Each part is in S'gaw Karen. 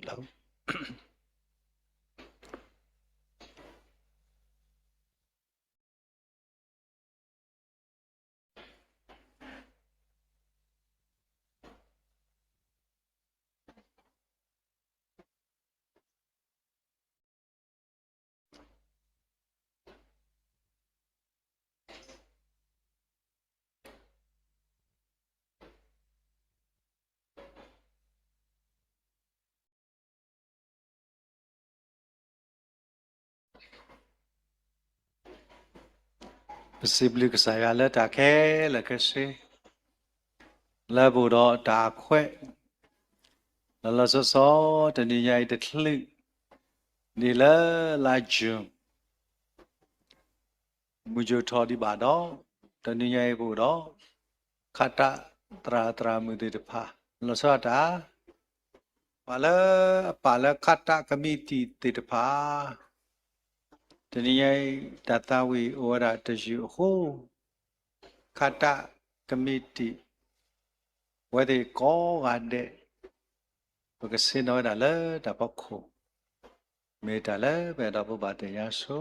တၢ်ဘျုး ပစံးဘျုးကစၢ်ယွၤလၢတၢ်ခဲလၢာ်ခဲဆ့, လၢပအိၣ်ဒီးတၢ်ခွဲး, လီၤလီၤဆီဆီ တနံၤညါအံၤတချုး ဒ်လၢလါယူၤ မုၢ်ယိၤထီၣ်ဒံးဘၣ်ဒီး တနံၤညါအံၤပအိၣ်ဒီး ခးတၢ်သရၣ်သရၣ်မုၣ်သ့ၣ်တဖၣ် လီၤဆီဒၣ်တၢ် ပှၤလၢအပာ်လၢခးတၢ်ကမံးတံာ်သ့ၣ်တဖၣ် တနံၤညါအံၤ တၢ်သးဝံၣ်အိၣ်ဝဲဒၣ်တယုၢ်အဃိ ခးတၢ်ကမံးတံာ် ဝဲသ့ၣ်ကိးဂၤဒဲး ပကဆ့ၣ်နီၤဝဲဒၣ်လၢတၢ်ဖီခိၣ် မ့ၢ်တၢ်လၢပအဲၣ်ဒိးဘိးဘၣ်သ့ၣ်ညါဆိ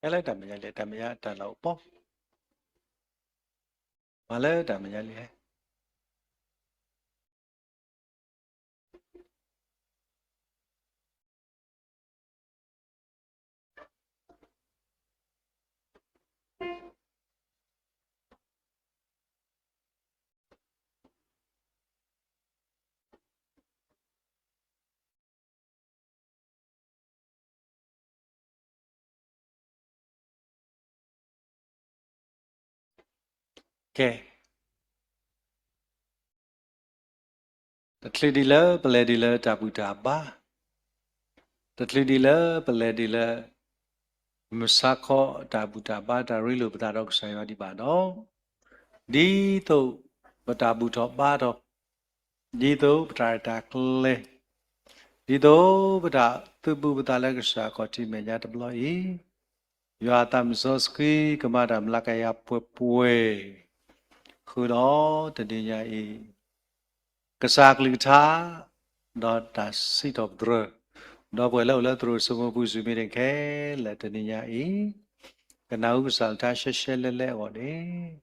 ဟဲလၢတၢ်မဲာ်ညါလံ တၢ်မဲာ်ညါတၢ်လီၢ်အိၣ်ပီ, မၤလၢတၢ်မဲာ်ညါလံဟဲ ကဲ, တချုးဒ်လၢပလဲၤဒ်လၢတၢ်ဘူၣ်တၢ်ဘါ, တချုးဒ်လၢပလဲၤဒ်လၢ မုၢ်ဆါခီတၢ်ဘူၣ်တၢ်ဘါတၢ်ရ့လိာ်ပသးဒီးကစၢ်ယွၤဒံးဘၣ်ဒီး, ဒ်သိးပတၢ်ဘူၣ်ထီၣ်ဘါထီၣ်, ဒ်သိးပတၢ်ရဲၣ်တၢ်ကျဲၤ, ဒ်သိးပတၢ်သုးဘူးပသးလၢကစၢ်ခီၣ်ထံးမဲာ်ညါတဘျီအံၤ, ယွၤအသးမုၢ်စီဆှံကမၤတၢ်မျးကယၤပှဲၤပှဲၤ ဃုာ်ဒီးတနံၤညါအံၤ ကစၢ်ကလုၢ်ကထါ ဒီးတၢ်စံးထီၣ်ပတြၢၤ ဒီပုၢ်ဝဲၢ်လၢအိၣ်လၢသရိာ်စိမိပူၤ Zoom meeting ခဲလၢာ်တနံၤညါအံၤ, ကနၢ်ဟူကစၢ်ကလုၢ်ကထါရှဲရှဲလဲၣ်လဲၣ်အဂီၢ်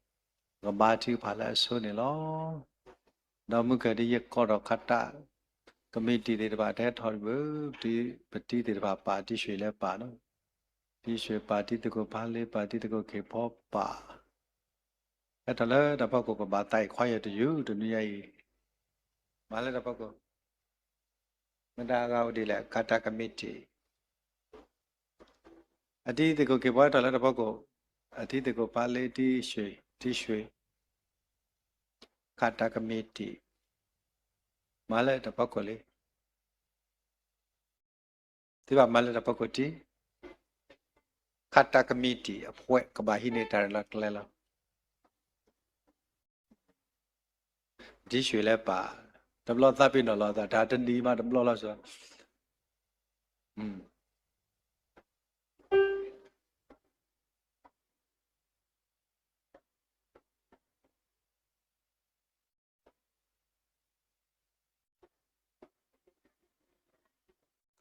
န့ၣ် ကဘါထုကဖၣ်လၢအဆိန့ၣ်လီၤ. ဒီးမုၢ်ကၢၢ်ဒ်ယကိးထီၣ်ခးတၢ် ကမံးတံာ်သ့ၣ်တဖၣ် တဟဲထီၣ်ဒံးဘၣ်, ပတံၤသ့ၣ်တဖၣ်ပာ် တံၤရွှ့ၣ်လၢပာ်နီၤ, တံၤရွှ့ၣ်ပာ် တံၤသကိးဖါလ့ပာ် တံၤသကိးက့ၤဖီပာ် ဟဲထီၣ်လၢတၢ်ဖီခိၣ် ကဘၣ်သးအံၤခွါယဲၢ်တယုၢ်တနံၤညါအံၤ, မၤလၢတၢ်ဖီခိၣ်, မတၤအဂၤအိၣ်ဒ်လဲၣ် ခးတၢ်ကမံးတံာ်, အတံၤသကိးက့ၤဖီဟဲထီၣ်လၢတၢ်ဖီခိၣ်, အတံၤသကိးဖါလ့ တံၤရွှ့ၣ် တံၤရွှ့ၣ်, ခးတၢ်ကမံးတံာ်, မၤလၢတၢ်ဖီခိၣ်လံ သုဘၣ်မၤလၢတၢ်ဖီခိၣ်တံၢ်, ခးတၢ်ကမံးတံာ်အဖှဲး ကဘၣ်ဟံးန့ၢ်တၢ်ရဲၣ်လီၤကျဲၤလီၤ. တံၤရွှ့ၣ်လၢပာ်, တဘျီသးပ့ၤနီၣ်လီၤသး တၢ်တနံၤမးတဘျီလီၤစ့ၢ်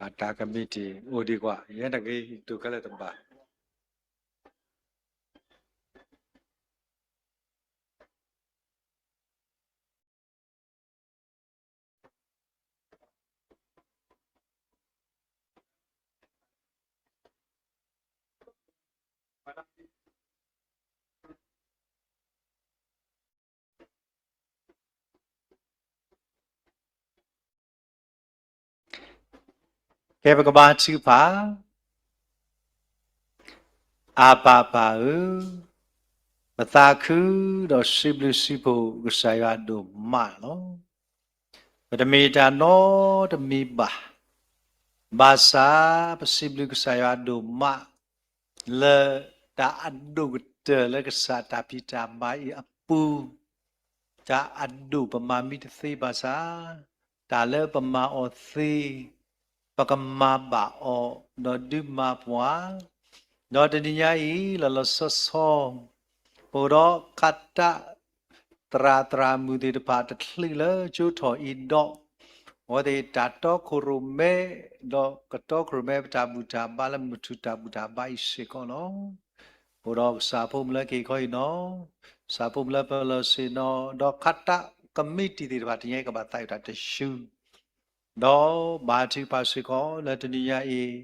အတၢ်ကမံးတံာ်အိၣ်ဒံးကွၢ် ယဲတဂ့ၤ ယတူၢ်ခဲလၢာ်တဘၣ်. အ ကဲ ပကဘါထုကဖၣ်. အၤဘၣ်ပၢ်ဧၢ, ပသးခုဒီးစံးဘျုးစံးဖှိၣ်ကစၢ်ယွၤဒိၣ်မးလီၤ. ပတမ့ၢ်တၢ်နီတမံၤဘၣ်, ဘၣ်ဆၣ်ပစံးဘျုးကစၢ်ယွၤဒိၣ်မး လၢတၢ်အဒိၣ်ကတၢၢ်လၢကစၢ်တၢ်ဖံးတၢ်မၤအံၤအပူၤ, တၢ်အဒိၣ်ပမၤမံတသ့ဘၣ်ဆၣ်, တၢ်လၢပမၤအီၤသ့, ပကမၤဘၣ်အီၤ, ဒီးဒုးမၤပှၤ, ဒီးတနံၤညါအံၤ လီၤလီၤဆီဆီ ပအိၣ်ဒီးကးတး သရၣ်သရၣ်မုၣ်သ့ၣ်တဖၣ်တချုးလၢကၠိထီၣ်အံၤဒီး, အဝဲသ့ၣ်တၢ်တီခိၣ်ရိၣ်မဲ, ဒီးကတီခိၣ်ရိၣ်မဲပတၢ်ဘူၣ်တၢ်ဘါလၢမုၢ်ထူၣ်တၢ်ဘူၣ်တၢ်ဘါအံၤစ့ၢ်ကီးလီၤ. အိၣ်ဒီးကစၢ်ဖိမုၣ်လၢက့ၤခီအံၤနီၤ, ကစၢ်ဖိမုၣ်လၢပၢၤလီၢ်ဆ့ၣ်နီၤ, ဒီးကးတးကမံးတံာ်သ့ၣ်တဖၣ် တနံၤအံၤကဘၣ်သးအုးတၢ်တဆူ ဒီးဘါထုကဖၣ်စ့ၢ်ကီးလၢတနံၤညါအံၤ,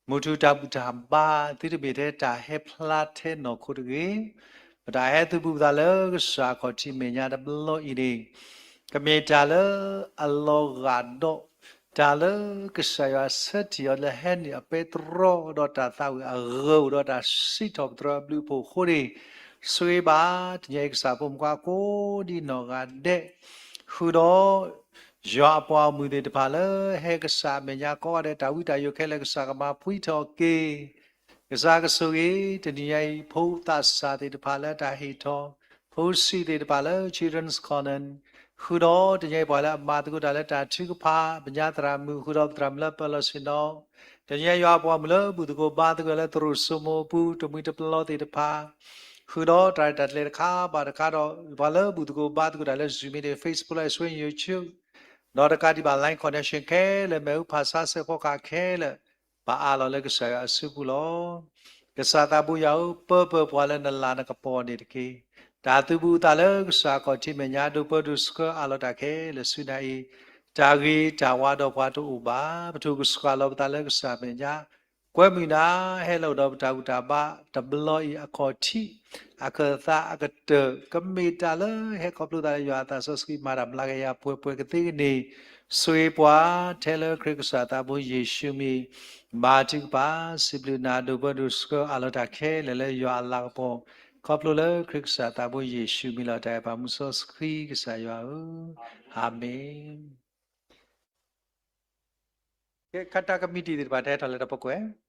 မုၢ်ထူၣ်တၢ်ဘူၣ်တၢ်ဘါ သုတမ့ၢ်ထဲတၢ်ဟဲဖျါထဲနီၢ်ခိတဂ့ၤ, ပတၢ်ဟဲသုးဘူးပသးလၢကစၢ်ခီၣ်ထံးမဲာ်ညါတဘျီအံၤန့ၣ်, ကမ့ၢ်တၢ်လၢအလီၤဂာ်ဒီး တၢ်လၢကစၢ်ယွၤဆၢထံၣ်အီၤလၢဟဲနုာ်အပဲတြီ ဒီးတၢ်သးဝံၣ်အဂၢၤအိၣ်ဒီးတၢ်စံးထီၣ်ပတြၢၤအဘျုးအဖှိၣ်အဃိန့ၣ်, ဆိၣ်ဂ့ၤဘၣ်တနံၤအံၤကစၢ်ဖိမုၣ်ခွါကိးဒံနီၢ်ဂၤဒဲး, ဃုာ်ဒီး ယွၤအပှၤဂီၢ်မုၢ်သ့ၣ်တဖၣ်လၢဟဲကစၢ်အမဲာ်ညါကိးဂၤဒဲး တၢ်ဝံတၢ်ယိးခဲလၢာ် ကစၢ်ကမၤဖှံထီၣ်က့ၤ, ကစၢ်ကဆိၣ်ဂ့ၤ တနံၤညါအံၤ ဖိသးစၢ်သ့ၣ်တဖၣ်လၢတၢ်ဟ့ၣ်ထီၣ်, ဖိဆံးသ့ၣ်တဖၣ်လၢ Children's Corner, ဃုာ်ဒီးတနံၤညါအံၤ ပှၤလၢအမၤသကိးတၢ်လၢတၢ်ထုကဖၣ် ပညါသရၣ်မုၣ် ဃုာ်ဒီးပသရၣ်မုၣ်လၢပၢၤလီၢ်ဆ့ၣ်နီၤ, တနံၤညါအံၤ ယွၤအပှၤဂီၢ်မုၢ်လၢဘူၣ်သကိးဘါသကိးလၢသရိာ်စိမိၤအပူၤ တမှံၤတပျီသ့ၣ်တဖၣ်, ဃုာ်ဒီးတၢ်ရဲၣ်တၢ်ကျဲၤတခါဘၣ်တခါဒီး ပှၤလၢဘူၣ်သကိးဘါသကိးတၢ်လၢ Zoom မ့ၢ်ဂ့ၤ Facebook လၢ Swing YouTube ဒီးတကးဒံးဘၣ် Line Connection ခဲလၢာ် မ့ၣ်အူဖးဆါစဲးဖီကဟၣ်ခဲလၢာ်, ပအးလီၤလၢကစၢ်ယွၤအစုပူၤလီၤ. ကစၢ်သးဘိယွၤဧၢ, ပၢပၢၢ်ပှၤလၢနလၤနကပီၤန့ၣ်တက့ၢ်. တၢ်သုးဘူးသးလၢကစၢ်ခီၣ်ထံးမဲာ်ညါ ဒိးပၢဒိးဆှၢအးလီၤတၢ်ခဲလၢာ်ဆူနၤအံၤ, တၢ်ဂ့ၤတၢ်ဝါဒီးပှၤတအိၣ်ဘၣ်. ပထိၣ်ကစှၤလီၤပသးလၢကစၢ်မဲာ်ညါ ကွဲမုာ်နၤ ဟဲလီၤဒီးပတၢ်ဘူၣ်တၢ်ဘါတဘျီအံၤအခီၣ်ထံး, အခၢၣ်သးအကတၢၢ် ကမ့ၢ်တၢ်လၢဟဲခီဖျိသးလၢယွၤအသးစီဆှံမၤတၢ်မျးကယၤပှဲၤပှဲၤကသ့ကန့ၣ်, ဆိၣ်ဂ့ၤပှၤ ထဲလၢခရံာ်ကစၢ်သးဘိယ့ၣ်ၡူးမံၤ, ဘါထုကဖၣ် စံးဘျုးနၤ ဒိးပၢဒိးဆှၢအးလီၤတၢ်ခဲလၢာ်လၢယွၤအလၤကပီၤ, ခီဖျိလၢခရံာ်ကစၢ်သးဘိယ့ၣ်ၡူးမံၤလီၤ. တၢ်အဲၣ်ပှၤမူစီဆှံကစၢ်ယွၤဧၢ, အၤမ့ၣ်. ကဲ ကးတးကမံးတံာ်သ့ၣ်တဖၣ် တဟဲထီၣ်လၢတၢ်ပူၤကွံာ်.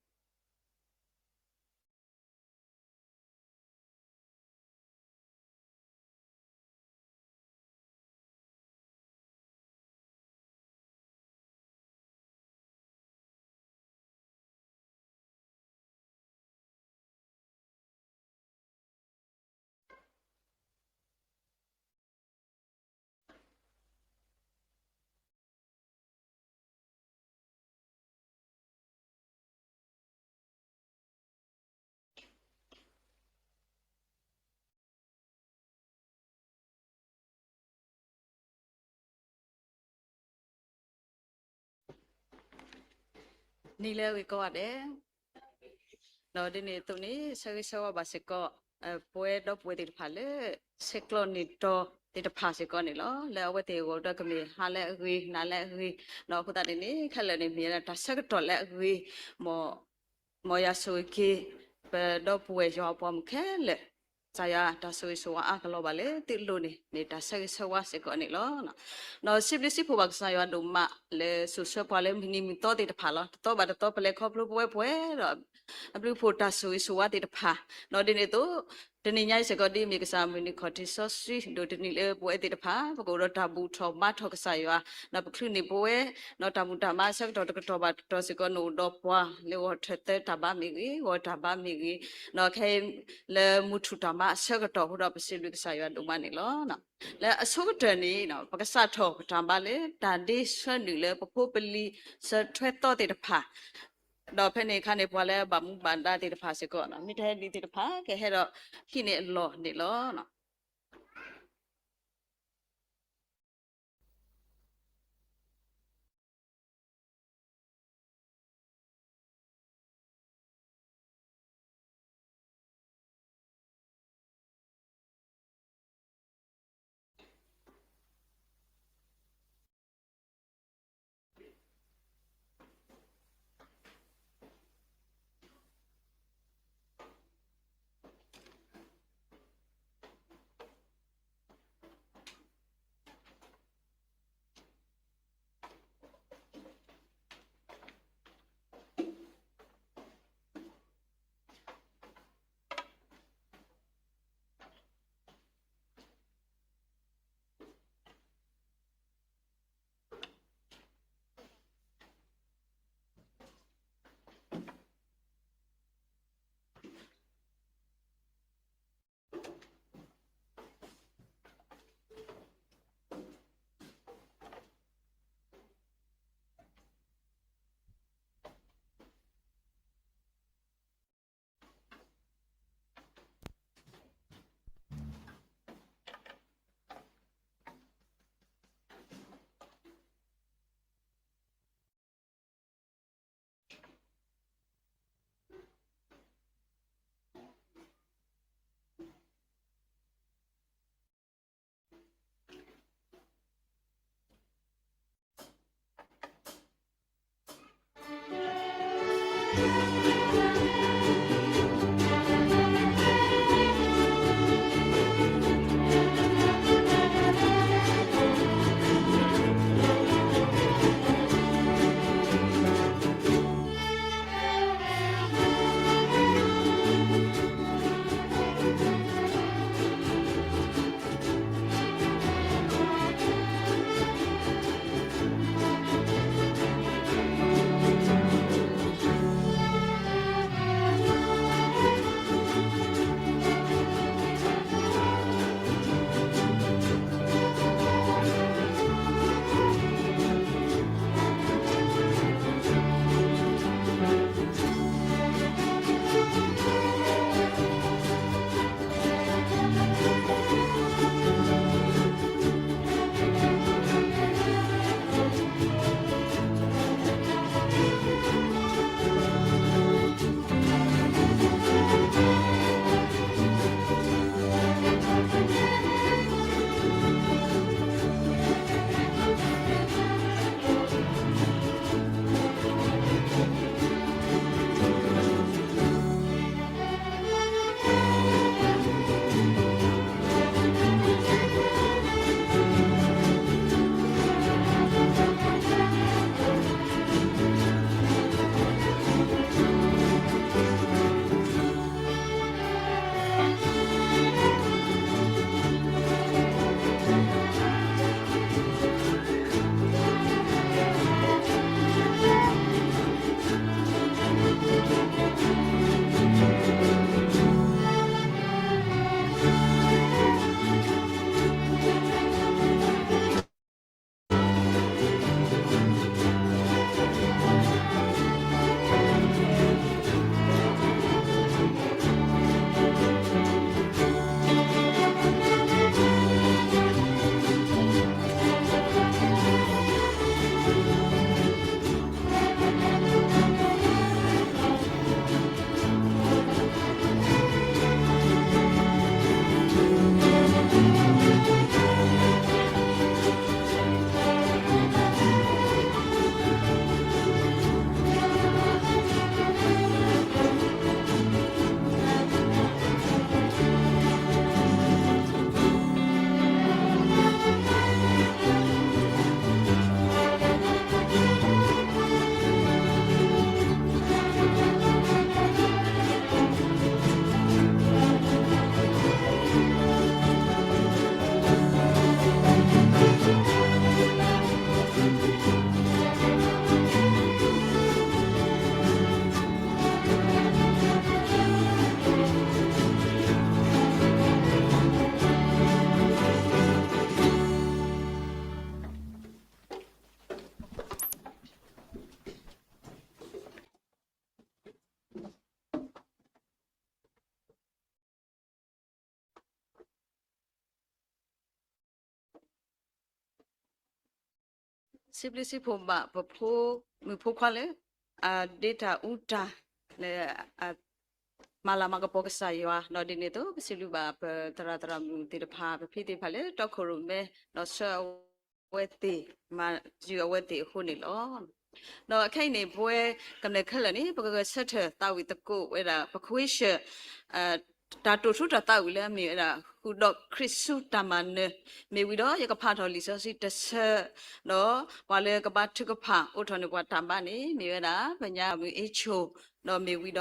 နံၤလၢအဂ့ၤကိးဂၤဒဲး, ဒီးဒ်န့ၣ်အသိးန့ၣ် ဆၢဂ့ၤဆၢဝါဘၣ်စ့ၢ်ကီး ပဝဲဒီပုၢ်ဝဲၢ်သ့ၣ်တဖၣ်လၢ ဆဲးကျိးနံၣ်တီၤသ့ၣ်တဖၣ်စ့ၢ်ကီးန့ၣ်လီၤ. လၢအဝဲသ့ၣ်အဂီၢ်ဒီးကမ့ၢ်ဟါလၢအဂ့ၤ နၤလၢအဂ့ၤ, ဒီးအဃိသတးန့ၣ်န့ၣ် ခဲလၢာ်န့ၣ်မ့ၢ်ဝဲဒၣ်တၢ်ဆၢကတီၢ်လၢအဂ့ၤ, မ် မ်ယွၤဆိၣ်ဂ့ၤက့ၤ ပဒီပုၢ်ဝဲၢ်ယွၤအပှၤမုၣ်ခဲလၢာ်, ကစၢ်ယွၤတၢ်ဆိၣ်ဂ့ၤဆိၣ်ဝါအါကလီၤဘၣ်လၢသုလိၤန့ၣ် န့ၣ်တၢ်ဆၢဂ့ၤဆၢဝါစ့ၢ်ကီးန့ၣ်လီၤ. ဒီးစံးဘျုးစံးဖှိၣ်ဘၣ်ကစၢ်ယွၤဒိၣ်မးလၢစိၤဆှၢပှၤလၢမုၢ်နံၤမုၢ်သီသ့ၣ်တဖၣ်လီၤ. တသီဘၣ်တသီပလဲၤခီဖျိပဝဲပဝဲဒီး အဘျုးအဖှိၣ်တၢ်ဆိၣ်ဂ့ၤဆိၣ်ဝါသ့ၣ်တဖၣ်, ဒီးဒ်န့ၣ်အသိး တနံၤညါအံၤစ့ၢ်ကီး ဒ်မ့ၢ်ကစၢ်မုၢ်နံၤခီၣ်ထံးစီဆှံ ဒိၣ်တနံၤလၢပဝဲသ့ၣ်တဖၣ် ပကအိၣ်ဒီးတၢ်ဘူၣ်ထီၣ်ဘါထီၣ်ကစၢ်ယွၤ, ဒီးပချုးန့ၢ်ပဝဲ ဒီးတၢ်ဘူၣ်တၢ်ဘါအဆၢကတီၢ်တကတီၢ်ဘၣ်တကတီၢ်စ့ၢ်ကီး နအိၣ်ဒီးပှၤလၢဂီၤထၢၣ်သၢတၢ်ဘါမ့ၢ်ဂ့ၤ, ဂီၤတၢ်ဘါမ့ၢ်ဂ့ၤ, ဒီးခဲအံၤလၢမုၢ်ထူၣ်တၢ်ဘါအဆၢကတီၢ်အဃိဒီး ပစံးဘျုးကစၢ်ယွၤဒိၣ်မးန့ၣ်လီၤ. လၢအဆိကတၢၢ်န့ၣ် ပကစးထီၣ်ပတၢ်ဘါလၢတၢ်ဒ့ဆၢနုာ်လၢပဖိပလံၤ ဆၢထွဲသီသ့ၣ်တဖၣ်, ဒီးဖဲန့ၣ်အခါန့ၣ် ပှၤလၢအဘၣ်မူဘၣ်ဒါသ့ၣ်တဖၣ်စ့ၢ်ကီး မ့ၢ်တဟဲဒ်သ့ၣ်တဖၣ် ကဟဲဒီးဟံးန့ၢ်အလီၢ်န့ၣ်လီၤ. စံးဘျုးစံးဖှိၣ်ဘၣ်ပဖိမုၣ်ဖိခွါလၢ အဒ့တၢ်အူတၢ်လၢ မၤလၤမၤကပီၤကစၢ်ယွၤ, ဒီးဒ်န့ၣ်အသိး ပစံးဘျုးဘၣ်ပသရၣ်သရၣ်မုၣ်သ့ၣ်တဖၣ် ပဖံသ့ၣ်တဖၣ်လၢတီခိၣ်ရိၣ်မဲ ဒီးဆှၢအဝဲသ့ၣ် မၤစၢၤအဝဲသ့ၣ်အဃိန့ၣ်လီၤ. ဒီးခဲအံၤန့ၣ် ပဝဲကမျၢၢ်ခဲလၢာ်န့ၣ် ပကဂဲၤဆၢထၢၣ်သးဝံၣ်သကိးဝဲဒၣ် ပခွ့ဆၢၣ် တၢ်တိာ်ထူတၢ်သးဝံၣ်လၢအမ့ၢ်ဝဲဒၣ် ဃုာ်ဒီးခရံာ်ဆူတၢ်မၤနၢၤ, မ့ၢ်ဝံၤဒီး ယကဖးထီၣ်လံာ်စီဆှံတဆၢ, ဒီးပှၤလၢကဘါထုကဖၣ်အိးထီၣ်န့ၢ်ပှၤတၢ်ဘါန့ၣ် မ့ၢ်ဝဲဒၣ် ပညါမုၢ်အ့ဆိၣ်, ဒီးမ့ၢ်ဝံၤဒီး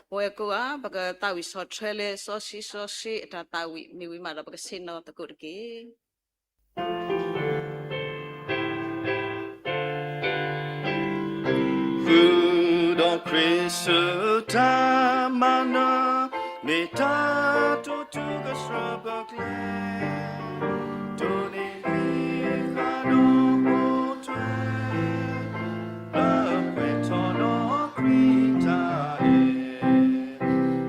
ပဝဲကိးဂၤ ပကသးဝံၣ်ဆီၣ်ထွဲလၢစီဆှံစီဆှံအတၢ်သးဝံၣ် မ့ၢ်ဝံၤမးဒီး ပကဆ့ၣ်နီၤသကိးတက့ၢ်. ဃုာ်ဒီးခရံာ်ဆူတၢ်မၤနၢၤ, မ့ၢ်တၢ်တိာ်ထူကစၢၢ်ပကျဲ, တိၢ်န့ၢ်လံဃာ်ဒီးပိာ်ထွဲ လၢပှဲၤထီၣ်ဒီး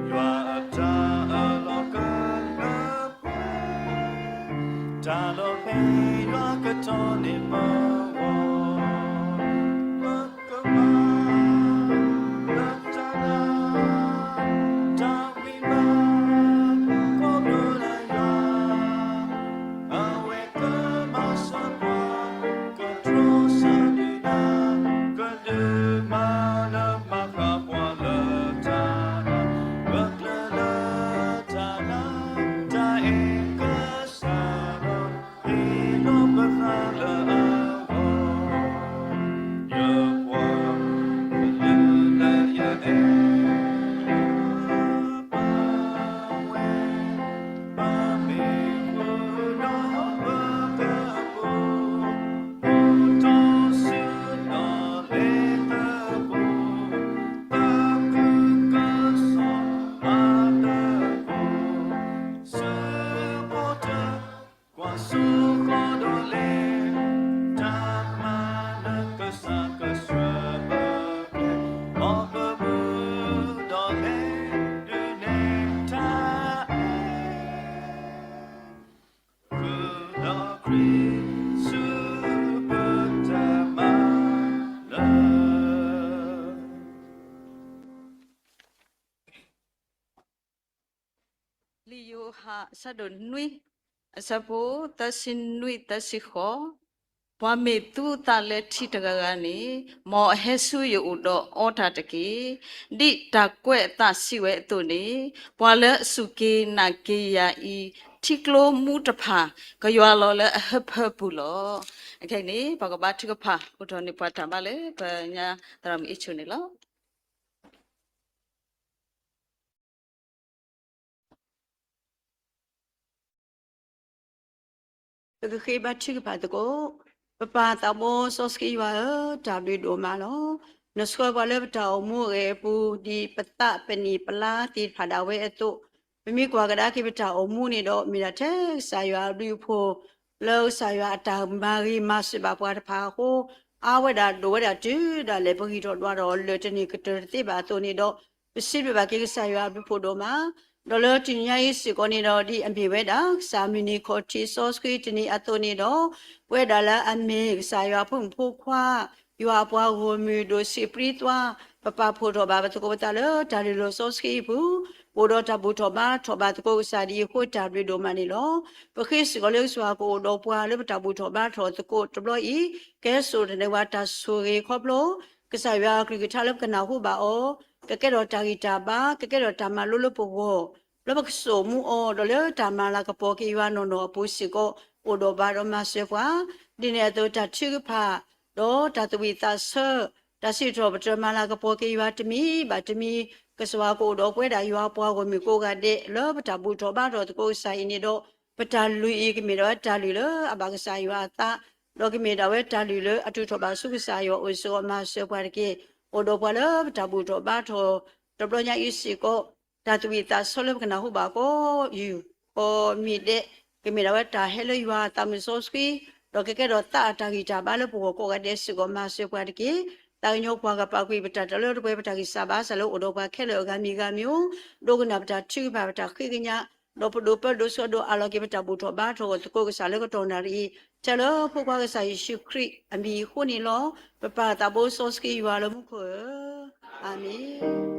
ခရံာ်တၢ်အဲၣ်, ယွၤအတၢ်အၢၣ်လီၤကလၢပှဲၤ, တၢ်လီၤဖဲယွၤကတီၢ်န့ၣ်ပဂီၢ်, ပကမၤလၢတၢ်နာ်, တၢ်ဝံၣ်ဘၣ် ခီဖျိလၢယွၤ အဝဲကမၤစၢၤပှၤ, ကတြီဆၢဒုၣ်ဒါ, ကဒုးမၤလၢမၤဃၣ်ပှၤလၢတၢ်နာ်, ပကျၢၤလၢတၢ်နာ်, တၢ်အဲၣ်ကစၢ်ဒီး ဟ့ၣ်လီၤပသးလၢအဂီၢ်, ယပှၤ ကလုာ်လၢယအဲၣ် ပာ်ဝဲ, ပမ့ၢ်ဃုာ်ဒီးပကပူၤ, အိၣ်တီဆူဒီးလဲၤသကိး, ပကုၢ်ကစီၣ်မၤသကိး, ဆၢဖိတၢ ကွၢ်စိဃီၤဒီးလဲၤ, တၢ်မၤလၢကစၢ်ကဆှၢပကျဲ, အီၣ်ပမူဒီးလဲၤဒုးနဲၣ်တၢ်အဲၣ်, ဃုာ်ဒီးခရံာ်ဆူ ပတၢ်မၤလၢ လံာ်ယိၤဟၣ် အဆၢဒိၣ်နွံ, အဆၢဖိသၢဆံနွံ သၢဆံဃိး, ပှၤမ့ၢ်သူအသးလၢထံတဂၤဂၤန့ၣ်, မ်အဟဲဆူယအိၣ်ဒီးအီတၢ်တက့ၢ်. ဒ်တၢ်ကွဲးအသးစံးဝဲအသိးန့ၣ်, ပှၤလၢအစူၢ်က့ၤနာ်က့ၤယၤအံၤ, ထံကျိမူတဖၣ် ကယွၤလီၤလၢအဟၢဖၢပူၤလီၤ. အခဲအံၤန့ၣ် ပှၤကဘါထုကဖၣ်အိးထီၣ်န့ၢ်ပှၤတၢ်ဘါလၢပညါသရၣ်မုၣ်အ့ၣ်ဆိၣ်န့ၣ်လီၤ. ပကဃ့ဘါထုကဖၣ်သကိး. ပပၢ်သးဘိစီဆှံယွၤဧၢ, တၢ်ဘျုးဒိၣ်မးလီၤ. နဆှၢပှၤလၢပတၢ်အိၣ်မူအဂ့ၢ်အပူၤ, ဒ်ပသးပနံာ်ပလါသ့ၣ်တဖၣ်ဒၣ်ဝဲအသိး, ပမ့ၢ်ကွၢ်ကဒါက့ၤပတၢ်အိၣ်မူန့ၣ်ဒီး မ့ၢ်ဒၣ်ထဲကစၢ်ယွၤအဘျုးအဖှိၣ်, လၢကစၢ်ယွၤအတၢ်မၤဂ့ၤမၤစၢၤဘၣ်ပှၤတဖၣ်အဃိ, အါဝဲဒၣ်ဒိၣ်ဝဲဒၣ်တုၤဒၣ်လဲာ် ပဂံၢ်ထီၣ်ဒွးထီၣ်လၢာ်တန့ၢ်ကတၢၢ်တသ့ဘၣ်အသိးန့ၣ်ဒီး, ပစံးဘျုးဘၣ်က့ၤကစၢ်ယွၤအဘျုးအဖှိၣ်ဒိၣ်မး, ဒီးလၢတနံၤညါအံၤစ့ၢ်ကီးန့ၣ်ဒီး ဒ်အမ့ၢ်ဝဲဒၣ် ကစၢ်မုၢ်နံၤခီၣ်ထံးစီဆှံတနံၤအသိးန့ၣ်ဒီး, ပဝဲဒၣ်လၢအမ့ၢ်ကစၢ်ယွၤအဖိမုၣ်ဖိခွါ, ယွၤအပှၤဂီၢ်မုၢ်ဒိၣ်ဆံးပြံသွါ, ပပာ်ဖှိၣ်ထီၣ်ဘၣ်ပသကိးပသးလၢတၢ်လုၢ်လီၢ်စီဆှံအပူၤ, ပအိၣ်ဒီးတၢ်ဘူၣ်ထီၣ်ဘါထီၣ်ဘၣ်သကိးကစၢ်ဒ်အံၤအဃိ တၢ်ဘျုးဒိၣ်မးန့ၣ်လီၤ. ပဃ့စ့ၢ်ကီးလၢကစၢ်ယွၤကအိၣ်ဒီးပှၤလၢပတၢ်ဘူၣ်ထီၣ်ဘါထီၣ်သကိးတဘျီအံၤ, ကဟဲစိာ်တၢ်ဒဲးဝဲတၢ်ဆိၣ်ဂ့ၤခီဖျိ ကစၢ်ယွၤအကလုၢ်ကထါလၢပကနၢ်ဟူဘၣ်အီၤ, ကကဲထီၣ်တၢ်ဂံၢ်တၢ်ဘါ, ကကဲထီၣ်တၢ်မၤလိလၢပဂီၢ်, လၢပကစိာ်မူအီၤ, ဒီးလၢတၢ်မၤလၤကပီၤက့ၤယွၤနီၢ်နီၢ်အပူၤစ့ၢ်ကီး, အိၣ်ဒီးဘါဒီးမၤစၢၤပှၤ, ဒ်န့ၣ်အသိးတၢ်ထုကဖၣ်, ဒီးတၢ်သးဝံၣ်သးဆၢ, တၢ်စံးထီၣ်ပတြၢၤမၤလၤကပီၤက့ၤယွၤတမံၤဘၣ်တမံၤ, ကစၢ်ယွၤကအိၣ်ဒီးပဝဲဒၣ်ယွၤအပှၤဂီၢ်မုၢ်ကိးဂၤဒဲး လၢပတၢ်ဘူၣ်ထီၣ်ဘါထီၣ်သကိးကစၢ်အံၤန့ၣ်ဒီး, ပတၢ်လုၢ်အံၤကမ့ၢ်ဒၣ်ဝဲတၢ်လုၢ်လၢအဘၣ်ကစၢ်ယွၤအသး, ဒီးကမ့ၢ်ဒၣ်ဝဲတၢ်လုၢ်လၢအတုၤထီၣ်ဘၣ်ဆူကစၢ်ယွၤအအိၣ်စ့ၢ်ကီး မၤစၢၤပှၤတက့ၢ်. အိၣ်ဒီးပှၤလၢပတၢ်ဘူၣ်ထီၣ်ဘါထီၣ်တဘျီညါအံၤစ့ၢ်ကီး, တၢ်သးဝံၣ်သးဆၢလၢပကနၢ်ဟူဘၣ်ကိးယူၢ် ကိးမံၤဒဲး, ကမ့ၢ်ဒၣ်ဝဲတၢ်ဟဲလၢယွၤအသးမုၢ်စီဆှံ, ဒီးကကဲထီၣ်သးအတၢ်ဂံၢ်တၢ်ဘါလၢပဂီၢ်ကိးဂၤဒဲးစ့ၢ်ကီး မၤစၢၤပှၤတက့ၢ်. သးကညီၤပှၤကပာ်ကွံာ်ပတၢ်တၢ်လၢတပှဲၤ ပတၢ်ဂံၢ်စၢ်ဘါစၢ်လၢအိၣ်ဒီးပှၤခဲလၢာ်အဂၤမံၤဂၤမံၤ, ဒိကနၣ်ပတၢ်ထုကဖၣ် ပတၢ်ဃ့ကညး, ဒီးပဒိးပၢဒိးဆှၢဒိးအးလီၤက့ၤပတၢ်ဘူၣ်ထီၣ်ဘါထီၣ်အီၤသကိးကစၢ်လၢကတီၢ်နၣ်ရံၣ်အံၤ, ထဲလၢဖိခွါကစၢ်ယ့ၣ်ၡူးခရံာ်အမံၤအဃိန့ၣ်လီၤ. ပပၢ်သးဘိစီဆှံယွၤလၢမူခိၣ်ဧၢ, အၤမ့ၣ်.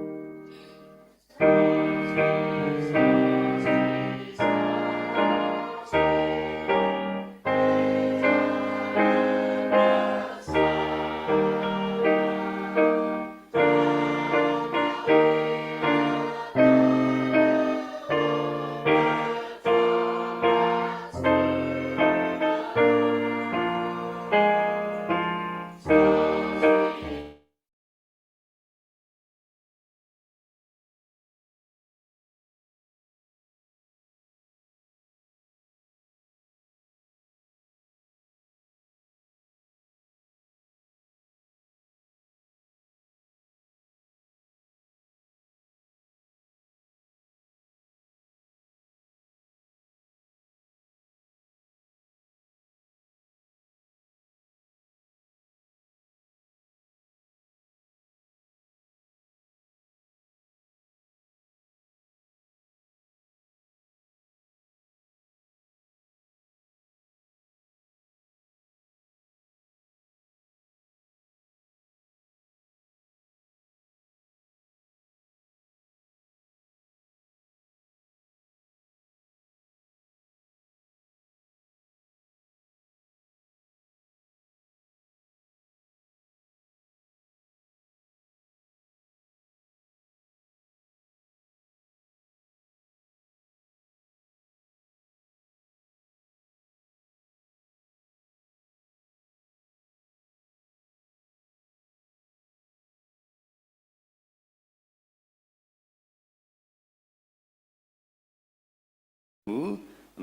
မူ,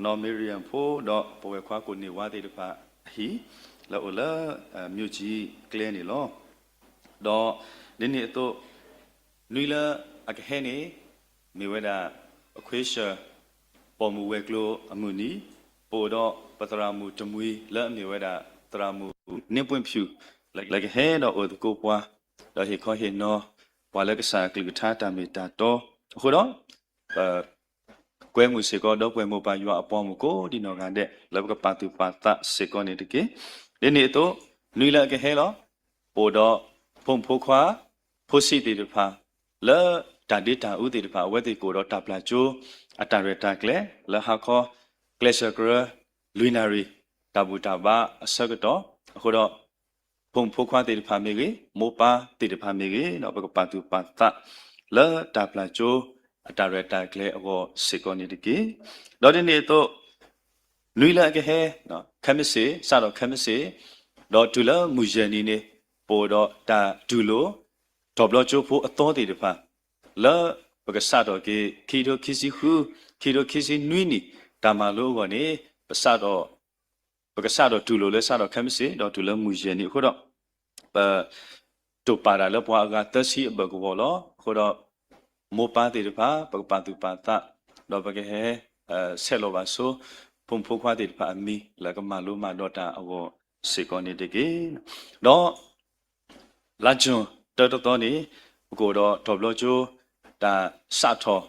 နီၢ်မံရံယၣ်ဖိ ဒီးပဝဲၢ်ခွါကိးန့ၢ်ဝါသ့ၣ်တဖၣ်အဟံၣ် လၢအအိၣ်လၢ မြို့ကြီးကျဲန့ၣ်လီၤ. ဒီးဒ်န့ၣ်အသိး နွံလၢအကဟဲန့ၣ် မ့ၢ်ဝဲဒၣ် အခွ့ၡၢၣ် ပိာ်မုၣ်ဝဲၤကျိၤအမုၢ်နံၤ, ပအိၣ်ဒီးပသရၣ်မုၣ်တမှံၤလၢအမ့ၢ်ဝဲဒၣ်သရၣ်မုၣ်န့ၣ်ပွ့ၣ်ဖၠူၣ် လၢကဟဲဒီးအိၣ်သကိးပှၤ ဒီးဟ့ၣ်ခီဟ့ၣ်နီၤပှၤလၢကစၢ်အကလုၢ်ကထါတၢ်မ့ၢ်တၢ်တီအဃိဒီး ပ ကွဲမုာ်စ့ၢ်ကီးဒီပုၢ်ဝဲၢ်မိၢ်ပၢ်ယွၤအပှၤမုၣ်ကိးဒံနီၢ်ဂၤဒဲး လၢပကပာ်သူၣ်ပာ်သးစ့ၢ်ကီးန့ၣ်တက့ၢ်. ဒ်န့ၣ်အသိး နွံလၢအကဟဲလီၤ. ပအိၣ်ဒီးဖိမုၣ်ဖိခွါ ဖိဆံးသ့ၣ်တဖၣ် လၢတၢ်ဒ့တၢ်အူသ့ၣ်တဖၣ် အဝဲသ့ၣ်ကအိၣ်ဒီးတၢ်ပျၢ်ကၠိ အတၢ်ရဲၣ်တၢ်ကျဲၤ လၢဟါခီ ကျဲးစၢးကရၢ လွံၢ်နၣ်ရံၣ် တၢ်ဘူၣ်တၢ်ဘါအဆၢကတီၢ်အဃိဒီး ဖိမုၣ်ဖိခွါသ့ၣ်တဖၣ်မ့ၢ်ဂ့ၤ, မိၢ်ပၢ်သ့ၣ်တဖၣ်မ့ၢ်ဂ့ၤ, ဒီးပကပာ်သူၣ်ပာ်သး လၢတၢ်ပျၢ်ကၠိ အတၢ်ရဲၣ်တၢ်ကျဲၤအဂီၢ်စ့ၢ်ကီးန့ၣ်တက့ၢ်. ဒီးဒ်န့ၣ်အသိး နွံလၢအကဟဲ ခဲမုၢ်ဆ့ၣ် စးထီၣ်ခဲမုၢ်ဆ့ၣ် ဒီးတုၤလၢမုၢ်ယဲၢ်နံၤန့ၣ် ပအိၣ်ဒီးတၢ်တူၢ်လိာ် ထီၣ်ဘျီကၠိဖိအသီသ့ၣ်တဖၣ် လၢပကစးထီၣ်က့ၤ ခံထိခံဆံဃု ခံထိခံဆံနွံနံၣ် တၢ်မၤလိအဂီၢ်န့ၣ် ပစးထီၣ် ပကစးထီၣ်တူၢ်လိာ်လၢစးထီၣ်ခဲမုၢ်ဆ့ၣ် ဒီးတုၤလၢမုၢ်ယဲၢ်နံၤအဃိဒီး ပ တိာ်ပာ်တၢ်လၢပှၤအဂၤသၢဆံအဘၢၣ်ကဝီၤလီၤ. အဃိဒီး မိၢ်ပၢ်သ့ၣ်တဖၣ် ပကပာ်သူၣ်ပာ်သး ဒီးပကဟဲ ဆဲးလီၤဘၣ်ဆိ ဖိမုၣ်ဖိခွါသ့ၣ်တဖၣ်အမံၤ လၢကမၤလိမၤဒိးတၢ်အဂီၢ်စ့ၢ်ကီးန့ၣ်တက့ၢ်. ဒီး လါကၠူၣ်တၢတသီန့ၣ် ပကအိၣ်ဒီးထီၣ်ဘျီကၠိ တၢ်စးထီၣ်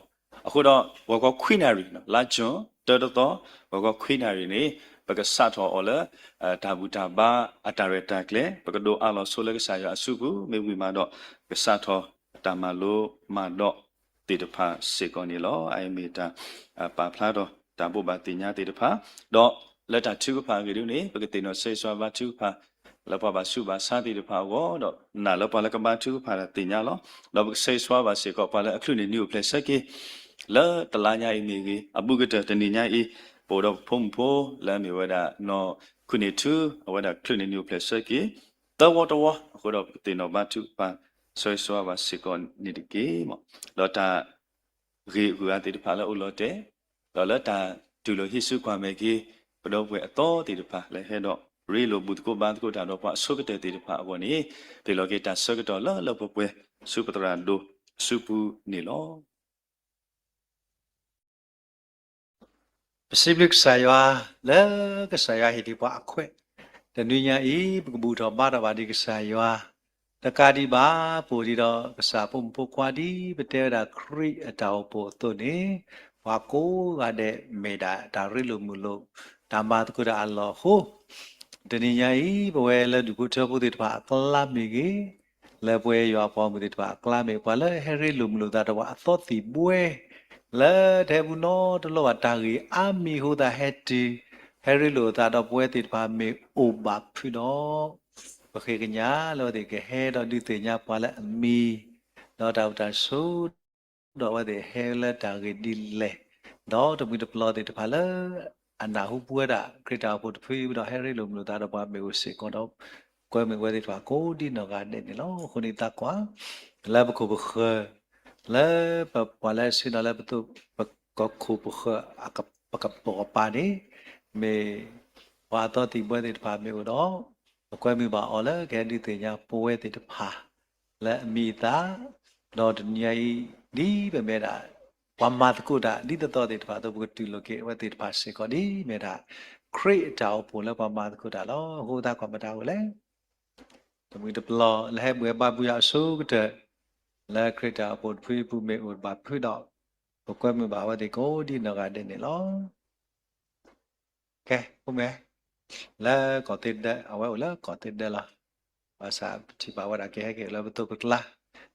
အဃိဒီး ဂီၤခီခွံနၣ်ရံၣ် လါကၠူၣ်တၢတသီ ဂီၤခီခွံနၣ်ရံၣ်န့ၣ် ပကစးထီၣ်အီၤလၢ တၢ်ဘူၣ်တၢ်ဘါအတၢ်ရဲၣ်တၢ်ကျဲၤ ပကဒိးအးလီၤဆိလၢကစၢ်ယွၤအစုပူၤ မ့ၢ်ဝံၤမးဒီး ကစးထီၣ်တၢ်မၤလိမၤဒိးသ့ၣ်တဖၣ်စ့ၢ်ကီးန့ၣ်လီၤ. အအံၤမ့ၢ်တၢ် ပာ်ဖျါထီၣ်တၢ်ဘိးဘၣ်သ့ၣ်ညါသ့ၣ်တဖၣ် ဒီးလၢတၢ်ထုကဖၣ်အဂ့ၢ်ဒ်န့ၣ် ပကသ့ၣ်နီၣ်ဆၢဂ့ၤဆၢဝါဘါထုကဖၣ် လၢပှၤဘၣ်ဆူးဘၣ်ဆါသ့ၣ်တဖၣ်အဂီၢ် ဒီးနာ်လၢပှၤလၢကဘါထုကဖၣ်တၢ်သ့ၣ်ညါလီၤ. ဒီးပကဆၢဂ့ၤဆၢဝါဘၣ်စ့ၢ်ကီး ပှၤလၢအချုးန့ၢ်နံၤအိၣ်ဖျဲၣ်ဆၢက့ၤ လၢတလါညါအံၤမ့ၢ်ဂ့ၤ အဘူးကတၢၢ်တနံၤညါအံၤ ပအိၣ်ဒီးပဖိမုၣ်ဖိ လၢအမ့ၢ်ဝဲဒၣ် နီၢ်ခုၣ်န့ၢ်ထူ အဝဲဒၣ်ချုးန့ၢ်နံၤအိၣ်ဖျဲၣ်ဆၢက့ၤ သၢဝီတဝီ အဃိဒီးပကသ့ၣ်နီၣ်ဘါထုကဖၣ် ဆၢဂ့ၤဆၢဝါဘၣ်စ့ၢ်ကီးန့ၣ်တက့ၢ်. ဒီးတၢ် ဂ့ၢ်အဂုၤအဂၤသ့ၣ်တဖၣ်လၢအအိၣ်လီၤတဲာ် ဒီးလၢတၢ်တူၢ်လိာ်ဟံးစုကွၢ်မဲာ်က့ၤ ပဒီပုၢ်ဝဲၢ်အသီသ့ၣ်တဖၣ် လၢဟဲဒီးရ့လိာ်ဘူၣ်သကိးဘါသကိးတၢ်ဒီးပှၤအဆိကတၢၢ်သ့ၣ်တဖၣ်အဂီၢ်န့ၣ် ပဟ့ၣ်လီၤက့ၤတၢ်ဆၢကတီၢ်လၢလၢပှဲၤပှဲၤ ဆူပသရၣ်ဒိၣ်အစုပူၤန့ၣ်လီၤ. ပစံးဘျုးကစၢ်ယွၤ လၢကစၢ်ယွၤဟ့ၣ်ဒံးပှၤအခွဲး တနွံညါအံၤ ပကဘူၣ်ထီၣ်ဘါထီၣ်ဘၣ်ဒံးကစၢ်ယွၤ တကးဒံးဘၣ် ပအိၣ်ဒံးဒီးကစၢ်ဖိမုၣ်ဖိခွါဒ်ပတဲဝဲဒၣ်ခရံာ်အတၢ်အိၣ်ဖှိၣ်အသိးန့ၣ် ပှၤကိးဂၤဒဲးမ့ၢ်ဒၣ်တၢ်ရ့လိာ်မုာ်လိာ် တၢ်မၤသကိးတၢ်အလီၢ်အဃိ, တနံၤညါအံၤ ပဝဲလၢဒူၣ်ဖိထၢဖိသ့ၣ်တဖၣ်အကျါမ့ၢ်ဂ့ၤ, လၢပဝဲယွၤအပှၤဂီၢ်မုၢ်သ့ၣ်တဖၣ်အကျါမ့ၢ် ပှၤလၢဟဲရ့လိာ်မုာ်လိာ်သးဒီးပှၤအသီသံၣ်ဘှဲ လၢတဟဲဘူးနီတလီၢ်ဘၣ် တၢ်ဂ့ၢ်အါမံၤအဃိသတးဟဲတုၤ ဟဲရ့လိာ်သးဒီးပဝဲသ့ၣ်တဖၣ်မ့ၢ်အိၣ်ဘၣ်ဖုးဒီး ပဃ့ကညးလၢအဝဲသ့ၣ်ကဟဲဒီးဒုးသ့ၣ်ညါပှၤလၢအမံၤ ဒီးတၢ်အိၣ်တၢ်ဆိး ဒီးအဝဲသ့ၣ်ဟဲလၢတၢ်ဂ့ၢ်ဒ်လဲၣ်, ဒီးတမှံၤတပျီၤသ့ၣ်တဖၣ်လၢ အနၢ်ဟူပဝဲဒၣ် ခရံာ်တၢ်အိၣ်ဖှိၣ်တဖုဒီးဟဲရ့လိာ်မုာ်လိာ်သးဒီးပှၤမ့ၢ်အိၣ်စ့ၢ်ကီးဒီး ကွဲမုာ်ဝဲသ့ၣ်တဖၣ်ကိးဒ်နီၢ်ဂၤဒဲးန့ၣ်လီၤ. အဃိန့ၣ်သးကွၢ် လၢပခိၣ်ပဃၢၤ လၢပပှၤလၢဆ့ၣ်နီၤလၢပသိး ပကီၢ်ခိၣ်ပဃၢၤ ပကပိာ်ကပၤန့ၣ် မ့ၢ်ပှၤအသီသံၣ်ဘှဲသ့ၣ်တဖၣ်မ့ၢ်အိၣ်ဒီး ပကွဲမုာ်ဘၣ်အီၤလၢကဟဲဒုးသ့ၣ်ညါပဝဲသ့ၣ်တဖၣ် လၢအမံၤအသၣ်, ဒီးတနံၤညါအံၤ ဒ်ပမ့ၢ်ဒၣ် ပှၤမၤသကိးတၢ်ဒ်သိးသိးသ့ၣ်တဖၣ်အသိး ပကတူၢ်လိာ်က့ၤအဝဲသ့ၣ်တဖၣ်စ့ၢ်ကီးဒ်မ့ၢ်ဒၣ် ခရံာ်အတၢ်အိၣ်ဖှိၣ်လၢပှၤမၤသကိးတၢ်လီၤ. အဃိသးကွၢ်မတၤဝဲလဲၣ် တမှံၤတပျီၤ လၢဟဲဘူးဟဲဘါဘူးယၤအဆိကတၢၢ် လၢခရံာ်တၢ်အိၣ်ဖှိၣ်တဖုအပူၤမ့ၢ်အိၣ်ဘၣ်ဖုးဒီး ပကွဲမုာ်ဘၣ်အဝဲသ့ၣ်ကိးဒ်နီၢ်ဂၤဒဲးန့ၣ်လီၤ. ကဲ အိၣ်မ့ၢ် လၢကီၢ်သ့ဒၢ အဝဲအိၣ်လၢကီၢ်သ့ဒၢလီၤ. ဘၣ်ဆၣ်ပထံၣ်ဘၣ်ဝဲဒၣ်ကဟဲက့ၤလၢပသိးပကျါ,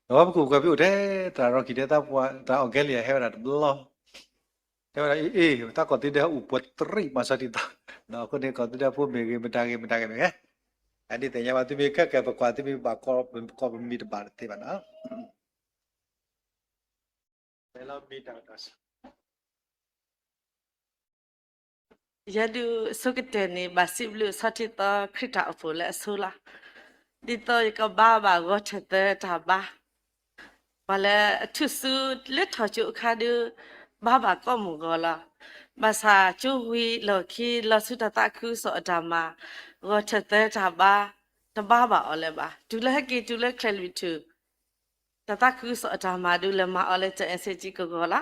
ဒီးပခိၣ်ပဃၢၤဖဲအိၣ်ထဲ သရၣ်ရီၣ်ခံတဲ သးပှၢ် သရၣ်အီၣ်ကဲလံယၤဟဲဝဲဒၣ်တဘျီ တဲဝဲဒၣ်အ့ၣ်အ့ၣ် တၢ်ကီၢ်သ့ဒၢအိၣ်ပှဲၤတရံးမၤစီတံၢ်သီ, ဒီးအဃိန့ၣ် ကီၢ်သ့ဒၢဖိမ့ၢ်ဂ့ၤ မတၤဂ့ၤ မတၤဂ့ၤမ့ၢ်ဂ့ၤ, အဒ်သ့ၣ်ညါဘၣ် သုမ့ၢ်ခဲကဲပကွၢ် သုမ့ၢ်ဘၣ်ကီမံၤတဘၣ်တသ့ဘၣ်နီၤ. ယဲဒုးအဆိကတၢၢ်န့ၣ် ဘၣ်စံးဘျုးဆီထံသီခရံာ်တၢ်အိၣ်ဖှိၣ်လၢအဆိလီၤ. ဒ်သိးယကဘါဘၣ်ဂီၤထၢၣ်သၢတၢ်ဘါ, ပှၤလၢအထူၣ်စုလၢထီၣ်ကၠိအခါဒုး ဘါဘၣ်ကိးမုၢ်ဂီၤလီၤ. ဘၣ်ဆၣ်ကၠိဝံၤလီၢ်ခံ လီၤဆူတၢ်သးခုကစီၣ်အတၢ်မၤ, ဂီၤထၢၣ်သၢတၢ်ဘါ တဘါဘၣ်အီၤလၢၤဘၣ်. တုၤလၢဟဲက့ၤတုၤလၢချဲၣ်လွံၢ်ထူၣ် တၢ်သးခုကစီၣ်အတၢ်မၤဒုး လဲၤမၤအီၤလၢ တၢ်အဲၣ်စ့ကၠံကဂီၤလီၤ.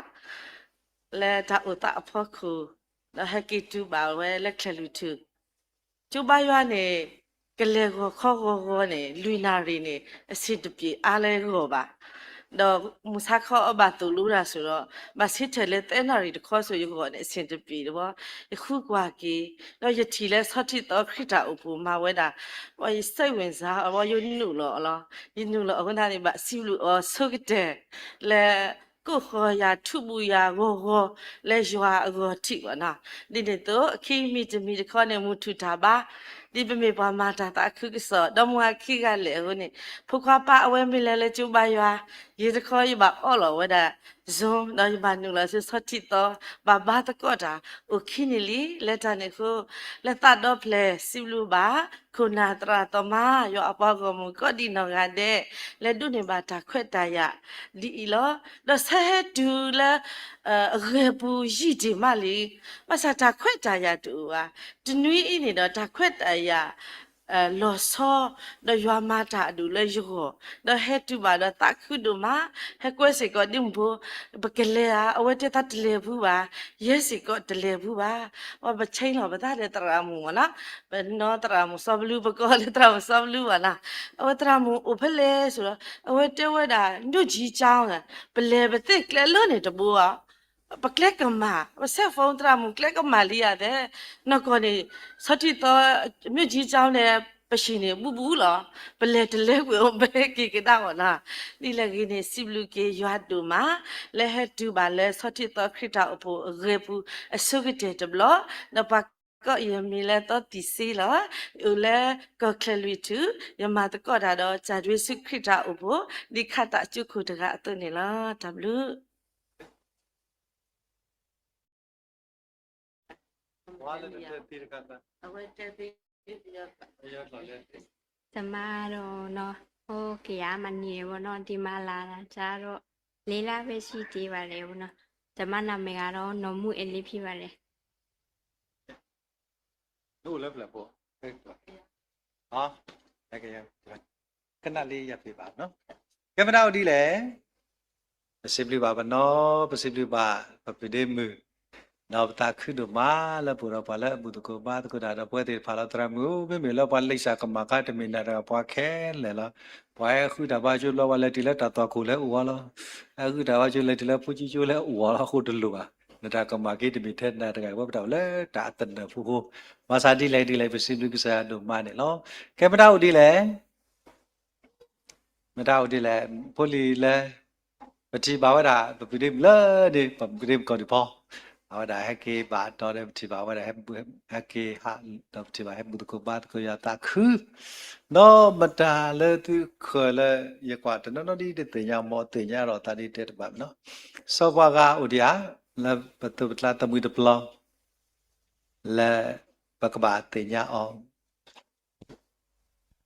လၢတၢ်အိၣ်သးအဖီခိၣ်, ဒီးဟဲက့ၤတုၤဘၣ်ဝဲလၢချဲၣ်လွံၢ်ထူၣ်, ကၠိဘါယွၤန့ၣ် ကလဲၤဂီၤခီဂီၤဂီၤန့ၣ် လွံၢ်နၣ်ရံၣ်န့ၣ် အဆင်တပြေအါလၢဂီၤဘၣ်. ဒီးမုၢ်ဆါခီအဘၣ်သိၣ်လိတၢ်ဆိးဒီး ဘၣ်ဆ့ထီၣ်လၢသၢနၣ်ရံၣ်တခီဆိး ယဂီၤန့ၣ် အဆင်တပြေတဘီ, ယဃုကွၢ်က့ၤ, ဒီးယထံၣ်လၢဆီထံသီခရံာ်တၢ်အိၣ်ဖှိၣ်မၤဝဲဒၣ်, ယစိတ်ဝင်စားအီၤ ယနုာ်လီၤအီၤလီၤ. ယနုာ်လီၤအီၤအဃိန့ၣ် ဘၣ်စံးဘျုးအီၤဆိကတၢၢ် လၢ ကိးဃီၤယၤထူးဘူးယၤဂီၤဂီၤ လၢယွၤအဂီၤထံးဘၣ်နီၤ. ဒ်န့ၣ်အသိး အခံမံၤတမံၤတခီန့ၣ် မုၢ်ထူၣ်တၢ်ဘါ, ဒ်ပမ့ၢ်ပှၤမၤတၢ်သးခုကစီၣ် ဒီမါဝၤခံဂၤလဲၣ်အဃိန့ၣ် ဖိခွါပၢ်အဝဲမ့ၢ်လဲၤလၢကၠိဘါယွၤ, ယတခီယဘၣ်အီၣ်လီၤဝဲဒၣ် Zoom ဒီးယဘၣ်နုာ်လီၤဆူဆီထံသီ ဘၣ်ဘါသကိးတၢ်အိၣ်ခံန့ၣ်လံ. လၢတၢ်န့ၣ်အဃိ လၢသးဒီဖျၢၣ်စံးဘျုးဘၣ် ခိၣ်နၢ်သရၣ်သီမါ ယွၤအပှၤဂီၢ်မုၢ်ကိးဒံးနီၢ်ဂၤဒဲး လဲၤဒိးန့ၢ်ဘၣ်တၢ်ခွဲးတၢ်ယာ်ဒ်အံၤလီၤ. ဒီးဆၢဟဲတုၤလၢ အဂဲၤပူၤယံာ်တ့ၢ်မးလံ, ဘၣ်ဆၣ်တၢ်ခွဲးတၢ်ယာ်တအိၣ်ဘၣ်. တနွံအံၤန့ၣ်ဒီး တၢ်ခွဲးတၢ်ယာ် လီၤဆီ ဒီးယွၤမၤတၢ်အဒိၣ်လၢယဂီၢ်, ဒီးဟဲတုၤဘၣ်ဒီးသးခုဒိၣ်မး, ဟဲကွဲစ့ၢ်ကီးဒ်မုၢ်ဖိ, ပကလဲၤဧါ, အဝဲတဲသးတလဲၤဘူးဘၣ်, ယဲစ့ၢ်ကီးတလဲၤဘူးဘၣ်. အဝဲပဆဲးလီၤပသးဒီးသရၣ်မုၣ်မ့ၢ်နီၤ, ပနီၢ်သရၣ်မုၣ်စီၤဘလူး ပကိးလၢသရၣ်မုၣ်စီၤဘလူးဘၣ်နီၤ, အဝဲသရၣ်မုၣ်အိၣ်ဖဲလဲၣ်ဆိးဒီး အဝဲတဲဝဲဒၣ် မြို့ကြီးကျောင်း ပလဲၤပသ့ၣ်ကျဲလၢန့ၣ်တဘိဧါ ပကျဲကမၣ်, ပဆဲးဖီသရၣ်မုၣ်ကျဲကမၣ်လံဧါသဲး, နီၢ်ကီၢ်န့ၣ် ဆီထံသီ မြို့ကြီးကျောင်း န့ၣ် ပဟံၣ်န့ၣ်ဘူးဘူးလီၤ, ပလဲၤတလဲကွံာ်အိၣ်ဘဲက့ၤကဒါမ့ၢ်နီၤ. ဒ်လဲၣ်ဂ့ၤန့ၣ် စံးဘျုးက့ၤယွၤဒိၣ်မး လၢဟဲတုၤဘၣ်လၢဆီထံသီခရံာ်တၢ်အိၣ်ဖှိၣ်အဂဲၤပူၤအဆိကတၢၢ်တဘျီ, ဒီးပှၤကိးယမံၤလၢသီသံၣ်စ့လီၤ. ယအိၣ်လၢကီၢ်ချၢၣ်လွံၢ်ထူၣ်, ယမၤသကိးတၢ်ဒီး ကၠၣ်ဒွ့ဆူခရံာ်တၢ်အိၣ်ဖှိၣ် ဒ်ခးသးကၠိခိၣ်တဂၤအသိးန့ၣ်လီၤ. တၢ်ဘျုး သမါဒီးနီၤ, အိၣ်ကယၤမနုၤဝဲနီၤ, ဒ်မါလၢ်လၢ် တၢ်ဒီး လံလၢ်ဖဲဆံတ့ၢ်ဘၣ်လဲၣ်ဝဲနီၤ, သမါနီၢ်မ့ၢ်ဂၤဒီး နီၢ်မူအဲလ့ဖံဘၣ်လဲၣ်. အိၣ်လၢပျၢၤဖိ, ကနၣ်လံယၤဖံးဘၣ်နီၤ. ကဲမနုၤအိၣ်ဒ်လဲၣ် ပစံးဘျုးဘၣ်ပနီၢ်, ပစံးဘျုးဘၣ်ပဖုဒ့မုၣ်, ဒီးပသးခုဒိၣ်မးလၢပအိၣ်ဒီးပှၤလၢအဘူၣ်သကိးဘါသကိးတၢ် ဒီးပဝဲသ့ၣ်တဖၣ်လီၤသရၣ်မုၣ်, မ့မ့ၢ်လၢပှၤလံာ်စၢ်ကမၣ်ခါတမ့ၢ်နၤတဂၤပှၤခဲလၢာ်လီၤ. ပှၤဟဲဃုတၢ်ဘါကၠိဘျီ ပှၤလဲၤတုၤလၢတၢ်သွၣ်ခိၣ်လၢအအိၣ်အီၤလီၤ. ဟဲဃုတၢ်ဘါကၠိလဲၤတုၤလၢဖိကၠိကၠိလၢအအိၣ်အီၤလီၤ အဃိတလိၣ်ဘၣ် နတၢ်ကမၣ်က့တမ့ၢ်ထဲနၤတဂၤအံၤဘၣ်, ပတၢ်အိၣ်လၢတၢ်အသနၢၣ်ဖိဃိ, ဘၣ်ဆၣ်ဒ်လဲၣ်ဒ်လဲၣ် ပစံးဘျုးကစၢ်ယွၤဒိၣ်မးန့ၣ်လီၤ. ကဲ မတၤအိၣ်ဒ်လဲၣ် မတၤအိၣ်ဒ်လဲၣ်, ဖိလံၤလၢ ပထံၣ်ဘၣ်ဝဲဒၣ် ပပုၢ်ဒ့မုၣ်လၢန့ၣ် ပပုၢ်ဒ့မုၣ်ကီၢ်ဒံးဖီ, အဝဲဒၣ်ဟဲက့ၤဘၣ်တီဒီး ပထံၣ်ဘၣ်ဝဲဒၣ် ဟဲက့ၤဟး ဒီးပထံၣ်ဘၣ်ဟဲဘူၣ်သကိးဘါသကိးယွၤသးခု, ဒီးမတၤလၢသုဃၢၤလၢ ယကွၢ်တနီၤနီၤဒ်တသ့ၣ်ညါ မ်အသ့ၣ်ညါဒီးသးဒ်တဲတဘၣ်မနီၤ, စီၤပှၤဂၤအိၣ်ဒံးဧါ, လၢပသိးပကျါသမံသပျီ လၢပကဘၣ်သ့ၣ်ညါအီၤ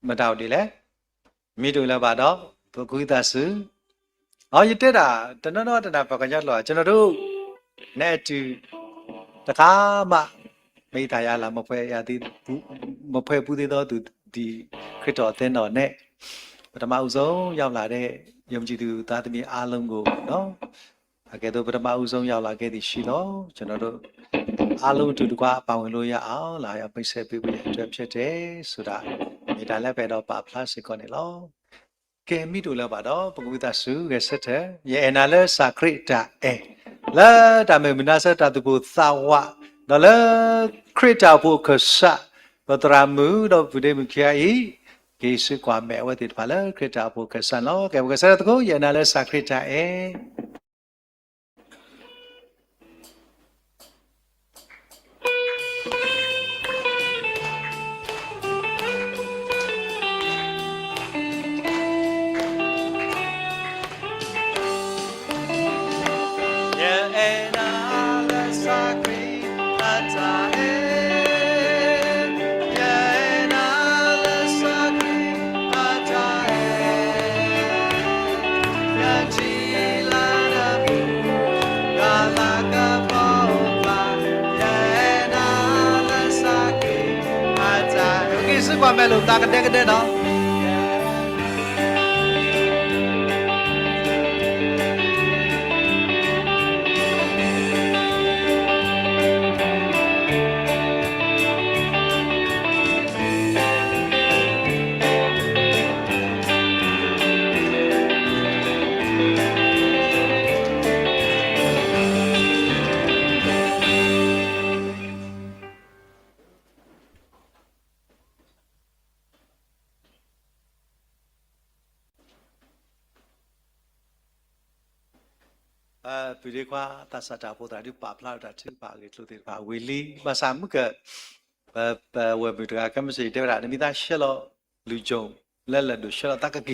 မတၤအိၣ်ဒ်လဲၣ်, မ့ၢ်တအိၣ်လၢၤဘၣ်ဒီး ပကဝံသးစူၤ, အ ယတဲဒၣ် တနီၤနီၤတနၢ်ပှၤကညီကျိာ် ကျွန်တော်တို့ နအတူ တခါမှ မ့ၢ်သးယၤလၢ မဖွယ်ရာသီ မဖွယ်ဘူးသေးသောသူသည် ခရစ်တော်အသင်းတော်နဲ့ ပထမဦးဆုံးရောက်လာတဲ့ ယုံကြည်သူသားသမီးအားလုံးကိုနော် အကယ်သို့ ပထမဦးဆုံးရောက်လာခဲ့သည်ရှိသော ကျွန်တော်တို့ အားလုံးအတူတကွပါဝင်လို့ရအောင် လာရောက်မိတ်ဆက်ပေးဖို့ရန်အတွက်ဖြစ်တယ်ဆိုတာ မေတ္တာလက်ဖက်တော့ပါဖျါစေကောင်းနေလော ကဲမ့ၢ်တအိၣ်လၢၤဘၣ်ဒီး ပကဝံသးစူၤဂဲၤဆၢထၢၣ် ယအဲၣ်နၤလၢစၢ်ခရံာ်တၢ်အဲၣ် လၢတၢ်မုၢ်မနုၤစၢၤတၢ်သူၣ်ပိၢ်သးဝး ဒီးလၢခရံာ်တၢ်အိၣ်ဖှိၣ်အခၢၣ်စး ပသရၣ်မုၣ်ဒီးပုၢ်ဒ့မုၣ်ခံဂၤအံၤ က့ၤဆူကွၢ်မဲာ်အဝဲသ့ၣ်တဖၣ်လၢခရံာ်တၢ်အိၣ်ဖှိၣ်အခၢၣ်စးန့ၣ်လီၤ. ကဲ ပကဂဲၤဆၢထၢၣ်သကိး ယအဲၣ်နၤလၢစၢ်ခရံာ်တၢ်အဲၣ် ယအဲၣ်နၤလၢစၢ်ခရံာ်အတၢ်အဲၣ် ယအဲၣ်နၤလၢစၢ်ခရံာ်အတၢ်အဲၣ် ယထံၣ်လၢနပူၤ ယွၤလၤကပီၤအိၣ်ဖျါ ယအဲၣ်နၤလၢစၢ်ခရံာ်အတၢ်အဲၣ် ပက့ၤဆူကွၢ်မဲာ်လိာ်သးကဒဲကဒဲနီၤ ပုၢ်ဒ့ခွါ သးစၢ်တၢ်အိၣ်ဖှိၣ်သရၣ်ဒုးပာ်ဖျါထီၣ်တၢ်ထုကဖၣ်အဂ့ၢ်အကျိၤသ့ၣ်တဖၣ်ဝံၤလံ ဘၣ်ဆၣ်မုၢ်က ပ ပဝဲၢ်မုၣ်တဂၤ ကဲမ့ၢ်စ့ၢ်တဲဝဲဒၣ် နမ့ၢ်သးဆှၢလီၤ လူၤကၠိၣ် လၢလၢၢ်ဒိၣ်ဆှၢလီၤသးကက့ၤ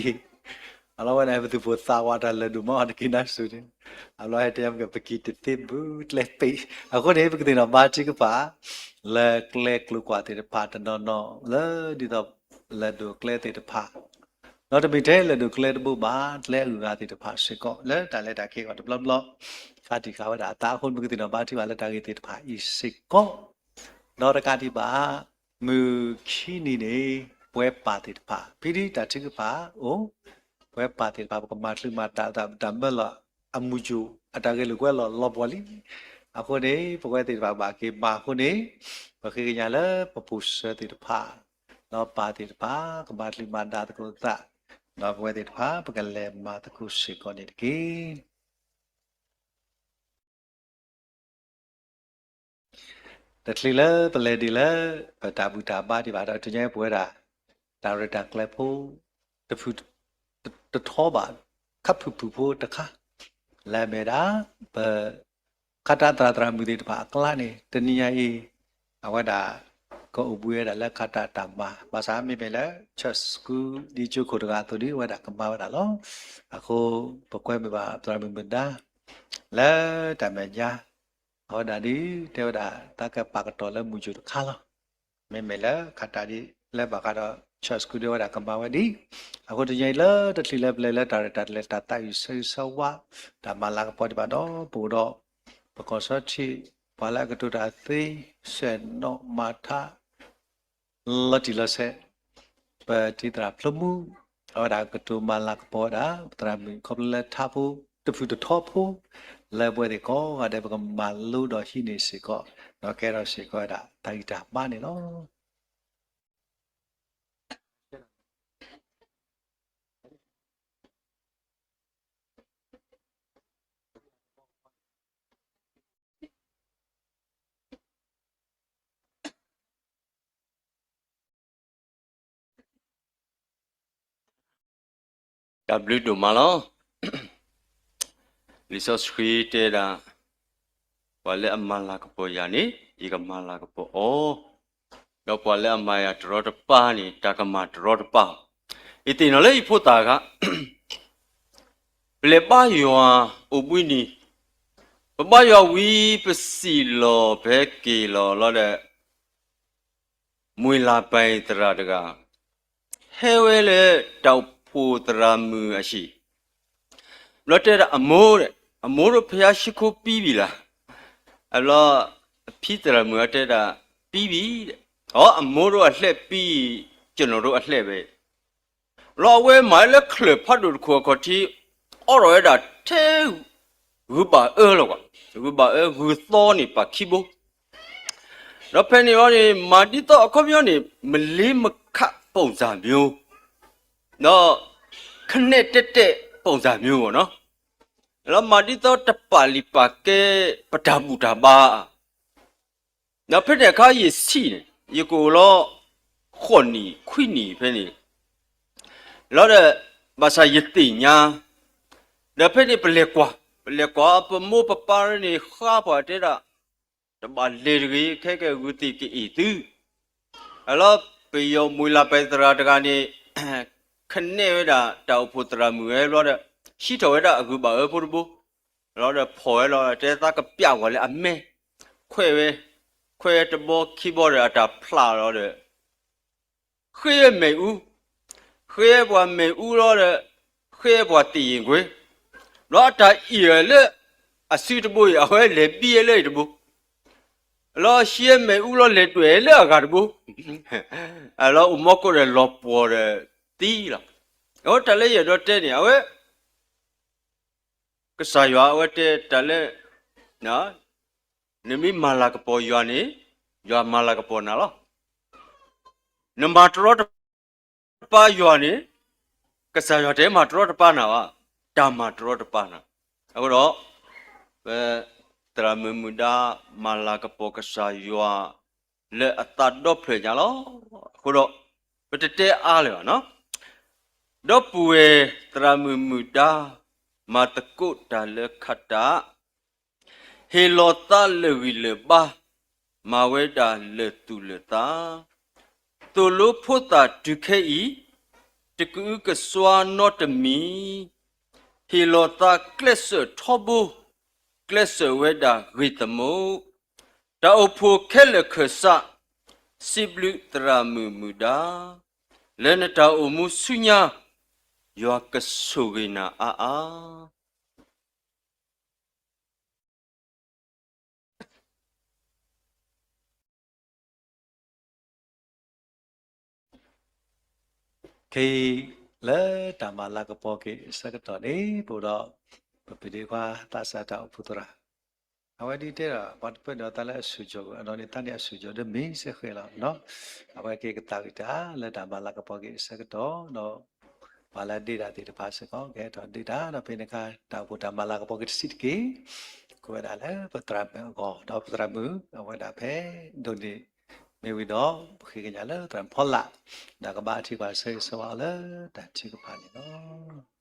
အလီၢ်ဝဲန့ၣ် ပသူၣ်ပိၢ်သးဝးတၢ်လၢၢ်ဒိၣ်မး တက့ၤနါစူၤန့ၣ် အလီၢ်ဟဲတဲမ့ၢ်က ပက့ၤတသ့ဘူးကျဲသ့ အဃိန့ၣ် ပကသ့ၣ်နီၣ်ဘါထုကဖၣ် လၢကျဲကျိၤကွာ်သ့ၣ်တဖၣ်တနီၤနီၤ လၢဒ်သိးလၢၢ်ဒိၣ်ကျဲသ့ၣ်တဖၣ် ဒီးတမ့ၢ်ထဲလၢၢ်ဒိၣ်ကျဲတဘိဘၣ် ကျဲအဂုၤအဂၤသ့ၣ်တဖၣ်စ့ၢ်ကီး လၢတၢ်လဲၤတၢ်က့ၤအဂီၢ်တဘျီဘျီ ခါတံၢ်ဃာ်ဝဲဒၣ်အသးအဃိ ပကသ့ၣ်နီၣ်ဘါထုကဖၣ်လၢတၢ်ဂ့ၢ်သ့ၣ်တဖၣ်အံၤစ့ၢ်ကီး ဒီးတကးဒံးဘၣ် မုၢ်ခံနံၤန့ၣ် ပဝဲပၢ်သ့ၣ်တဖၣ် ဖဲဒၣ်တၢ်ထုကဖၣ်အိၣ် ပဝဲပၢ်သ့ၣ်တဖၣ် ပကမၤချုးမၤတၢ်သး တၢ်မၢလီၤအမုၢ်ကၠိၣ် အတၢ်ဂဲၤလိာ်ကွဲလီၤလီၤပှီၢ်လံ အဃိန့ၣ် ပဝဲသ့ၣ်တဖၣ်ဘၣ်က့ၤမၤအဃိန့ၣ် ပဃ့ကညးလၢပပိာ်စၢၤသ့ၣ်တဖၣ် ဒီးပၢ်သ့ၣ်တဖၣ် ကမၤချုးမၤဒါသကိးသး ဒီးပဝဲသ့ၣ်တဖၣ် ပကလဲၤမၤသကိးစ့ၢ်ကီးန့ၣ်တက့ၢ်. တချုးလၢပလဲၤဒံးလၢ ပတၢ်ဘူၣ်တၢ်ဘါဒံးဘၣ်ဒီး တနံၤအံၤပဝဲဒၣ် တၢ်ရဲၣ်တၢ်ကျဲၤဖိ တဖု တထီဘၣ် ခပ်ဖုၣ်ဖုၣ်ဖိတခါ လၢအမ့ၢ်ဒၣ် ပ ခးတၢ်သရၣ်သရၣ်မုၣ်သ့ၣ်တဖၣ်အကျါန့ၣ် တနံၤညါအံၤ အဝဲဒၣ် ကအိၣ်ဘှံးဝဲဒၣ်လၢခးတၢ်တၢ်မၤ ဘၣ်ဆၣ်မ့မ့ၢ်လၢ Church School ဒ်ကၠိခိၣ်တဂၤအသိးဒီး အဝဲဒၣ်ကမၤဝဲဒၣ်လီၤ. အဃိ ပကွဲမုာ်ဘၣ်သရၣ်မုၣ်မုၢ်ဒါ လၢတၢ်မဲာ်ညါ အဝဲဒၣ်ဒ်တဲဝဲဒၣ် သးကပာ်ကတီၢ်လၢမုၢ်ကၠိၣ်တခါလီၤ. မ့မ့ၢ်လၢခးတၢ်ဒ်လၢဘၣ်ဃးဒီး Church School ဒီးအဝဲဒၣ်ကမၤဝဲဒ် အဃိတနံၤညါအံၤလၢတချုးလၢပလဲၤလၢတၢ်ရဲၣ်တၢ်ကျဲၤတၢ်သးအုးဆၢဂ့ၤဆၢဝါ တၢ်မၤလၤကပီၤဒံးဘၣ်ဒီး ပအိၣ်ဒီး ပကီၢ်စီထံး ပှၤလၢအကတိၤတၢ်သ့ ဆဲးနီၣ်မၤထါ လီၤတံၢ်လီၤဆဲး ပတံၤသရၣ်ဖျိမူ အဝဲဒၣ်ကတိၤမၤလၤကပီၤဝဲဒၣ် ပသရၣ်မုၣ်ခီဖျိလၢထါဖိ တဖုၣ်တထီဖိ လၢပဝဲသ့ၣ်ကိးဂၤဒဲး ပကမၤလိဒီးဟံးန့ၢ်စ့ၢ်ကီး ဒီးကဲထီၣ်စ့ၢ်ကီးဝဲဒၣ် တၢ်ဂံၢ်တၢ်ဘါန့ၣ်လီၤ. တ တၢ်ဘျုးဒိၣ်မးလီၤ. လံာ်စီဆှံတဲဒၣ်, ပှၤလၢအမၤလၤကပီၤယၤန့ၣ် ယကမၤလၤကပီၤအီၤ, ဒီးပှၤလၢအမၤယၤတရီတပါန့ၣ် တၢ်ကမၤတရီတပါ. ယသ့ၣ်နီၣ်လၢယဖိသၣ်အခါ, ပလဲၤဘါယွၤအိၣ်ဘှံးနံၤ, ပဘါယွၤဝံၤ ပစံၣ်လီၤဖဲက့ၤလီၤလီၤဒီး မှ့လၤပၤသရၣ်တဂၤ ဟဲဝဲလၢတၢ်အိၣ်ဖှိၣ်သရၣ်မုၣ်အဟံၣ်, ဘျီတဲဒၣ်အမိၢ်, အမိၢ်တို့ ဘုရားရှိခိုးပြီးပြီလား. အဘျီ အဖံသရၣ်မုၣ်အတဲဒၣ် ပြီးပြီ. အီ အမိၢ်တို့အလှည့်ပြီး ကျွန်တော်တို့အလှည့်ပဲ. ဘျီအဝဲမၤလၢချၢၣ်ဖးဒိၣ်တခိၣ်အခီၣ်ထံး အိးထီၣ်ဝဲဒၣ်ထဲ ဂုၤဘၣ်အၢလီၤကွၢ်, ဂုၤဘၣ်အၢ ဂုၤသီန့ၣ်ပာ်ခံဘိ. ဒီးဖဲန့ၣ်အီၤန့ၣ် မၤဒ်သိးအခီပညီန့ၣ် မလေးမခတ်ပုံစံမျိုး, ဒီး ခနဲၣ်တဲၣ်တဲၣ် ပုံစံမျိုးပေါ့နော်. လီၤမၤဒ်သိးတပာ်လုၢ်ပာ်ကဲ ပတၢ်ဘူၣ်တၢ်ဘါ ဒီးဖဲန့ၣ်အခါယဆံးန့ၣ် ယကအိၣ်လီၤ ဃိးနံၣ်ခွံနံၣ်ဖဲန့ၣ်, လီၤဒီး ဘၣ်ဆၣ်ယသ့ၣ်ညါ, ဒီးဖဲန့ၣ်ပလဲၤကွၢ်, ပလဲၤကွၢ်ပမိၢ်ပပၢ်န့ၣ် ဃါပှၤတဲဒၣ် တဘၣ်လဲၤတဂ့ၤ ခဲကဲဂုာ်သ့ၣ်ကအ့ၣ်သု, အလီၤ ပယီၤမှ့လၤပၤသရၣ်တဂၤန့ၣ် ခနဲၣ်ဝဲဒၣ်တၢ်အိၣ်ဖှိၣ်သရၣ်မုၣ်ဝဲဘျီဒီး ဟံးထီၣ်ဝဲဒၣ်အဂုၤဘၣ်အၢဖိတဘိ, လီၤဒီးဖီၣ်ဝဲလီၤ တဲသးကပျးကွၢ်လၢအမဲ, ခွဲးဝဲ, ခွဲးတဘီခံဘီဒီးအတၢ်ဖျးလီၤဒီး ဃ့မ့ၣ်အူ, ဃ့ပှၤမ့ၣ်အူလီၤဒီး ဃ့ပှၤသ့ၣ်ယ့ၣ်ကွ့, ဘျီအတၢ်အ့ၣ်လၢ အစုတဘိအံၤ အဝဲလဲၤဘံလၢအံၤတဘိ, လီၤဟံးမ့ၣ်အူလီၤလဲၤဒွဲၣ်လၢအဂၤတဘိ, လီၤအိၣ်မီကိးဒီးလီၤပှီၢ်ဒီးသံလီၤ. အဝဲတၢ်လၢယအဲၣ်ဒိးတဲန့ၣ် အဝဲ ကစၢ်ယွၤအဝဲတဲတၢ်လၢ နမ့ၢ်မၤလၤကပီၤယွၤန့ၣ် ယွၤမၤလၤကပီၤနၤလီၤ. နမၤတရီတပါယွၤန့ၣ် ကစၢ်ယွၤတမၤတရီတပါနၤဘၣ်, တၢ်မၤတရီတပါနၤ. အဃိဒီး ပ သရၣ်မုၣ်မုၣ်ဒါ မၤလၤကပီၤကစၢ်ယွၤ လၢအသးဒီဖျၢၣ်ညါလီၤ. အဃိဒီး ပတတဲအါလၢၤဘၣ်နီၤ. ဒီပုၢ်ဝဲၢ်သရၣ်မုၣ်မုၣ်ဒါ မၤသကိးတၢ်လၢခးတၢ် ဟ့ၣ်လီၤသးလၢာ်ဂံၢ်လၢာ်ဘါ, မၤဝဲဒၣ်လၢာ်သူၣ်လၢာ်သး, သိၣ်လိဖိသၣ်တုၤခဲအံၤ, တကအုကစွါနီတမံၤ, ဟ့ၣ်လီၤသးကျဲးစၢးထီဘိ, ကျဲးစၢးဝဲဒၣ်ဂ့ၢ်သမူ, တၢ်အိၣ်ဖှိၣ်ခဲလၢာ်ခၢၣ်စး, စံးဘျုးသရၣ်မုၣ်မုၣ်ဒါ, လၢနတၢ်အိၣ်မူဆူညါ, ယွၤကဆိၣ်ဂ့ၤနၤအါအါ. ခဲအံၤ လၢတၢ်မၤလၤကပီၤက့ၤအဆၢကတီၢ်န့ၣ် ပအိၣ်ဒီး ပပဒ့ခွါသးစၢ်တၢ်အိၣ်ဖှိၣ်သရၣ်, အဝဲဒ်တဲဒီး ပှၤတဖၣ်န့ၣ်အသးလၢအဆူၣ်ကၠီၣ်, အနီၢ်န့ၣ်သးန့ၣ်အဆူၣ်ကၠီၣ်ဒီးမ့ၢ်စ့ၢ်ဃဲလီၤ. အဝဲက့ၤကသးဝံၣ်တၢ်လၢတၢ်မၤလၤကပီၤက့ၤအဆၢကတီၢ်ဒီး ပှၤလၢဒ့တၢ်သ့ၣ်တဖၣ်စ့ၢ်ကီး ကဟဲထီၣ်ဒ့တၢ်ဒီးဖဲန့ၣ်အခါ တၢ်အိၣ်ဖှိၣ်တၢ်မၤလၤကပီၤက့ၤတဆံးတက့ၢ်, ကိးဝဲဒၣ်လၢပသရၣ်မုၣ်အဂီၢ် ဒီးပသရၣ်မုၣ်အဝဲဒၣ်ဖဲဒိၣ်န့ၣ် မ့ၢ်ဝံၤဒီး ပဃ့ကညးလၢသရၣ်ဖီလာ် ဒီးကဘၣ်ထံၣ်ပှၤဆၢဂ့ၤဆၢဝါအီၤလၢတၢ်ထုကဖၣ်န့ၣ်လီၤ.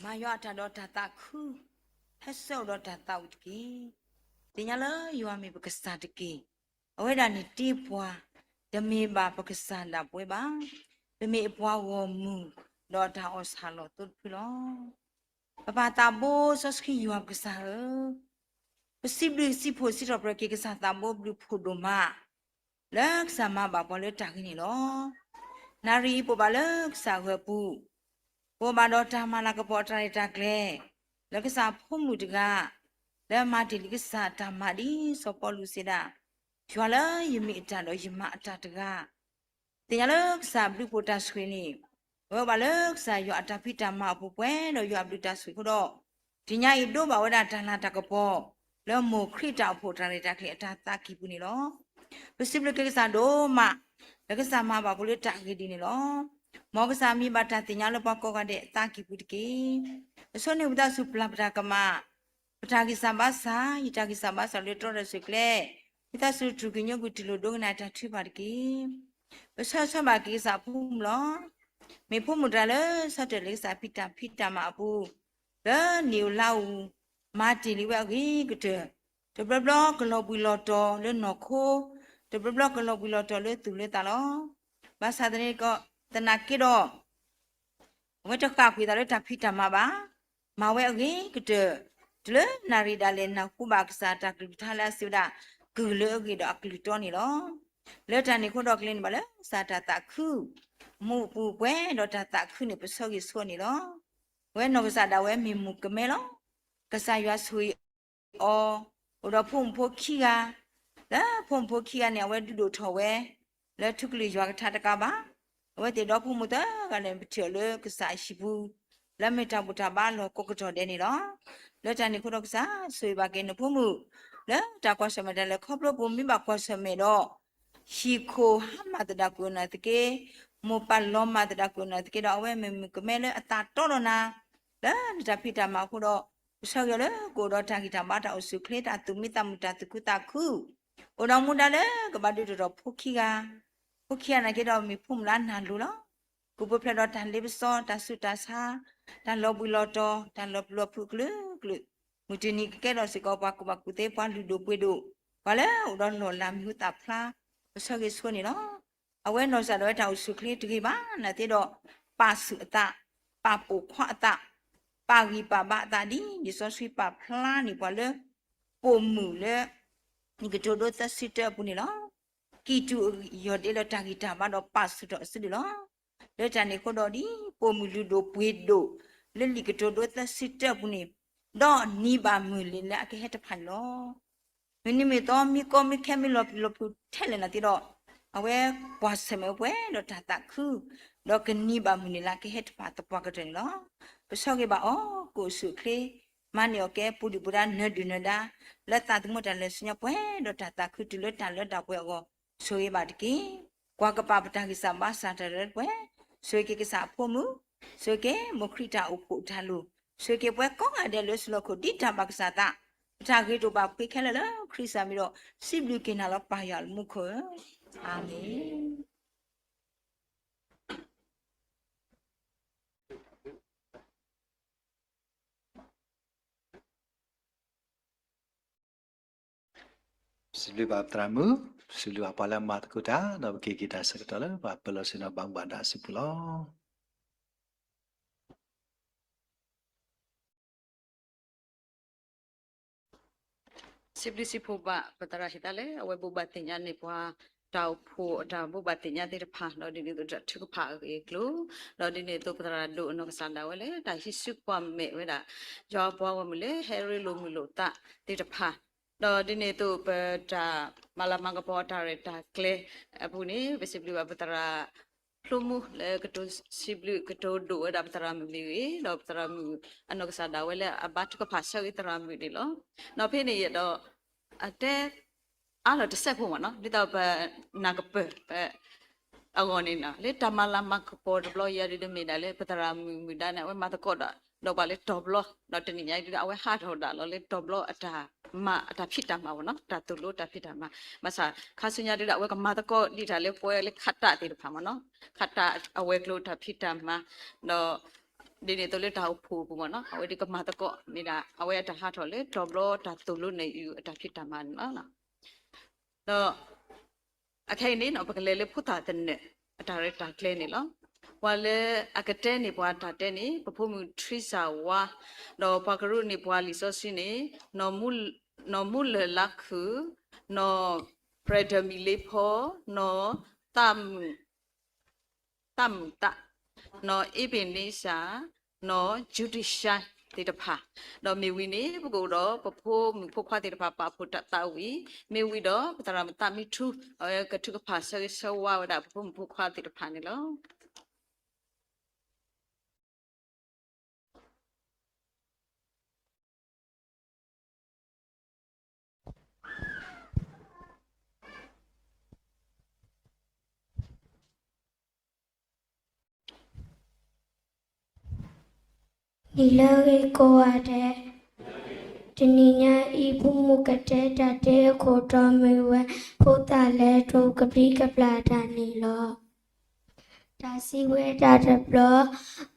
မၤယွၤအတၢ်ဒီးတၢ်သးခု, ဟဲဆှၢအိၣ်ဒီးတၢ်သးဝံၣ်တက့ၢ်. သ့ၣ်ညါလၢယွၤမ့ၢ်ပကစၢ်တက့ၢ်. အဝဲဒၣ်န့ၣ်တ့ပှၤ, တမ့ၢ်ဘၣ်ပကစၢ်ဒၣ်ပဝဲဘၣ်. ပမ့ၢ်အပှၤဂီၢ်မုၢ်, ဒီးတၢ်အီၣ်ဆၣ်လီၤသိတဖုလီၤ. ပပၢ်သးဘိစီဆှံယွၤပကစၢ်ဧၢ, ပစံးဘျုးစံးဖှိၣ်စံးထီၣ်ပတြၢၤက့ၤကစၢ်သးဘိဘျုးဖှိၣ်ဒိၣ်မး, လၢကစၢ်မၤဘၣ်ပှၤလၢတၢ်ဂ့ၤန့ၣ်လီၤ. နၣ်ရံၣ်အံၤပအိၣ်ဘၣ်လၢကစၢ်ဂၢၢ်ပူၤ, ပအိၣ်ဘၣ်ဒီးတၢ်မၤလၤကပီၤအတၢ်ရဲၣ်တၢ်ကျဲၤ, လၢကစၢ်ဖိမုၣ်တဂၤ, လၢမၤတ့ၢ်လံကစၢ်တၢ်မၤဒ်စီၤပီလူးစံးဒၣ်, ယွၤလၢယမ့ၢ်အတၢ်ဒီးယမၤအတၢ်တဂၤ သ့ၣ်ညါလၢကစၢ်ဘျုးဖှိၣ်တၢ်ဆိၣ်ဂ့ၤန့ၣ်, အဝဲအိၣ်ဘၣ်လၢကစၢ်ယွၤအတၢ်ဖံးတၢ်မၤအပူၤပှဲၤဒီးယွၤအဘျုးတၢ်ဆိၣ်ဂ့ၤအဃိဒီး, တနံၤညါအံၤဒိးဘၣ်ဝဲဒၣ်တၢ်လၤတၢ်ကပီၤ, လၢမိၢ်ခရံာ်တၢ်အိၣ်ဖှိၣ်တၢ်ရဲၣ်တၢ်ကျဲၤအတၢ်သးကံၢ်ပူၤန့ၣ်လီၤ. ပစံးဘျုးက့ၤကစၢ်ဒိၣ်မး, လၢကစၢ်မၤဘၣ်ပှၤလၢတၢ်ဂ့ၤဒ်န့ၣ်လီၤ. မ်ကစၢ်မံၤဘၣ်တၢ်သ့ၣ်ညါလၢပှၤကိးဂၤဒဲးအသးကံၢ်ပူၤတက့ၢ်. အဆိန့ၣ်ဝံသးစူၤပျၢ်ပတၢ်ကမၣ်, ပတၢ်ဂံၢ်စၢ်ဘါစၢ်, ယတၢ်ဂံၢ်စၢ်ဘါစၢ်လၢတြီဒီးစူၢ်ကျဲ, ဝံသးစူၤတြူာ်ကညိကွံာ်တူၢ်လိာ်ဒိကနၣ်တၢ်ထုကဖၣ်တက့ၢ်. ပဆၢဂ့ၤဆၢဝါဘၣ်က့ၤကစၢ်အဖိမုၣ်လီၤ. မ့ၢ်ဖိမုၣ်တဂၤလၢဆၢတဲာ်လံကစၢ်ဖံးတၢ်ဖံးတၢ်မၤအပူၤ, လၢနံၣ်ဧိၤလါဧိၤ, မၤတ့ၢ်လံဝဲအဂ့ၤကတၢၢ်, တဘျီဘျီကလီၤဘှံးလီၤတီၤလၢနီၢ်ခိ, တဘျီဘျီကလီၤဘှံးလီၤတီၤလၢသူၣ်လၢသးလီၤ. ဘၣ်ဆၣ်သနာ်က့ဒီး, အဝဲတဃၣ်ကွံာ်သးလၢတၢ်ဖံးတၢ်မၤဘၣ်, မၤဝဲအဂ့ၤကတၢၢ်, တုၤလၢနၣ်ရံၣ်ဒၣ်လဲာ်နၢ်ဟူဘၣ်ကစၢ်တၢ်ကလုၢ်ကထါလၢအစံးဝဲဒၣ်, ကုၢ်လၢအဂ့ၤဒီးအကလုၢ်တီန့ၣ်လီၤ. လၢတၢ်န့ၣ်အဃိဒီးကလဲၤန့ၢ်ဘၣ်လၢကစၢ်တၢ်သးခု, မူးပူၤပှဲၤဒီးတၢ်သးခုန့ၣ် ပဆၢဂ့ၤဆၢဝါန့ၣ်လီၤ. အဝဲနီၢ်ကစၢ်ဒၣ်ဝဲမ့ၢ်မုၣ်ကမဲလီၤ. ကစၢ်ယွၤဆိၣ်ဂ့ၤအီၤ, အိၣ်ဒီးဖိမုၣ်ဖိခံဂၤ, လၢဖိမုၣ်ဖိခံဂၤန့ၣ် အဝဲဒုးဒိၣ်ထီၣ်ဝဲ လၢထူကလုာ်ယွၤကထါတကးဘၣ်, အဝဲသ့ၣ်ဒီဖိမိၢ်သၢဂၤန့ၣ် ပထံၣ်အီၤလၢကစၢ်အဟံၣ်ပူၤ, လၢမ့ၢ်တၢ်ဘူၣ်တၢ်ဘါအလီၢ်ကိးကတီၢ်ဒဲးန့ၣ်လီၤ. လၢတၢ်န့ၣ်အဃိဒီးကစၢ်ဆိၣ်ဂ့ၤဘၣ်က့ၤနဖိမုၣ်, လၢတၢ်ကွၢ်ဆၢၣ်မဲာ်တၢ်လဲၤခီဖျိပူၤ မ့ၢ်ဘၣ်ကွၢ်ဆၢၣ်မဲာ်ဒီး ဟံၣ်ခိၣ်ဟါမၢ်သဒၣ်ကွံာ်အီၤနာ်သက့, မိၢ်ပၢ်လီၤမၢ်သဒၣ်ကွံာ်အီၤနာ်သက့ဒီး အဝဲမ့ၢ်မုၣ်ကမဲလၢအသးတီဒီးနၤ, လၢနတၢ်ဖံးတၢ်မၤအဃိဒီး, ပဆၢဂ့ၤအီၤလၢကအိၣ်ဒီးတၢ်ဂံၢ်တၢ်ဘါတၢ်အိၣ်ဆူၣ်အိၣ်ချ့ တၢ်သူၣ်မံသးမုာ်တၢ်သူၣ်ခုသးခု, အိၣ်ဒီးမူဒါလၢကဘၣ်ဒုးဒိၣ်ထီၣ်ဖိခံဂၤ, ဖိခံဂၤနာ်က့ဒီးမ့ၢ်ဖိမုၣ်လၢအနၢ်လိၤလီၤ. ကပူၤဖျဲးဒီးတၢ်လ့ပစီ တၢ်ဆူးတၢ်ဆါ, တၢ်လီၤဘှံးလီၤတီၤ, တၢ်လီၤပျံၤလီၤဖုးအကလုာ်ကလုာ်, မုၢ်တနံၤကကဲထီၣ်စ့ၢ်ကီးပှၤကူၣ်ဘၣ်ကူၣ်သ့ ပှၤလုၢ်ဒိၣ်ပှ့ၤဒိၣ်, ပှၤလၢအိၣ်ဒီးလီၢ်လၤမံၤဟူသၣ်ဖျါ, ပဆၢဂ့ၤဆၢဝါန့ၣ်လီၤ. အဝဲနီၢ်ကစၢ်ဒၣ်ဝဲတၢ်အိၣ်ဆူၣ်အိၣ်ချ့တဂ့ၤဘၣ်နာ်သက့ဒီး, ပာ်ဆူၣ်အသး, ပာ်ပိာ်ခွါအသး, ပာ်ဂံၢ်ပာ်ဘါအသးဒ်လံာ်စီဆှံပာ်ဖျါန့ၢ်ပှၤလၢ ပိာ်မုၣ်လၢ လံာ်ကတိၤဒိသၢဆံတၢအပူၤန့ၣ်လီၤ. ကံၢ်တူာ်အယီၢ်ဒ့လၢတၢ်ဂံၢ်တၢ်ဘါဒီးပာ်ဆူၣ်ထီၣ်အစုဒုၣ်လီၤ. လၢတၢ်န့ၣ်အဃိဒီးဒ်ပိာ်မုၣ်လုၢ်ဒိၣ်ပှ့ၤဒိၣ် လၢလံာ်ကတိၤဒိသၢဆံတၢအပူၤန့ၣ်, ဒီးနံၤဘၣ်မုၢ်လ့ၤလၢအကဟဲတဖၣ်န့ၣ်လီၤ. မုၢ်နံၤမုၢ်သီမံကီမံခဲမံလီၤပျံၤလီၤဖုးထဲလဲၣ်နာ်သက့ဒီး, အဝဲကွၢ်ဆၢၣ်မဲာ်ဝဲပှဲၤဒီးတၢ်သးခု, ဒီးကနံၤဘၣ်မုၢ်လ့ၤလၢအကဟဲတဖၣ်သပှၢ်ကတၢၢ်န့ၣ်လီၤ. ပဆၢဂ့ၤဘၣ်အီၤ ကအိၣ်ဆူၣ်အိၣ်ချ့, မၤန့ၢ်အီၣ်ကဲပူၤဒုၣ်ပူၤဒါနၢၤဒုၣ်နၢၤဒါ, လၢသးသမူတၢ်လဲၤဆူညါပှဲၤဒီးတၢ်သးခုတုၤလၢတၢ်လၢတၢ်ပှဲၤအဂီၢ်, ဆိၣ်ဂ့ၤဘၣ်တက့ၢ်. ကွၢ်ကပာ်ပတၢ်ဂံၢ်စၢ်ဘါစၢ်တၢ်လၢပှဲၤ, ဆိၣ်ဂ့ၤက့ၤကစၢ်အဖိမုၣ်, ဆိၣ်ဂ့ၤက့ၤမိၢ်ခရံာ်တၢ်အိၣ်ဖှိၣ်တၢ်လိၤ, ဆိၣ်ဂ့ၤက့ၤပှၤကိးဂၤဒဲးလၢဆူၣ်လီၢ်ခိၣ်ဒ်တၢ်ဘၣ်ကစၢ်သး, ပတၢ်ဂ့ၤတအိၣ်ဘၣ်ဖှ့ခဲလၢာ်လၢခရံာ်စၢ်မံၤဒီး, စံးဘျုးက့ၤနၤလီၤပၢ်ယွၤလၢမူခိၣ်ဧၢ, အၤမ့ၣ်. စံးဘျုးဘၣ်ပသရၣ်မုၣ်, စံးဘျုးဘၣ်ပှၤလၢအမၤသကိးတၢ်, ဒီးပက့ၤက့ၤတၢ်ဆၢကတီၢ်လၢပှၤပၢၤလီၢ်ဆ့ၣ်နီၤဘၣ်မူဘၣ်ဒါအစုပူၤလီၤ. စံးဘျုးစံးဖှိၣ်ဘၣ်ပသရၣ်ဟံၣ်သၣ်လၢ အဝဲဘိးဘၣ်သ့ၣ်ညါန့ၢ်ပှၤ တၢ်အိၣ်ဖှိၣ်အတၢ်ဘိးဘၣ်သ့ၣ်ညါသ့ၣ်တဖၣ်, ဒီးဒ်န့ၣ်အသိးတၢ်ထုကဖၣ်အဂ့ၢ်အကျိၤ, ဒီးဒ်န့ၣ်အသိးပသရၣ်ဒိၣ်အနီၢ်ကစၢ်ဒၣ်ဝဲလၢ တၢ်ဟံးစုကွၢ်မဲာ်ဝဲဒၣ် ယွၤအပှၤဂီၢ်မုၢ်လၢဟဲရ့လိာ်မုာ်လိာ်သးသ့ၣ်တဖၣ်, ဒီးဒ်န့ၣ်အသိးပတၢ်မၤလၤမၤကပီၤတၢ်ရဲၣ်တၢ်ကျဲၤအပူၤန့ၣ် ပစံးဘျုးဘၣ်ပသရၣ် ဖျိမူလၢကတိၤစံးဘျုးကတိၤဒိၣ်ဝဲဒၣ်ပသရၣ်မုၣ်မ့ၢ်ဂ့ၤ, ဒီးပသရၣ်မုၣ်အနီၢ်ကစၢ်ဒၣ်ဝဲလၢအဘါထုကဖၣ်ဆၢဂ့ၤသရၣ်မုၣ်န့ၣ်လီၤ. ဒီးဖဲန့ၣ်ယဲဒီး အတဲအါလီၤတစဲးဖိမ့ၢ်နီၤ, ဒ်သိးပနၢ်ကပၢၢ် အဂီၢ်န့ၣ်နီၤ, လၢတၢ်မၤလၤမၤကပီၤတဘျီယဲဒ်မ့ၢ်ဒၣ်လၢ ပသရၣ်မုၣ်မုၢ်ဒါန့ၣ် အဝဲမၤသကိးဒီး ဒီးပှၤလၢတီၤဘျီ, ဒီးတနံၤညါဒ်အဝဲဟးထီၣ်ဒၣ်လီၤလၢတီၤဘျီအတၢ်မၤ အတၢ်ဖံးတၢ်မၤမ့ၢ်နီၤ, တၢ်သိၣ်လိတၢ်ဖံးတၢ်မၤ, ဘၣ်ဆၣ်ခါဆူညါဒ်အဝဲကမၤသကိးဒ်တၢ်လၢပဝဲလၢခးတၢ်သ့ၣ်တဖၣ်မ့ၢ်နီၤ, ခးတၢ်အဝဲၤကျိၤတၢ်ဖံးတၢ်မၤ, ဒီး ဒ်န့ၣ်အသိးလၢတၢ်အိၣ်ဖှိၣ်အပူၤမ့ၢ်နီၤ အဝဲဒၣ်ကမၤသကိးမ့ၢ်ဒၣ် အဝဲအတၢ်ဟးထီၣ်လၢတီၤဘျီတၢ်သိၣ်လိနဲၣ်အုၣ်အတၢ်ဖံးတၢ်မၤန့ၣ်လီၤ. ဒီး အခဲအံၤန့ၣ်နီၤ ပကလဲၤလၢဖိသၣ်သနၢၣ် အတၢ်ရဲၣ်တၢ်ကျဲၤန့ၣ်လီၤ. ပှၤလၢအကတဲန့ၢ်ပှၤတၢ်တဲန့ၣ် ပဖိမုၣ်ထရံစၢ်ဝါ, ဒီးပှၤကရူၢ်န့ၢ်ပှၤလံာ်စီဆှံန့ၣ် နီၢ်မူလၢၢ်လါခုၣ်, နီၢ်ပြဲၤဒၢၣ်မံၤလ့ဖီ, နီၢ် သၣ်မုာ်သၣ်, နီၢ်အ့ဘ့ၣ်နံစၢ်, နီၢ်ယူဒံၡါသ့ၣ်တဖၣ်, ဒီးမ့ၢ်ဝံၤန့ၣ် ပကအိၣ်ဒီးပဖိမုၣ်ဖိခွါသ့ၣ်တဖၣ်ပာ်ဖှိၣ်တၢ်သးဝံၣ်, မ့ၢ်ဝံၤဒီးပသရၣ်မုၣ်သးမံထူ အဝဲကထုကဖၣ်ဆၢဂ့ၤဆၢဝါဝဲဒၣ်ပဖိမုၣ်ဖိခွါသ့ၣ်တဖၣ်န့ၣ်လီၤ. နံၤလၢအဂ့ၤကိးဂၤဒဲး, တနံၤညါအံၤ ပမူကတဲတၢ်တဲအခိၣ်တီမ့ၢ်ဝဲ ဖိသၣ်လဲၤတိၤကဘျံးကဘျၣ်တၢ်န့ၣ်လီၤ. တၢ်စံးဝဲဒၣ်တဘျီ,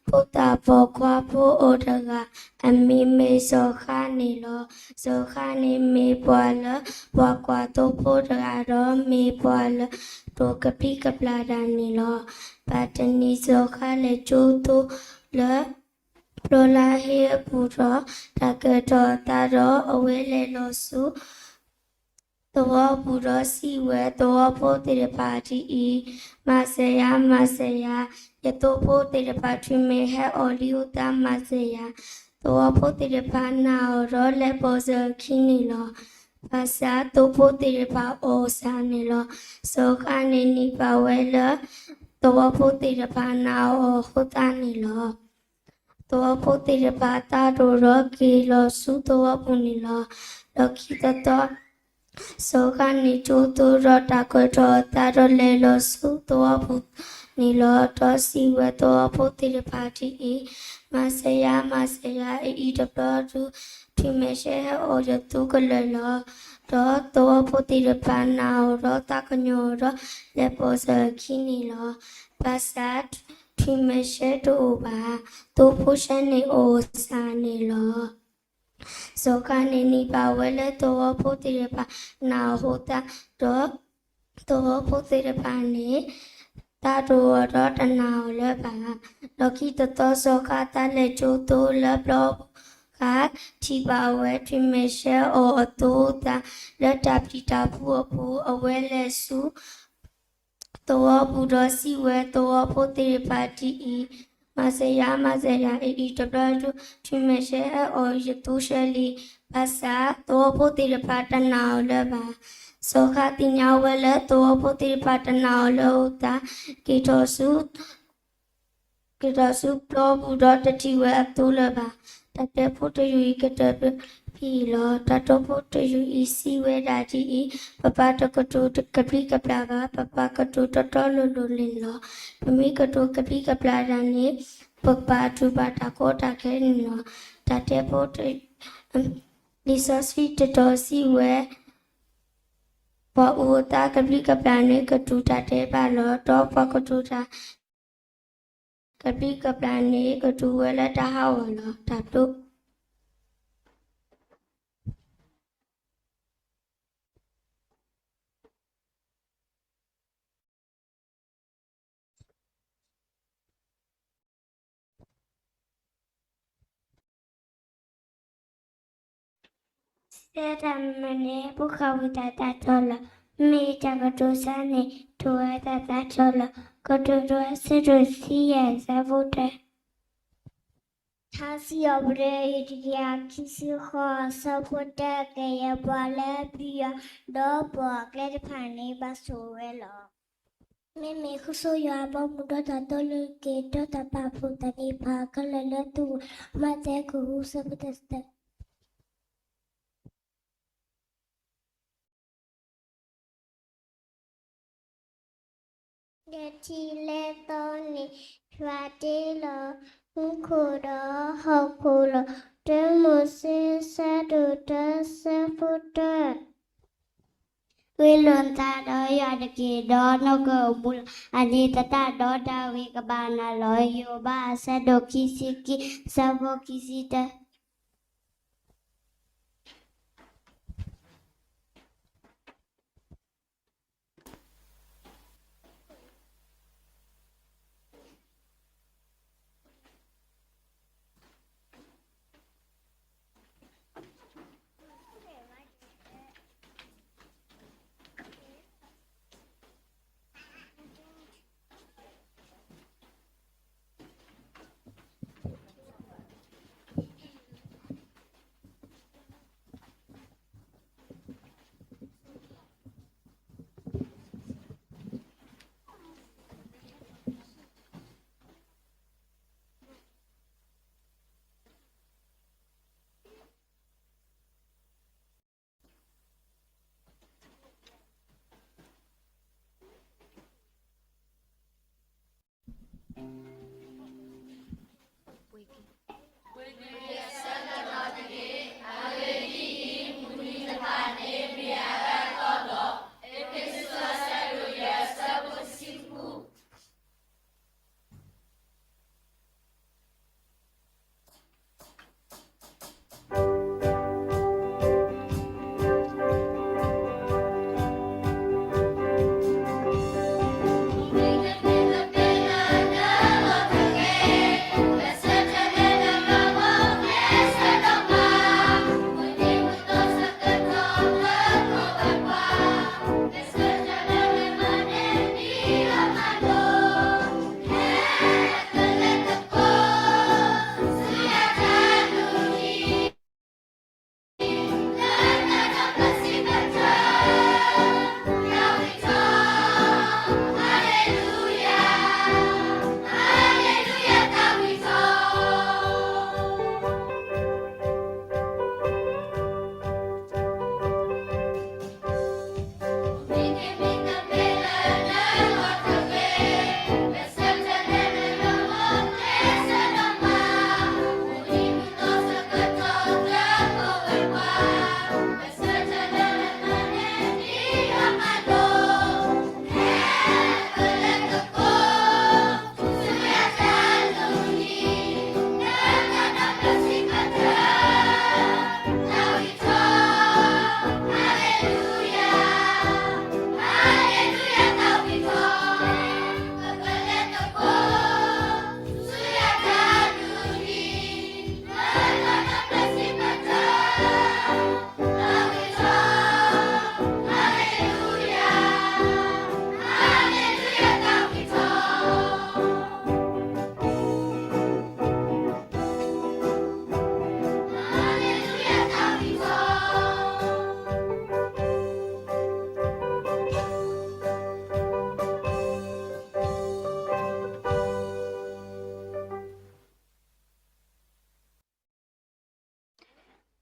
ဖိသၣ်ပိာ်ခွါဖိအိၣ်တဂၤ, အမံၤမ့ၢ်စီၤဃါန့ၣ်လီၤ. စီၤဃါန့ၣ်မ့ၢ်ပှၤလၢ ပှၤကွၢ်သိဖိတဂၤဒီး မ့ၢ်ပှၤလၢတိၤကဘျံးကဘျၣ်တၢ်န့ၣ်လီၤ. ဘၣ်တနံၤစီၤဃါလဲၤကၠိသိလၢ ပျီလါဟ့အပူၤဒီး တၢ်ကဲထီၣ်အသးဒီး အဝဲလဲၤလီၤဆူ သဝီပူၤဒီးစံးဝဲ သဝီဖိသ့ၣ်တဖၣ်ဒ်အံၤ, မၤစၢၤယၤ, မၤစၢၤယၤ, ယသိဖိသ့ၣ်တဖၣ် ထွံၣ်မဲာ်ဟဲအီၣ်လံအသး မၤစၢၤယၤ. သဝီဖိသ့ၣ်တဖၣ်နာ်အီၤဒီးလဲၤပိာ်စၢၤအခံန့ၣ်လီၤ. ဘၣ်ဆၣ်သိဖိသ့ၣ်တဖၣ်အီၣ်စၢ်န့ၣ်လီၤ. စီၤဃါန့ၣ်နံၤပာ်ဝဲလၢ သဝီဖိသ့ၣ်တဖၣ်နာ်အီၤအဃိသတးန့ၣ်လီၤ. သဝီဖိသ့ၣ်တဖၣ်သးဒိၣ်ဒီးက့ၤလီၤဆူသဝီပူၤန့ၣ်လီၤ. ဒီးခံသီသီ စီၤဃါန့ၣ်ကၠိသိဒီးတၢ်ကဲထီၣ်အသးဒီးလဲၤလီၤဆူသဝီပူၤန့ၣ်လီၤ. ဒီးစံးဝဲသဝီဖိသ့ၣ်တဖၣ်ဒ်အံၤ, မၤစၢၤယၤ, မၤစၢၤယၤ, အအံၤတဘျီဒုး ထွံၣ်မဲာ်ရှဲဟဲအီၣ်ယသိကလၢာ်လီၤ. ဒီးသဝီဖိသ့ၣ်တဖၣ်နာ်အီၤဒီးသးကညီၤအီၤဒီး လဲၤပိာ်စၢၤအခံန့ၣ်လီၤ. ဘၣ်ဆၣ်ထွံၣ်မဲာ်ရှဲတအိၣ်ဘၣ်. သိဖိရှဲန့ၣ်အီၣ်စၢ်န့ၣ်လီၤ. စီၤဃါန့ၣ်နံၤပာ်ဝဲလၢသဝီဖိသ့ၣ်တဖၣ်နာ်အီၤအဃိသတး, ဒီးသဝီဖိသ့ၣ်တဖၣ်န့ၣ် သးဒိၣ်အီၤဒီးတနာ်အီၤလၢၤဘၣ်. ဒီးခံသီသီစီၤဃါသးလဲၤကၠိသိလၢပျီပူၤအခါ, ထံၣ်ဘၣ်ဝဲထွံၣ်မဲာ်ရှဲအီၣ်အသိအသးလၢတၢ်ပျံၤတၢ်ဖုးအပူၤ, အဝဲလဲၤဆူ သဝီပူၤဒီးစံးဝဲသဝီဖိသ့ၣ်တဖၣ်ဒ်အံၤ, မၤစၢၤယၤ, မၤစၢၤယၤ, အအံၤတဘျီဒုး ထွံၣ်မဲာ်ရှဲဟဲအီၣ်ယသိရှဲလံ. ဘၣ်ဆၣ်သဝီဖိသ့ၣ်တဖၣ်တနာ်အီၤလၢၤဘၣ်. စီၤဃါသ့ၣ်ညါဝဲလၢသဝီဖိသ့ၣ်တဖၣ်တနာ်အီၤလၢၤအဃိသတး, က့ၤထီၣ်ဆူ က့ၤထီၣ်ဆူပျီပူၤဒီးတထံၣ်ဝဲအသိလၢၤဘၣ်. တၢ်တဲဖိတယုၢ်အံၤကတၢၢ်ဖဲအံၤလီၤ. တၢ်တဲဖိတယုၢ်အံၤစံးဝဲဒၣ်ဒ်အံၤ, ပပၢ်တကတိၤကဘျံးကဘျၣ်ဘၣ်, ပပၢ်ကတိၤတီတီလိၤလိၤန့ၣ်လီၤ. ပမ့ၢ်ကတိၤကဘျံးကဘျၣ်တၢ်န့ၣ် ပကဘၣ်တူၢ်ဘၣ်တၢ်ကီတၢ်ခဲန့ၣ်လီၤ. တၢ်တဲဖိတ လံာ်စီဆှံတတီၤစံးဝဲ, ပှၤအိၣ်အသးကဘျံးကဘျၣ်န့ၣ် ကတူၢ်တၢ်ဒဲးဘးလီၤ. ဒီးပှၤကတိၤတၢ်ကဘျံးကဘျၣ်န့ၣ် ကတူၢ်ဝဲလၢတၢ်ဟးဂီၤလီၤ. တၢ်ဘျုး စဲတၢ်မၤန့ၣ် ဖိဃာ်ဝံသးစူၤတၢ်တီလီၤ. မ့ၢ်တၢ်ကတိၤဆါန့ၣ် ထိၣ်ဝဲတၢ်သးတီလီၤ. ကတိၤဒိ အဆၢဒိၣ်ဆံယဲၢ် အဆၢဖိတၢ ထါစံးအီၤပဒဲ တကယၤခံဆံဃိး အဆၢဖိတၢ ကယဲၢ်ပှၤလၢအပျံၤယွၤ ဒီးပိာ်အကျဲတဖၣ်န့ၣ် ဘၣ်ဆိၣ်ဝဲလီၤ. မ့မ့ၢ်ဃုဆိယွၤအဘီအမုၢ် ဒီးတၢ်တီလၢက့ၤ ဒီးတၢ်ပာ်ဖှိၣ်သန့ၤပာ်ခဲလၢာ်လၢသူၣ် မးသဲ ကဃု ဆၢဖိတၢ လဲၤထံၣ်လဲၤသီန့ၣ် ယွၤတ့လီၤ မူခိၣ်ဒီးဟီၣ်ခိၣ်လီၤ. တၢမိၤၡ့ အဆၢဒိၣ်တၢ အဆၢဖိတၢ ဝံလိာ်နသးဒီးယွၤတက့ၢ်, ဒီးနကအိၣ်မူလီၤ. အနံၤသတးဒီးတၢ်ဂ့ၤကဘၣ်နၤလီၤ. ယိၤဘးအဆၢဒိၣ်ခံဆံခံ, အဆၢဖိခံဆံတၢ.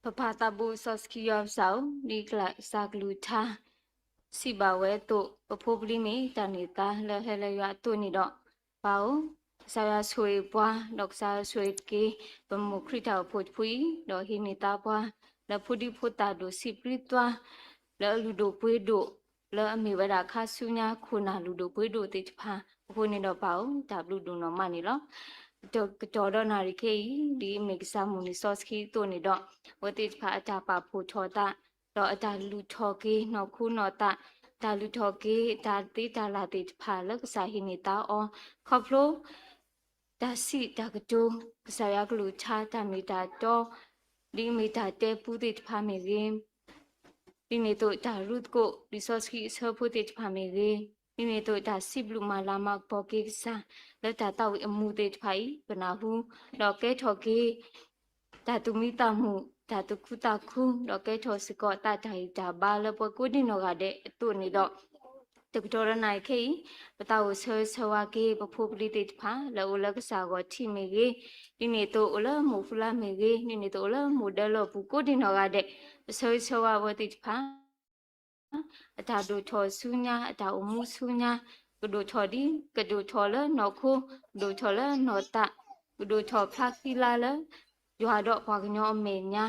ပပၢ်သးဘိစီဆှံယွၤပၢ်စၢ်ဧၢ, ဒ်ကစၢ်ကလုၢ်ကထါ စံးဘၣ်ဝဲအသိး, ပဖိပလံၤမ့ၢ်တၢ်န့ၢ်သါလၢဟဲလၢယွၤအသိးန့ၣ်ဒီး, ပၢ်ဧၢ, ကစၢ်ယွၤဆိၣ်ဂ့ၤပှၤ, ဒီးကစၢ်ယွၤဆိၣ်ဂ့ၤတက့ၢ် ပမိၢ်ခရံာ်တၢ်အိၣ်ဖှိၣ်တဖုအံၤ, ဒီးဟံးန့ၢ်သါပှၤ လၢဖိဒံဖိသၣ်ဒိၣ်ဆံးပြံသွါ လၢအလုၢ်ဒိၣ်ပှ့ၤဒိၣ်, လၢအမ့ၢ်ဝဲဒၣ်ခါဆူညါခိၣ်နၢ်လုၢ်ဒိၣ်ပှ့ၤဒိၣ်သ့ၣ်တဖၣ်အဃိန့ၣ်ဒီးပၢ်ဧၢ, တၢ်ဘျုးဒိၣ်နီၢ်မးန့ၣ်လီၤ. ကတီၢ်ဒီးနၣ်ရံၣ်ခဲအံၤ, ဒ်အမ့ၢ်ကစၢ်မုၢ်နံၤစီဆှံအသိးန့ၣ်ဒီး, အဝဲသ့ၣ်တဖၣ်အတၢ်ပာ်ဖှိၣ်ထီၣ်သး, ဒီးအတၢ်လုၢ်ထီၣ်က့ၤနီၢ်ခိနီၢ်သး, တၢ်လုၢ်ထီၣ်က့ၤတၢ်သ့တၢ်လၢ်သ့ၣ်တဖၣ်လၢကစၢ်ဟံးန့ၢ်သါအီၤ, ခီဖျိ တၢ်စံးတၢ်ကတိၤ, ကစၢ်ယွၤကလုၢ်ကထါတၢ်မ့ၢ်တၢ်တီ, ဒ်အမ့ၢ်တၢ်တဲပူသ့ၣ်တဖၣ်မ့ၢ်ဂ့ၤ, ဒ်န့ၣ်အသိးတၢ်ရူသကိးလံာ်စီဆှံအဆၢဖိသ့ၣ်တဖၣ်မ့ၢ်ဂ့ၤ, ဒ်န့ၣ်အသိးတၢ်စံးဘျုးမၤလၤမၤကပီၤက့ၤကစၢ် လၢတၢ်သးဝံၣ်အမူးသ့ၣ်တဖၣ်အံၤ ပနၢ်ဟူ, ဒီးကဲထီၣ်က့ၤ တၢ်သူၣ်မံသးမုာ်, တၢ်သူၣ်ခုသးခု, ဒီးကဲထီၣ်စ့ၢ်ကီးသးတၢ်ဂံၢ်တၢ်ဘါလၢပှၤကိးဒံနီၢ်ဂၤဒဲးအသိးန့ၣ်ဒီး, တကတီၢ်ဒီးနၣ်ရံၣ်ခဲအံၤ, ပသးအိၣ်ဆၢဂ့ၤဆၢဝါက့ၤ ပဖိပလံၤသ့ၣ်တဖၣ် လၢအိၣ်လၢကစၢ်ဂီၢ်ထံးမ့ၢ်ဂ့ၤ, ဒ်န့ၣ်အသိးအိၣ်လၢမိၢ်ဖူလါမ့ၢ်ဂ့ၤ, ဒ်န့ၣ်အသိးအိၣ်လၢမိၢ်ဒၢလီၢ်ပူၤကိးဒံနီၢ်ဂၤဒဲး, ပဆၢဂ့ၤဆၢဝါဝဲသ့ၣ်တဖၣ် အတၢ်ဒိၣ်ထီၣ်ဆူညါ, အတၢ်အိၣ်မူဆူညါ, ကဒိၣ်ထီၣ်ဒ်, ကဒိၣ်ထီၣ်လၢနီၢ်ခိ, ကဒိၣ်ထီၣ်လၢနီၢ်သး, ကဒိၣ်ထီၣ်ဖျါဃံလၤလၢ ယွၤဒီးပှၤကညီအမဲာ်ညါ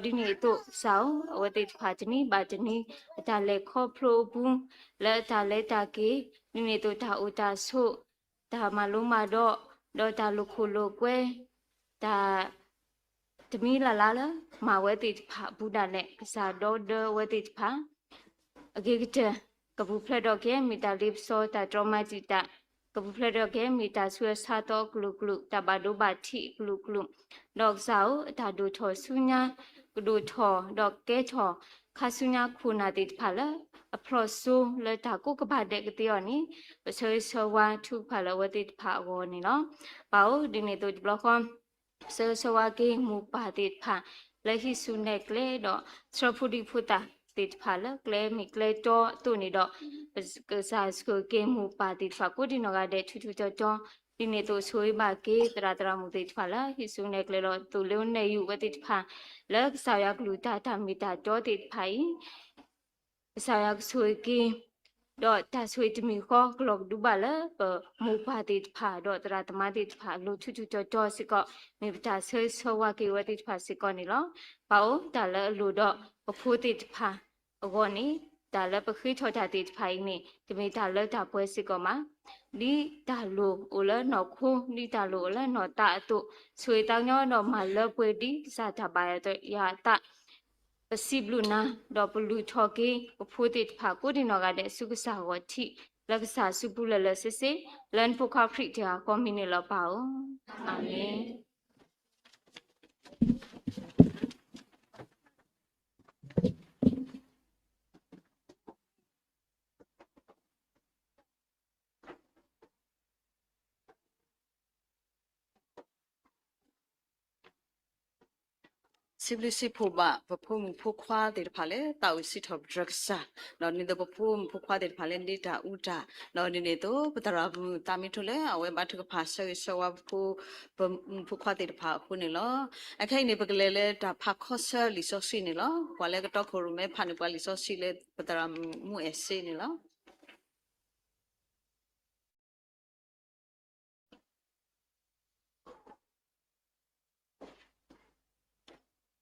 ဒီးဒ်န့ၣ်အသိးကစၢ်ဧၢ, အဝဲသ့ၣ်တဖၣ်တနံၤဘၣ်တနံၤ အတၢ်လဲၤခီဖျိအပူၤ လၢအတၢ်လဲၤတၢ်က့ၤ ဒ်န့ၣ်အသိးတၢ်အိၣ်တၢ်ဆိး တၢ်မၤလိမၤဒိး ဒီးတၢ်လိာ်ခိၣ်လိာ်ကွဲ တၢ် တမံၤလၢ်လၢ်လၢ မၤဝဲသ့ၣ်တဖၣ်အပူၤဒၣ်လဲာ် ကစၢ်ဒီဒၢဝဲသ့ၣ်တဖၣ် အဂ့ၤကတၢၢ် ကပူၤဖျဲးထီၣ်က့ၤ မ့ၢ်တၢ်လ့ပစီတၢ်တြီမၤတံာ်တာ်, ကပူၤဖျဲးထီၣ်က့ၤ မ့ၢ်တၢ်ဆူးအဆါသီအကလုာ်ကလုာ်, တၢ်ဘၣ်ဒိဘၣ်ထံးအကလုာ်ကလုာ်, ဒီးကစၢ်ဧၢ, အတၢ်ဒိၣ်ထီၣ်ဆူညါ ကဒိၣ်ထီၣ် ဒီးကဲထီၣ် ခါဆူညါခိၣ်နၢ်သ့ၣ်တဖၣ်လၢ အဖျီၣ်စိလၢတၢ်ကိးကပၤဒဲးကသ့အီၤန့ၣ် ပဆၢဂ့ၤဆၢဝါထုကဖၣ်လၢအဝဲသ့ၣ်တဖၣ်အဂီၢ်န့ၣ်လီၤ. ပၢ်ဧၢ, ဒ်န့ၣ်အသိးတဘျီဃီ ဆၢဂ့ၤဆၢဝါက့ၤမိၢ်ပၢ်သ့ၣ်တဖၣ် လၢဟံးဆူၣ်နဲၣ်ကျဲဒီး ဆှၢဖိဒံဖိသၣ်သ့ၣ်တဖၣ်လၢကျဲမ့ၢ်ကျဲတီအသိးန့ၣ်ဒီး ကစၢ်ဆိၣ်ဂ့ၤက့ၤမိၢ်ပၢ်သ့ၣ်တဖၣ်ကိးဒံနီၢ်ဂၤဒဲးထူထူတီတီ, ဒ်န့ၣ်အသိးဆိၣ်ဂ့ၤဘၣ်က့ၤသရၣ်သရၣ်မုၣ်သ့ၣ်တဖၣ်လၢဟံးဆူၣ်နဲၣ်ကျဲဒီး သိၣ်လိနဲၣ်ယုာ်ဝဲသ့ၣ်တဖၣ် လၢကစၢ်ယွၤကလုၢ်တၢ်တၢ်မ့ၢ်တၢ်တီသ့ၣ်တဖၣ်အံၤ ကစၢ်ယွၤကဆိၣ်ဂ့ၤက့ၤ ဒီးတၢ်ဆိၣ်ဂ့ၤတမံၤဃီ ကလီၤကဒုဘၣ်လၢပမိၢ်ပၢ်သ့ၣ်တဖၣ် ဒီးသရၣ်သမါသ့ၣ်တဖၣ်အလိၤထူထူတီတီစ့ၢ်ကီး မ့ၢ်ပတၢ်ဆၢဂ့ၤဆၢဝါက့ၤဝဲသ့ၣ်တဖၣ်စ့ၢ်ကီးန့ၣ်လီၤ. ပၢ်ဧၢ, တၢ်လၢအလိၣ်ဒီးပဖိသ့ၣ်တဖၣ်အဂီၢ်န့ၣ် တၢ်လၢပဃ့ထီၣ်တၢ်သ့ၣ်တဖၣ်အံၤန့ၣ် တမ့ၢ်တၢ်လၢတၢ်ပှဲၤစ့ၢ်ကီးဘၣ်. ဒ်တၢ်လိၣ်အိၣ်လၢနီၢ်ခိ ဒ်တၢ်လိၣ်အိၣ်လၢနီၢ်သးအသိး ဆိၣ်ဂ့ၤသးကညီဒီးမၤလၢပှဲၤဒ်ကစၢ်တၢ်ဘၣ်ယွၤအသး ပစံးဘျုးနၤ ဒီးပလုၢ်ထီၣ်က့ၤ ပဖိသ့ၣ်တဖၣ်ကိးဒံနီၢ်ဂၤဒဲးဆူကစၢ်ဂီၢ်ထံး လၢကစၢ်စုပူၤလၢာ်လၢာ်ဆ့ဆ့ လၢနဖိခွါခရံာ်တဂၤဃီမံၤန့ၣ်လီၤပၢ်ဧၢ. အၤမ့ၣ်. စံးဘျုးစံးဖှိၣ်ဘၣ် ပဖိမုၣ်ဖိခွါသ့ၣ်တဖၣ်လၢ သးဝံၣ်စံးထီၣ်ပတြၢၤကစၢ်, ဒီးဒ်န့ၣ်အသိးပဖိမုၣ်ဖိခွါသ့ၣ်တဖၣ်လၢ ဒ့တၢ်အူတၢ်, ဒီးဒ်န့ၣ်အသိး ပသရၣ်မုၣ်သးမံထိလၢ အဝဲဘါထုကဖၣ်ဆၢဂ့ၤဆၢဝါပဖိ ပမုၣ်ဖိခွါသ့ၣ်တဖၣ်အဃိန့ၣ်လီၤ. အခဲအံၤန့ၣ် ပကလဲၤလၢတၢ်ဖးခီဆၢလံာ်စီဆှံန့ၣ်လီၤ. ပှၤလၢကတီခိၣ်ရိၣ်မဲဖးန့ၣ် ပှၤလံာ်စီဆှံလၢ ပသရၣ်မုၣ်မူအဲၣ်စ့န့ၣ်လီၤ.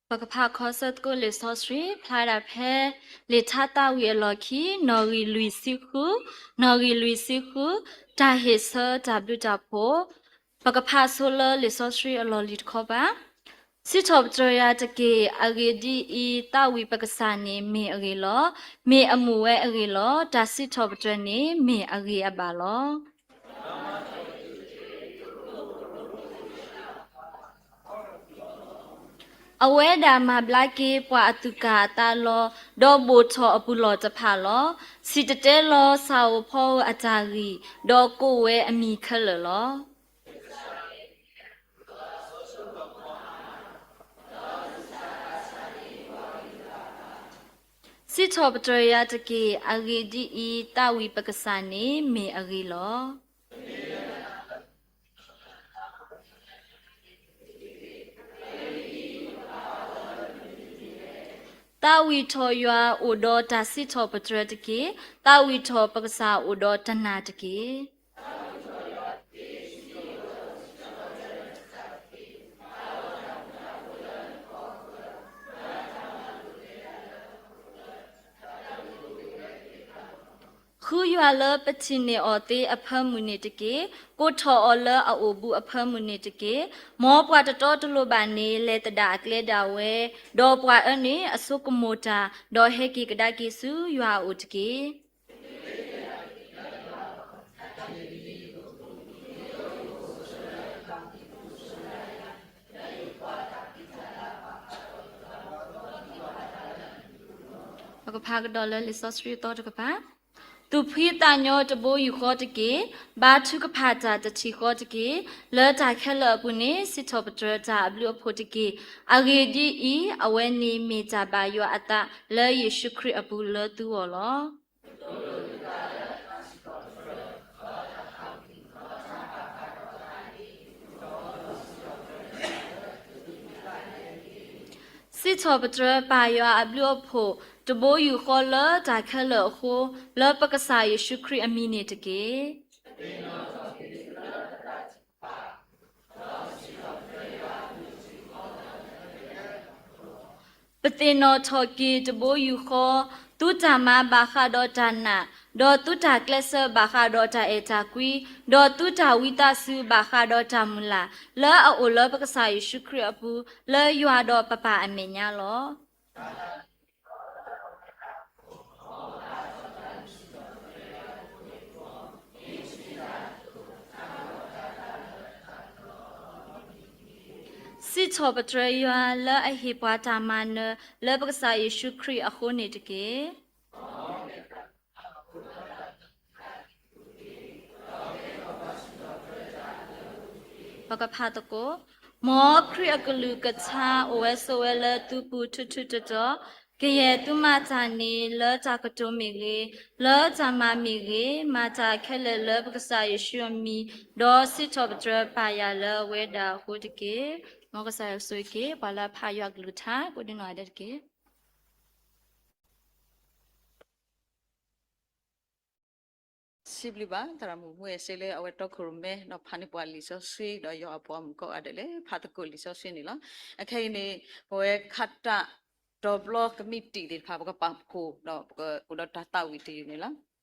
ပကဖးခီဆၢသကိးလံာ်စီဆှံ ဖျါဒၣ်ဖဲ လံာ်ထါသးဝံၣ်အလီၢ်ခံ နီၣ်ဂံၢ်လွံၢ်ဆံဃု, နီၣ်ဂံၢ်လွံၢ်ဆံဃု, တၢ်ဟ့ၣ်ဆၢတၢ်ဘျုးတၢ်ဖှိၣ်, ပကဖးဆိလၢလံာ်စီဆှံအလီၢ်လံၤတခီပၤ စံးထီၣ်ပတြၢၤယွၤတက့ၢ်. အဂ့ၢ်ဒ်အံၤ, သးဝံၣ်ပကစၢ်န့ၣ်မ့ၢ်အဂ့ၢ်လီၤ. မ့ၢ်အမူးဝဲအဂ့ၢ်လီၤ. တၢ်စံးထီၣ်ပတြၢၤန့ၣ်မ့ၢ်အဂ့ၤအဘၣ်လီၤ. အဝဲဒၣ်မၤဘျါက့ၤပှၤအသူၣ်ကၢ်အသးလီၤ, ဒီးဘိၣ်ထီၣ်အပူၤလီၢ်တဖၣ်လီၤ. စံၣ်တဲၤတဲလီၤဆၣ်ဧိၤဖီဧိၤအတၢ်ဂံၢ်, ဒီးကိးဝဲအမံၤခဲလၢာ်လီၤ. စံးထီၣ်ပတြၢၤယွၤတက့ၢ်. အဂ့ၢ်ဒ်အံၤ, သးဝံၣ်ပကစၢ်န့ၣ်မ့ၢ်အဂ့ၤလီၤ. သးဝံၣ်ထီၣ်ယွၤအိၣ်ဒီးတၢ်စံးထီၣ်ပတြၢၤတက့ၢ်. သးဝံၣ်ထီၣ်ပကစၢ်အိၣ်ဒီးတၢ်နာ်တက့ၢ်. ဃုယွၤလၢပထံၣ်န့ၢ်အီၤသ့အဖၢမုၢ်န့ၣ်တက့ၢ်. ကိးထီၣ်အီၤလၢအအိၣ်ဘူးအဖၢမုၢ်န့ၣ်တက့ၢ်. မ်ပှၤတတီတလိၤဘၣ်န့ၣ် လဲၤသဒၣ်အကျဲဒၣ်ဝဲ, ဒီးပှၤအၢန့ၣ်အဆိကမိၣ်တၢ်, ဒီးဟဲက့ၤကဒါက့ၤဆူယွၤအအိၣ်တက့ၢ်. ပကဖးကဒီးလၢလံာ်စီဆှံအသီတကပၤ, သူၣ်ဖှံသးညီတဘိယူၢ်ဃီတက့ၢ်. ဘါထုကဖၣ်တၢ်တထံၣ်ဃီတက့ၢ်. လၢတၢ်ခဲလၢာ်အပူၤန့ၣ် စံးထီၣ်ပတြၢၤတၢ်အဘျုးအဖှိၣ်တက့ၢ်. အဂ့ၢ်ဒ်အံၤ, အဝဲန့ၣ်မ့ၢ်တၢ်ဘၣ်ယွၤအသးလၢယ့ၣ်ၡူးခရံာ်အပူၤလၢသုဂီၢ်လီၤ. စံးထီၣ်ပတြၢၤပၢ်ယွၤအဘျုးအဖှိၣ် တဘိယူၢ်ဃီလၢတၢ်ခဲလၢာ်အဃိ, လၢပကစၢ်ယ့ၣ်ၡူးခရံာ်အမံၤန့ၣ်တက့ၢ်. ပသ့ၣ်နီၣ်ထီၣ်က့ၤသုလၢသရၣ်ထုကဖၣ်, ဒီးစံးထီၣ်ပတြၢၤယွၤအဘျုးအဖှိၣ်ဃီလၢတၢ်ခဲလၢာ်အဃိလီၤ. ပသ့ၣ်နီၣ်ထီၣ်က့ၤတဘိယူၢ်ဃီ, သုတၢ်မၤဘၣ်ဃးဒီးတၢ်နာ်, ဒီးသုတၢ်ကျဲးစၢးဘၣ်ဃးဒီးတၢ်အဲၣ်တၢ်ကွံ, ဒီးသုတၢ်ဝံသးစူၤဘၣ်ဃးဒီးတၢ်မုၢ်လၢ်, လၢအအိၣ်လၢပကစၢ်ယ့ၣ်ၡူးခရံာ်အပူၤ, လၢယွၤဒီးပပၢ်အမဲာ်ညါလီၤ. စံးထီၣ်ပတြၢၤယွၤလၢအဟ့ၣ်ပှၤတၢ်မၤနၢၤလၢပကစၢ်ယ့ၣ်ၡူးခရံာ်အဃိန့ၣ်တက့ၢ်. ပကဖးသကိး, မ်ခရံာ်အကလုၢ်ကထါအိၣ်ဝဲဆိးဝဲလၢသုပူၤထူထူတီတီ, ကယဲၢ်သုမၤတၢ်န့ၣ်လၢတၢ်ကတိၤမ့ၢ်ဂ့ၤ, လၢတၢ်မၤမ့ၢ်ဂ့ၤ, မၤတၢ်ခဲလၢာ်လၢပကစၢ်ယ့ၣ်ၡူးအမံၤ, ဒီးစံးထီၣ်ပတြၢၤပၢ်ယွၤလၢအဝဲဒၣ်အဃိတက့ၢ်. မ်ကစၢ်ယွၤဆိၣ်ဂ့ၤက့ၤ ပှၤလၢအဖးယွၤကလုၢ်ကထါကိးဒံနီၢ်ဂၤဒဲးတက့ၢ်. စံးဘျုးဘၣ် သရၣ်မုၣ်မူအဲၣ်စ့လၢအဝဲတီခိၣ်ရိၣ်မဲ ဒီးဖးန့ၢ်ပှၤလံာ်စီဆှံ ဒီးယွၤအပှၤမုၣ်ကိးဂၤဒဲးလၢဖးသကိးလံာ်စီဆှံန့ၣ်လီၤ. အခဲအံၤန့ၣ် ပဝဲခါတၢ်တီဘျီကမံးတံာ်သ့ၣ်တဖၣ် ပကပာ်ဖှိၣ်ဒီးပကအိၣ်ဒီးတၢ်သးဝံၣ်တယုၢ်န့ၣ်လီၤ.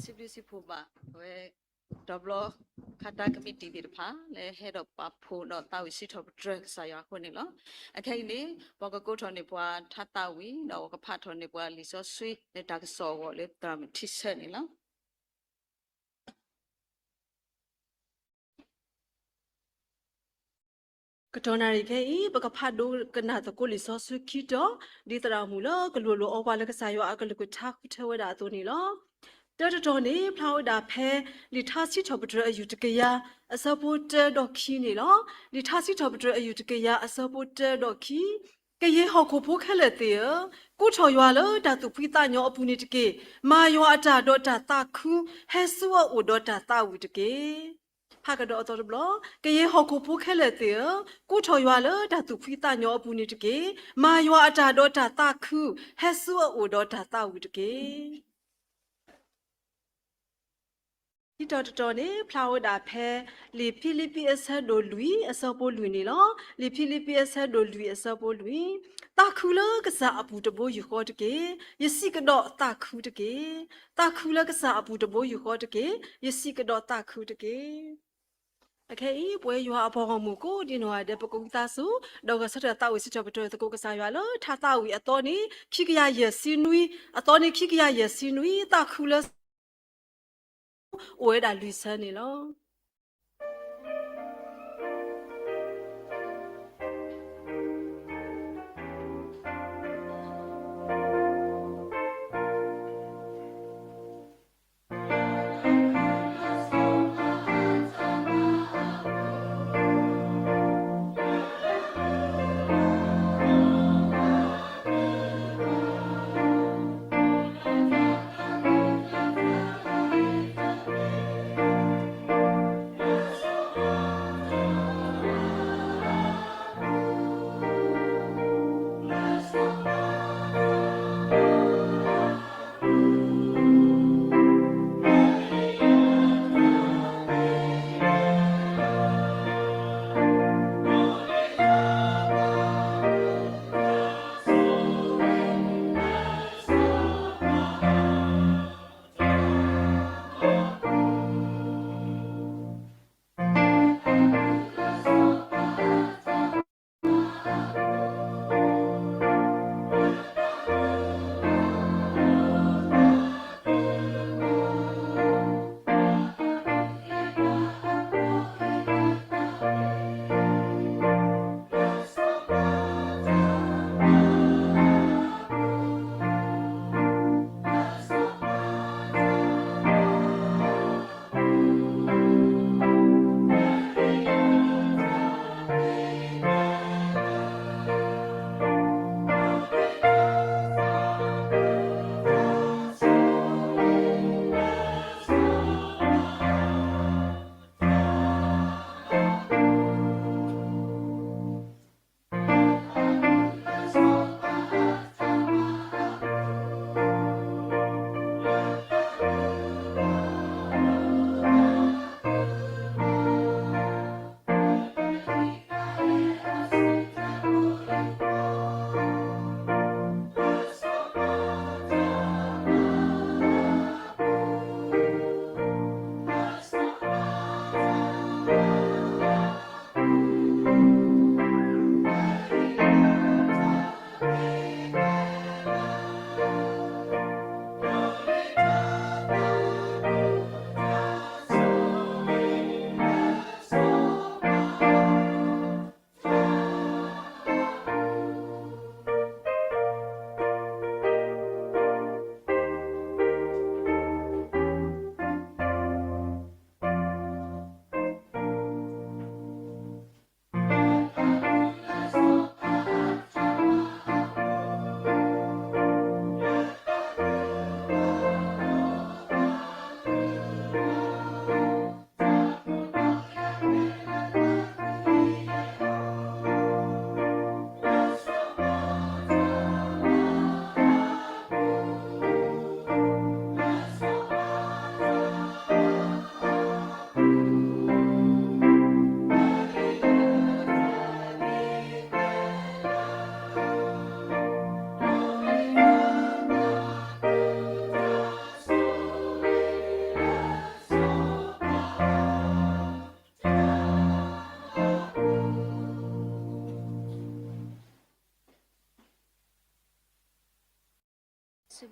စံးဘျုးစံးဖှိၣ်ဘၣ်ဝဲ ဒီဘျီ ခါတၢ်ကမံးတံာ်သ့ၣ်တဖၣ် လၢဟဲဒီးပာ်ဖှိၣ်ဒီးသးဝံၣ်စံးထီၣ်ပတြၢၤကစၢ်ယွၤအဃိန့ၣ်လီၤ. အခဲအံၤန့ၣ် ပှၤကကိးထီၣ်န့ၢ်ပှၤထါသးဝံၣ် ဒီးပကဖးထီၣ်န့ၢ်ပှၤလံာ်စီဆှံလၢတၢ်ကစီၣ်အဂီၢ်လၢသရၣ်မုၣ်ထံဆၢန့ၣ်လီၤ. ကတီၢ်နၣ်ရံၣ်ခဲအံၤ ပကဖးဒိကနၣ်သကိးလံာ်စီဆှံခံတီၤ, ဒ်သရၣ်မုၣ်လၢကလိၤလိၤအီပှၤလၢကစၢ်ယွၤအကလုၢ်ကထါဃုထၢဝဲဒၣ်အသိးန့ၣ်လီၤ. တၢတတီၤန့ၣ် ဖျါဝဲဒၣ်ဖဲ လံာ်ထါစံးထီၣ်ပတြၢၤအယူၢ်တကယၤ အဆၢဖိတၢဒီးခံန့ၣ်လီၤ. လံာ်ထါစံးထီၣ်ပတြၢၤအယူၢ်တကယၤ အဆၢဖိတၢဒီးခံ, ကယဲၢ်ဟီၣ်ခိၣ်ဖိခဲလၢာ်သ့ၣ်ဧၢ, ကိးထီၣ်ယွၤလၢတၢ်သူၣ်ဖှံသးညီအပူၤန့ၣ်တက့ၢ်. မၤယွၤအတၢ်ဒီးတၢ်သးခု, ဟဲဆူအအိၣ်ဒီးတၢ်သးဝံၣ်တက့ၢ်. ဖးကဒီးအသီတဘျီ, ကယဲၢ်ဟီၣ်ခိၣ်ဖိခဲလၢာ်သ့ၣ်ဧၢ, ကိးထီၣ်ယွၤလၢတၢ်သူၣ်ဖှံသးညီအပူၤန့ၣ်တက့ၢ်. မၤယွၤအတၢ်ဒီးတၢ်သးခု, ဟဲဆူအအိၣ်ဒီးတၢ်သးဝံၣ်တက့ၢ်. ခံတီၤတတီၤန့ၣ် ဖျါဝဲဒၣ်ဖဲ လံာ်ဖံလံးပံးအဆၢဒိၣ်လွံၢ်အဆၢဖိလွံၢ်န့ၣ်လီၤ. လံာ်ဖံလံးပံးအဆၢဒိၣ်လွံၢ်အဆၢဖိလွံၢ်, သးခုလၢကစၢ်အပူၤတဘိယူၢ်ဃီတက့ၢ်. ယစံးကဒီးသးခုတက့ၢ်. သးခုလၢကစၢ်အပူၤတဘိယူၢ်ဃီတက့ၢ်. ယစံးကဒီးသးခုတက့ၢ်. အခဲအံၤ ပဝဲယွၤအပှၤဂီၢ်မုၢ်ကိးဒံနီၢ်ဂၤဒဲး ပကဝံသးစူၤ ဒီးဂဲၤဆၢထၢၣ်သးဝံၣ်စံးထီၣ်ပတြၢၤသကိးကစၢ်ယွၤလၢ ထါသးဝံၣ်အသီန့ၣ် ခံကယၤယဲၢ်ဆံနွံ, အသီန့ၣ်ခံကယၤယဲၢ်ဆံနွံ, သးခုလၢ အိၣ်ဝဲဒၣ်လွံၢ်ဆၢန့ၣ်လီၤ.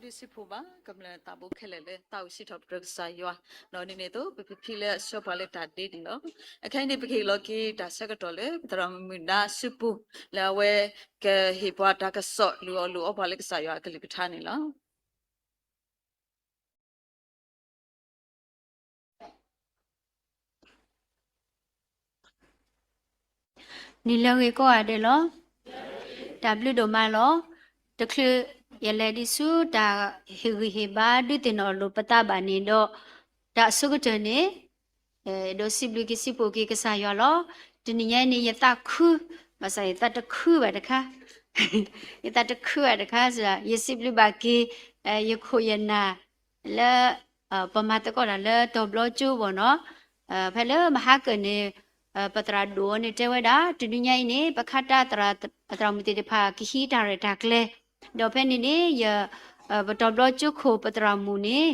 ဘျုးစံးဖှိၣ်ဘၣ် ကမျၢၢ်သးဘိခဲလၢာ်လၢသးအိၣ်စံးထီၣ်ပတြၢၤကစၢ်ယွၤ, ဒီးဒ်န့ၣ်အသိး ပဖံးဖံးလၢအဆှၢပှၤလၢတၢ်ဒ့ဒံးလီၤ. အခဲအံၤန့ၣ် ပကဟ့ၣ်လီၤက့ၤတၢ်ဆၢကတီၢ်လၢပသရၣ်မုၣ်ဒါစုပူၤ လၢအဝဲကဟ့ၣ်ပှၤတၢ်ကစီၣ် လူၤအီၣ်လူၤအီပှၤလၢကစၢ်ယွၤအကလုၢ်ကထါန့ၣ်လီၤ. နံၤလၢအဂ့ၤကိးဂၤဒဲးလီၤ. တၢ်ဘျုးဒိၣ်မးလီၤ. တချုးယလဲၤဒံးဆူတၢ်ဟ့ၣ်ဂံၢ်ဟ့ၣ်ဘါ ဒုးသ့ၣ်နီၣ်အီၣ်လိာ်ပသးဘၣ်န့ၣ်ဒီး, တၢ်အဆိကတၢၢ်န့ၣ် ဒီးစံးဘျုးက့ၤစံးဖှိၣ်က့ၤကစၢ်ယွၤလီၤ. တနံၤညါအံၤန့ၣ် ယသးခု, ဘၣ်ဆၣ်ယသးတခုဘၣ်တခါ, ယသးတခုဘၣ်တခါစ့ၢ်, ယစံးဘျုးဘၣ်က့ၤ ယခိၣ်ယနၢ် လၢ ပမၤသကိးတၢ်လၢတီၤဘျီကၠိဘၣ်နီၤ, ဖဲလၢမဟါကၢၣ်န့ၣ် ပသရၣ်ဒိၣ်အီၤန့ၣ်တဲဝဲဒၣ် တနံၤညါအံၤန့ၣ် ပခါတၢ်သရၣ်မုၣ်သ့ၣ်တဖၣ်ကဟံးတၢ်ရဲၣ်တၢ်ကျဲၤ, ဒီးဖဲန့ၣ်န့ၣ် ယ ပတီၤဘျီကၠိခိၣ်ပသရၣ်မုၣ်န့ၣ်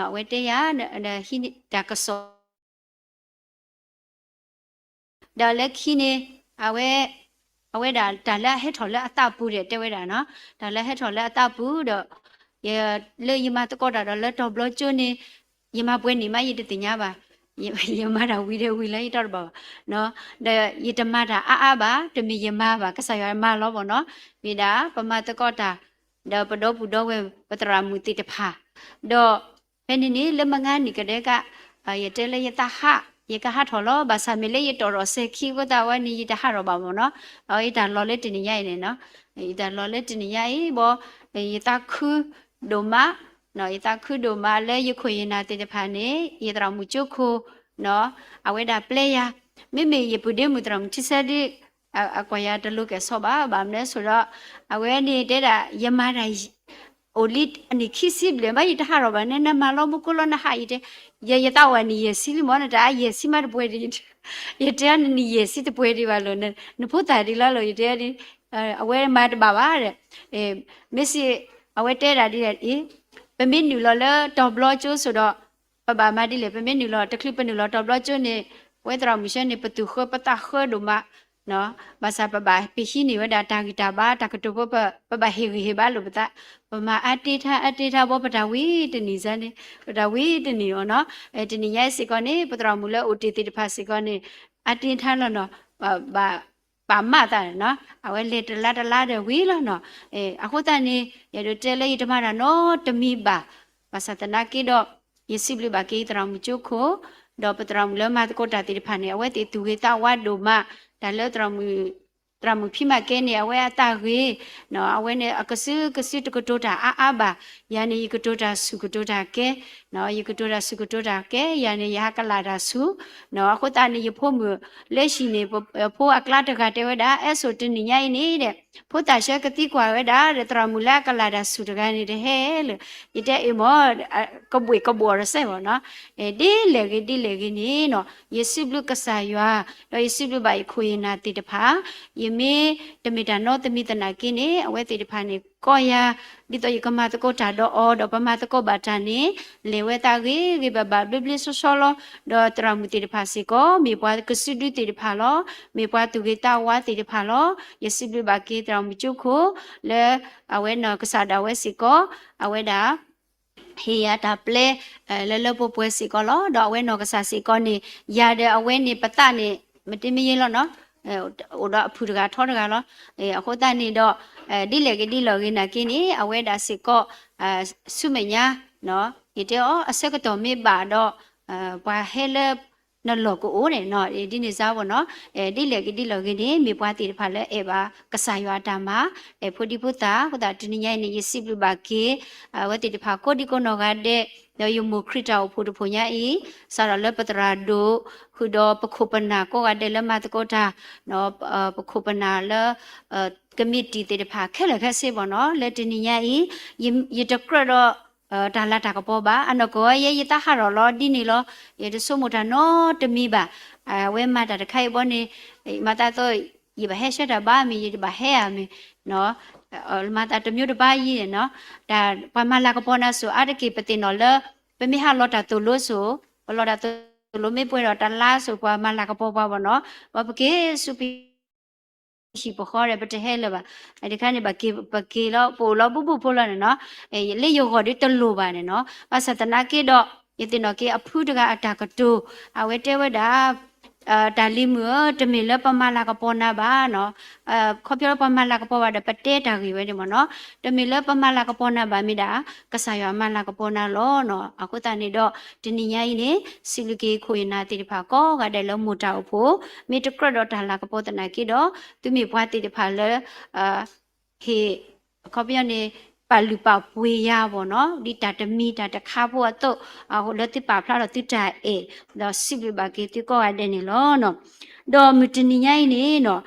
အဝဲတဲယၤ ဟံးတၢ်ကစီၣ် ဒီးလၢခံန့ၣ် အဝဲ အဝဲဒၣ်တၢ်လၢအဟဲထီၣ်လၢအသးပူၤဒီးတဲဝဲဒၣ်နီၤ, တၢ်လၢဟဲထီၣ်လၢအသးပူၤဒီး လၢယမၤသကိးတၢ်ဒီးလၢတီၤဘျီကၠိန့ၣ် ယမၤပှဲၤန့ၢ်မးယတသ့ၣ်ညါဘၣ်, ယမၤတၢ်ဝံၤဒီးဝံၤလၢယတီတဘၣ်ဘၣ်, ဒီးယတမၤတၢ်အါအါဘၣ်, တမ့ၢ်ယမၤဘၣ် ကစၢ်ယွၤမၤလီၤဘၣ်နီၤ, မ့ၢ်ဒၣ်ပမၤသကိးတၢ် ဒီးပဒီပုၢ်ဒီဝဲၢ်ပသရၣ်မုၣ်သ့ၣ်တဖၣ်, ဒီး ဖဲန့ၣ်န့ၣ် လၢမုၢ်ဂၤနံၣ်ကဒဲက ယတဲလၢယသးဟး ယကဟးထီၣ်လီၤ, ဘၣ်ဆၣ်မ့ၢ်လၢယတီၣ်ထီၣ်စဲၤခံအဃိသတးဝဲန့ၣ် ယတဟးထီၣ်ဘၣ်မ့ၢ်နီၤ, အယတၢ်လီၢ်လၢတနံၤညါအံၤန့ၣ်နီၤ, ယတၢ်လီၢ်လၢတနံၤညါအံၤဘၣ်, ယသးခုဒိၣ်မး, ယသးခုဒိၣ်မးလၢယခိၣ်ယနၢ်သ့ၣ်တဖၣ်န့ၣ် ယသရၣ်မုၣ်ကၠိခိၣ် အဝဲဒၣ်ပျဲယၤ, မ့မ့ၢ်ယပုၢ်ဒ့မုၣ်သရၣ်မုၣ်ထံဆၢဒု အကွၢ်ယၤတလိၤကဲၣ်ဆိးဘၣ်, ဘၣ်မနုၤအဃိဒီး အဝဲန့ၣ်တဲဒၣ် ယမၤတၢ် အိၣ်လံအနံၣ်ခံဆံဘျဲၣ်မး ယတဟးထီၣ်ဘၣ်န့ၣ် နမၤလီၤမူခိၣ်လီၤ နဟးယတဲ, ယ ယသးအိၣ်အနံၣ်ယဲၢ်ဆံလံမး နတၢ်အါယဲၢ်ဆံမးတပှဲၤဒံး, ယတဲအီၤနနံၣ်ယဲၢ်ဆံတပှဲၤဒံးဘၣ်လီၤ, နဖိသၣ်ဒံးလီၤလီၤ ယတဲအီၤဒ်, အဝဲမၤတဘၣ်ဘၣ်ဒီး, မ့ၢ်စ့ၢ် အဝဲတဲဒၣ်ဒ်လဲၣ်အံၤ, ပမ့ၢ်နုာ်လီၤလၢတီၤဘျီကၠိဆိဒီး ပဘၣ်မၤဒ်လဲၣ် ပမ့ၢ်နုာ်လီၤ တချုးပနုာ်လီၤတီၤဘျီကၠိန့ၣ် အဝဲသရၣ်မုၣ်ဆၢန့ၣ် ပသူၣ်ဃၢပသးဃၢဒိၣ်မး ဘၣ်ဆၣ်ပဘၣ်ပဟံးန့ၢ်ဝဲဒၣ်တၢ်ဂံၢ်တၢ်ဘါ တၢ်ကတိၤဖိ ပဘၣ်ဟ့ၣ်ဂံၢ်ဟ့ၣ်ဘါလိာ်ပသး, ပမၤအါတ့ထါအါတ့ထါဘီ ပတၢ်ဝံၤတနံၤစ့ၢ်န့ၣ် ပတၢ်ဝံၤတနံၤအီၤနီၤ, တနံၤညါစ့ၢ်ကီးန့ၣ် ပသရၣ်မုၣ်လၢအိၣ်တ့ၢ်သ့ၣ်တဖၣ်စ့ၢ်ကီးန့ၣ် အါတ့ထါလီၤနီၤ, ဘၣ် ပာ်မးသးနီၤ, အဝဲလဲၤတလါတလါဒီးဝံၤလီၤနီၤ, အဃိသတးန့ၣ် ယအဲၣ်ဒိးတဲလၢယတမၤတၢ်နီတမံၤဘၣ်, ဘၣ်ဆၣ်သနာ်က့ဒီး ယစံးဘျုးဘၣ်က့ၤသရၣ်မုၣ်ကၠိခိၣ်, ဒီးပသရၣ်မုၣ်လၢမၤသကိးတၢ်သ့ၣ်တဖၣ်န့ၣ် အဝဲသ့ၣ်သူၣ်ဂ့ၤသးဝါဒိၣ်မး, တၢ်လၢ သရၣ်မုၣ်ဖံးမၤကဲန့ၣ် အဝဲအသးဂ့ၤ, အဝဲန့ၣ်အကစုကစုတကတိၤတၢ်အါအါဘၣ်, ယၤန့ၣ် ယကတိၤတၢ်ဆူၣ်ကတိၤတၢ်ကဲ, ယကတိၤတၢ်ဆူၣ်ကတိၤတၢ်ကဲ, ယၤန့ၣ် ယဟးကလၢ်တၢ်ဆူၣ်, အဃိသတးန့ၣ် ယဖိမုၣ်လၢဟံၣ်န့ၣ် ဖိအကျါတဂၤတဲဝဲဒၣ် အဲၣ်ဆိးတနံၤညါအံၤန့ၣ်ဒီး ဖိသၣ်ဆၢကသံကွၢ်ဝဲဒၣ်ဒီး သရၣ်မုၣ်လၢအကလၢ်တၢ်ဆူၣ်တဂၤန့ၣ်တဟဲလၢ, ယတဲအ့ၣ်မ့ၢ် ကဘှ့ၣ်ကဘှီၣ်တစဲးဘၣ်နီၤ, ဒ်လဲၣ်ဂ့ၤဒ်လဲၣ်ဂ့ၤန့ၣ်နီၤ ယစံးဘျုးကစၢ်ယွၤ, ဒီးယစံးဘျုးဘၣ်ယခိၣ်ယနၢ်သ့ၣ်တဖၣ်, ယမ့ၢ်တမ့ၢ်တၢ်နီတမံၤသနာ်က့န့ၣ် အဝဲသ့ၣ်တဖၣ်န့ၣ် ကီၢ်ယၤ, ဒ်သိးယကမၤသကိးတၢ်ဒီးအီၤ ဒီးပမၤသကိးဘၣ်တၢ်န့ၣ် လဲၤဝဲသးဂ့ၤဂ့ၤဘၣ်ဘၣ်ဘျ့ဘျ့ဆှီဆှီလီၤ, ဒီးသရၣ်မုၣ်သ့ၣ်တဖၣ်စ့ၢ်ကီး မ့ၢ်ပှၤကစုဒုသ့ၣ်တဖၣ်လီၤ, မ့ၢ်ပှၤသူၣ်ဂ့ၤသးဝါသ့ၣ်တဖၣ်လီၤ, ယစံးဘျုးဘၣ်က့ၤသရၣ်မုၣ်ကၠိခိၣ် လၢအဝဲနီၢ်ကစၢ်ဒၣ်ဝဲစ့ၢ်ကီး, အဝဲဒၣ် ဟ့ၣ်ယၤတၢ်ပျဲ လၢလၢပှဲၤပှဲၤစ့ၢ်ကီးလီၤ. ဒီးအဝဲနီၢ်ကစၢ်စ့ၢ်ကီးန့ၣ် ယၤဒီးအဝဲန့ၣ်ပသးန့ၣ် မ့ၢ်တမ့ၢ်ယဲလီၤနီၤ, အိၣ်ဒီးအဖုၣ်တဂၤထီတဂၤလီၤ. အဃိသတးန့ၣ်ဒီး ဒ်လဲၣ်ဂ့ၤဒ်လဲၣ်ဂ့ၤနာ်က့န့ၣ် အဝဲဒၣ်စ့ၢ်ကီး ဆူမဲာ်ညါ ယတဲအီၤ အဆၢကတီၢ်မ့ၢ်ဘၣ်ဒီး ပှၤဟဲလၢ နလီၢ်ကအိၣ်န့ၣ်နီၤ, ဒ်န့ၣ်စ့ၢ်ကီးနီၤ, ဒ်လဲၣ်ဂ့ၤဒ်လဲၣ်ဂ့ၤန့ၣ် မ့ၢ်ပှၤသ့ၣ်တဖၣ်လၢအဲၣ်ဘၣ်ကစၢ်ယွၤအတၢ်မၤ, အဲၣ်ဖိဒံဖိသၣ်, အဃိသတးတနံၤညါအံၤန့ၣ် ယစံးဘျုးဘၣ်က့ၤ အဝဲသ့ၣ်တဖၣ်ကိးဒံကိးနီၢ်ဂၤဒဲး, ဒီးယမိၢ်ခရံာ်တၢ်အိၣ်ဖှိၣ်တဖှိၣ်ညါအံၤ, စးထီၣ်လၢပသရၣ်ဒိၣ်, ဃုာ်ဒီးပခိၣ်ပနၢ်ကိးဂၤဒဲးလၢမၤသကိးတၢ်, ပခိၣ်ပနၢ်လၢ ကမံးတံာ်သ့ၣ်တဖၣ်ခဲလၢာ်ခဲဆ့ဘၣ်နီၤ, လၢတနံၤညါအံၤ ယတကြၢးဒီး တၢ်လၤတၢ်ကပီၤဘၣ်, အနီၢ်ကီၢ်ဝဲယဲ ယသးဟးထီၣ်လီၤဒ်န့ၣ်လီၤ, ယတဆိကမိၣ်တၢ်နီတမံၤဘၣ်, အဝဲမၤတၢ်တခါအံၤဘီန့ၣ် မၤသးသိး ယဘၣ်ဟဲဆှၢတၢ်ဘါမ့ၢ် ယတဘၣ်ဟဲဧါမ့ၢ်, မၤသးတမျိုးတပါယံၤန့ၣ်နီၤ, တၢ်ပှၤမၤလၤကပီၤနၤစိၤ အါတက့ၢ်ပသ့ၣ်နီၣ်လၢ ပမ့ၢ်ဟးလီၤတၢ်သိၣ်လိစိၤ, ပလီၤတၢ်သိၣ်လိမ့ၢ်ပှဲၤဒီးတလါစိၤ ပှၤမၤလၤကပီၤပှၤဘၣ်နီၤ, ပက့ၤဆူပ ပဟံၣ်ပဃီဒီး ပတဟဲလၢၤဘၣ်. တခါန့ၣ် ပက့ၤလီၤ ပအိၣ်လီၤဘူၣ်ဘူၣ်ဖိလီၤန့ၣ်နီၤ, လၢယဂီၢ်ဒ်တလိၣ်ဘၣ်န့ၣ်နီၤ. ဘၣ်ဆၣ်သနာ်က့ဒီး ယသ့ၣ်နီၣ်က့ၤအဖုတဂၤအတၢ်ကတိၤ, အဝဲတဲဝဲဒၣ် တၢ်လံၤမုၣ်ဧၢ, တမ့ၢ်လၢပမၤလၤကပီၤနၤဘၣ်နီၤ. ခီဖျိလၢပမၤလၤကပီၤဘၣ်ဒီး ပတဲတၢ်ဂ့ၢ်ဝဲန့ၣ်မ့ၢ်နီၤ. တမ့ၢ်လၢပမၤလၤကပီၤနၤဘၣ်, မ့ၢ်ဒၣ် ကစၢ်ယွၤမၤလၤကပီၤနၤလီၤနီၤ. အဃိသတးန့ၣ်ဒီး တနံၤညါအံၤန့ၣ် စံးဘျုးက့ၤခိၣ်ယနၢ်သ့ၣ်တဖၣ်ကိးဂၤဒဲးလၢမိၢ်တၢ်အိၣ်ဖှိၣ်, မ့ၢ်တကြၢးဒီးတၢ်လၤကပီၤသနာ်က့ဒီး သုမ့ၢ်ပှၤသ့ၣ်တဖၣ်လၢ ဟ့ၣ် အခီပညီန့ၣ် ပာ်လုၢ်ပာ်ပှ့ၤယၤဘၣ်နီၤ, ဒ်တၢ်တမံၤတၢ်တခါဖိအသိး, လၢသုပာ်ဖျါထီၣ်သုတၢ်အဲၣ်, ဒီးစံးဘျုးဘၣ်က့ၤသုကိးဂၤဒဲးန့ၣ်လီၤ. ဒီးမုၢ်တနံၤညါအံၤန့ၣ်နီၤ,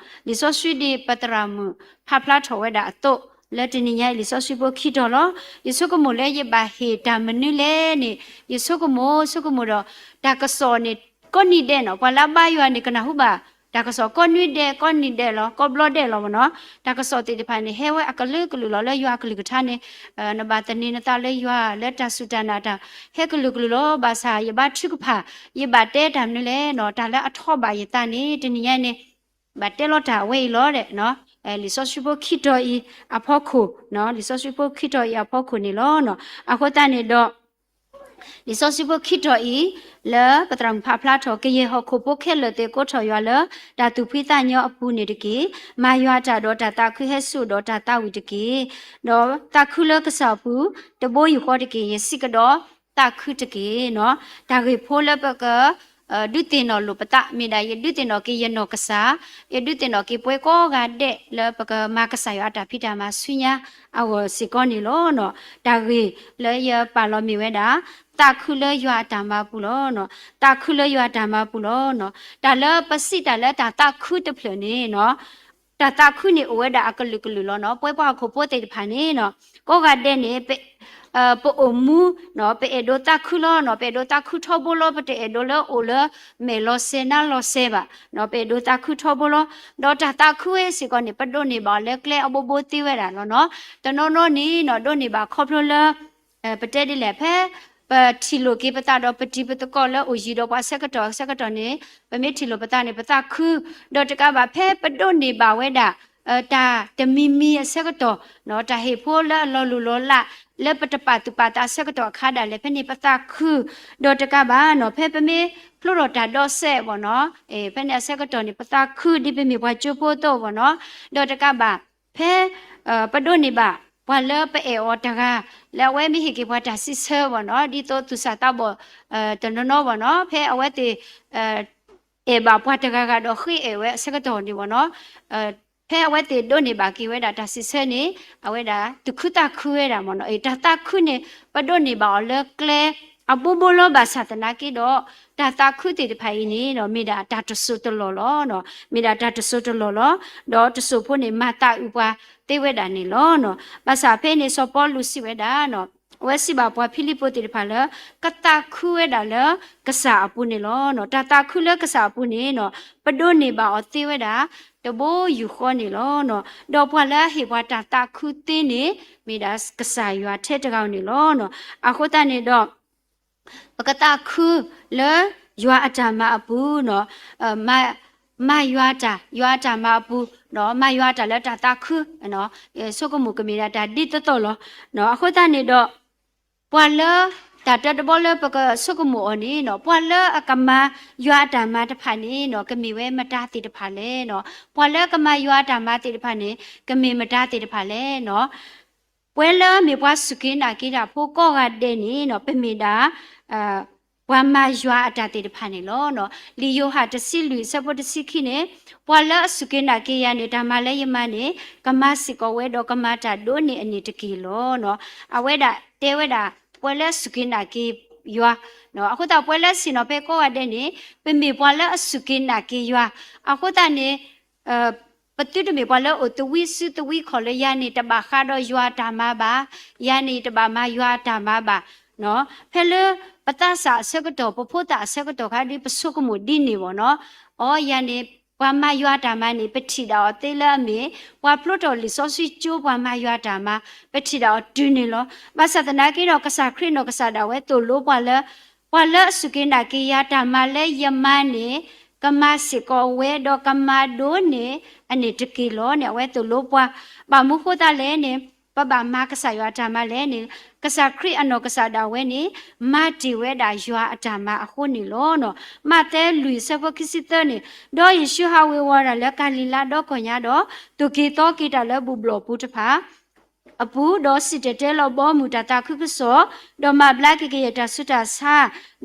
လံာ်စီဆှံဒ်ပသရၣ်မုၣ်ဖးဖျါထီၣ်ဝဲဒၣ်အသိး, လၢတနံၤညါအံၤလံာ်စီဆှံဖိခံတီၤလီၤ. ယဆိကမိၣ်လၢယဘၣ်ဟ့ၣ်တၢ်မနုၤလဲၣ်န့ၣ်, ယဆိကမိၣ်ဆိကမိၣ်ဒီး တၢ်ကစီၣ်န့ၣ် ကိးနံၤဒဲးနီၤ, ပှၤလၢအဘါယွၤန့ၣ် ကနၢ်ဟူဘၣ် တၢ်ကစီၣ်ကိးနွံဒဲး ကိးနံၤဒဲးလီၤ ကိးဘျီဒဲးလီၤမ့ၢ်နီၤ. တၢ်ကစီၣ်သ့ၣ်တဖၣ်န့ၣ် ဟဲဝဲအကလုာ်ကလုာ်လီၤ လၢယွၤအကလုၢ်ကထါန့ၣ်, နဘၣ်သန့ၤနသးလၢယွၤလၢတၢ်စူၢ်တၢ်နာ်တၢ် ဟဲကလုာ်ကလုာ်လီၤ. ဘၣ်ဆၣ်ယဘါထုကဖၣ်, ယဘၣ်တဲတၢ်မနုၤလဲၣ်နီၤ, တၢ်လၢအထီၣ်ဘၣ်ယသးန့ၣ် တနံၤညါန့ၣ် ဘၣ်တဲလီၤတၢ်အဝဲအံၤလီၤဒီး လံာ်စီဆှံဖိခံတီၤအံၤအဖီခိၣ်, လံာ်စီဆှံဖိခံတီၤအံၤအဖီခိၣ်န့ၣ်လီၤ. အဃိသတးန့ၣ်ဒီး လံာ်စီဆှံဖိခံတီၤအံၤ လၢပသရၣ်မုၣ်ဖးဖျါထီၣ်, ကယဲၢ်ဟီၣ်ခိၣ်ဖိခဲလၢာ်သ့ၣ်ကိးထီၣ်ယွၤလၢ တၢ်သူၣ်ဖှံသးညီအပူၤန့ၣ်တက့ၢ်. မၤယွၤအတၢ်ဒီးတၢ်သးခုဟဲစိာ်ဒီးတၢ်သးဝံၣ်တက့ၢ်. ဒီးသးခုလၢကစၢ်အပူၤ တဘိယူၢ်ဃီတက့ၢ်. ယစံးကဒီး သးခုတက့ၢ်နီၤ. တၢ်ဂ့ၢ်ဖိလၢပက ဒုးသ့ၣ်နီၣ်လိာ်ပသး မ့ၢ်ဒၣ် ယဒုးသ့ၣ်နီၣ်က့ၤယနီၢ်ကစၢ်, ယဒုးသ့ၣ်နီၣ်က့ၤပှၤကိးဂၤဒဲးလၢပကမၤကစၢ်ယွၤအတၢ်ဖံးတၢ်မၤဆူညါအဂီၢ်စ့ၢ်ကီးန့ၣ်လီၤ. တၢ်ဂ့ၢ်လၢယပာ်လီၤမ့ၢ်ဝဲဒၣ် သးခုလၢယွၤအတၢ်မၤပူၤလီၤ. သးခုလၢယွၤအတၢ်မၤပူၤလီၤ. တၢ်လၢပစံးတၢ်လၢတၢ်သးခုတဖျၢၣ်န့ၣ်နီၤ တၢ်သးခုန့ၣ်အိၣ်ဝဲဒၣ်အကလုာ်ကလုာ်လီၤနီၤ. ပဝဲပှၤဟီၣ်ခိၣ်ဖိသ့ၣ်တဖၣ်န့ၣ်နီၤ ကိးဂၤဒဲးန့ၣ် ပအိၣ်မူနီၤ ပအဲၣ်ဒိးသးခုလီၤနီၤ. ပအဲၣ်ဒိးသးခုထီဘိလီၤ. ပတအဲၣ်ဒိးလၢအိၣ်လၢမဲာ်လီၤစဲၤနါလီၤစဲၤဘၣ်နီၤ. ပအဲၣ်ဒိးသးခုထီဘိလီၤ. ဒီးတၢ်သးခုဝဲစ့ၢ်ကီးန့ၣ် ပဒိးန့ၢ်ဘၣ်အီၤလၢကျဲအဘိဘိသ့ဝဲဒၣ်လီၤနီၤ. တနီၤနီၤန့ၣ်နီၤ ဒိးန့ၢ်ဘၣ်ခီဖျိလၢ ပတဲဒ်လဲၣ် ဖဲပထံၣ်လိာ်က့ၤပသးဒီးပတံၤပသကိးလၢအိၣ်ယံၤဒီးပှၤဆၢကတီၢ်ဆၢကတီၢ်န့ၣ် ပမ့ၢ်ထံၣ်လိာ်ပသးန့ၣ် ပသးခု, ဒီးတကးဘၣ် ဖဲပဒိးန့ၢ်ဘၣ်ဝဲဒၣ် တၢ်တမံၤမံၤအဆၢကတီၢ်နီၤ တၢ်ဟ့ၣ်ဖိလၢအလီၤလိၢ်လီၤလး လၢပတပာ်သူၣ်ပာ်သးအဆၢကတီၢ်အခါဒၣ်လဲာ် ဖဲန့ၣ်ပသးခု, ဒီးတကးဘၣ်နီၤ ဖဲပမ့ၢ်ဖျိထီၣ်တၢ်ဒီးစဲးဘၣ်နီၤ ဖဲန့ၣ်အဆၢကတီၢ်န့ၣ် ပသးခုဒ်ပမ့ၢ်ပှၤကၠိဖိအသိးဘၣ်နီၤ, ဒီးတကးဘၣ် ဖဲ ပဒိးန့ၢ်ဘၣ် ပှၤလၢပအဲၣ်အီၤတဂၤ လၢအဝဲမ့ၢ်ဟ့ၣ်က့ၤပှၤတၢ်စံးဆၢဘၣ်နီၤ ဒ်သိးသူၣ်စၢ်သးဘီၣ် တနီၤနီၤဘၣ်နီၤ ဖဲအဝဲသ့ၣ် အဲၣ်ဘၣ်ပှၤတဂၤဂၤဒီးဃ့အဲၣ်ဝဲအဆၢကတီၢ်န့ၣ်ဘၣ်နီၤ ဖဲအဝဲသ့ၣ်ဒိးန့ၢ်ဘၣ်က့ၤဝဲဒၣ်တၢ်စံးဆၢန့ၣ် အဝဲဒၣ်သူၣ်ခုသးခုဝဲဒၣ်မ့ၢ်နီၤ တၢ်သးခုန့ၣ် ပဒိးန့ၢ်ဘၣ်အီၤလၢကျဲအဘိဘိလီၤ ဘၣ်ဆၣ်သနာ်က့ဒီး တၢ်သးခုသ့ၣ်တဖၣ်အံၤန့ၣ်ဒီး မ့ၢ်ဒၣ်တၢ်တစိၢ်တလီၢ်လီၤ. မ့ၢ်ဒၣ်တၢ်တစိၢ်တလီၢ်လီၤ. ဒီးတစိၢ်ဖိန့ၣ် မၤသးအုးပှၤသ့ဝဲဒၣ်န့ၣ်လီၤ. ဘၣ်ဆၣ်ဖဲန့ၣ် စီၤပီလူးစံးဝဲဒၣ် အဝဲစံးဘၣ်ပှၤဖံလံးပိၤသ့ၣ်တဖၣ်လၢ ကသးခုဝဲဒၣ်လၢကစၢ်အပူၤန့ၣ်လီၤ. တၢ်သးခုလၢကစၢ်အပူၤန့ၣ် ပဒိးန့ၢ်ဘၣ်အီၤသ့ဝဲဒၣ် တဘိယူၢ်ဃီန့ၣ်လီၤ. ဒီးပှၤလၢအဟ့ၣ်ပှၤတၢ်သးခုသ့န့ၣ် မ့ၢ်ဒၣ်ကစၢ်ယွၤထဲတဂၤဧိၤန့ၣ်လီၤ. အဃိသတးန့ၣ်ဒီး ပကသးခုလၢယွၤအတၢ်မၤအပူၤ, မၤယွၤတၢ်, ယွၤအတၢ်မၤအပူၤ, မၤယွၤတၢ်လၢတၢ်သးခု, ဆိကမိၣ်ကမ့ၢ်ဒၣ်တၢ်ဒ်သိးသိးလီၤ. အဃိသတးန့ၣ်ဒီး ပှၤလၢ တၢ်တၢတဘီလၢပကဆိကမိၣ်အီၤန့ၣ် ပှၤလၢအကမၤယွၤအတၢ်မၤတဖၣ်န့ၣ် ကမ့ၢ်ဝဲမတၤသ့ၣ်တဖၣ်လဲၣ်. ပှၤလၢအကမၤယွၤအတၢ်မၤသ့ၣ်တဖၣ်န့ၣ် ကမ့ၢ်မတၤသ့ၣ်တဖၣ်လဲၣ်. ပဝဲလၢမ့ၢ်ပှၤစူၢ်က့ၤနာ်က့ၤတၢ်ဖိကိးဂၤဒဲးန့ၣ် ပမ့ၢ်ဒၣ် ပှၤမၤယွၤအတၢ်သ့ၣ်တဖၣ်န့ၣ်လီၤ. လံာ်ယိၤဟၣ်တဆံလွံၢ်အဆၢဖိတဆံခံန့ၣ် ပှၤလၢအစူၢ်က့ၤနာ်က့ၤယၤန့ၣ် တၢ်မၤလၢယမၤန့ၣ် ကမၤစ့ၢ်ကီးဝဲဒီးကမၤတၢ်ဒိးန့ၢ်အန့ၣ်တက့ၢ်လီၤ. အဝဲဒၣ်တဲဝဲဒၣ် ပှၤလၢအစူၢ်က့ၤနာ်က့ၤယွၤ, အဃိသတးပှၤလၢဆ့ၣ်နီၤဖဲကိးဂၤဒဲးန့ၣ် ပမ့ၢ်ပှၤလၢအစူၢ်က့ၤနာ်က့ၤယွၤ, အဃိသတးန့ၣ် ပသုတမ့ၢ်ပှၤလၢအိၣ်သဝံစုသဝံခီၣ်လၢယၤန့ၣ် တဘၣ်ဃးဒီးယွၤအတၢ်မၤဘၣ်, ယၤန့ၣ်တဘၣ်မၤယွၤအတၢ်မၤဘၣ်. ဖဲလၢပသးစၢ်အဆၢကတီၢ် ပဖိသၣ်အဆၢကတီၢ်ခါဒ်ပဆိကမိၣ်ဒ်န့ၣ်ဘၣ်နီၤ, အီ ယၤန့ၣ် ပှၤမၤယွၤအတၢ်မၤန့ၣ် ပထံၣ်ဒၣ်အီၤသ့လၢအမ့ၢ် ပှၤဖျိထီၣ်လံာ်စီဆှံကၠိ ပှၤမၤယွၤအတၢ်မၤ ပထံၣ်ဒၣ်အီၤတုၤန့ၣ်လီၤ. ဘၣ်ဆၣ်သနာ်က့ဒီး ကစၢ်ခရံာ်နီၢ်ကစၢ်ဒၣ်ဝဲသိၣ်လိပှၤလၢ ပှၤလၢအစူၢ်က့ၤနာ်က့ၤယၤတၢ်မၤလၢယမၤန့ၣ် ကမၤစ့ၢ်ကီးဝဲ ဒီးကမၤဒိးန့ၢ်အန့ၣ်တက့ၢ်လီၤန့ၣ် အဝဲသိၣ်လိပှၤ. ဘၣ်မနုၤဃိသတးလဲၣ်န့ၣ် ပဘၣ်မၤကစၢ်ယွၤအတၢ်မၤလဲၣ်န့ၣ် ကစၢ်ခရံာ်အနီၢ်ကစၢ်ဒၣ်ဝဲန့ၣ် မၤတ့ၢ်ဝဲဒၣ်ယွၤအတၢ်မၤအဃိန့ၣ်လီၤ. မးသဲလွံၢ်ဆၢဖိခံဆံသၢန့ၣ်, ဒီးယ့ၣ်ၡူးဟးဝ့ၤဝီၤတၢ်လၢကၤလံၤလါဒီကီၢ်ညါဒီး သူၣ်က့ၤသီက့ၤတၢ်လၢဘူၣ်ဘျီၣ်ပူၤတဖၣ် အပူၤ, ဒီးစံၣ်တဲၤတဲလီၤဘီမုၢ်တၢ်သးခုကစီၣ်, ဒီးမၤဘျါက့ၤကယဲၢ်တၢ်ဆူးတၢ်ဆါ,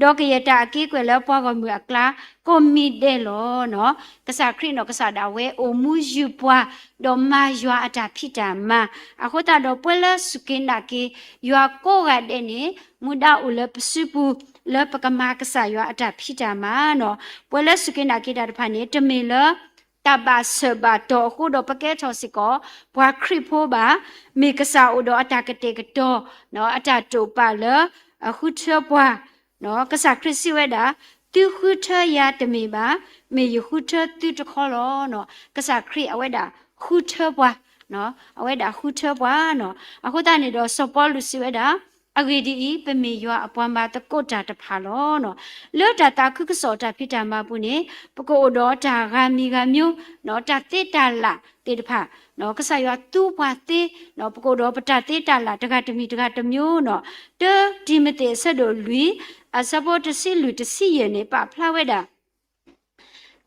ဒီးကယဲၢ်တၢ်အက့ကွဲၢ်လၢပှၤဂီၢ်မုၢ်အကျါ ကိးမံၤဒဲးလီၤ. ကစၢ်ခရံာ်နီၢ်ကစၢ်ဒၣ်ဝဲအိၣ်မူယုၢ်ပှၤ, ဒီးမၤယွၤအတၢ်ဖံးတၢ်မၤ, အဃိသတးဒီးပှၤလၢစူၢ်က့ၤနာ်က့ၤ ယွၤကိးဂၤဒဲးန့ၣ် မူဒါအိၣ်လၢပစုပူၤ လၢပကမၤကစၢ်ယွၤအတၢ်ဖံးတၢ်မၤန့ၣ်, ပှၤလၢစူၢ်က့ၤနာ်က့ၤတၢ်တဖၣ်န့ၣ် တမ့ၢ်လၢ တၢ်ဘၣ်ဆၢၣ်ဘၣ်တီၤအဃိဒီးပကဲထီၣ်စ့ၢ်ကီး ပှၤခရံာ်ဖိဘၣ်, မ့ၢ်ကစၢ်အိၣ်ဒီးအတၢ်ကတဲာ်ကတီၤ အတၢ်တိာ်ပာ်လၢ ဃုထၢပှၤ, ကစၢ်ခရံာ်စံးဝဲဒၣ်, သုဃုထၢယၤတမ့ၢ်ဘၣ်, မ့ၢ်ယဃုထၢသုတခီလီၤ. ကစၢ်ခရံာ်အဝဲဒၣ်ဃုထၢပှၤ, အဝဲဒၣ်ဃုထၢပှၤန့ၣ်, အဃိသတးန့ၣ်ဒီးစီၤပီလူးစံးဝဲဒၣ်, အဂ့ၢ်ဒ်အံၤ, ပမ့ၢ်ယွၤအပှၤမၤသကိးတၢ်တဖၣ်လီၤ. လၢတၢ်သးခုကစီၣ်တၢ်ဖံးတၢ်မၤပူၤန့ၣ် ပကအိၣ်ဒီးတၢ်ဂၤမံၤဂၤမျိုး, တၢ်သ့တၢ်လၣ်သ့ၣ်တဖၣ်, ကစၢ်ယွၤသူပှၤသ့, ပကအိၣ်ဒီးပတၢ်သ့တၢ်လၣ်တဂၤတမံၤတဂၤတမျိုးန့ၣ်, တၢတံၤမသ့းအဆၢဒိၣ်လွံၢ် အဆၢဖိတဆံလွံၢ်တဆံယဲၢ်န့ၣ် ပာ်ဖျါဝဲဒၣ်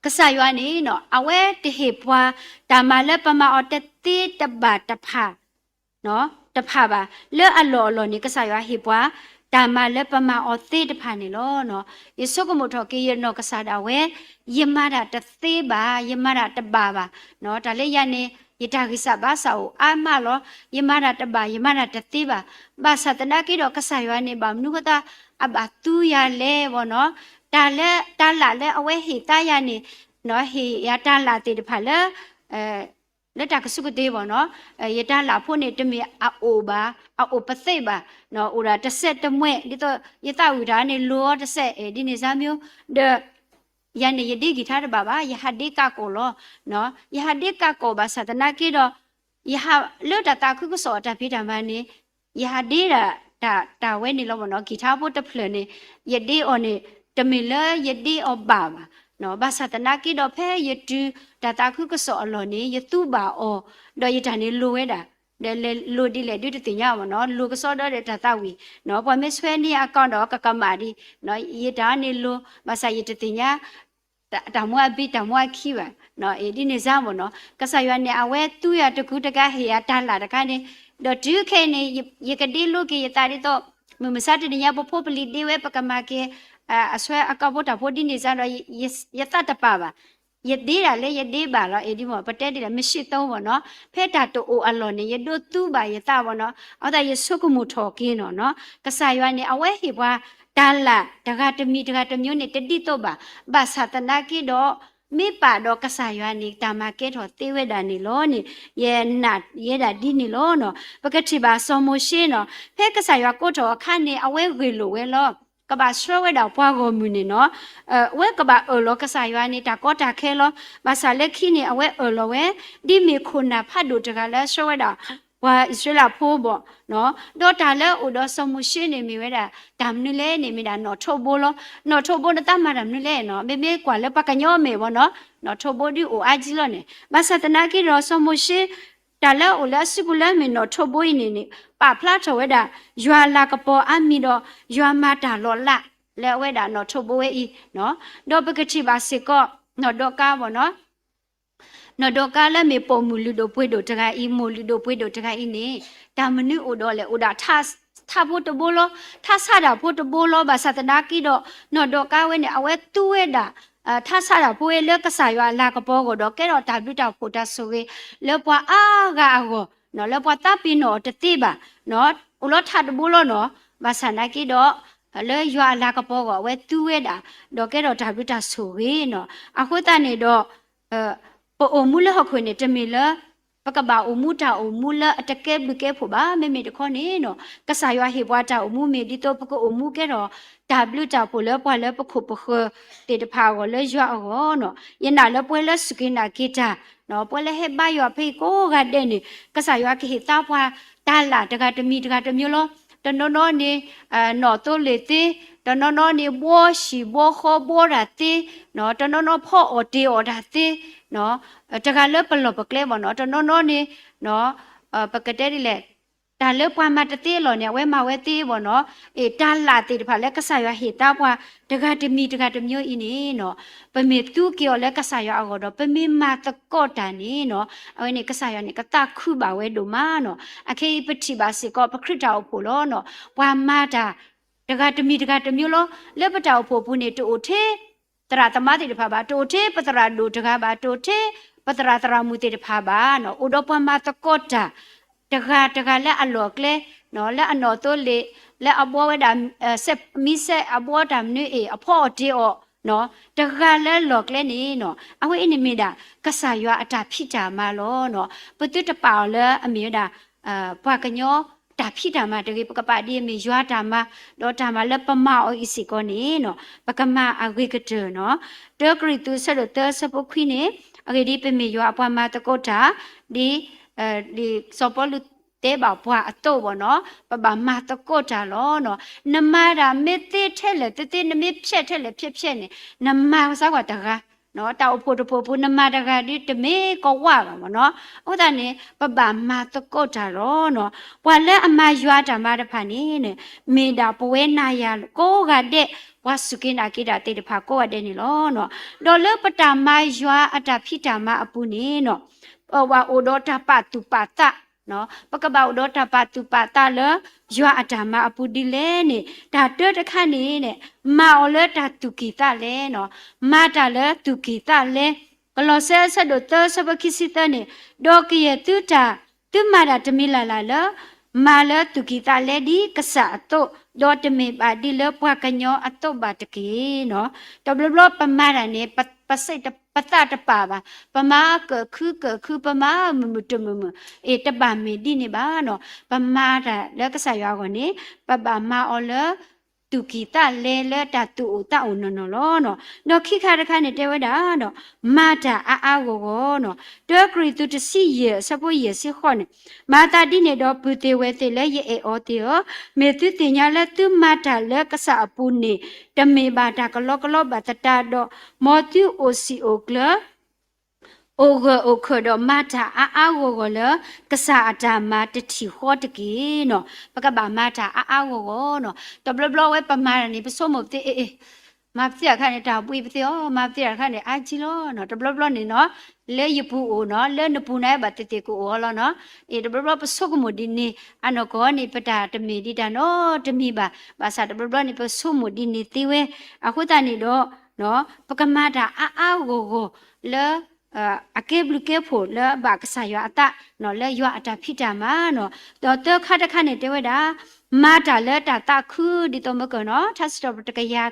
ကစၢ်ယွၤန့ၣ် အဝဲတဟ့ၣ်ပှၤတၢ်မၤလၢပမၤအီၤတသ့တဘၣ်တဖၣ် တဖၣ်ဘၣ်. လၢအလီၢ်အလီၢ်န့ၣ် ကစၢ်ယွၤဟ့ၣ်ပှၤ တၢ်မၤလၢပမၤအီၤသ့တဖၣ်န့ၣ်လီၤ. ယဆိကမိၣ်ထီၣ်က့ၤယနီၢ်ကစၢ်ဒၣ်ဝဲ, ယမၤတၢ်တသ့ဘၣ်, ယမၤတၢ်တဘၣ်ဘၣ်. တၢ်လၢယၤန့ၣ် ယတၢ်ဂံၢ်စၢ်ဘါစၢ်အိၣ်အါမးလီၤ. ယမၤတၢ်တဘၣ်, ယမၤတၢ်တသ့ဘၣ်. ဘၣ်ဆၣ်သနာ်က့ဒီး ကစၢ်ယွၤန့ၣ် ဘၣ်မနုၤဃိသတး အဘၣ်သူယၤလဲၣ်ဘၣ်န့ၣ်, တၢ်လၢ တၢ်လၢ်လၢအဝဲဟ့ၣ်သါယၤန့ၣ် ဟ့ၣ်ယၤတၢ်လၢ်သ့ၣ်တဖၣ်လၢ လၢတၢ်ကစူၢ်ကတ့ၢ်ဘၣ်န့ၣ်, ယတၢ်လၢ်ဖိန့ၣ် တမ့ၢ်အအိၣ်ဘၣ်, အအိၣ်ပသ့ဘၣ်, အိၣ်ဒၣ်တစဲးတမှဲး, ဒ်သိးယသးဝံၣ်တၢ်န့ၣ် လိၤအီၤတစဲး ဒ်န့ၣ်စါမ့ၢ်, ဒီး ယၤန့ၣ် ယဒ့ကံၢ်ထါတဘၣ်ဘၣ်, ယဟးဒ့ကးကိာ်လီၤ. ယဟးဒ့ကးကိာ်ဘၣ်ဆၣ်သနာ်က့ဒီး ယဟးလၢတၢ်သးခုကစီၣ်အတၢ်ဖံးတၢ်မၤန့ၣ် ယဟးဒ့ဒၣ်တၢ်ဝဲန့ၣ်လီၤဘၣ်န့ၣ်, ကံၢ်ထါဖိတဖျၢၣ်န့ၣ် ယဒ့အီၤန့ၣ် တမ့ၢ်လၢယဒ့အီၤဘၣ်ဘၣ်. ဘၣ်ဆၣ်သနာ်က့ဒီး ဖဲယတုၤတၢ်သးခုကစီၣ်အလီၢ်န့ၣ် ယသူဘၣ်အီၤ, ဒီးယတၢ်န့ၣ်လိၤဝဲဒၣ်, ဒီးလိၤဒ်လဲၣ်ဒုးတသ့ၣ်ညါဘၣ်န့ၣ်, လိၤကစီဒီးဒီးတၢ်သးဝံၣ်, ပှၤမ့ၢ်ဆွဲန့ၢ်အကီၢ်ဒီးကကမၣ်ဒံး, ယတၢ်န့ၣ်လိၤ, ဘၣ်ဆၣ်ယတသ့ၣ်ညါ တၢ်မူအဘံၣ်တၢ်မူအခံဘၣ်, ဒ်န့ၣ်စါဘၣ်န့ၣ်, ကစၢ်ယွၤန့ၣ် အဝဲသူယၤတကူတကး ဟ့ၣ်ယၤတၢ်လၢ်တခါန့ၣ်, ဒီးတုၤခဲအံၤန့ၣ် ယကဒ့လိက့ၤယသးဒ်သိး မုၢ်မဆါတနံၤညါ ပဖိပလံၤဒ့ဝဲ ပကမၤက့ၤ အဆွဲအကီၢ်ဖိတၢ်ဖိဒ်န့ၣ်စါဒီး ယသးတပာ်ဘၣ်. ယဒ့ဒၣ်လၢယဒ့ဘၣ်လီၤ, ဒ်မ့ၢ် ပတဲဒ်လဲၣ် မ့ၢ်ရှ့ၣ်သိဘၣ်န့ၣ်, ဖဲတၢ်တအိၣ်အလီၢ်န့ၣ် ယဒိးသူဘၣ်ယသးဘၣ်န့ၣ်, အဃိသတးယဆိကမိၣ်ထီၣ်က့ၤန့ၣ်, ကစၢ်ယွၤန့ၣ် အဝဲဟ့ၣ်ပှၤတၢ်လၢ်တဂၤတမံၤတဂၤတမျိုးန့ၣ် တဒ်သိးဘၣ်, ဘၣ်ဆၣ်သနာ်က့ဒီး မ့ၢ်ပာ်ဒီးကစၢ်ယွၤန့ၣ် တၢ်မၤကဲထီၣ်သ့ဝဲဒၣ်န့ၣ်လီၤန့ၣ်, ယနာ်ယဲဒၣ်ဒ်န့ၣ်လီၤန့ၣ်. ပကထံၣ်ဘၣ်စီၤမိၤၡ့န့ၣ်, ဖဲကစၢ်ယွၤကိးထီၣ်အခါန့ၣ် အဝဲဂ့ၢ်လိာ်ဝဲလီၤ. ကဘၣ်ဆှၢဝဲဒၣ်ပှၤဂီၢ်မုၢ်န့ၣ်န့ၣ်, အဝဲကဘၣ်အၢၣ်လီၤကစၢ်ယွၤန့ၣ် တၢ်ကီတၢ်ခဲလီၤ. ဘၣ်ဆၣ်လၢခံန့ၣ် အဝဲအၢၣ်လီၤဝဲ ဒ်မ့ၢ်ခိၣ်နၢ်ဖးဒိၣ်တဂၤလၢဆှၢဝဲဒၣ် ပှၤအံၣ်စရ့လးဖိဘၣ်န့ၣ်, ဒီးတၢ်လၢအအိၣ်ဒီးစီၤမိၤၡ့န့ၣ် မ့ၢ်ဝဲဒၣ် တၢ်မနုၤလဲၣ်န့ၣ် မ့ၢ်ဒၣ်နီၣ်ထိးဘိလီၤ. နီၣ်ထိးဘိန့ၣ် တၢ်မၤတၢ်မနုၤလဲၣ်န့ၣ်, မ့မ့ၢ်ကွၢ်လၢပှၤကညီအမဲာ်ဘၣ်န့ၣ်, နီၣ်ထိးဘိဒုးအိၣ်အါကံလီၤန့ၣ်, ဘၣ်ဆၣ်သနာ်က့ဒီးစီၤမိၤၡ့ တၢ်လၢအအိၣ်လၢအစုပူၤလၢအမ့ၢ်နီၣ်ထိးဘိအံၤန့ၣ်န့ၣ် ပာ်ဖျါထီၣ်ဝဲဒၣ် ယွၤအလၤကပီၤအါမံၤဒီး ယွၤမၤတၢ်လီၤလး လၢအဝဲဒၣ်နီၣ်ထိးဘိဝဲအံၤန့ၣ်, ဒီးပကထံၣ်ဘၣ်စ့ၢ်ကီး နီၢ်ဒီကါဘၣ်န့ၣ် နီၢ်ဒီကါလၢမ့ၢ်ပိာ်မုၣ်လုၢ်ဒိၣ်ပှ့ၤဒိၣ်တဂၤအံၤ, မိၢ်လုၢ်ဒိၣ်ပှ့ၤဒိၣ်တဂၤအံၤန့ၣ် တၢ်မနုၤအိၣ်ဒီးလဲၣ်, အိၣ်ဒၣ်ထးဖိတဘိလီၤ. ထးဆးဒၣ်ဖိတဘိလီၤ. ဘၣ်ဆၣ်သနာ်က့ဒီး နီၢ်ဒီကါဝဲန့ၣ် အဝဲသူဝဲဒၣ် ထးဆးဒၣ်ဖိဝဲလၢကစၢ်ယွၤအလၤကပီၤအဂီၢ်ဒီး ကဲထီၣ်တၢ်ဘျုးတၢ်ဖှိၣ်တၢ်ဆိၣ်ဂ့ၤ လၢပှၤအါဂၤအဂီၢ်န့ၣ်, လၢပှၤသးပ့ၤနီၣ်အီၤတသ့ဘၣ်န့ၣ်, အိၣ်လီၤထးတဘိလီၤန့ၣ်. ဘၣ်ဆၣ်သနာ်က့ဒီး လၢယွၤအလၤကပီၤအဂီၢ် အဝဲသူဝဲဒၣ် ဒီးကဲထီၣ်တၢ်ဘျုးတၢ်ဆိၣ်ဂ့ၤန့ၣ်. အဃိသတးန့ၣ်ဒီး ပအိၣ်မူလၢဟီၣ်ခိၣ်န့ၣ် တမ့ၢ်လၢ ပကဘၣ်အိၣ်မူတၢ်အိၣ်မူလၢအတကဲဘျုးကဲဖှိၣ်ဘၣ်. မ့မ့ၢ်တခီန့ၣ်န့ၣ်, ကစၢ်ယွၤဟ့ၣ်ပှၤတၢ်အိၣ်မူမ့ၢ်ဒ်သိး ပကအိၣ်မူကဲထီၣ်တၢ်ဘျုးတၢ်ဖှိၣ်လၢပှၤလၢပခိၣ်ပဃၢၤသ့ၣ်တဖၣ်အဂီၢ် လၢယွၤအဂီၢ်န့ၣ်. ယနာ်လၢပှၤလၢစူၢ်က့ၤနာ်က့ၤတၢ်န့ၣ်, ပှၤလၢဟဲဘါယွၤဖဲအံၤကိးဂၤဒဲးန့ၣ် ကစၢ်ယွၤကဟ့ၣ်သါပှၤတၢ်လၢ်တဂၤတမံၤတဂၤတမျိုးလီၤ. တနီၤနီၤန့ၣ် နီၣ်သိလ့ၣ်သ့, တနီၤနီၤန့ၣ် ဘှီဟံၣ်ဘှီဃီဘှီတၢ်သ့, တနီၤနီၤဖီအီၣ်တ့ၤအီၣ်တၢ်သ့, တဂၤလၢပလီၢ်ပကျဲဘၣ်နီၤ, တနီၤနီၤန့ၣ် ပကတဲဒ်လဲၣ်, တၢ်လၢပှၤမၤတသ့အလီၢ်န့ၣ် အဝဲမၤဝဲသ့ဘၣ်နီၤ. အ့ၣ် တၢ်လၢ်သ့ၣ်တဖၣ်လၢကစၢ်ယွၤဟ့ၣ်သါပှၤ တဂၤတမံၤတဂၤတမံၤအံၤန့ၣ်နီၤ, ပမ့ၢ်သူက့ၤအီၤလၢကစၢ်ယွၤအဂီၢ်ဒီး ပမ့ၢ်မၤသကိးတၢ်န့ၣ်နီၤ, အဝဲန့ၣ်ကစၢ်ယွၤန့ၣ် ကသးခုဘၣ်ဝဲဒိၣ်မးနီၤ. အခဲအံၤပထံၣ်ဘၣ်စ့ၢ်ကီး ပခရံာ်တၢ်အိၣ်ဖှိၣ်လီၤနီၤ, ပှၤမၤတၢ် တဂၤတမံၤတဂၤတမံၤလီၤ. လၢပတၢ်အိၣ်ဖှိၣ်အပူၤန့ၣ် တအိၣ်ထဲ သရၣ်သမါသ့ၣ်တဖၣ်ဘၣ်, တအိၣ်ထဲပသရၣ်ဒိၣ်တဂၤဘၣ်, တအိၣ်ထဲပသရၣ်သရၣ်မုၣ်သ့ၣ်တဖၣ်ဘၣ်နီၤ, အိၣ်ဒီးပှၤမၤသကိးတၢ် တဂၤတဂၤလၢအလီၢ်အကျဲ, လၢအနီၣ်သိလ့ၣ်, လၢအဘှီဝဲဒၣ် စဲးမံစဲး အဘှီတၢ်မနုၤအ့ၣ် အဖီအီၣ်တ့ၤအီၣ်နီၤ, တဂၤလၢလီၢ်ကျဲန့ၣ်နီၤ, အဝဲအံၤန့ၣ်မ့ၢ်ဒၣ် ကစၢ်ယွၤအတၢ်ဖံးတၢ်မၤလီၤနီၤ. ပသုတပာ်အီၤလၢအမ့ၢ်ဝဲဒၣ် ပှၤကညီတၢ်ဖံးတၢ်မၤတဂ့ၤ, ပကပာ်ဒ်အမ့ၢ်ယွၤတၢ်မၤ, ဒီးတၢ်မၤလၢပမၤအီၤအံၤစ့ၢ်ကီးန့ၣ်နီၤ, ပကမၤအဂ့ၤကတၢၢ်နီၤ. တၢကရံၣ်သူး အဆၢဒိၣ်သၢ အဆၢဖိခွံန့ၣ်, အဂ့ၢ်ဒ်အံၤ, ပမ့ၢ်ယွၤအပှၤမၤသကိးတၢ်, ဒ် ဒ်စီၤပီလူးတဲဘၣ်ပှၤအသိးဘၣ်နီၤ, ပဘၣ်မၤသကိးတၢ်လီၤနီၤ. နမၤတၢ်မ့ၢ်သ့ထဲလဲၣ်သ့သ့, နမ့ၢ်ဖျဲးထဲလဲၣ်ဖျဲးဖျဲးန့ၣ်, နမၤကစၢ်ကွၢ်တဂၤ တၢ်အိၣ်ဖှိၣ်တဖှိၣ်အပူၤ နမၤတဂၤဒ်တမ့ၢ်ကဝၢ်ဘၣ်မ့ၢ်နီၤ. အဃိသတးန့ၣ် ပဘၣ်မၤသကိးတၢ်လီၤနီၤ. ပှၤလၢအမၤယွၤအတၢ်မၤတဖၣ်န့ၣ် မ့ၢ်ဒၣ်ပဝဲနၤယၤကိးဂၤဒဲး, ပှၤစူၢ်က့ၤနာ်က့ၤတၢ်သ့ၣ်တဖၣ်ကိးဂၤဒဲးန့ၣ်လီၤနီၤ. ဒီးလၢပတၢ်မၤယွၤအတၢ်ဖံးတၢ်မၤအပူၤန့ၣ်နီၤ, ပဘၣ်အိၣ်ဒီးတၢ်ပာ်သူၣ်ပာ်သး ပကဘၣ်အိၣ်ဒီးတၢ်ပာ်သူၣ်ပာ်သးလၢ ယွၤအတၢ်မၤအပူၤဒ်လဲၣ်န့ၣ်, တၢ်တၢတခါန့ၣ် မၤအီၤလၢတၢ်သူၣ်ကံၢ်သးလဲနီၤ, မၤတၢ်လၢသူၣ်ကံၢ်သးလဲ, ကလီးစဲ အဆၢဒိၣ်သၢ အဆၢဖိခံဆံသၢန့ၣ်, ဒီးကယဲၢ်သုတၢ်, သုမၤတၢ်တမံၤလၢ်လၢ်လၢ မၤလၢသူၣ်ကံၢ်သးလဲဒ်ကစၢ်အသိး, ဒီးတမ့ၢ်ဘၣ်ဒ်လၢပှၤကညီအသိးဘၣ်တက့ၢ်နီၤ. တဘျီဘျီပမၤတၢ်န့ၣ် ပစ့ၣ် ပသးတပာ်ဘၣ်, ပမၤကၢၣ်ခုကၢၣ်ခု, ပမၤမုာ်မုာ်တမုာ်မုာ်, အ့ၣ် တဘၣ်မ့ၢ်ဒ်န့ၣ်ဘၣ်နီၤ. ပမၤတၢ်လၢကစၢ်ယွၤအဂီၢ်န့ၣ် ပဘၣ်မၤအီၤလၢ သူၣ်ကံၢ်သးလဲလၢတၢ်သူၣ်အိၣ်သးအိၣ်နီၢ်နီၢ်လီၤ. ဒီးခံခါတခါန့ၣ်တဲဝဲဒၣ်ဒီး မၤတၢ်အါအါဂီၢ်ဂီၢ်နီၤ. တၢကရံၣ်သူး တဆံယဲၢ် အဆၢဖိယဲၢ်ဆံဃိးန့ၣ်, မၤသးဒ်န့ၣ်ဒီး ပုၢ်သ့ၣ်ဝဲၢ်သ့ၣ်လၢယအဲၣ်အီၤသ့ၣ်ဧၢ, မ့ၢ်သုသ့ၣ်ညါလၢသုမၤတၢ်လၢကစၢ်အပူၤန့ၣ် တမ့ၢ်ဘၣ်တၢ်ကလီကလီဘၣ်သတးဒီး, မ်သုအိၣ်စံာ်အိၣ်ကျၢၤ အိၣ်ဂၢၢ်အိၣ်ခၢၣ်ဒီးမၤတၢ်အါအါဂီၢ်ဂီၢ်လၢ ကစၢ်အတၢ်မၤတထံၣ်ဃီတက့ၢ်နီၤ. ပကဘၣ်မၤတၢ်အါအါဂီၢ်ဂီၢ်နီၤ. တဘျီဘျီဝဲပမၤတၢ်န့ၣ် ပဆိကမိၣ်ပသ့ အ့ၣ် အ့ၣ် မၤပသ့တၢ်ခါန့ၣ် တၢ်ဘှံးပသ့အီၤ, မၤပသ့တၢ်ခါန့ၣ် အါကံလီၤနီၤ. တဘျီဘျီန့ၣ်နီၤ, လၢယပူၤအိၣ်နီၤ, လၢနပူၤန့ၣ်ဘၣ်သ့ၣ်သ့ၣ်ကအိၣ်အီၤလီၤနီၤ. အ့ၣ် တဘျီဘျီပဆိကမိၣ်ဒ်န့ၣ်, အနီၢ်ကီၢ်န့ၣ် ပတၢ်တမ့ၢ်ဒ်တၢ်နီတမံၤဘၣ်. ဘၣ်ဆၣ်တဘျီဘျီန့ၣ် ပဆိကမိၣ်ဒ်န့ၣ်သ့ဝဲ. အဃိသတးန့ၣ်ဒီး ပကမၤတၢ်အါအါဂီၢ်ဂီၢ်လၢ အကဲဘျုးကဲဖှိၣ်လၢဘၣ်ကစၢ်ယွၤအသး, လၢယွၤအတၢ်ဖံးတၢ်မၤနီၤ. ဒီးသၢခါတခါန့ၣ်တဲဝဲဒၣ်, မၤတၢ်လၢတၢ်သးခုဒ်သိးမ့ၢ်ကနီၤ, ထါစံးထီၣ်ပတြၢၤတကယၤ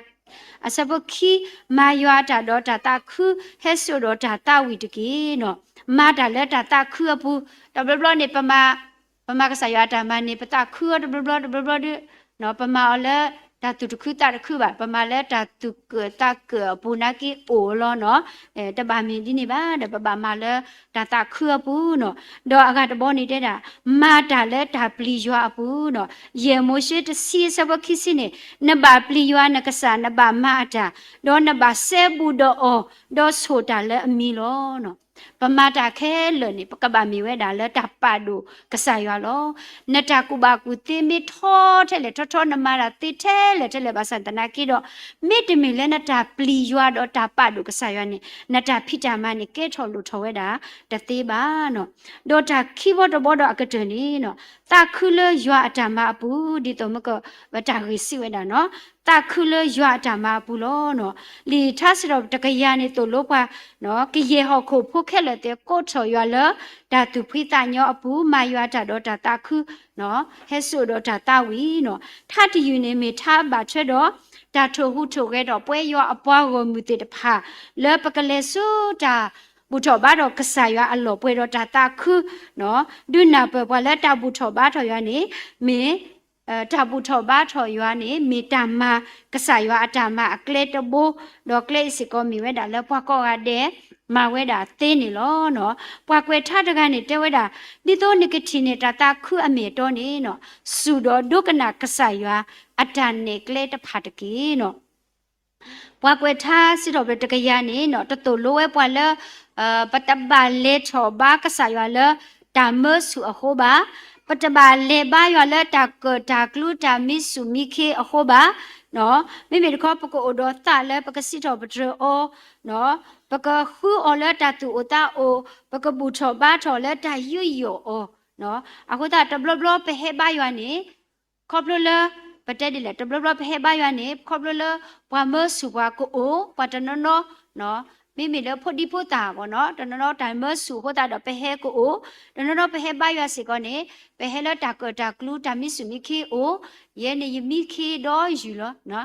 အဆၢဖိခံ, မၤယွၤအတၢ်ဒီးတၢ်သးခု, ဟဲစိာ်ဒီးတၢ်သးဝံၣ်တက့ၢ်နီၤ. မၤတၢ်လၢတၢ်သးခုအပူၤ, တဘျီဘျီန့ၣ် ပမၤ ပမၤကစၢ်ယွၤအတၢ်မၤန့ၣ် ပသးခုအီၤတဘျီဘျီ တဘျီဘျီဒီး ပမၤအီၤလၢတၢ်သူၣ်တခုသးတခုဘၣ်, ပမၤလၢတၢ်သူၣ်ကၢၣ်သးကၢၣ်အပူၤနာ်က့အိၣ်လီၤနီၤ. တဘၣ်မ့ၢ်ဒ်န့ၣ်ဘၣ်ဒီး ပဘၣ်မၤလၢတၢ်သးခုအပူၤနီၤ. ဒီးအဂၤတဘီန့ၣ်တဲဒၣ်, မၤတၢ်လၢတၢ်ပျံၤယွၤအပူၤနီၤ. ယဲၢ်မိၤၡ့တဆံအဆၢဖိခံဆံန့ၣ်, နဘၣ်ပျံၤယွၤနကစၢ်, နဘၣ်မၤအတၢ်, ဒီးနဘၣ်စဲဘူးဒီးအီၤ, ဒီးဆိၣ်တၢ်လၢအမံၤလီၤ. ပမၤတၢ်ခဲလၢာ်န့ၣ် ပကဘၣ်မ့ၢ်ဝဲဒၣ်လၢတၢ်ပာ်ဒိၣ်ကစၢ်ယွၤလီၤ. နတၢ်ကူၣ်ဘၣ်ကူၣ်သ့မ့ၢ်ထီထဲလဲၣ်ထီထီ, နမၤတၢ်သ့ထဲလဲၣ်ထဲလဲၣ်ဘၣ်ဆၣ်သနာ်က့ဒီး, မ့တမ့ၢ်လၢနတၢ်ပျံၤယွၤဒီးတၢ်ပာ်ဒိၣ်ကစၢ်ယွၤန့ၣ်, နတၢ်ဖံးတၢ်မၤန့ၣ်ကဲထီၣ်လိၣ်ထီၣ်ဝဲဒၣ်တသ့ဘၣ်နီၤ. ဒီးတၢ်ခံဘီတဘီဒီးအကတၢၢ်န့ၣ်နီၤ, သးခုလၢယွၤအတၢ်မၤအပူၤ, ဒ်သိးမ့ၢ်က ပတၢ်ဂ့ၢ်စံးဝဲဒၣ်နီၤ, သးခုလၢယွၤအတၢ်မၤအပူၤလီၤနီၤ. လံာ်ထါစံးထီၣ်တကယၤန့ၣ်သိၣ်လိပှၤ, ကယဲၢ်ဟီၣ်ခိၣ်ဖိခဲလၢာ်သ့ၣ်ကိးထီၣ်ယွၤလၢ တၢ်သူၣ်ဖှံသးညီအပူၤ, မၤယွၤတၢ်ဒီးတၢ်သးခု, ဟဲစိာ်ဒီးတၢ်သးဝံၣ်နီၤ. ထါတယုၢ်န့ၣ်မ့ၢ်ထါဘၣ်ထွဲဒီး တၢ်ထိၣ်ဟူးထိၣ်ဂဲၤဒီးပှၤယွၤအပှၤဂီၢ်မုၢ်သ့ၣ်တဖၣ် လၢပကလဲၤဆူတၢ်ဘူၣ်ထီၣ်ဘါထီၣ်ကစၢ်ယွၤအလီၢ် ပှဲၤဒီးတၢ်သးခုနီၤ. ဒုးနၢ်ပၢၢ်ပှၤလၢတၢ်ဘူၣ်ထီၣ်ဘါထီၣ်ယွၤန့ၣ် မ့ၢ် တၢ်ဘူၣ်ထီၣ်ဘါထီၣ်ယွၤန့ၣ် မ့ၢ်တၢ်မၤ ကစၢ်ယွၤအတၢ်မၤအကျဲတဘိ, ဒီးကျဲအံၤစ့ၢ်ကီးမ့ၢ်ဝဲဒၣ်လၢပှၤကိးဂၤဒဲး မၤဝဲဒၣ်သ့န့ၣ်လီၤ. ပှၤကွဲးထါတဂၤန့ၣ်တဲဝဲဒၣ်, ဒ်သိးနကထံၣ်န့ၢ်တၢ်သးခုအမ့ၢ်အတီန့ၣ်, စူၢ်ဒီးဒိကနၣ်ကစၢ်ယွၤအတၢ်နဲၣ်ကျဲတဖၣ်တက့ၢ်. ပှၤကွဲးထါစံးထီၣ်ပတြၢၤတကယၤန့ၣ် တသိၣ်လိဝဲပှၤလၢ ပတဘၣ်လဲၤထီၣ်ဘါကစၢ်ယွၤလၢတၢ်မၢဆူၣ်အဃိဘၣ်, ပတဘၣ်လဲၤဘါယွၤလၢတၢ်ကၢၣ်တၢ်ကျူတၢ်မံဆူၣ်မံခ့အဃိဘၣ်, မ့မ့ၢ်တခီ ပကအိၣ်ဒီးသးလၢပကစံးထီၣ်ပတြၢၤအီၤ, ပကဃုအီၤလၢတၢ်သူၣ်အိၣ်သးအိၣ်, ပကဘူၣ်ထီၣ်ဘါထီၣ်လၢတၢ်ယူးယီၣ်အီၤ, အဃိသတးတဘျီဘျီပဟဲဘါယွၤန့ၣ် ခီဖျိလၢ ပတဲဒ်လဲၣ် တဘျီဘျီပဟဲဘါယွၤန့ၣ် ခီဖျိလၢပှၤမၢဆူၣ်ပှၤကအိၣ်, ပှၤတနီၤနီၤ မ့မ့ၢ်လၢဖိဒံဖိသၣ်ဘၣ်နီၤ တနီၤနီၤတၢ်မၢဆူၣ်အဃိသတးဒီးပဟဲကအိၣ်, တနီၤနီၤပဟဲဘါယွၤစ့ၢ်ကီးန့ၣ် ပဟဲလၢတၢ်ကၢၣ်တၢ်ကျူတၢ်မံဆူၣ်မံခ့အိၣ်, ယဲန့ၣ်ယမံခ့ဒီးယုၢ်လီၤ.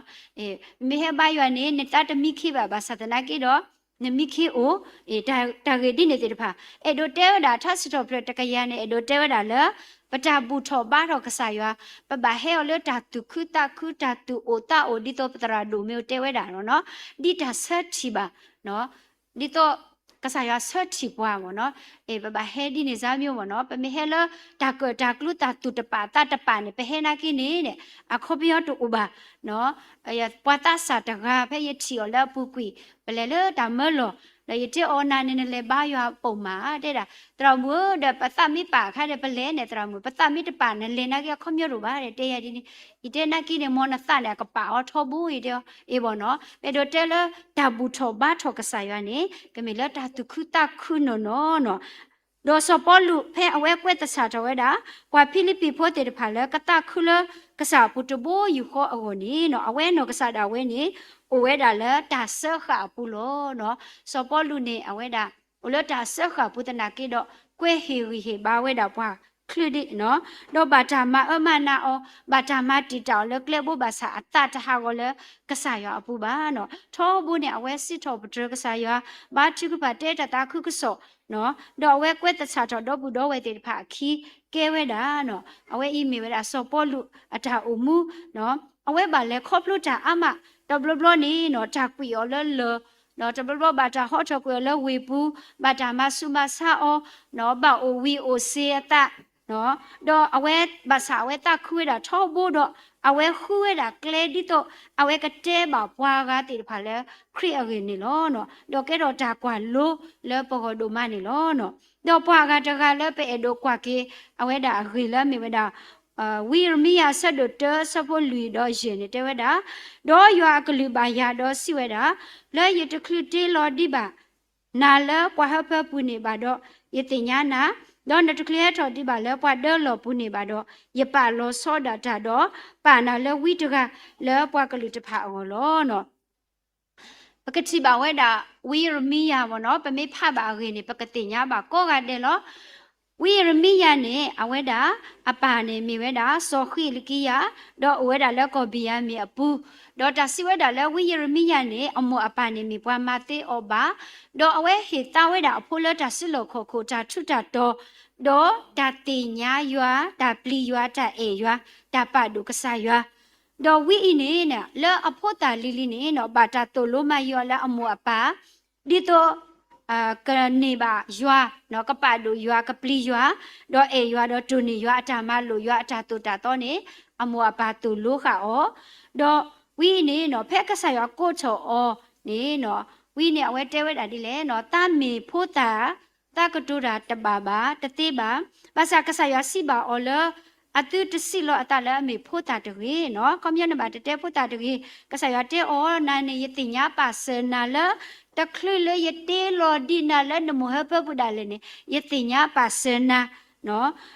မ့ၢ်ဟဲဘါယွၤန့ၣ် နသးတမံခ့ဘၣ် ဘၣ်ဆၣ်သနာ်က့ဒီး နမံခ့အိၣ်, တၢ်ဂ့ၢ်ဒ်န့ၣ်သ့ၣ်တဖၣ် အဲၣ်ဒိးတဲဝဲဒၣ် ထါစံးထီၣ်ပတြၢၤတကယၤန့ၣ် အဲၣ်ဒိးတဲဝဲဒၣ်လၢ ပတၢ်ဘူၣ်ထီၣ်ဘါထီၣ်ကစၢ်ယွၤ, ပဘၣ်ဟဲအီၤလၢတၢ်သူၣ်ခုသးခု တၢ်သူၣ်အိၣ်သးအိၣ် ဒ်သိးပသရၣ်ဒိၣ်မ့ၢ်အိၣ်တဲဝဲဒၣ်လီၤနီၤ, ဒ်တၢ်ဆၢထံၣ်ဘၣ်, ဒ်သိး ကစၢ်ယွၤဆၢထံၣ်ပှၤမ့ၢ်နီၤ, ပဘၣ်ဟဲဒ်န့ၣ်စါမ့ၢ်မ့ၢ်နီၤ, ပမ့ၢ်ဟဲလၢတၢ်ကၢၣ်တၢ်ကျူတၢ်သူၣ်တပာ်သးတပာ်န့ၣ် ပဟဲနာ်က့န့ၣ် အခီပညီတအိၣ်ဘၣ် ပှၤသးစၢ်တဂၤ ဖဲယထံၣ်အီၤလၢအပူၤကွံာ် ပလဲၤလၢတၢ်မၢလီၢ်, ဒီးယတဲအီၤနၤန့ၣ် နလဲၤဘါယွၤပိာ်မး တဲဒၣ်, သရၣ်မုၣ်ဧၢ ဒီးပသးမ့ၢ်ပာ်အခါဒီး ပလဲၤန့ၣ် သရၣ်မုၣ် ပသးမ့ၢ်တပာ် နလဲၤနာ်က့အခီပညီတအိၣ်ဘၣ် တဲယၤဒ်န့ၣ်, ယတဲနာ်က့န့ၣ် မ်နသးန့ၣ် အကပာ်အီၤထီဘိ ယတဲအီၤ အ့ၣ်ဘၣ်နီၤ, ပအဲၣ်ဒိးတဲလၢ တၢ်ဘူၣ်ထီၣ်ဘါထီၣ်ကစၢ်ယွၤန့ၣ် ကမ့ၢ်လၢတၢ်သူၣ်ခုသးခုနီၢ်နီၢ်နီၤ ဒီးစီၤပီလူးဖဲအဝဲကွဲးသဆၣ်ထီၣ်ဝဲဒၣ် ပှၤဖံလံးပံၤဖိသ့ၣ်တဖၣ်လၢကသးခုလၢကစၢ်အပူၤတဘိယူၢ်ဃီအဂီၢ်န့ၣ်နီၤ, အဝဲနီၢ်ကစၢ်ဒၣ်ဝဲန့ၣ် အိၣ်ဝဲဒၣ်လၢတၢ်စၢဃာ်အပူၤလီၤ. စီၤပီလူးန့ၣ် အဝဲဒၣ် အိၣ်လၢတၢ်စၢဃာ်ပူၤသနာ်က့ဒီး ကွဲဟ့ၣ်ဂံၢ်ဟ့ၣ်ဘါဝဲဒၣ်ပှၤချုးဒ့နီၤ, ဒီးဘၣ်တၢ်မၤအၢမၤနးအီၤ, ဘၣ်တၢ်မၤတံာ်တာ်အီၤလၢကျဲဘိဘၣ်ဆၣ် အသးတဟးဂီၤလၢကစၢ်ယွၤအပူၤဘၣ်နီၤ, ထီဘိန့ၣ် အဝဲစံးထီၣ်ပတြၢၤကစၢ်ယွၤ, ဘါထုကဖၣ် တဲတၢ်သးခုကစီၣ် ဒီးအဝဲကွဲးသဆၣ်ထီၣ်ဒီပုၢ်ဒီဝဲၢ်သ့ၣ်တဖၣ်အခံ ကဲဝဲဒၣ်နီၤ, အဝဲအံၤမ့ၢ်ဝဲဒၣ်စီၤပီလူးအတၢ်အိၣ်မူ, အဝဲဘၣ်လဲၤခီဖျိတၢ်အါမး, တဘျီဘျီန့ၣ်နီၤ တၢ်ကွံာ်အီၤလၢလၢၢ်, ဒီးတဘျီဘျီဘၣ်တၢ်ဟီထီၣ်ကွံာ်အီၤလၢဝ့ၢ်ပူၤ, ဘၣ်တၢ်မၤဆူးမၤဆါအီၤ, ဘၣ်အိၣ်ဝံၤအိၣ်စ့ၤအသး ဒီးအဝဲဘၣ်ဆၣ်အဝဲသးခုဝဲဒၣ်ထီဘိဒီး အဝဲဃုဝဲဒၣ်ကျဲဒ်သိး အဝဲကတဲဘၣ်ပှၤဂၤသ့ၣ်တဖၣ်လၢခရံာ်အဂ့ၢ်န့ၣ်လီၤ. ဒီးကဲထီၣ်တၢ်ကွၢ်လိလၢပဂီၢ်ဒိၣ်မးန့ၣ်လီၤ. ဒီးပှၤအဂၤတဂၤလၢပအဲၣ်ဒိးကွၢ်က့ၤ အဝဲဒၣ်အဂ့ၢ်လၢမ့ၢ်ဝဲဒၣ် ဝံယံးရမံယၤ အဆၢဒိၣ်တၢ အဆၢဖိလွံၢ်ဒီးယဲၢ်န့ၣ်တဲဝဲဒၣ်, ဒီးယွၤအကလုၢ်ဘၣ်ယၤဒီးစံးဝဲဒၣ်, လၢယတချုးတ့လီၤဒံးဘၣ် နၤလၢပှၤဟၢဖၢပူၤန့ၣ်ဘၣ်ဒီး ယသ့ၣ်ညါနၤ, ဒီးနတချုးဟဲထီၣ်ဒံးဘၣ်လၢပှၤဒၢလီၢ်ပူၤန့ၣ်ဘၣ်ဒီး ယပာ်လီၤဆီဒၣ်တၢ်ဒီး ပာ်နၤလၢဝံတဂၤလၢပှၤကလုာ်တဖၣ်အဂီၢ်လီၤ. ပကထံၣ်ဘၣ်ဝဲဒၣ် ဝံယံးရမံယၤမ့ၢ်နီၤ, ပမ့ၢ်ဖးဘၣ်အဂ့ၢ်န့ၣ် ပကသ့ၣ်ညါဘၣ်ကိးဂၤဒဲးလီၤ. ဝံယံးရမံယၤန့ၣ် အဝဲဒၣ်အပၢ်န့ၣ်မ့ၢ်ဝဲဒၣ် စီၤဃံးလကံယၤ, ဒီးအိၣ်ဝဲဒၣ်လၢကီၢ်ဘံၣ်ယၤမံၣ်အပူၤ, ဒီးတၢ်စံးဝဲဒၣ်လၢဝံယံးရမံယၤန့ၣ် အမိၢ်အပၢ်န့ၣ်မ့ၢ်ပှၤမၤသ့အီၤဘၣ်, ဒီးအဝဲဟ့ၣ်သါဝဲဒၣ်အဖိလၢတၢ်စုလီၢ်ခီၣ်ခိၣ် တၢ်ထူးတၢ်တီၤ, ဒီးတၢ်သ့ၣ်ညါယွၤ, တၢ်ပျံၤယွၤ, တၢ်အဲၣ်ယွၤ, တၢ်ပာ်ဒိၣ်ကစၢ်ယွၤ ဒီးဝံအံၤန့ၣ် လၢအဖိသၣ်လံၤလံၤန့ၣ်နီၤ ဘၣ်တၢ်သိၣ်လိမၤယုၤအီၤလၢအမိၢ်အပၢ်, ဒ်သိး ကန့ၢ်ဘၣ်ယွၤ, ကပာ်ဒိၣ်ယွၤ, ကပျံၤယွၤ, ဒီးအဲၣ်ယွၤ, ဒီးတိၢ်န့ၢ်ယွၤအတၢ်မၤလိာ်, ယွၤအတၢ်သိၣ်တၢ်သီန့ၣ် အမိၢ်အပၢ်သိၣ်လိဃာ်အီၤ, ဒီးဝံအံၤန့ၣ်နီၤ ဖဲကစၢ်ယွၤကိးထီၣ်အီၤန့ၣ်နီၤ ဝံန့ၣ်အဝဲတဲဝဲဒၣ်ဒ်လဲၣ်နီၤ သးမ့ၢ်ဖိသၣ် သးကတိၤတၢ်တဘၣ်ဘၣ် တသ့ဘၣ်. ဘၣ်ဆၣ်ကစၢ်ယွၤစံးဘၣ်အီၤလၢ အသုတစံးလီၤအသးလၢအမ့ၢ်ဖိသၣ်တဂ့ၤနီၤ. ခီပညီန့ၣ်ဘၣ်တတဲဖိသၣ်တဂ့ၤ. ကစၢ်ယွၤတဲအီၤ နၤန့ၣ် ယသ့ၣ်ညါပာ်စၢၤနၤလၢ တချုးလၢယတ့လီၤဒံးနၤလၢနမိၢ်ဟၢဖၢပူၤဒၣ်လဲာ်န့ၣ် ယသ့ၣ်ညါပာ်စၢၤနၤ ဒီး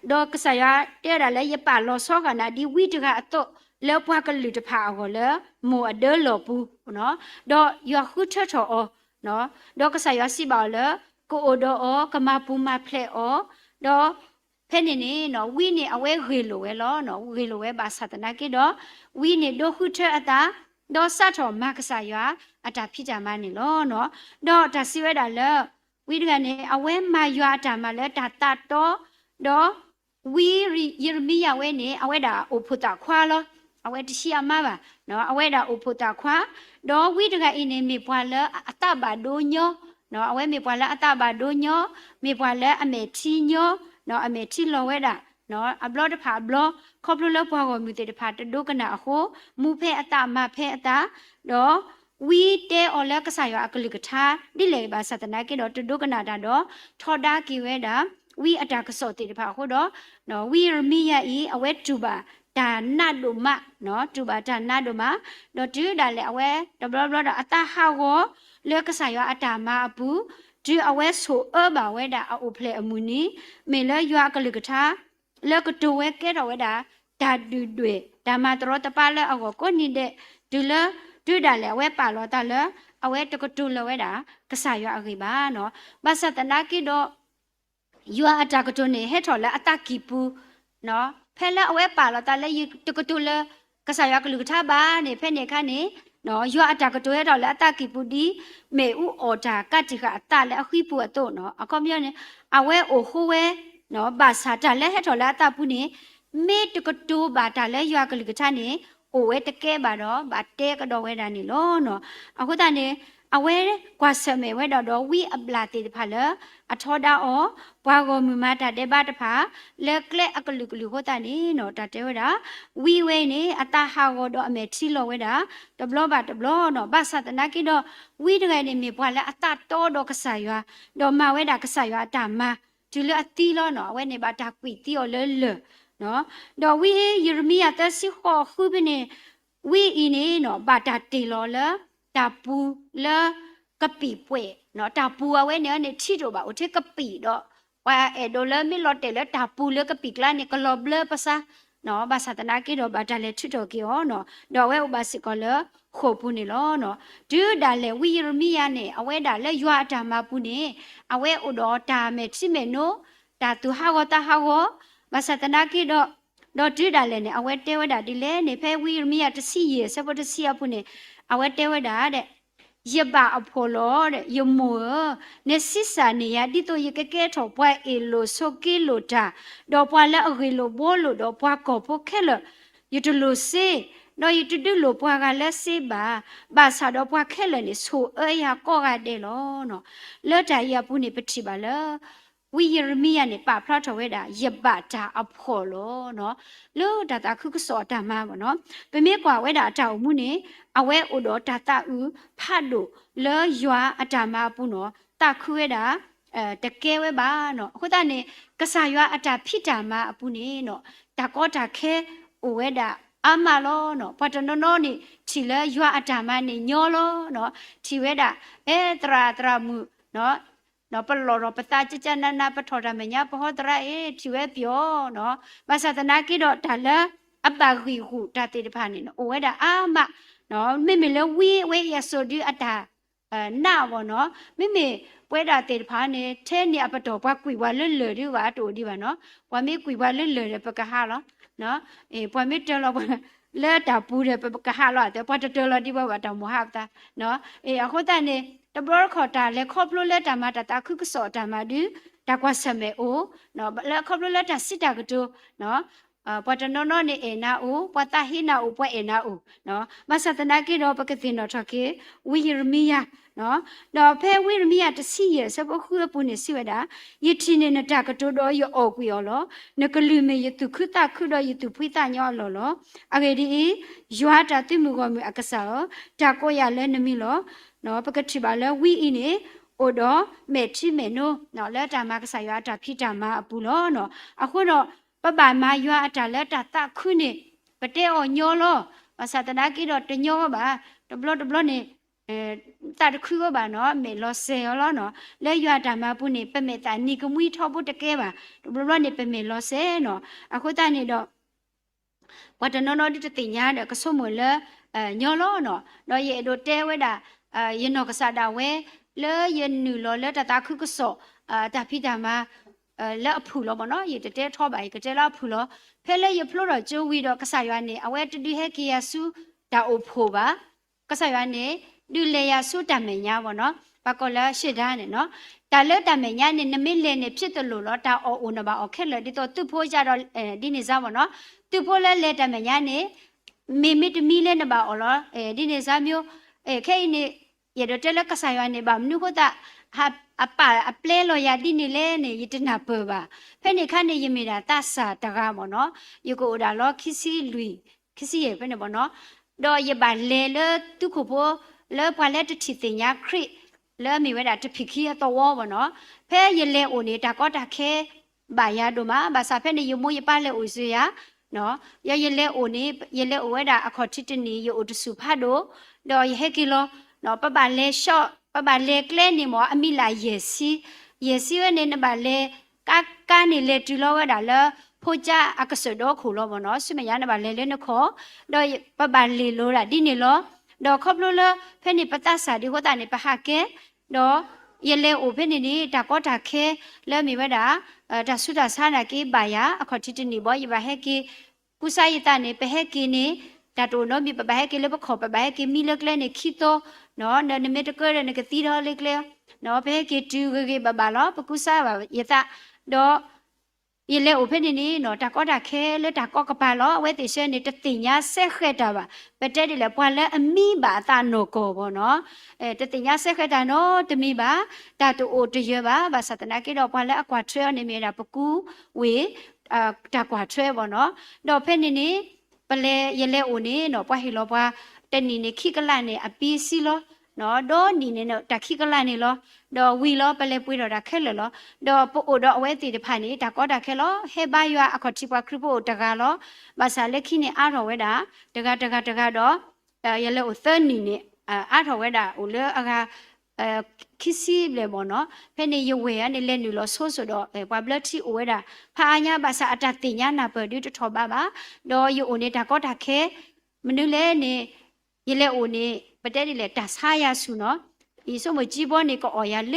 ဒီးကစၢ်ယွၤတဲဝဲဒၣ်လၢ ယပာ်လီၤဆီဃာ်နၤဒ်ဝံတဂၤအသိး လၢပှၤကလုာ်တဖၣ်အဂီၢ်လၢ မိၢ်အဒၢလီၢ်ပူၤ, ဒီးယွၤဃုထၢထီၣ်အီၤ, ဒီးကစၢ်ယွၤစံးဘၣ်အီၤလၢ ကအိၣ်ဒီးအီၤ, ကမၤပူၤမၤဖျဲးအီၤ, ဒီးဖဲန့ၣ်န့ၣ် ဝံန့ၣ်အဝဲဂ့ၢ်လိာ်ဝဲလီၤ. ဂ့ၢ်လိာ်ဝဲဘၣ်ဆၣ်သနာ်က့ဒီး ဝံန့ၣ်ဒိဃုထၢအသး, ဒီးစးထီၣ်မၤကစၢ်ယွၤအတၢ်ဖံးတၢ်မၤန့ၣ်လီၤ. ဒီးတၢ်စံးဝဲဒၣ်လၢ ဝံတဂၤန့ၣ် အဝဲမၤယွၤအတၢ်မၤလၢတၢ်သးတီ, ဒီး ဝံယံးရမံယၤဝဲန့ၣ် အဝဲဒၣ်အိၣ်ဖှိၣ်သးခွါလီၤ. အဝဲတဆံးအမါဘၣ်, အဝဲဒၣ်အိၣ်ဖှိၣ်သးခွါ, ဒီးဝံတဂၤအံၤန့ၣ် မ့ၢ်ပှၤလၢအသးဘၣ်ဒိညီ, အဝဲမ့ၢ်ပှၤလၢအသးဘၣ်ဒိညီ, မ့ၢ်ပှၤလၢအမဲာ်ထံညီ, အမဲာ်ထံလီၤဝဲဒၣ် အဘျီတဖၣ်အဘျီ, ခီဖျိလၢပှၤဂီၢ်မုၢ်သ့ၣ်တဖၣ်တဒိကနၣ်အဃိ, မူဖဲအသးမၤဖဲအသး, ဒီးဝံတဲအီၤလၢကစၢ်ယွၤအကလုၢ်ကထါ ဒ်လဲၣ်ဂ့ၤဘၣ်ဆၣ်သနာ်က့ဒီး တဒိကနၣ်တၢ်ဒီး ထီဒါက့ၤဝဲဒၣ် ဝံအတၢ်ကစီၣ်သ့ၣ်တဖၣ်အဃိဒီး, ဝံယံးရမံယၤအံၤ အဝဲတူၢ်ဘၣ်တၢ်နးဒိၣ်မး, တူၢ်ဘၣ်တၢ်နးဒိၣ်မး, ဒီးတုၤဒၣ်လဲာ်အဝဲတဘျီဘျီဒီး အသးဟးဂီၤလၢကစၢ်ယွၤအတၢ်မၤအပူၤ, တုၤအဝဲဆိၣ်အၢဘၣ်ဝဲဒၣ်အအိၣ်ဖျဲၣ်အမုၢ်နံၤ, မ့ၢ်လၢယွၤအကလုၢ်ကထါ လၢကတိၤဝဲကဲထီၣ်ဝဲဒၣ် တၢ်ဒုၣ်ဒွဲၣ် တၢ်မၤတရီတပါလၢအဂီၢ်ကိးနံၤဒဲး, တုၤလၢ တုၤဒၣ်လဲာ်အဝဲပာ်လီၤသးလၢ အဝဲတကတိၤလၢၤဝဲဒၣ် ကစၢ်ယွၤအဂ့ၢ်ဘၣ်နီၤ. ဘၣ်ဆၣ်သနာ်က့ဒီး ယွၤအတၢ်ကတိၤန့ၣ် ဟဲထီၣ်လၢအသးကံၢ်ပူၤ, ဖဲလၢအဝဲပာ်လီၤသးလၢယတကတိၤလၢ ကစၢ်ယွၤကလုၢ်ကထါဘၣ်န့ၣ် ဖဲန့ၣ်အခါန့ၣ် ယွၤအတၢ်ကတိၤဟဲထီၣ်လၢအသးကံၢ်ပူၤဒ် မ့ၣ်အူအီၣ်တၢ်ကးတံာ်ဃာ်အသးလၢအဃံပူၤအသိးနီၤ. အခီပညီန့ၣ် အဝဲအိၣ်ဃိဝဲ ဘၣ်ဆၣ်တၢ်လၢဟဲထီၣ်လၢအသးပူၤန့ၣ် မ့ၢ်တကတိၤဘၣ်တၢ်လၢယွၤကလုၢ်ကထါန့ၣ် အိၣ်ဝဲတကဲဘၣ်ဒီး ဘၣ်တဲကဒီးဝဲဒၣ်န့ၣ်လီၤ. အဃိသတးန့ၣ် အဝဲကွၢ်ဆၢၣ်မဲာ်ဝဲဒၣ်ဒီးဝံအဘျၣ်သ့ၣ်တဖၣ်လၢ အထီဒါအီၤ ပှၤဂီၢ်မုၢ်မၤတၢ်ဒဲးဘးတဖၣ် လၢကျဲအကလုာ်ကလုာ်အဃိသတးန့ၣ်နီၤ တၢ်တဲဝဲဒၣ် ဝံဝဲအံၤန့ၣ် အသးဟးဂီၤဒီးအမဲာ်ထံလီၤဝဲဒၣ် တဘျီဘၣ်တဘျီနီၤ. ဘၣ်ဆၣ်သနာ်က့ဒီး ဝံတဂၤအံၤန့ၣ် မ့ၢ်ပှၤလၢအသးတီဒီးကစၢ်ယွၤ ဒီးမၤဝဲဒၣ်ကစၢ်ယွၤအတၢ်မၤ တုၤလၢအသံလီၤနီၤ. အဝဲန့ၣ်ဘၣ်တၢ်ကွံာ်သံအီၤလၢလၢၢ် ဒီးဝံယံးရမံယၤသၢဆံဃိးဃုဖဲန့ၣ် ဝံအံၤန့ၣ်နီၤ ဘၣ်တၢ်တ့ၢ်လီၤလၢ တၢ်ပူၤလၢကပံာ်ပှဲၤ, တၢ်ပူၤအဝဲန့ၣ်န့ၣ် ထံတအိၣ်ဘၣ် အိၣ်ထဲကပံာ်ဒီး ပှၤအဲၣ်ဒိးလၢမ့ၢ်လီၤတဲာ်လၢတၢ်ပူၤလၢကပံာ်ကျါန့ၣ် ကလီၤဘျၢပသး ဘၣ်ဆၣ်သနာ်က့ဒီး ဘၣ်တၢ်လဲၤထုးထီၣ်က့ၤအီၤနီၤ, ဒီးအဝဲအိၣ်ဘၣ်စ့ၢ်ကီးလၢဃိာ်ပူၤန့ၣ်လီၤ. တုၤဒၣ်လဲာ်ဝံယံးရမံယၤန့ၣ် အဝဲဒၣ်လၢယွၤအတၢ်မၤပူၤန့ၣ် အဝဲအိၣ်ဒီးတၢ်မဲာ်ထံမဲာ်နိ တၢ်သူၣ်ဟးဂီၤသးဟးဂီၤ, ဘၣ်ဆၣ်သနာ်က့ဒီး ဒီးတုၤဒၣ်လဲာ်န့ၣ် အဝဲတဲဝဲဒၣ်ဒ်လဲၣ်န့ၣ် ဖဲဝံယံးရမံယၤတဆံယဲၢ်အဆၢဖိတဆံအပူၤန့ၣ် အဝဲတဲဝဲဒၣ် ယဘၣ်အဖှီၣ်လီၤ, ယမိၢ်ဧၢ, နဆံးစၢ်န့ၢ်ယၤ ဒ်သိးယကကဲထီၣ်ပှၤအ့ၣ်လိာ်ဆိးက့လိာ်တၢ်, ဒီးပှၤလၢအဂ့ၢ်လိာ်ဘှီလိာ်ဒီးပှၤကီၢ်ဖိခဲလၢာ်, ယတလိၣ်စ့, ဒီးယတဒုးလိၣ်ပှၤဂၤလၢစ့ဘၣ်, ဘၣ်ဆၣ်ဒီးပှၤခဲလၢာ်န့ၣ် ဆိၣ်အၢယၤကိးဂၤဒဲးလီၤ. လၢတၢ်အံၤအပူၤန့ၣ် ပထံၣ်ဘၣ်လၢ ဝံယံးရမံယၤန့ၣ် ပာ်ဖျါထီၣ်ဝဲဒၣ် ယဘၣ်တၢ်အဖှီၣ်လီၤ. လၢတၢ်သးခုကစီၣ်အတၢ်မၤဘၣ်နီၤ, ပမ့ၢ်ကွၢ်ဝဲဒၣ်အတၢ်အိၣ်မူန့ၣ် အဝဲအိၣ်ဒီးတၢ်သးအုးဖးဒိၣ်လၢယွၤအတၢ်မၤအပူၤနီၤ, သးခုဝဲဒၣ် တကဲဝဲဘၣ်နီၤ. အဃိသတးန့ၣ် ကစၢ်ယွၤအတၢ်ဖံးတၢ်မၤအပူၤန့ၣ်နီၤ, တၢ်ကီတၢ်ခဲအိၣ်ဝဲဒၣ်အါမးလီၤ. ပှၤတနီၤနီၤန့ၣ် ထံၣ်လၢယွၤအတၢ်မၤန့ၣ်ညီလီၤ. ထံၣ်ဝဲဒၣ် အဲသရၣ်သရၣ်မုၣ် ပလီၢ်ထီၣ်ပသးကကနန ပထီၣ်တၢ်မဲာ်ညါ ပဟီသရၣ်အံၤ ထံၣ်ဝဲပျီနီၤ. ဘၣ်ဆၣ်သနာ်က့ဒီး တၢ်လၢအဘၣ်ဂံၢ်ဂူာ်တၢ်သ့ၣ်တဖၣ်န့ၣ် အိၣ်ဝဲဒၣ်အါမး, မ့မ့ၢ်လၢဝံဝဲအံၤအစိၤဒုအတၢ်နးအဂီၢ်နီၤ, မ့မ့ၢ်ပဝဲဒၣ်သ့ၣ်တဖၣ်န့ၣ် ထဲန့ၣ်အပတီၢ် ပှၤကွံာ်ပှၤလၢလၢၢ်ဒုးဘၣ် တအိၣ်ဒံးဘၣ်နီၤ. ပှၤမ့ၢ်ကွံာ်ပှၤလၢလၢၢ်ဒီး ပကဟးလီၤ ပှၤမ့ၢ်တၢၤလီၤပှၤလၢတၢ်ပူၤဒီး ပကဟးလီၤ အသး ပှၤတတၢၤလီၤဒံးဘၣ်ဘၣ် တၢ်မိၢ်ဟးပသး. အဃိသတးန့ၣ် တဘျီတခီၣ် တၢ်လဲၤခီဖျိလၢတၢ်မၤတၢ်သးခုကစီၣ်အတၢ်မၤဒုး တၢ်ကွၢ်ဆၢၣ်မဲာ်အိၣ်, လၢခီဖျိလၢတၢ်စံးတၢ်ကတိၤ ပှၤတနီၤနီၤန့ၣ်အဲၣ်နၤအိၣ်, ပှၤသးဟ့နၤအိၣ်, ပှၤအဲၣ်နၤအိၣ်, ဘၣ်ဆၣ်သနာ်က့ဒီး ပကသ့ၣ်နီၣ်ထီၣ်က့ၤ ဝံယံးရမံယၤ ဒီးဖဲဝံယံးရမံယၤတဆံယဲၢ်အဆၢဖိဃုအပူၤန့ၣ် စံးဝဲဒၣ်, ယထံၣ်န့ၢ်နတၢ်ကတိၤဒီးယအီၣ်ကွံာ်အီၤလီၤ. နကလုၢ်မ့ၢ်ယသူၣ်ခုသးခုဒီးယသူၣ်ဖှံသးညီအလီၢ်လီၤ. အဂ့ၢ်ဒ်အံၤ, ယွၤတၢ်သုးမုၢ်ဂီၢ်မုၢ်အကစၢ်ဧၢ, တၢ်ကိးယၤလၢနမံၤလီၤ. ပကထံၣ်ဘၣ်လၢဝံအံၤန့ၣ် အိၣ်ဒီးမဲာ်ထံမဲာ်နိ လၢတၢ်မၤကစၢ်ယွၤအတၢ်ဖံးတၢ်မၤအပူၤလီၤ. အဃိဒီး ပဘၣ်မၤယွၤအတၢ်လၢတၢ်သးခုန့ၣ် ပတဲအီၤညီလီၤ. ဘၣ်ဆၣ်သနာ်က့ဒီးတညီဘၣ်, တဘျီတဘျီန့ၣ် သးတခုဘၣ်နီၤ, မဲာ်လီၤစဲၤအီၤလီၤနီၤ. လၢယွၤအတၢ်မၤပူၤန့ၣ် ပမဲာ်သးနံၤကမှံထီဘိတကဲဘၣ်, တဘျီဘျီန့ၣ် ပမဲာ်လီၤစဲၤနီၤ. အဃိသတးန့ၣ်ဒီး ပှၤတနီၤနီၤဒုးတသ့ၣ်ညါဒီး ကဆိကမိၣ်လၢ ညီလီၤနီၤ. ဒီးယအဲၣ်ဒိးတဲဝဲဒၣ် ယနီၢ်ကစၢ်ဒၣ်ဝဲ လၢယနုာ်လီၤလၢတၢ်သးခုကစီၣ် တၢ်ဖံးတၢ်မၤ လၢအဖုၣ်လီၤမ့ၢ်နီၤ, ယတတဲထီဘၣ်, ယကတဲလၢအဖုၣ်လီၤ. ဖဲလၢယဖျိထီၣ်ကၠိဝံၤဒီး ကစၢ်ယွၤန့ၣ် အဝဲတဒုးဟဲက့ၤယၤဆူတၢ်အိၣ်ဖှိၣ်ဘၣ်. ကစၢ်ယွၤန့ၣ် ဒုးလဲၤယၤဆူတၢ်မဲာ်ညါမ့ၢ်နီၤ. ပှၤကိးလၢရှ့ဒါန့ၣ်နီၤ, တၢ်လၢတၢ်မဲာ်ညါန့ၣ် နမ့ၢ်လဲၤန့ၣ် ဖြစ်သလိုလီၤ, တၢ်အီၣ်အိၣ်နဘၣ်အီၣ်ခဲလၢာ် ဒ်သိးသုးဖိယါဒီး ဒ်န့ၣ်စါမ့ၢ်နီၤ, သုးဖိလၢလဲၤတၢ်မဲာ်ညါန့ၣ် မ့ၢ်မ့ၢ်တမံၤလၢနဘၣ်အီၣ်လီၤ, ဒ်န့ၣ်စါမ့ၢ်, ခဲအံၤန့ၣ် ယအဲၣ်ဒိးတဲလၢကစၢ်ယွၤန့ၣ် ဘၣ်မနုၤဃိသတး အပာ်အပျဲလီၤယၤဒ်န့ၣ်လဲၣ်န့ၣ် ယတနၢ်ပၢၢ်ဘၣ်. ဖဲန့ၣ်အခါန့ၣ် ယမ့ၢ်ဒၣ်သးစၢ်တဂၤမ့ၢ်နီၤ, ယကအိၣ်ဒၣ်လီၤခံဆံလွံၢ် ခံဆံယဲၢ်ဖဲန့ၣ်မ့ၢ်နီၤ, ဒီးယဘၣ်လဲၤလၢသုးခိၣ်ဖိ လၢပှၤလၢတထံၣ်သ့ၣ်ညါခရံာ် လၢအမ့ၢ်ဝဲဒၣ်တဖံးခံအသဝီမ့ၢ်နီၤ, ဖဲယလဲၤအိၣ်န့ၣ် တၢ်ကီတၢ်ခဲ ဘၣ်ယၤဒိၣ်မး, ဘၣ်ဆၣ်ဖဲန့ၣ် ယမိၢ်ယပၢ်လဲၤအိၣ်စၢၤယၤ, ယ ယလဲၤအိၣ်န့ၣ် ယလဲၤအိၣ်ဝဲဒၣ်အခီၣ်ထံးတနံၣ် ယအိၣ်တဆူၣ်ဖးဒိၣ်, ဒီးယဟဲက့ၤလီၤ, ပဘၣ်လဲၤ ပဘၣ်လဲၤကျဲန့ၣ်မ့ၢ် အမံၤလၢယဲၢ်ဆံ, ယဲၢ်ဆံဝဲန့ၣ် နဘၣ်လဲၤ ကါကါန့ၣ်လဲၤတုၤလီၤဝဲဒၣ်လၢ ဖိကၠါအကစၢၢ်ဒီခိၣ်လီၤမ့ၢ်နီၤ, ဆူမဲာ်ညါနဘၣ်လဲၤလၢနခီၣ်, ဒီးပဘၣ်လ့ၢ်လိၤဒၣ်ဒ်န့ၣ်လီၤ. ဒီးခီဖျိလၢ ဖဲန့ၣ်ပသးစၢ်ဒ်အဃိသတးန့ၣ် ပဟးကဲ, ဒီးယလဲၤအိၣ်ဖဲန့ၣ်န့ၣ် တၢ်ကီတၢ်ခဲလၢမ့ၢ်ဝဲဒၣ် တၢ်ဆူးတၢ်ဆါနာ်က့ဘၣ်ယၤ, အခီၣ်ထံးတနံၣ်ဘၣ် ယဘၣ်ဟဲက့ၤ ကူစါယသးန့ၣ် ပဟဲက့ၤန့ၣ် တၢ်တအိၣ်နီတမံၤ ပဘၣ်ဟဲက့ၤလၢပခီၣ် ပဘၣ်ဟဲက့ၤမံလၢကျဲန့ၣ်ခံသီ, နမ့ၢ်တကၢဒီးနကသံထီၣ်လၢကျဲ, ပဟဲက့ၤတုၤဂ့ၤဂ့ၤဘၣ်ဘၣ်လီၤ, ပကူစါဘၣ်ယသး, ဒီး ယလဲၤအိၣ်ဖဲန့ၣ်န့ၣ်နီၤ တၢ်ကီတၢ်ခဲလၢတၢ်ကီကပၤလီၤ, အဝဲသ့ၣ်ဆၢန့ၣ် တသ့ၣ်ညါစဲဃဲၤတၢ်ဘၣ်, ပတဲဒ်လဲၣ် ပှၤလၢအမံဘၣ်အသးနီၢ်ကီၢ်ဘၣ်နီၤ, တသ့ၣ်ညါစဲဃဲၤတၢ်နီတမံၤဘၣ်, တၢ်တအိၣ်တယၢၤဘၣ်, ဘၣ်ဆၣ်သနာ်က့ဒီး ပှၤလၢအကွၢ်ထွဲအီၤန့ၣ်မ့ၢ်ဝဲဒၣ်ပကူဝ့ၢ် တၢ်ကွၢ်ထွဲဘၣ်နီၤ, ဒီးဖဲန့ၣ်န့ၣ် ပလဲၤ ယလဲၤအိၣ်န့ၣ်နီၤ ပှၤဟ့ၣ်လီၤပှၤ တနံၣ်န့ၣ်ခံကလးန့ၣ် အပ့စံလီၤ, ဒီးနံၣ်န့ၣ် တၢ်ခံကလးန့ၣ်လီၤ, ဒီးဝံၤလီၤ ပလဲၤပှ့ၤထီၣ်တၢ်ခဲလၢာ်လီၤ, ဒီးပအိၣ်ဒီးအဝဲသ့ၣ်တဖၣ်န့ၣ် တၢ်ကီတၢ်ခဲလီၤ, ဟဲဘါယွၤအခီၣ်ထံးပှၤခရံာ်ဖိအိၣ်တဂၤလီၤ, ဘၣ်ဆၣ်လၢခံန့ၣ်အါထီၣ်ဝဲဒၣ် တဂၤတဂၤတဂၤဒီး ယလဲၤအိၣ်သၢနံၣ်န့ၣ် အါထီၣ်ဝဲဒၣ်အိၣ်လၢအဂၤ ခံဆံဘျဲၣ်ဘၣ်နီၤ, ဖဲန့ၣ်ယဝဲၢ်ဧါန့ၣ် လဲၤနုာ်လီၤဆိစိၤဒီး ပှၤဘျၢထံအိၣ်ဝဲဒၣ် ဖးအါညါ ဘၣ်ဆၣ်အတၢ်သ့ၣ်ညါနၢ်ပၢၢ်ဒုးတထီၣ်ဘးဘၣ်, ဒီးယအိၣ်န့ၣ်တၢ်ကီတၢ်ခဲ မနုၤလဲၣ်န့ၣ် ယလဲၤအိၣ်န့ၣ် ပတဲဒ်လဲၣ် တၢ်ဆါယၤဆူၣ်နီၤ, ယဆိကမိၣ်ကၠံဘီန့ၣ် ကအီၣ်ယၤလ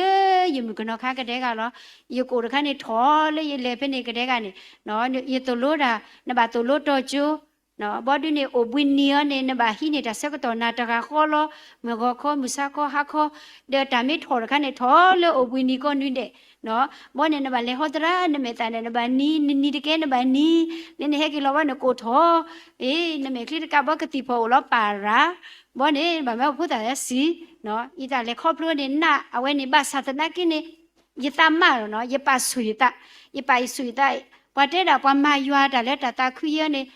ၢယမုၢ်ကနီၤခါကဒဲကလီၤ, ယကအိၣ်တခါန့ၣ်ထီၣ်လၢ ယလဲၤဖဲန့ၣ်ကဒဲကန့ၣ် ယသိၣ်လိတၢ် နဘၣ်သိၣ်လိတီၤကၠိ ဘီဒုန့ၣ် အိၣ်ဘှံးနံၤအီၤန့ၣ် နဘၣ်ဟံးန့ၢ်တၢ်ဆၢကတီၢ်နၤတဂၤဃီလီၤ, မုၢ်ဂီၤခီ မုၢ်ဆါခီ ဟါခီ, ဒီးတၢ်မ့ၢ်ထီၣ်တခါန့ၣ် ထီၣ်လၢအိၣ်ဘှံးနံၤကိးနွံဒဲး, ဘီန့ၣ် နဘၣ်လဲၤဟီသရၣ် နမဲာ်သၣ်န့ၣ် နဘၣ်နံၤ နနံၤတကဲနဘၣ်နံၤ, လၢနဟဲက့ၤလီၤဘီန့ၣ်ကိးထီၣ်, အ့ နမဲာ်ချံတကးဘီကသံၣ်ဖီအိၣ်လီၤပၢ်ရၤ, ဘီန့ၣ် ဘၣ်မၢဖိသၣ်လၢစံ, ယတၢ်လဲၤခီဖျိန့ၣ် နၢ်အဝဲန့ၣ် ဘၣ်ဆၣ်သနာ်က့န့ၣ် ယသးမးလီၤနီၤ, ယပာ်ဆူၣ်ယသး, ယပာ်ယဆူၣ်ယသး, ပှၤတဲဒၣ်ပှၤမၤယွၤတၢ်လၢတၢ်သးခုယဲန့ၣ်,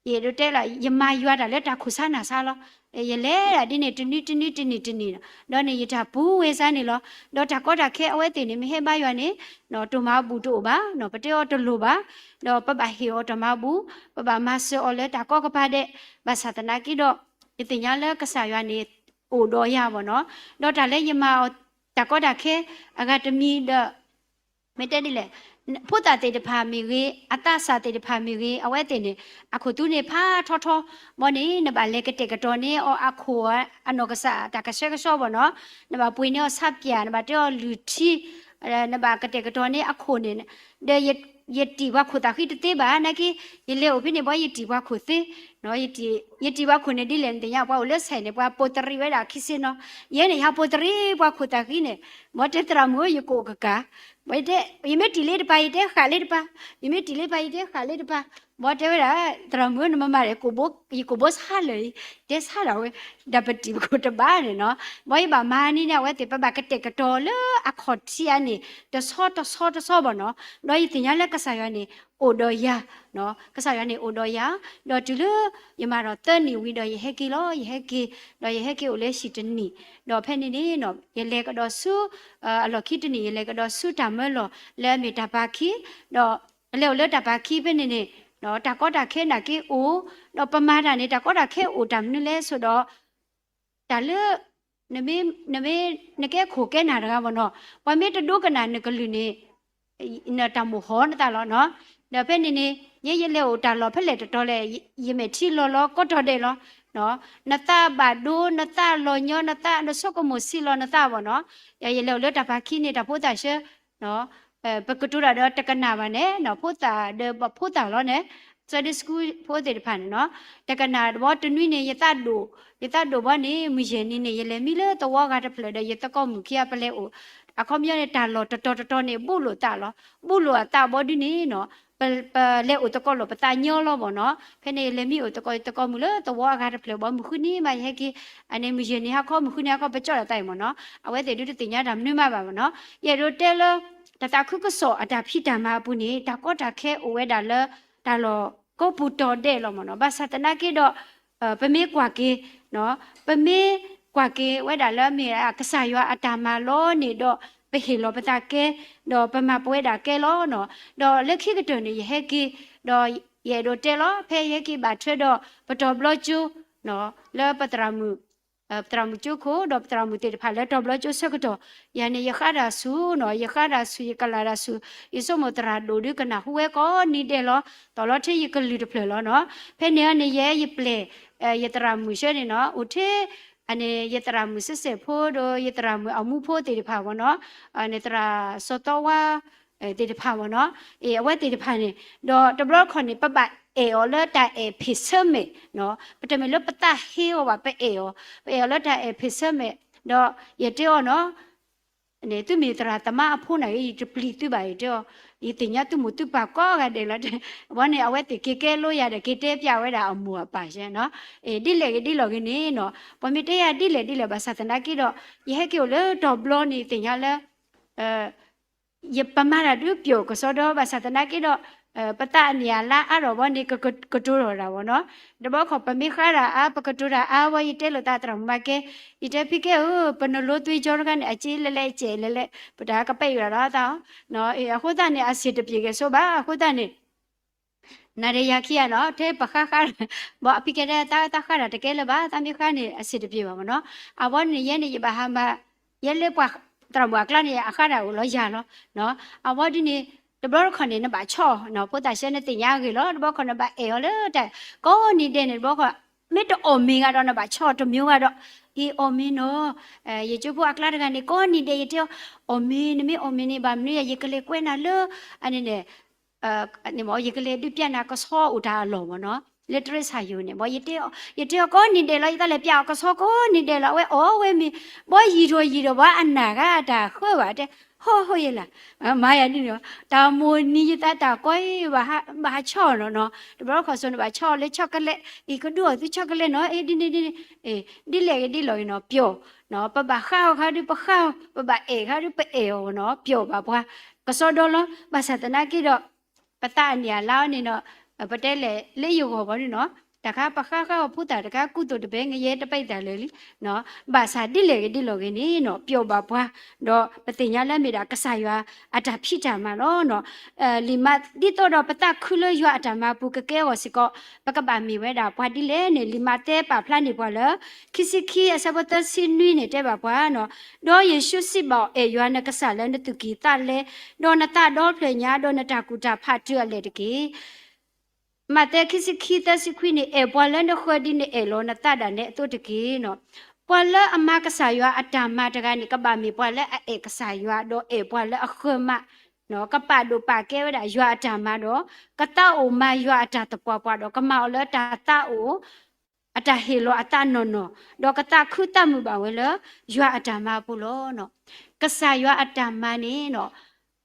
ယအဲၣ်ဒိးတဲလၢ ယမၤယွၤတၢ်လၢတၢ်ခိၣ်ဆါနၢ်ဆါလီၤ, ယလဲၤဒၣ်ဒ်န့ၣ် တနွံတနွံတနံၣ်တနံၣ်လီၤ, ဒီးန့ၣ်ယတၢ်ပူၤဝဲစါန့ၣ်လီၤ, ဒီးတၢ်ကီတၢ်ခဲအဝဲသ့ၣ်န့ၣ် မ့ၢ်ဟဲဘါယွၤန့ၣ် တၢ်မၤဘူၣ်တအိၣ်ဘၣ်, ပတဲအီၤတလိၣ်ဘၣ်, ဒီးပဘၣ်ဟ့ၣ်အီၤတၢ်မၤဘူၣ်, ပဘၣ်မၤစၢၤအီၤလၢတၢ်ကီကပၤဒဲး, ဘၣ်ဆၣ်သနာ်က့ဒီး ယသ့ၣ်ညါလၢကစၢ်ယွၤန့ၣ် အိၣ်ဒီးယၤဘၣ်နီၤ, ဒီးတၢ်လၢယမၤအီၤ တၢ်ကီတၢ်ခဲ အဂၤတမံၤဒီး မ့ၢ်တဲဒ်လဲၣ်, ဖိသၣ်သ့ၣ်တဖၣ်မ့ၢ်ဂ့ၤ, အသးစၢ်သ့ၣ်တဖၣ်မ့ၢ်ဂ့ၤ, အဝဲသ့ၣ်န့ၣ် အခိၣ်သူန့ၣ်ဖးထီထီ, ဘီန့ၣ် နဘၣ်လဲၤကတဲာ်ကတီၤန့ၢ်အီၤအခိၣ်အနီၢ်ကစၢ်တၢ်ကဆှဲကဆှီဘၣ်နီၤ, နဘၣ်ပှ့ၤန့ၢ်အီၤဆးပၠၣ်, နဘၣ်တဲအီၤလုၢ်ထံ, နဘၣ်ကတဲာ်ကတီၤန့ၢ်အခိၣ်န့ၣ်, ဒီးယတံၢ်ပှၤခိၣ်သၣ်ဃံတသ့ဘၣ်, နာ်က့ ယလဲၤအိၣ်ဖဲန့ၣ်ဘီ ယတံၢ်ပှၤခိၣ်သ့, ယတံၢ်ပှၤခိၣ်န့ၣ်ဒ်လဲၣ်န့ၣ် သ့ၣ်ညါ ပှၤအိၣ်လၢဆဲးန့ၣ် ပှၤပိာ်တရံးဝဲဒၣ်ခံဆ့နီၤ, ယဲန့ၣ် ယဟးပိာ်တရံးပှၤခိၣ်သၣ်ဃံန့ၣ်, ဘီတဲသရၣ်မုၣ်ဧၢ ယကအိၣ်ကကၢ်, ဘီတဲ ယမ့ၢ်တံၢ်လၢတပၤ ယတဲဃာ်လၢတပၤ, ယမ့ၢ်တံၢ်လၢတပၤ ယတဲဃာ်လၢတပၤ, ဘီတဲဝဲဒၣ် သရၣ်မုၣ်ဧၢ နမၤမၤဒီး ယကိာ်ဘိဆါလၢာ်အံၤ, တဲဆါဒၣ်ဝဲ, ဒီးပတံၢ်ပခိၣ်တဘၣ်န့ၣ်နီၤ, ဘီယဘၣ်မၤန့ၢ်န့ၣ် အဝဲသ့ၣ် ပဘၣ်ကတဲာ်ကတီၤလၢအခီၣ်ထံးအါန့ၣ် တဆီတဆီတဆီဘၣ်နီၤ, ဒီးယသ့ၣ်ညါလၢကစၢ်ယွၤန့ၣ် အိၣ်ဒီးယၤ ကစၢ်ယွၤန့ၣ်အိၣ်ဒီးယၤ, ဒီးတုၤလၢယမၤထီၣ်သၢနံၣ်ဝံၤဒီး ယဟဲက့ၤလီၤ, ယဟဲက့ၤ, ဒီးယဟဲက့ၤအိၣ်လၢဟံၣ်တနံၣ်, ဒီးဖဲန့ၣ်န့ၣ် ယလဲၤကဒီးဆူ အလီၢ်ခံတနံၣ် ယလဲၤကဒီးဆူတၢ်မၢလီၢ်လၢအမ့ၢ်တၢ်ပၤခံ, ဒီးလဲၤအိၣ်လၢတၢ်ပၤခံဖဲန့ၣ်န့ၣ် တၢ်ကီတၢ်ခဲနာ်က့အိၣ်, ဒီးပမၤတၢ်န့ၣ် တၢ်ကီတၢ်ခဲအိၣ်တၢ်မနုၤလဲၣ်ဆိဒီး တၢ်လၢ နမ့ၢ် နမ့ၢ် နကဲခိၣ်ကဲနၢ်တဂၤဘၣ်နီၤ, ပှၤမ့ၢ်တဒိကနၣ်နကလုၢ်န့ၣ် နတၢ်မိၣ်ဟီၣ်နသးလီၤနီၤ, ဒီးဖဲန့ၣ်န့ၣ် ယဲယလဲၤအိၣ်တၢ်လီၢ်ဖဲလဲၣ်တတီၤလဲၣ်, ယမဲာ်ထံလီၤလီၤကီတီၤဒဲးလီၤ, နသးဘၣ်ဒိ နသးလီၤညီ နသးနဆိကမိၣ်ဆံးလီၤနသးဘၣ်နီၤ, ယလဲၤအိၣ်လၢတၢ်ပၤခံန့ၣ် တၢ်ဖိသၣ်ဆၢ ပကတိၤတၢ်ဒီးတကနၣ်ဘၣ်န့ၣ် ဖိသၣ်ဒီးပဖိသၣ်လီၤန့ၣ်, Sunday school ဖိသ့ၣ်တဖၣ်န့ၣ်နီၤ, တကနၣ်တဘီတနွံန့ၣ် ယသးဒိၣ်, ယသးဒိၣ်ဘီန့ၣ် မုၢ်ယဲၢ်နံၤန့ၣ် ယလဲၤမံလၢသဝီဂၤတဖျၢၣ်ဒီး ယသကိးမုၣ်ခံဂၤပလဲၤအိၣ်, အခီပညီန့ၣ် တၢ်လီၢ်တတီၤတတီၤန့ၣ် ဘူးလိာ်သးလီၤ. ဘူးလိာ်အသးဘီဒုန့ၣ်နီၤ, ပ, ပလဲၤအိၣ်သကိးလိာ်ပသးညီလီၤဘီနီၤ. ဖဲန့ၣ် ယလဲၤမံအိၣ်သကိးယသကိးမုၣ်လၢသဝီအဂၤတဖျၢၣ်ဘီ မုၢ်ဃုနံၤမး ယဟဲက့ၤ, အန့ၣ်မုၢ်ယဲၢ်နံၤဟါခီ မုၢ်ဃုနံၤဟါခီ ပကၠီၣ်လီၤသးအံၤမ့ၢ်နီၤ. အဝဲသ့ၣ်ဒုတသ့ၣ်ညါတၢ်မနုၤမးဘၣ်မ့ၢ်နီၤ. ယအဲၣ်ဒိးတဲလၢ တၢ်သးခုကစီၣ်အတၢ်ဖံးတၢ်မၤအပူၤန့ၣ် တၢ်ကီတၢ်ခဲအိၣ်ဝဲဒၣ်လၢ တၢ်လီၢ်ကိးပူၤတီၤဒဲးလီၤမ့ၢ်နီၤ. ဘၣ်ဆၣ်သနာ်က့ဒီး ပမ့ၢ်ကွၢ်က့ၤ, ပမ့ၢ်ကွၢ်က့ၤဝဲဒၣ်လၢမ့ၢ်ကစၢ်ယွၤအတၢ်မၤလီၤန့ၣ်ဒီး ပဟ့ၣ်လီၤပသးကဲ, ဒီးပမၤပဝဲဒၣ်ကဲလီၤနီၤ. ဒီးလၢခံကတၢၢ်န့ၣ် ယဟဲက့ၤ, ဒီးယအဲၣ်ဒိးတဲလီၤ ဖဲယဟဲက့ၤဘၣ်ထွဲဒီး ပတီၢ်ဘျီကၠိ လၢပသရၣ်မုၣ်, ပသရၣ်မုၣ်ကၠိခိၣ် ဒီးပသရၣ်မုၣ်သ့ၣ်တဖၣ်လၢတီၢ်ဘျီကၠိဆၢကတီၢ်, ယၤန့ၣ် ယဃါတၢ်ဆူၣ်နီၤ, ယဃါတၢ်ဆူၣ် ယကလၤတၢ်ဆူၣ်, ယဆိကမိၣ်သရၣ်ဒိၣ်ဒုကနၢ်ဟူဝဲကိးနံၤဒဲးလီၤ. သီၣ်လီၤထဲယကလုၢ်တဖျၢၣ်လီၤနီၤ. ဖဲန့ၣ်အန့ၣ် ယဲယပျဲၢ် ယသရၣ်မုၣ်ဆှၢန့ၣ်နီၤ, အိၣ်ထဲ အန့ၣ် ယသရၣ်မုၣ်စဲးစဲးဖိဒီး ယသရၣ်မုၣ်အမူဖိသ့ၣ်တဖၣ်ဘီနီၤ, န့ၣ်သရၣ်စီၤသီဝါ သ့ၣ်တဖၣ်ဘီနီၤ, အဝဲသ့ၣ်တဖၣ်န့ၣ်, ဒီးတဘျီတခီၣ်န့ၣ် ပဘၣ်အဲၣ်အီၤလၢတၢ်အဲၣ်ဖ့ၣ်ဆၢမဲာ်, ပတမ့ၢ်လၢပသးဟ့အီၤဘၣ် ပအဲၣ်အီၤ, ပအဲၣ်အီၤလၢတၢ်အဲၣ်ဖ့ၣ်ဆၢမဲာ်, ဒီးယတဲအီၤနီၤ, သုမ့ၢ်သရၣ်သမါအဖိန့ၣ် ယတပျံၤသုဘၣ် ယတဲအီၤ, ယသ့ၣ်ညါသုမိၢ်သုပၢ်ကိးဂၤဒဲးလီၤ. ဘီန့ၣ် အဝဲသ့ၣ်က့ၤကဲလိယၤဒီး က့ၤတဲပျးဝဲဒၣ်အမိၢ်အပၢ်ယဲနီၤ, ဒ်လဲၣ်ဂ့ၤဒ်လဲၣ်ဂ့ၤန့ၣ်နီၤ, ပှၤမ့ၢ်တဲယၤဒ်လဲၣ်ဒ်လဲၣ် ဘၣ်ဆၣ်သနာ်က့ဒီး ယဟဲက့ၤအိၣ်လၢတီၢ်ဘျီန့ၣ် သ့ၣ်ညါလၢ ယပမၤတၢ်ဒုးပျီၣ်ကစီဒီ ဘၣ်ဆၣ်သနာ်က့ဒီး ပသးအနံၣ်အလါအါထီၣ်ဘီန့ၣ် ကကတိၤထီၣ်တၢ်ဘီနီၤ, တဘျီခီၣ်ပမ့ၢ်ဃါတၢ်အါ ပကတိၤတၢ်အါဝဲ ယတဲလိာ်သးသရၣ်မုၣ်မၤကဲ, ယတဲဖံကဲဧၢ, ပနလိသွံကၠီတခါန့ၣ် အစ့လဲၤလဲၤစဲးလဲၤလဲၤ ပတၢ်ကပဲာ်အံၤလီၤသး, အဃိသတးန့ၣ် အဆံးတပျ့ၤကဲဆိဘၣ် အဃိသတးန့ၣ် နၤဒီးယၤခံဂၤနီၤ ထဲပဃါဃါ, ဘီအဖံကဲတဲ သးသးဃါတၢ်တကဲလၢၤဘၣ် သးမ့ၢ်ဃါန့ၣ် အဆံးတပျ့ၤဘၣ်မ့ၢ်နီၤ, အဝဲန့ၣ်ယဲန့ၣ် ယဘၣ်ဟးမၤ, ယဲလၢပှၤသရၣ်မုၣ်အကျါန့ၣ် အဃါတၢ်အိၣ်လီၤယၤလီၤ, အဝဲဒ်န့ၣ် တဘျီတခီၣ်န့ၣ် နဘၣ်ဆီၣ်နီၤ ဖိသၣ်ဆှၢနသ့ၣ်ညါအဂ့ၢ်လီၤ တဘျီခီၣ်နဘၣ်အဲၣ်အီၤလၢတၢ် ကိးနံၤဒဲးန့ၣ် တဘျီခီၣ် မ့ၢ်တအီၣ်မ့ၤဂၤဒီး နဘၣ်ဆီၣ်တမံၤဂၤဒီး, အ့ အီၣ်မ့ၤနီၤ, ယကၠိဖိအကျါတဂၤန့ၣ် ကိးနံၤဒဲး ယတဲအီၤ အီၣ်မ့ၤ နမ့ၢ်အီၣ်မ့ၤန့ၣ် ဘၣ်မနုၤယၤ ယကလဲၤကွဲနၤလၢ အန့ၣ်န့ၣ် ယကလဲၤဒုးပျးနၤကဆီအိၣ်တၢ်အလီၢ်မ့ၢ်နီၤ, လၢတရ့ဆၣ်ယိၤန့ၣ် ဘီ ယတဲအီၤကိးနံၤဒဲးလီၤ ယသးလဲၤပျးအီၤကဆီကိးနံၤဒဲးလီၤ အဝဲအီၣ်ဝဲမ့ၤ, ဘီယံၤထီၣ်ယံၤဒီး ဘၣ်အနၢ်ဂၤအတၢ်ဃၢဘၣ်တဲ, ဟီၣ်ဟီၣ်ယဲလၢ, မၤယၤဒ်န့ၣ်, တၢ်မိၢ်နံၤယသးတၢ်ကွၢ်အံၤ ဘၣ်ဟးဆီၣ်နီၤနီၤ, တဘျီခီၣ်စိၤန့ၣ် ဘၣ်ဆီၣ်လၢ chocolate, အံၤကဒုးအီၣ်သု chocolate နီၤ အ့ ဒ်န့ၣ်ဒ်န့ၣ်, ဒ်လဲၣ်ဂ့ၤဒ်လဲၣ်ဂ့ၤနီၤ ပျီၣ်, ပဘၣ်ဃါအီၤခါဒုးပဃါအီၤ ပဘၣ်အဲၣ်ခါဒုးပအဲၣ်အီၤနီၤ ပျီၣ်ဘၣ်ပှၤ, ကစီဒီလီၤ ဘၣ်ဆၣ်သနာ်က့ဒီး ပသးအနံၣ်အလါအီၤန့ၣ်နီၤ, ပတဲလဲၣ်လၢယဂီၢ်ဘီဒုနီၤ, တခါပဃါဃါအီၤဖိသၣ်တခါ ကူသိးတပဲ ငရဲတပဲသးလၢာ်လံ, ဘၣ်ဆၣ်ဒ်လဲၣ်ဂ့ၤဒ်လဲၣ်ဂ့ၤန့ၣ်နီၤ ပျီၣ်ဘၣ်ပှၤ, ဒီးပသ့ၣ်ညါလၢမ့ၢ်ဒၣ်ကစၢ်ယွၤအတၢ်ဖံးတၢ်မၤလီၤနီၤ. လံာ်မး ဒ်သိးဒီးပသးခုလၢယွၤအတၢ်မၤအပူၤကကဲအဂီၢ်စ့ၢ်ကီး ပကဘၣ်မ့ၢ်ဝဲဒၣ်ပှၤဒ်လဲၣ်န့ၣ် လံာ်မးသဲပာ်ဖျါန့ၢ်ပှၤလၢ ခံဆံခံအဆၢဖိသၢဆံနွံန့ၣ်တဲဘၣ်ပှၤနီၤ, ဒီးယ့ၣ်ၡူးစံးဘၣ်အီၤ, အဲၣ်ယွၤနကစၢ်လၢနသူၣ်ကံၢ်သးလဲ, ဒီးနသးဒီဖျၢၣ်ညါ, ဒီးနတၢ်ကူၣ်တၢ်ဖးတုၤအလၢာ်တက့ၢ်. မးသဲခံဆံခံသၢဆံခွံန့ၣ် အဲၣ်ပှၤလၢနဃၢၤဒ်နအဲၣ်လီၤနသးဒၣ်နဲအသိးတက့ၢ်နီၤ. ပှၤလၢအမၤကစၢ်ယွၤအတၢ်မၤတဂၤန့ၣ် ကဘၣ်မ့ၢ်ပှၤလၢအအဲၣ်ကစၢ်ယွၤ ဒီးအဲၣ်ပှၤလၢအဃၢၤမး, ကပာ်ဒိၣ်ပာ်ကဲဝဲဒၣ်ယွၤအတၢ်မၤဒီး ကသးအိၣ်မၤယွၤအတၢ်သပှၢ်ပှၢ်ဒီး ကမၤအီၤလၢတၢ်သးအိၣ် အတၢ်ဟ့ၣ်လီၤအသးနီၢ်နီၢ်, ဒီးကသးခုသးမုာ်ဘၣ်ဝဲလၢ ယွၤအတၢ်မၤအပူၤလီၤ. ကစၢ်ယွၤအတၢ်မၤန့ၣ်နီၤ,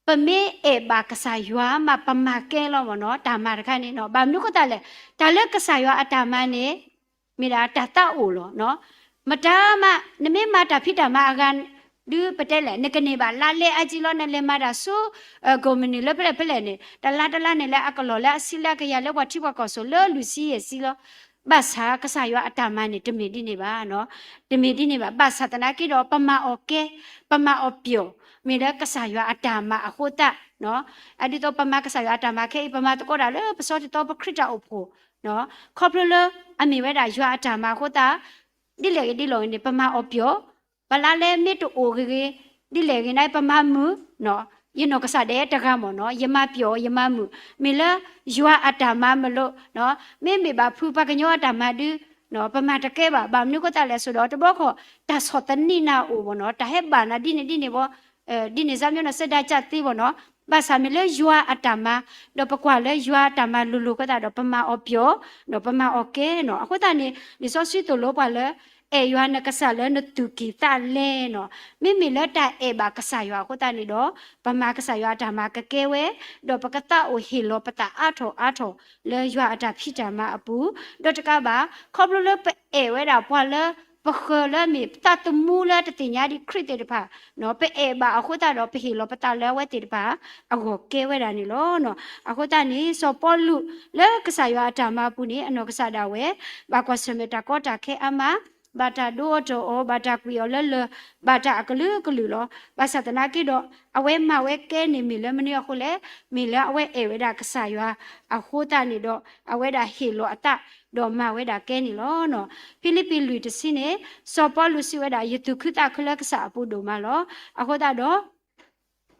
ပမ့ၢ်အဲၣ်ဘၣ်ကစၢ်ယွၤမး ပမၤကဲလီၤမ့ၢ်နီၤ တၢ်မၤတခါန့ၣ်နီၤ. ဘၣ်မနုၤအဃိသတးလဲၣ်, တၢ်လၢကစၢ်ယွၤအတၢ်မၤန့ၣ် မ့ၢ်ဒၣ်တၢ်သးအိၣ်လီၤ. မတၤမး နမ့ၢ်မၤတၢ်ဖံးတၢ်မၤအဂၤ ဒုးပတဲလဲၣ် နကန့ၢ်ဘၣ်လါလဲအါကံလီၤ နလဲၤမၤတၢ်ဆူ ကိးမုၢ်နံၤလၢဖဲလဲၣ်ဖဲလဲၣ်န့ၣ် တလါတလါန့ၣ် လၢအကလီၢ်လၢအဆံလၢအကယၤလၢပှၤထံပှၤကီၢ်စိၤလၢလွံၢ်ဆံယဲၢ်ဆံလီၤ. ဘၣ်ဆၣ်ကစၢ်ယွၤအတၢ်မၤန့ၣ် တမ့ၢ်ဒ်န့ၣ်ဘၣ်နီၤ. တမ့ၢ်ဒ်န့ၣ်ဘၣ်. ဘၣ်ဆၣ်သနာ်က့ဒီး ပမၤအီၤကဲ, ပမၤအီၤပျီၣ်, မ့ၢ်လၢကစၢ်ယွၤအတၢ်မၤအဃိသတးနီၤ. ဒ်သိးပမၤကစၢ်ယွၤအတၢ်မၤခဲအံၤ ပမၤသကိးတၢ်လၢပစီတံၢ်သီ ပခရံာ်တၢ်အိၣ်ဖှိၣ် ခီဖျိလၢအမ့ၢ်ဝဲဒၣ်ယွၤအတၢ်မၤအဃိသတး ဒ်လဲၣ်ဂ့ၤဒ်လဲၣ်ဂ့ၤန့ၣ် ပမၤအီၤပျီၣ်, ပလါလဲမ့ၢ်တအိၣ်ဂ့ၤဂ့ၤ ဒ်လဲၣ်ဂ့ၤန့ၣ် ပမၤမုာ်, ယနီၢ်ကစၢ်ဒၣ်တဂၤမ့ၢ်နီၤ ယမၤပျီၣ်ယမၤမုာ်, မ့ၢ်လၢယွၤအတၢ်မၤမလိာ်, မ့မ့ၢ်ဘၣ်ဖုးပှၤကညီအတၢ်မၤဒုး ပမၤတကဲဘၣ်. ဘၣ်မနုၤအဃိသတးလဲၣ်ဆိဒီး တဘျီခီၣ် တၢ်ဆီၣ်သနံးနၤအိၣ်မ့ၢ်နီၤ တၢ်ဟဲဘၣ်နၤဒ်န့ၣ်ဒ်န့ၣ်ဘီ ဒ်န့ၣ် စၢ်မၠိနီၤ စဲဒါကၢ်သ့ဘီနီၤ ဘၣ်ဆၣ်မ့ၢ်လၢယွၤအတၢ်မၤ, ဒီးပကွၢ်လၢယွၤအတၢ်မၤလိၤလိၤအဃိသတးဒီး ပမၤအီၤပျီ, ဒီးပမၤအီၤကဲနီၤ. အဃိသတးန့ၣ် လံာ်စီဆှံသိၣ်လိပှၤလၢ အဲၣ်ယွၤနကစၢ်လၢနသူၣ်ကံၢ်သးလဲနီၤ. မ့မ့ၢ်လၢတၢ်အဲၣ်ဘၣ်ကစၢ်ယွၤအဃိသတးန့ၣ်ဒီး ပမၤကစၢ်ယွၤအတၢ်မၤကကဲဝဲ, ဒီးပကသးအိၣ်ဟ့ၣ်လီၤပသးအါထီၣ်အါထီၣ် လၢယွၤအတၢ်ဖံးတၢ်မၤအပူၤ, ဒီးတကးဘၣ် ခီဖျိလၢပအဲၣ်ဝဲဒၣ်ပှၤလၢ ပဃၢၤလၢမ့ၢ်သးသမူလၢတသ့ၣ်ညါဒံးခရံာ်သ့ၣ်တဖၣ်, ပအဲၣ်ဘၣ်အဃိသတးဒီး ပဟ့ၣ်လီၤပသးလၢအဝဲသ့ၣ်တဖၣ်အဂီၢ်ကဲဝဲဒၣ်န့ၣ်လီၤ. အဃိသတးန့ၣ် စီၤပီလူးလၢကစၢ်ယွၤအတၢ်မၤအပူၤန့ၣ် အနီၢ်ကစၢ်ဒၣ်ဝဲ ဘၣ်ကွၢ်ဆၢၣ်မဲာ်တၢ်ကီတၢ်ခဲအါမး, ဘၣ်တၢ်ဒိအီၤတီၢ်အီၤ, ဘၣ်တၢ်ကွံာ်အီၤလၢလၢၢ်, ဘၣ်တၢ်အကလုာ်ကလုာ်လီၤ. ဘၣ်ဆၣ်သနာ်က့ဒီး အဝဲမၤဝဲကဲန့ၣ်မ့ၢ်လၢမနုၤအဃိလဲၣ်, မ့ၢ်လၢအဝဲအဲၣ်ဝဲဒၣ်ကစၢ်ယွၤအဃိသတးန့ၣ်ဒီး အဝဲဒၣ်ဟ့ၣ်လီၤအသး ဒီးမၤဝဲဒၣ်ကဲန့ၣ်လီၤ. ဖံလံးပံးလွံၢ်တဆံန့ၣ် စီၤပီလူးစံးဝဲဒၣ် ယသူၣ်ခုသးခုလၢကစၢ်အပူၤဒိၣ်မးလီၤ. အဃိသတးဒီး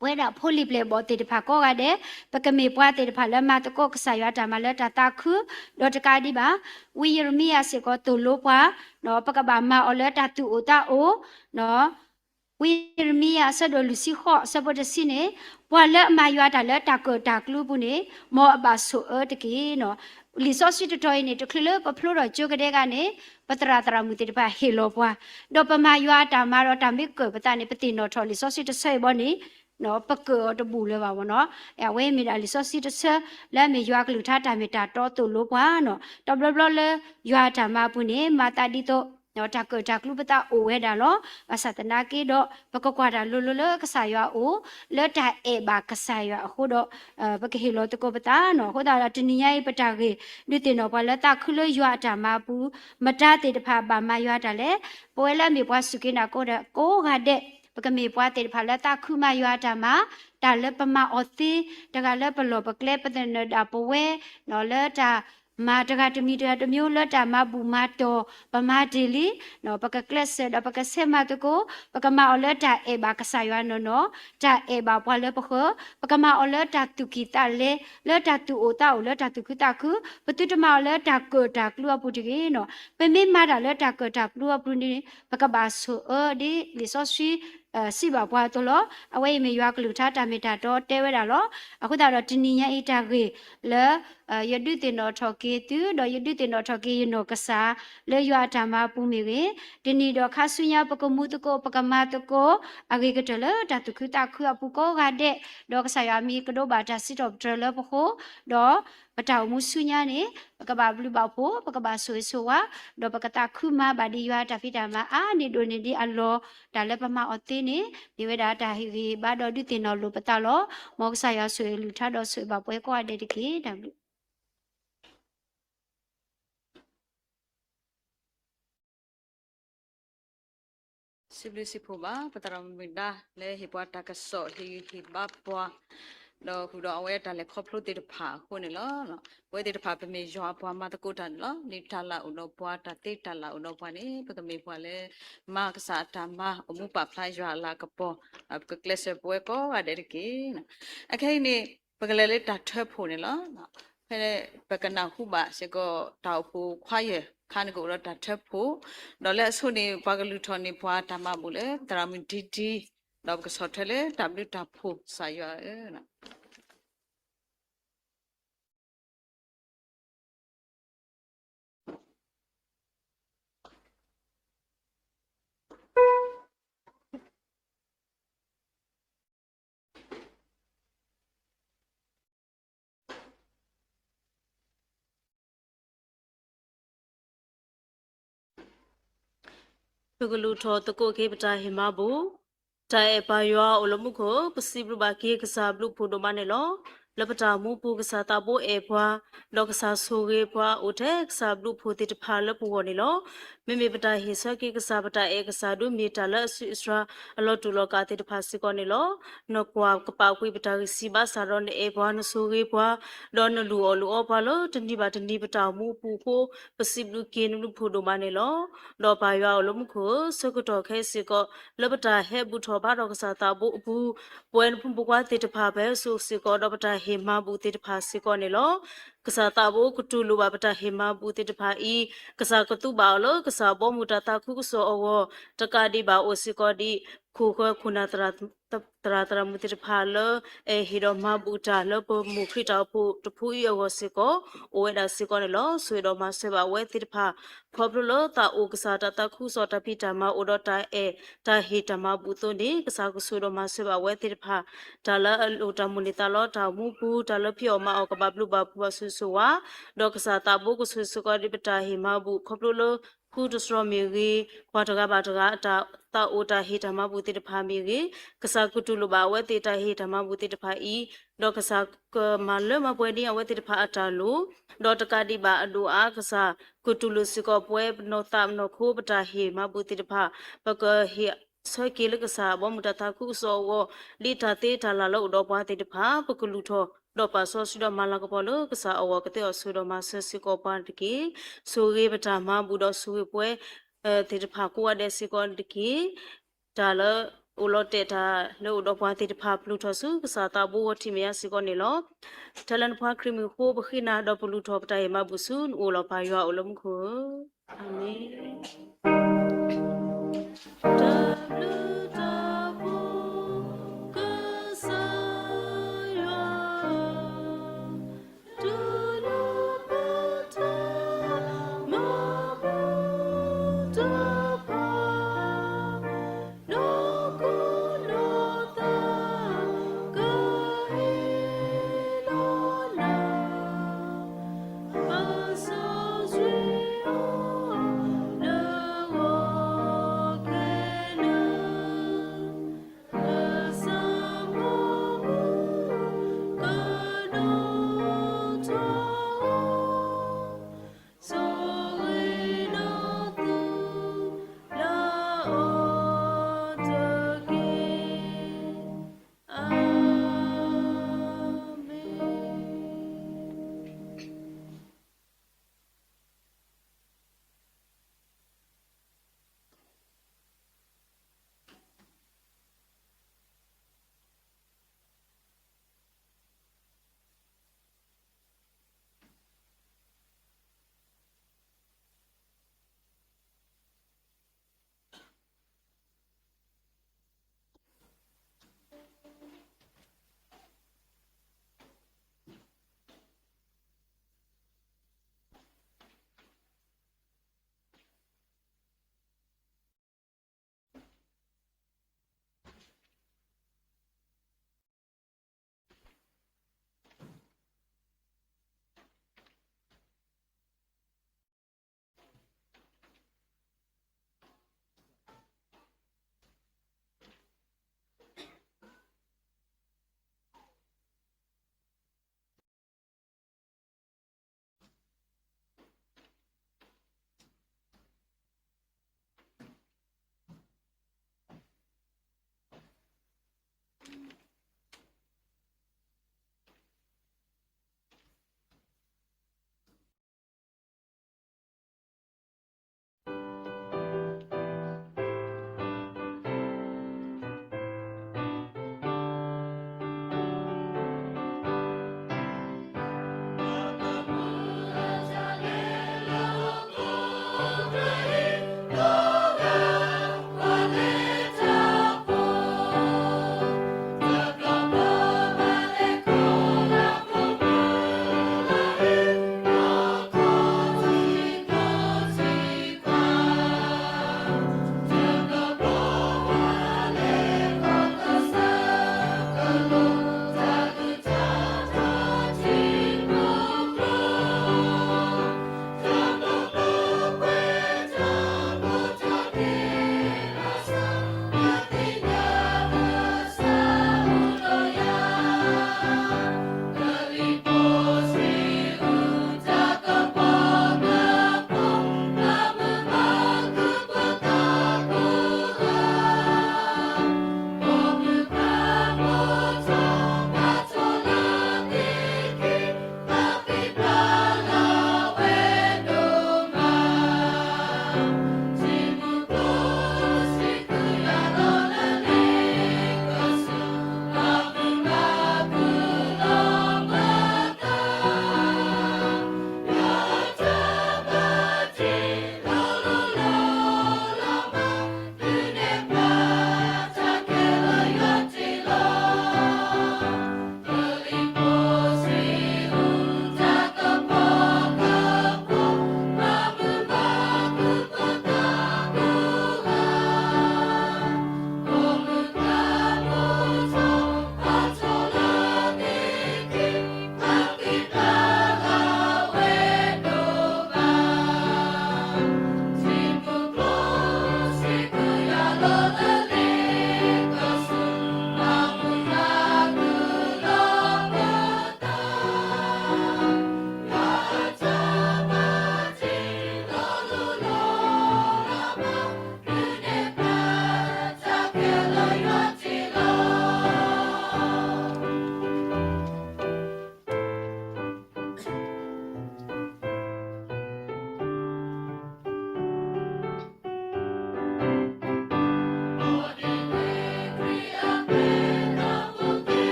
ပဝဲဒၣ်ဖိလံၤပျဲၢ်ဘီၣ်သ့ၣ်တဖၣ်ကိးဂၤဒဲး ပကမ့ၢ်ပှၤသ့ၣ်တဖၣ်လၢမၤသကိးကစၢ်ယွၤတၢ်မၤလၢတၢ်သးခု, ဒီးတကးဒံးဘၣ် ဝံယံးရမံယၤစ့ၢ်ကီးသိၣ်လိပှၤ, ပကဘၣ်မၤအီၤလၢတၢ်သူၣ်အိၣ်သးအိၣ် ဝံယံးရမံယၤအဆၢဒိၣ်လွံၢ်ဆံဃိး အဆၢဖိတဆံန့ၣ် ပှၤလၢအမၤယွၤတၢ်လၢတၢ်ကၢၣ်တၢ်ကျူအပူၤန့ၣ် မ်အဘၣ်ဆိၣ်အၢတက့ၢ်နီၤ. လံာ်စီဆှံတတီၤအံၤန့ၣ် တချုးလၢပဖျိထီၣ်ကၠိကဒဲကဒၢ်န့ၣ် ပသရၣ်သရၣ်မုၣ်သ့ၣ်တဖၣ်ဟ့ၣ်လီၤပှၤ, ဒီးပမၤယွၤအတၢ်မၤဒီးတၢ်မ့ၢ်ကၢၣ်ပသးန့ၣ် ပသ့ၣ်နီၣ်ထီၣ်လံာ်စီဆှံတဆၢအံၤဘီန့ၣ် ပကၢၣ်အီၤတဘူၣ်လၢၤဘၣ်မ့ၢ်နီၤ. အဝဲအံၤမ့ၢ်ဒၣ်လံာ်စီဆှံတဆၢ လၢအမ့ၢ်ယွၤကလုၢ်ကထါတၢ်မ့ၢ်တၢ်တီသိၣ်လိပှၤနီၤ. တဘျီဘျီလၢယွၤအတၢ်မၤအပူၤန့ၣ် မၤသးဒ်သိး တၢ်ကၢၣ်တၢ်ကျူပသးအိၣ်ဝဲဒၣ်လီၤ. ဘၣ်ဆၣ်သနာ်က့ဒီး ပကကွၢ်တၢ်လိၤလိၤလၢကစၢ်ယွၤအအိၣ် လၢတၢ်အဲၣ်ဘၣ်ကစၢ်ယွၤအဃိဒီး ပကဟ့ၣ်လီၤသကိးပသးနီၤ. အဃိသတးဒီး တနံၤညါအံၤ ပတၢ်ဂ့ၢ်ဒုးသ့ၣ်နီၣ်ပှၤလၢသးခုလၢယွၤအတၢ်မၤအပူၤ မတၤသ့ၣ်တဖၣ်ဘၣ်မၤယွၤတၢ်လဲၣ်. ပဝဲလၢအမ့ၢ်ပှၤစူၢ်က့ၤနာ်က့ၤကိးဂၤဒဲး ပကမ့ၢ်ပှၤသ့ၣ်တဖၣ်လၢသးခုမၤယွၤအတၢ်မၤ, တၢ်လၢပမၤအီၤသ့, တဂၤလၢပလီၢ်ပကျဲ ပသနၢၣ်ဒၣ်ပဝဲ လၢတၢ်မၤတဂၤတမံၤတဂၤတမံၤ လၢတၢ်မၤဘူၣ်မၤတီၢ် ပမၤတ့ၢ်လံ, ပကကျဲးစၢးဒီးပကဆဲးမၤသကိး, ပကမၤအီၤလၢတၢ်အဲၣ်ဘၣ်ကစၢ်ယွၤနီၢ်နီၢ်, တၢ်အဲၣ်ဘၣ်ပှၤလၢပဃၢၤ, ပကမၤအီၤလၢတၢ်သူၣ်ကံၢ်သးလဲ, လၢတၢ်သူၣ်အိၣ်သးအိၣ် လၢတၢ်သူၣ်ခုသးခု, ပသုတမၤအီၤလၢတၢ်ကၢၣ်တၢ်ကျူအပူၤတဂ့ၤနီၤ. ပမ့ၢ်မၤတၢ်လၢတၢ်ကၢၣ်တၢ်ကျူအပူၤန့ၣ် ပကဘၣ်ဆိၣ်အၢဒ်လံာ်စီဆှံ စံးဘၣ်ပှၤအသိးလီၤ. အဝဲအံၤမ့ၢ်ယွၤကလုၢ်ကထါတၢ်မ့ၢ်တၢ်တီတဲဝဲဒၣ်လီၤ. အဃိသတးဒီးတနံၤညါအံၤတၢ်ဂ့ၢ်လၢ ယဒုးသ့ၣ်နီၣ်ထီၣ်က့ၤသု ဒီးယဒုးသ့ၣ်နီၣ်ထီၣ်က့ၤယနီၢ်ကစၢ် လၢယွၤအတၢ်မၤအပူၤမ့ၢ်ဂ့ၤ, တနံၤဒီးခါဆူညါပကမူသကိး ပကမၤသကိး အဂ့ၤကတၢၢ်လၢတၢ်သူၣ်ခုသးခုအပူၤကိးဂၤဒဲး, ဒီးကစၢ်ယွၤအမံၤကဒိးဘၣ်တၢ်စံးထီၣ်ပတြၢၤလၢပဃိ, ဒီးပတၢ်အိၣ်မူဆူညါန့ၣ် ပကဘၣ်ဘျုးဘၣ်ဖှိၣ်, ပကဘၣ်ဆိၣ်ဂ့ၤဆိၣ်ဝါ, ဒီးပကသးခုမၤဘၣ်ဒံးယွၤတၢ်ဖံးတၢ်မၤအါန့ၢ်ဒိၣ်န့ၢ်ဒံးအလီၢ်, တၢ်လၢပမၤအီၤသ့န့ၣ် မ့ၢ်ဝဲဒၣ်တၢ်ဟ့ၣ်ဂံၢ်ဟ့ၣ်ဘါဒီးဒုးသ့ၣ်နီၣ်လိာ်ပသးလီၤ. မ်ကစၢ်ယွၤဆိၣ်ဂ့ၤကလုၢ်ကထါဒီးဆိၣ်ဂ့ၤဘၣ်ပှၤကိးဂၤဒဲးတက့ၢ်. တၢ်ဘျုး စံးဘျုးစံးဖှိၣ်ဘၣ် ပသရၣ်မုၣ်မုၢ်ဒါ လၢဟ့ၣ်ပှၤတၢ်ကစီၣ်ဟ့ၣ်ဂံၢ်ဟ့ၣ်ဘါပှၤ, ဒီးဃုာ်ဒီးအဝဲတၢ်လဲၤခီဖျိသ့ၣ်တဖၣ်အဃိန့ၣ်လီၤ. ပဝဲသ့ၣ်တဖၣ်ပမ့ၢ်ယွၤအပှၤမၤသကိးတၢ်န့ၣ်လီၤ. လၢတၢ်လၢအအိၣ်ဒီးပှၤ တၢ်သ့တၢ်လၢအအိၣ်ဒီးပှၤန့ၣ် ပကမ့ၢ်ပှၤလၢ မၤကစၢ်အတၢ်မၤ အိၣ်မူပာ်ဖျါယွၤအလၤကပီၤ, ပကကျဲးစၢးပဝဲကိးဂၤဒဲးတက့ၢ်. အခဲအံၤန့ၣ် ပကလဲၤလၢတၢ်ထၢဖှိၣ်န့ၣ်လီၤ. ဖဲပကနၢ်ဟူဘၣ်စ့ၢ်ကီး တၢ်အိၣ်ဖှိၣ်ခွါယဲၢ်ခါန့ၣ်ကအိၣ်ဒီးတၢ်ထၢဖှိၣ်, ဒီးလၢအဆိန့ၣ် ပှၤကလုၢ်ထီၣ်န့ၢ်ပှၤတၢ်မၤဘူၣ်လၢ သရၣ်မုၣ်ဒံဒံ, ဒီးပကဆီၣ်ထွဲလၢတၢ်ဘျုးတၢ်ဖှိၣ် ကစၢ်ယွၤဧၢ ပကလူၤထီၣ်သကိးက့ၤပတၢ်ဟ့ၣ်မၤဘူၣ်, တၢ်အဲၣ်ပၢ်ယွၤအိၣ်လၢမူခိၣ်, ပစံးဘျုးဘၣ်က့ၤကစၢ်ဘျုးဖှိၣ်ဒိၣ်မးန့ၣ်လီၤ. လၢပတၢ်မူပူၤကစၢ်သးဘိအဲၣ်ပှၤ, ဒီးကစၢ်ဆိၣ်ဂ့ၤပှၤအိၣ်ထဲကစၢ်ဘျုးဖှိၣ်သ့ၣ်တဖၣ်လၢပဂီၢ်န့ၣ်လီၤ. မ့မ့ၢ်ပတၢ်ဟ့ၣ်ဆၢက့ၤကစၢ် ပတၢ်အဲၣ်ကစၢ်ဒုးမ့ၢ်တၢ်လၢအဆံးအစှၤအလီၤတူာ်လီၤကာ်သ့ၣ်တဖၣ်စ့ၢ်ကီးန့ၣ်လီၤ. နကွၢ်ကပာ်ကွံာ်ပတၢ်ဂံၢ်စၢ်ဘါစၢ်ဒီးနအဲၣ်ပှၤ နဆိၣ်ဂ့ၤပှၤ, ဒီးနလုၢ်အီၣ်လုၢ်အီပှၤလၢတနံၤဘၣ်တနံၤပတၢ်အိၣ်မူအပူၤအဃိ, ပစံးဘျုးက့ၤနဘျုးဖှိၣ်ဒိၣ်မးန့ၣ်လီၤ. ဒီးပၢ်ယွၤအိၣ်လၢမူခိၣ်ဧၢ, ဆၢကတီၢ်ခဲအံၤစ့ၢ်ကီး လၢပတၢ်ဟဲဘူၣ်ထီၣ်ဘါထီၣ်ကစၢ်သးဘိအပူၤ, ပဝဲနဖိမုၣ်ဖိခွါသ့ၣ်တဖၣ် ပဟဲစိာ်စ့ၢ်ကီးဒီးပတၢ်ဟ့ၣ်မၤဘူၣ်သ့ၣ်တဖၣ်စ့ၢ်ကီးန့ၣ်လီၤ. ကစၢ်သးဘိကတူၢ်လိာ်ဘၣ်ပတၢ်ဟ့ၣ်မၤဘူၣ်သ့ၣ်တဖၣ်အံၤ, ကစၢ်ကသူဘၣ်အီၤလၢကစၢ်ဘီမုၢ်တၢ်သးခုကစီၣ်အဂီၢ်, တကးဒံးဘၣ်အိၣ်စ့ၢ်ကီးဒံး ခိၣ်ဃၢခိၣ်နၢ် သရၣ်သရၣ်မုၣ်သ့ၣ်တဖၣ်လၢ အဲၣ်ဟ့ၣ်ဒီးမၤဘူၣ်တၢ်လၢပမိၢ်ခရံာ်တၢ်အိၣ်ဖှိၣ်တဖုအံၤအဂီၢ်စ့ၢ်ကီး အိၣ်ဝဲဒၣ်စ့ၢ်ကီးန့ၣ်လီၤ. ဆိၣ်ဂ့ၤဒီးမၤစၢၤဘၣ်အဝဲသ့ၣ်တဖၣ် ခီဖျိလၢသးအိၣ်ကစၢ်တၢ်သးခုကစီၣ်တၢ်ဖံးတၢ်မၤအိၣ်ဒီးတၢ်အဲၣ်တၢ်ဟ့ၣ်တၢ်မၤဘူၣ်အသိးန့ၣ် ကစၢ်ကဆိၣ်ဂ့ၤဒီးမၤစၢၤဘၣ်အဝဲသ့ၣ်တဖၣ် တၢ်လၢအလိၣ်တၢ်မိၣ်န့ၢ်သးလီ တၢ်အိၣ်မူပူၤ တၢ်လၢဖံးအီၣ်မၤအီၣ်ကဘၣ်ဘျုးဘၣ်ဖှိၣ်ဘၣ်ဆိၣ်ဂ့ၤဆိၣ်ဝါ ဒီးကစၢ်သးဘိကဆိၣ်ဂ့ၤစ့ၢ်ကီးဒ်ပတၢ်ဟ့ၣ်မၤဘူၣ် ခီဖျိလၢ ဖုတစှီၤမ့ၢ်ဂ့ၤ, ပှၤတဂၤဘၣ်တဂၤ တၢ်သးအိၣ်တၢ်ဟ့ၣ်တၢ်မၤဘူၣ်သ့ၣ်တဖၣ်မ့ၢ်ဂ့ၤ, ကစၢ်ကတူၢ်လိာ်ဘၣ်အဝဲသ့ၣ်တၢ်ဟ့ၣ်တၢ်မၤဘူၣ်သ့ၣ်တဖၣ်အံၤ, ဒီးကစၢ်ကမၤလၢမၤပှဲၤန့ၢ်အဝဲသ့ၣ်တဖၣ်အတၢ်လိၤ, ဒီးတကးဒံးဘၣ်အဒိၣ်အါ ကစၢ်ကတူၢ်လိာ်စ့ၢ်ကီးပဝဲပနီၢ်သးပနီၢ်ခိပတၢ်ဟ့ၣ်မၤဘူၣ်သ့ၣ်တဖၣ်, ပကဟ့ၣ်ဆၢက့ၤလၢကစၢ်အဘီအမုၢ်တၢ်သးခုကစီၣ်အဂီၢ်, ဒ်တၢ်သ့တၢ်လၢ်လၢအိၣ်ဒီးပှၤသ့ၣ်တဖၣ် ပကလူၤထီၣ် ဒီးပာ်စီဆှံဒီးမၤလၤကပီၤလၢကစၢ်အဂီၢ် ကသ့အီၣ်ဆိၣ်ဂ့ၤဒီးမၤစၢၤစ့ၢ်ကီးပှၤတက့ၢ်. ဆိၣ်ဂ့ၤပတၢ်မၤဘူၣ်ဒီးဆိၣ်ဂ့ၤပဝဲ သ့ၣ်တဖၣ်ကိးဂၤဒဲးစ့ၢ်ကီးတက့ၢ်. တၢ်လၢအိၣ်လီၤတဲာ်တၢ်လၢအိၣ်ဒီးပှၤသ့ၣ်တဖၣ် ပလူၤထီၣ်ဆူကစၢ်သးဘိဂီၢ်ထံးမဲာ်ညါစ့ၢ်ကီးန့ၣ်လီၤ. ထဲလၢနဖိခွါခရံာ်မုၣ်အဃိ ပဃ့နၤဒီးပလူၤထီၣ်ပတၢ်ဟ့ၣ်မၤဘူၣ်ဆူ နအိၣ်လီၤပၢ်ယွၤအိၣ်လၢမူခိၣ်ဧၢ, အၤမ့ၣ်. တၢ်ဘျုးတၢ်ဖှိၣ် ကစၢ်ယွၤ တုၤနပတၢ်မၤဘူၣ်တဖၣ် နီၢ်ခိနီၢ်သး ကဟ့ၣ်လီၤနၤ ပစီဆှံအီၤ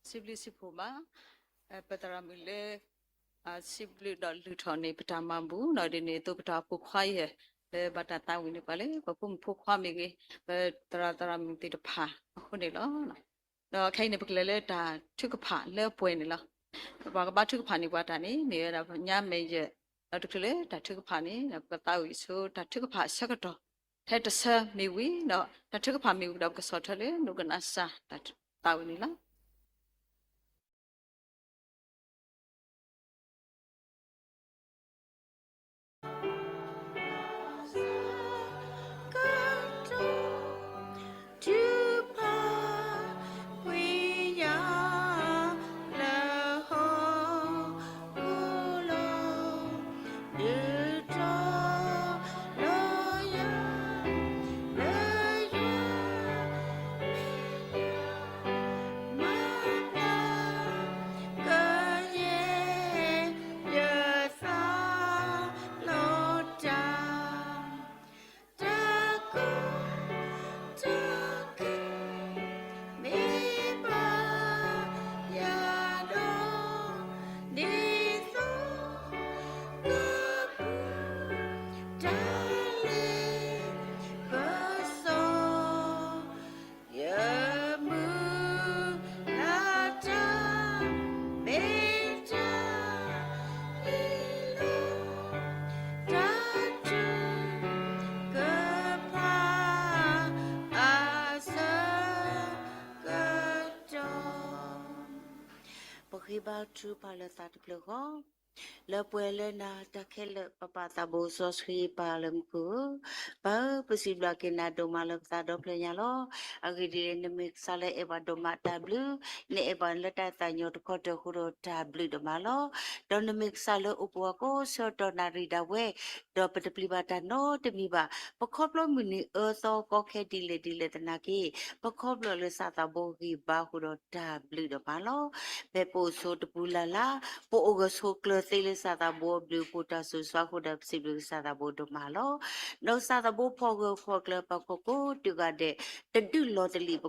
စံးဘျုးစံးဖှိၣ်ဘၣ် ပသရၣ်မုၣ်လၢ စံးဘျုးဒီးလုၢ်ထီၣ်န့ၢ်ပတၢ်မၤဘူၣ် ဒီးဒ်န့ၣ်အသိးပတၢ်အိၣ်ဖှိၣ်ခွါယဲၢ် လၢဘၣ်တၢ်သးဝံၣ်န့ၢ်ပှၤလၢ ပှၤဖိမုၣ်ဖိခွါမ့ၢ်ဂ့ၤ ပသရၣ်သရၣ်မုၣ်သ့ၣ်တဖၣ်အဃိန့ၣ်လီၤ. ဒီးခဲအံၤန့ၣ် ပကလဲၤလၢတၢ်ထုကဖၣ်လၢအပှဲၤန့ၣ်လီၤ. ပှၤကဘၣ်ထုကဖၣ်န့ၢ်ပှၤတၢ်န့ၣ် မ့ၢ်ဝဲဒၣ်ပညါမဲာ်ယဲၢ် ဒီးတချုးလၢတၢ်ထုကဖၣ်န့ၣ် ပကသးဝံၣ်ဆိတၢ်ထုကဖၣ်အဆၢကတီၢ် ထဲတဆၢမ့ၢ်ဝံၤ ဒီးတၢ်ထုကဖၣ်မ့ၢ်ဝံၤဒီး ပကဆီၣ်ထွဲလၢနိၣ်ကနၣ်စၢ်တၢ်သးဝံၣ်န့ၣ်လီၤ. ပဃ့ဘါထုကဖၣ်လၢသးတဖျၢၣ်ဃီ လၢပှဲၤလၢနၤတၢ်ခဲလၢာ် ပပၢ်သးဘိစီဆှံပၢ်လၢမူခိၣ်ဧၢ, ပၢ်ဧၢ ပစံးဘျုးက့ၤနၤဒိၣ်မးလၢပသးဒီဖျၢၣ်ညါလီၤ. အဂ့ၢ်ဒ်အံၤ နမ့ၢ်ကစၢ်လၢအဲၣ်ပှၤဒိၣ်မးတၢ်ဘျုး, နအဲၣ်ပှၤလၢတၢ်အဲၣ်တၢ်ညီတခီတၢၤအဃိဒီးတၢ်ဘျုးဒိၣ်မးလီၤ. ဒီးနမ့ၢ်ကစၢ်လၢအိၣ်ပှၤကိးဆၢကတီၢ်နၣ်ရံၣ်ဒၣ်ဝဲ, ဒီးပတပျံၤဘၣ်တၢ်နီတမံၤဘၣ်. ပခီဖျိမုၢ်နံၤအၢသီကီခဲဒ်လဲၣ်ဒ်လဲၣ်သနာ်က့, ပခီဖျိလၢသးသးဘိဂံၢ်ဘါအဃိဒီးတၢ်ဘျုးဒိၣ်မးလီၤ. ဖဲပအိၣ်ဆိတပူၤလၢ်လၢ်, ပအိၣ်ဂၢၢ်ဆိးကျၢၤသ့လၢသးသးဘိအဘျုးအဖှိၣ်တၢ်ဆိၣ်ဂ့ၤဆိၣ်ဝါအဃိဒီး ပစံးဘျုးကစၢ်သးဘိဒိၣ်မးလီၤ. ဒီးသးသးဘိဖီၣ်ဂၢၢ်ဖီၣ်ကျၢၤပှၤကိးကိးဒူၣ်ဂၤဒဲး, တဒူၣ်လီၤ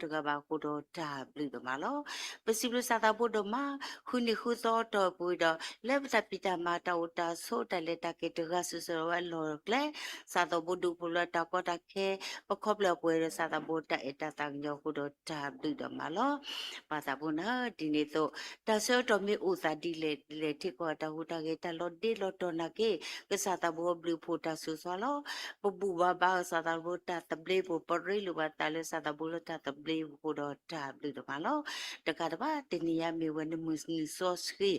တဂၤဘၣ်အဃိဒီးတၢ်ဘျုးဒိၣ်မးလီၤ. ပစံးဘျုးသးသးဘိဒိၣ်မး, ဃုနံၣ်ဃုသီအတီၢ်ပူၤဒီး လၢပတၢ်ဖံးတၢ်မၤတၢ်အိၣ်တၢ်ဆိးတၢ်လဲၤတၢ်က့ၤတဂၤစုာ်စုာ်ဝဲအလီၢ်အကျဲ, သးသးဘိဒူၣ်ဖိလၢတၢ်ကီတၢ်ခဲ, ပခီဖျိပှဲၤဒီးသးသးဘိတၢ်အဲၣ်တၢ်သးကညီၤအဃိဒီးတၢ်ဘျုးဒိၣ်မးလီၤ. ပၢ်သးဘိနၤ ဒ်န့ၣ်အသိး, တၢ်ဆၢကတီၢ်မ့ၢ်အိၣ်သးဒ်လဲၣ်ဒ်လဲၣ် ထံကီၢ်တၢ်ဟူးတၢ်ဂဲၤတၢ်လီၤဒ့လီၤတီၤနာ်က့, ကစၢ်သးဘိအဘျုးအဖှိၣ်တၢ်ဆိၣ်ဂ့ၤဆိၣ်ဝါလီၤ. ပဘူၣ်ဘၣ်ဘါအီၤသးသးဘိတၢ်သဘျ့အပူၤ, ပရ့လိာ်ဘၣ်သးလၢသးသးဘိလၢတၢ်သဘျ့အပူၤအဃိဒီးတၢ်ဘျုးဒိၣ်မးလီၤ. တကးဒံးဘၣ် တနံၤညါမ့ၢ်ဝဲနမုၢ်နံၤစီဆှံ,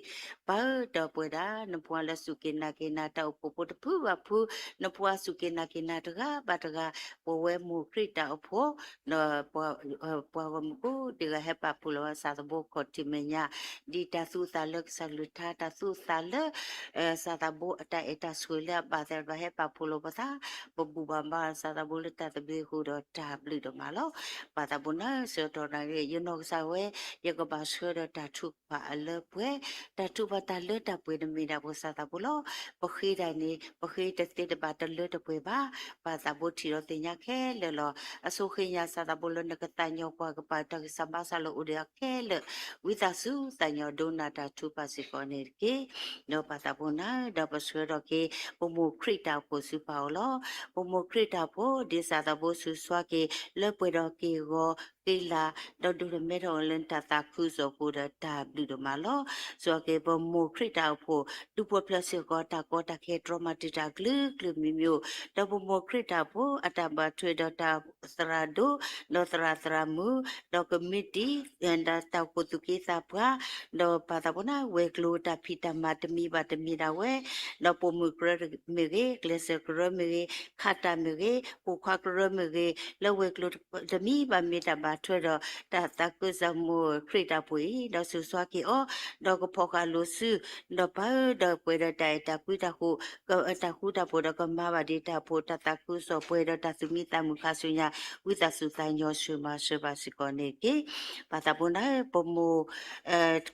ပၢ်ဧၢ ဒီးပဝဲဒၣ် နဖိလၢစူၢ်က့ၤနာ်က့ၤနၤ တၢ်အိၣ်ဖှိၣ်ဖိတဖုဘၣ်ဖု, နဖိအစူၢ်က့ၤနာ်က့ၤနၤတဂၤဘၣ်တဂၤ, ပဝဲမိၢ်ခရံာ်တၢ်အိၣ်ဖှိၣ် ပှၤဂီၢ်မုၢ်ကိးဒူၣ်ဂၤဟဲပာ်ဖှိၣ်လီၤဝဲသးသးဘိခီၣ်ထံးမဲာ်ညါ, ဒ်တၢ်သူၣ်အုးသးအုးလၢကစၢ်ကလုၢ်ကထါ, တၢ်သူၣ်အုးသးအုးလၢ သးသးဘိအတၢ်အဲၣ်တၢ်ဆိၣ်ဂ့ၤလၢအဘၣ်သးဘၣ်ဟဲပာ်ဖှိၣ်လီၤပသး, ပဘူၣ်ဘၣ်ဘါသးသးဘိလၢတၢ်သဘျ့အဃိဒီးတၢ်ဘျုးဒိၣ်မးလီၤ. ပၢ်သးဘိနၤ ဆၢကတီၢ်နၣ်ရံၣ် ယနီၢ်ကစၢ်ဝဲ ယကဘၣ်ဆှၢဒီးတၢ်ထုကဖၣ်အလၢပှဲၤ, တၢ်ထုကဖၣ်တၢ်လၢတၢ်ပှဲၤန့ၣ်မ့ၢ်ဒၣ်ပသးသးဘိလီၤ. ပဃ့တၢ်န့ၣ် ပဃ့တသ့တဘၣ်တလၢတပှဲၤဘၣ်. ပၢ်သးဘိထံၣ်ဒီးသ့ၣ်ညါခဲလၢာ်လီၤ. အဆိဃ့ညါသးသးဘိလၢနကသးကညီၤကွၢ်ကပၤတၢ်ဂံၢ်စၢ်ဘါစၢ်လၢအိၣ်ဒီးအခဲလၢာ်, ဝံသးစူၤသးကညီၤဒိကနၣ်တၢ်ထုကဖၣ်စ့ၢ်ကီးန့ၣ်တက့ၢ်. ဒီးပၢ်သးဘိနၤ ဒီးပဆှၢထီၣ်က့ၤ ပမိၢ်ခရံာ်တၢ်အိၣ်ဖှိၣ်ဆူပၢ်အအိၣ်လီၤ. ပမိၢ်ခရံာ်တၢ်အိၣ်ဖှိၣ် ဒ်သးသးဘိစူၤစွါက့ၤ လၢပှဲၤဒီးက့ၢ်ဂီၤက့ၤလၤ, ဒီးဒိးထီၣ်မဲထီၣ်လၢတၢ်သးခုကစီၣ်အဃိဒီးတၢ်ဘျုးဒိၣ်မးလီၤ. စူၤက့ၤပမိၢ်ခရံာ်တၢ်အိၣ်ဖှိၣ် ဒူဖိတဖျၢၣ်စ့ၢ်ကီး တၢ်ကီတၢ်ခဲတြီမၤတံာ်တာ်ကလုာ်ကလုာ်မံၤမံၤ, ဒီးပမိၢ်ခရံာ်တၢ်အိၣ်ဖှိၣ် အတၢ်ဘၣ်ထွဲဒီးတၢ်သရၣ်ဒိၣ်, ဒီးသရၣ်သရၣ်မုၣ်, ဒီးကမံးတံာ်, ဒီးတၢ်အိၣ်ဖှိၣ်သူၣ်က့သးပှၢ်, ဒီးပၢ်သးဘိနၤ ဝဲၤကျိၤတၢ်ဖံးတၢ်မၤတမံၤဘၣ်တမံၤဒၣ်ဝဲ, ဒီးပိာ်မုၣ်ကရၢမ့ၢ်ဂ့ၤ, ကျဲးစၢးကရၢမ့ၢ်ဂ့ၤ, ခးတၢ်မ့ၢ်ဂ့ၤ, ပိာ်ခွါကရၢမ့ၢ်ဂ့ၤ, လၢဝဲၤကျိၤတမံၤဘၣ်မ့ၢ်တၢ်ဘၣ်ထွဲဒီး တၢ်သးခုကစီၣ်မိၢ်ခရံာ်တၢ်အိၣ်ဖှိၣ်အံၤ ဒီးစူၤစွါက့ၤအီၤ, ဒီးကဖီၣ်ဃာ်လိာ်စု, ဒီးပၢ်ဧၢ ဒီးပှဲၤဒီးတၢ်အဲၣ်တၢ်ကွံတၢ်ဃူ, တၢ်ဃူတၢ်ဖိးဒီးကမၤဘၣ်ဒံးတၢ်အိၣ်ဖှိၣ် တၢ်သးခုကစီၣ်ပှဲၤဒီးတၢ်သူၣ်မံသးမုာ်ခါဆူညါ, ဝံသးစူၤသးကညီၤဆှၢမၤစၢၤဘၣ်စ့ၢ်ကီးန့ၣ်တက့ၢ်. ပၢ်သးဘိနၤ ပမိၢ်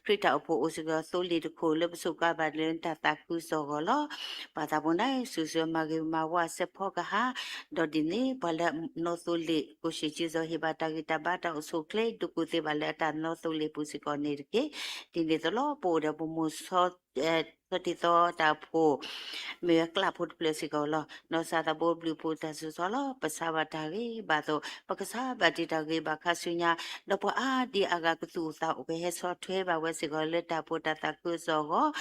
ခရံာ်တၢ်အိၣ်ဖှိၣ်အိၣ်စ့ၢ်ကီးသိလ့ၣ်တခိၣ် လၢပစူးကါဘၣ်လၢတၢ်သးခုကစီၣ်အဂီၢ်လီၤ. ပၢ်သးဘိနၤ စူၤစွဲမၤဂ့ၤမၤဝါစဲးဖီကဟၣ်, ဒီးဒ်န့ၣ် ပှၤလၢနီၣ်သိလ့ၣ် ကိၣ်ဆံးကၠံစီၤဟ့ၣ်ဘၣ်တၢ်ဂံၢ်တၢ် ပကဘၣ်တၢ်အိၣ်ဆူၣ်အိၣ်ချ့ ဒုးကူၣ်သ့ဘၣ်လၢအတၢ်နီၣ်သိလ့ၣ်ပူၤစ့ၢ်ကီးန့ၣ်တက့ၢ်. ဒ်န့ၣ်အသိးလီၤ ပအိၣ်ဒီးပမိၢ်ဆီ ဆီတ့ၢ်သီတၢ်အိၣ်ဖှိၣ် မ့ၢ်ဝဲကျးဖိတဖျၢၣ်စ့ၢ်ကီးလီၤ. နီၢ်ကစၢ်သးဘိဘျုးဖှိၣ်တၢ်စူၤဆီလီၤ. ပဆါဘၣ်တၢ်ဂ့ၤဘၣ်အသိး ပကစၢ်ဘၣ်တ့တၢ်ဂ့ၤဘၣ်ခါဆူညါ, ဒီးပှၤအါဒံအါဂၤကသူၣ်အိၣ်သးအိၣ် ကဟဲဆီၣ်ထွဲဘၣ်ဝဲစ့ၢ်ကီးလၢတၢ်ဖိတၢ်သးခုကစီၣ်အဂီၢ်,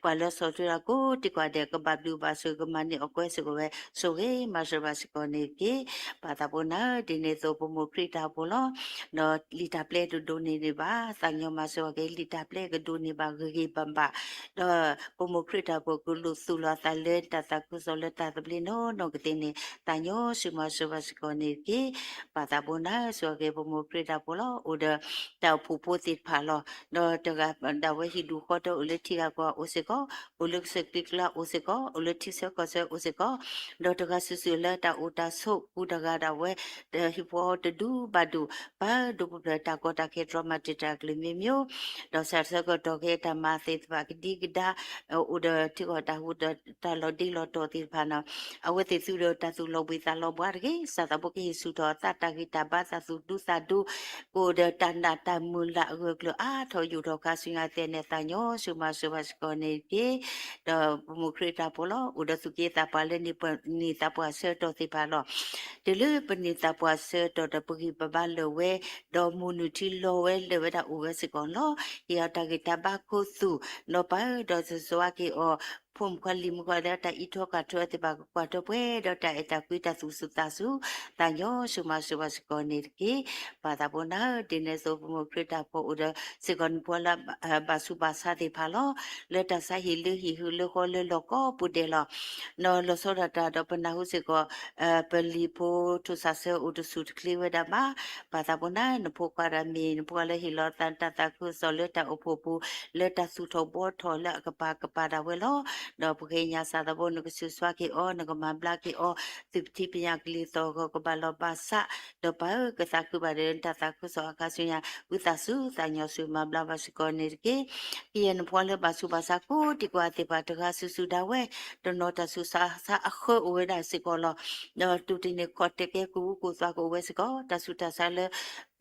ပှၤလၢဆီၣ်ထွဲတၢ်ကိးဒံကိးဂၤဒဲး ကဘၣ်ဘျုးဘၣ်ဆိၣ် ကမၤန့ၢ်အီၣ်ကွဲစ့ၢ်ကီးဝဲ ဆိၣ်ဂ့ၤမၤစၢၤဘၣ်စ့ၢ်ကီးန့ၣ်တက့ၢ်. ပၢ်သးဘိနၤဧၢ, ဒ်န့ၣ်အသိးပမိၢ်ခရံာ်တၢ်အိၣ်ဖှိၣ်လီၤ. ဒီးလံာ်တၢ်ပျဲတဒိးန့ၢ်ဒံးဘၣ်, သးကညီၤမၤစၢၤဝဲက့ၤ လံာ်တၢ်ပျဲကဒိးန့ၢ်ဘၣ်ဂ့ၤဂ့ၤဘၣ်ဘၣ်, ဒီးပမိၢ်ခရံာ်တၢ်အိၣ်ဖှိၣ်ကလူးသူၣ်လီၤအသးလၢ တၢ်သးခုကစီၣ်လၢတၢ်သဘျ့နီၢ်နီၢ်ကသ့န့ၣ် သးကညီၤဆိၣ်ဂ့ၤမၤစၢၤဘၣ်စ့ၢ်ကီးန့ၣ်တက့ၢ်. ပၢ်သးဘိနၤဧၢ, ဆိၣ်ဂ့ၤပမိၢ်ခရံာ်တၢ်အိၣ်ဖှိၣ်လီၤ. အိၣ်ဒီးတၢ်အိၣ်ဖှိၣ်ဖိသ့ၣ်တဖၣ်လီၤ. ဒီးတဂၤဒၣ်ဝဲဟံၣ်ဒူၣ်ဃီဒီး အိၣ်လၢထံဂၤကီၢ်ဂၤအိၣ်စ့ၢ်ကီး, အိၣ်လၢကစၢၢ်ကလံၤကျါအိၣ်စ့ၢ်ကီး, အိၣ်လၢထံဆၢကီၢ်ဆၢအိၣ်စ့ၢ်ကီး, ဒီးတဂၤစုာ်စုာ်လၢတၢ်အိၣ်တၢ်ဆိး ကူတဂၤဒၣ်ဝဲ ဟံၣ်ဖိဃီတဒူၣ်ဘၣ်ဒူၣ် ပၢ်ဒိၣ်ပဖျၢၣ် တၢ်ကီတၢ်ခဲတြီမၤတံာ်တာ်ကလုာ်မ့ၢ်မ့ၢ်, ဒီးဆၢကတီၢ်ခဲအံၤတၢ်မၤသ့ၣ်တဖၣ်ကဒံကဒါ အိၣ်ဒီးထံကီၢ်တၢ်ဟူးတၢ်လီၤဒ့လီၤတီၢ်သ့ၣ်တဖၣ်န့ၣ်, အဝဲသ့ၣ်သူဒီးတၢ်သူၣ်လီၤဘှံးသးလီၤဘှါတဂ့ၤ, ကစၢ်သးဘိကဟ့ၣ်ဆူၣ်ထီၣ်အသး တၢ်ဂံၢ်တၢ်ဘါ တၢ်သူၣ်ဒူသးဒူ ကအိၣ်ဒီးတၢ်နာ်တၢ်မုၢ်လၢ်အဂၢၢ်ကျၢၤအါထီၣ်ယူၢ်ထီၣ်ခါဆူညါသ့ၣ်န့ၣ် သးကညီၤဆိၣ်ဂ့ၤမၤစၢၤဘၣ်စ့ၢ်ကီးန့ၣ်တက့ၢ်. ဒီးပမိၢ်ခရံာ်တၢ်အိၣ်ဖှိၣ်လီၤ. အိၣ်ဒီးသူၣ်က့သးပှၢ်လၢနံၣ်သးပှၢ်ဆၢကတီၢ်သ့ၣ်တဖၣ်လီၤ. တုၤလၢပန့ၢ်သးပှၢ်ဆၢကတီၢ်ဒီးပဂံၢ်ပဘါလၢာ်ဝဲ, ဒီးမုၢ်နုာ်ထံလီၤဝဲလၢာ်ဝဲဒၣ်အိၣ်ဝဲစ့ၢ်ကီးလီၤ. ဟ့ၣ်အီၤတၢ်ဂံၢ်တၢ်ဘါခိၣ်သူၣ်, ဒီးပၢ်ဧၢ ဒီးစၢၤဆိၣ်ဂ့ၤက့ၤအီၤ ဖိမုၣ်ခွါလံၤမုၣ်ခွါလၢတၢ်အံးထွဲကွၢ်ထွဲအီၤသ့ၣ်တဖၣ် ကကွၢ်ထွဲပှဲၤဒီးတၢ်အဲၣ်တၢ်ကွံတၢ်သူၣ်စူၤသးစူၤ, သးကညီၤဆိၣ်ဂ့ၤမၤစၢၤဘၣ်စ့ၢ်ကီးန့ၣ်တက့ၢ်. ပၢ်သးဘိနၤဧၢ, ဒ်န့ၣ်အသိးပမိၢ်ခရံာ်တၢ်အိၣ်ဖှိၣ်အိၣ်ဒီးစ့ၢ်ကီးနဖိလၢ ဘၣ်ဆူးဘၣ်ဆါသ့ၣ်တဖၣ်လီၤ. လၢတၢ်ဆါဟံၣ်လၢဟံၣ် ဟုလၢဃီလၢလီၢ်ကိးပူၤဒဲးလီၤ. ဒီးလီၤဆီဒၣ်တၢ်ဒီးပနၢ်ဟူစ့ၢ်ကီး ပလံၤဖိထိၣ်စးဆၢအိၣ်တဆူၣ်တချ့ဝဲဒၣ်ဘၣ်. ပၢ်သးဘိနၤဧၢ, နဖိခွါဒီးမ့ၢ်နဖိခွါလၢဟ့ၣ်လီၤသးတၢ်သးခုကစီၣ်လၢတၢ်အိၣ်ဖှိၣ်ပူၤ လၢတၢ်သူၣ်ထီၣ်ဘှီထီၣ်လၢအကပၤကပၤဒၣ်ဝဲလီၤ. ဒီးပဃ့ကညးကစၢ်သးဘိ နကစူၤစွါက့ၤအီၤ, နကမၤဘျါက့ၤအီၤ, သူၣ်ဖှံသးညီကလံၤသီၣ်ဂီၤကဘၣ်လီၤဘၣ်စး, ဒီးပၢ်ဧၢ ကသးခုဘၣ်ဒီးနတၢ်သးခုကစီၣ်အခါဆူညါ ဝံသးစူၤသးကညီၤဆိၣ်ဂ့ၤမၤဘျါဘၣ်စ့ၢ်ကီးန့ၣ်တက့ၢ်. ကယဲၢ်နဖိလၢဘၣ်ဆူးဘၣ်ဆါကိးဒံကိးဂၤသ့ၣ်တဖၣ် တဂၤစုာ်စုာ်ဒၣ်ဝဲ, တနီၤတၢ်ဆူးတၢ်ဆါအဃၢအိၣ်ဝဲဒၣ်စ့ၢ်ကီးလီၤ. ဒီးတူၢ်တန့ၢ်ခီၣ်တကဲ ကူၣ်ဝူကူၣ်သးကအိၣ်ဝဲစ့ၢ်ကီး, တၢ်ဆူးတၢ်ဆါလၢ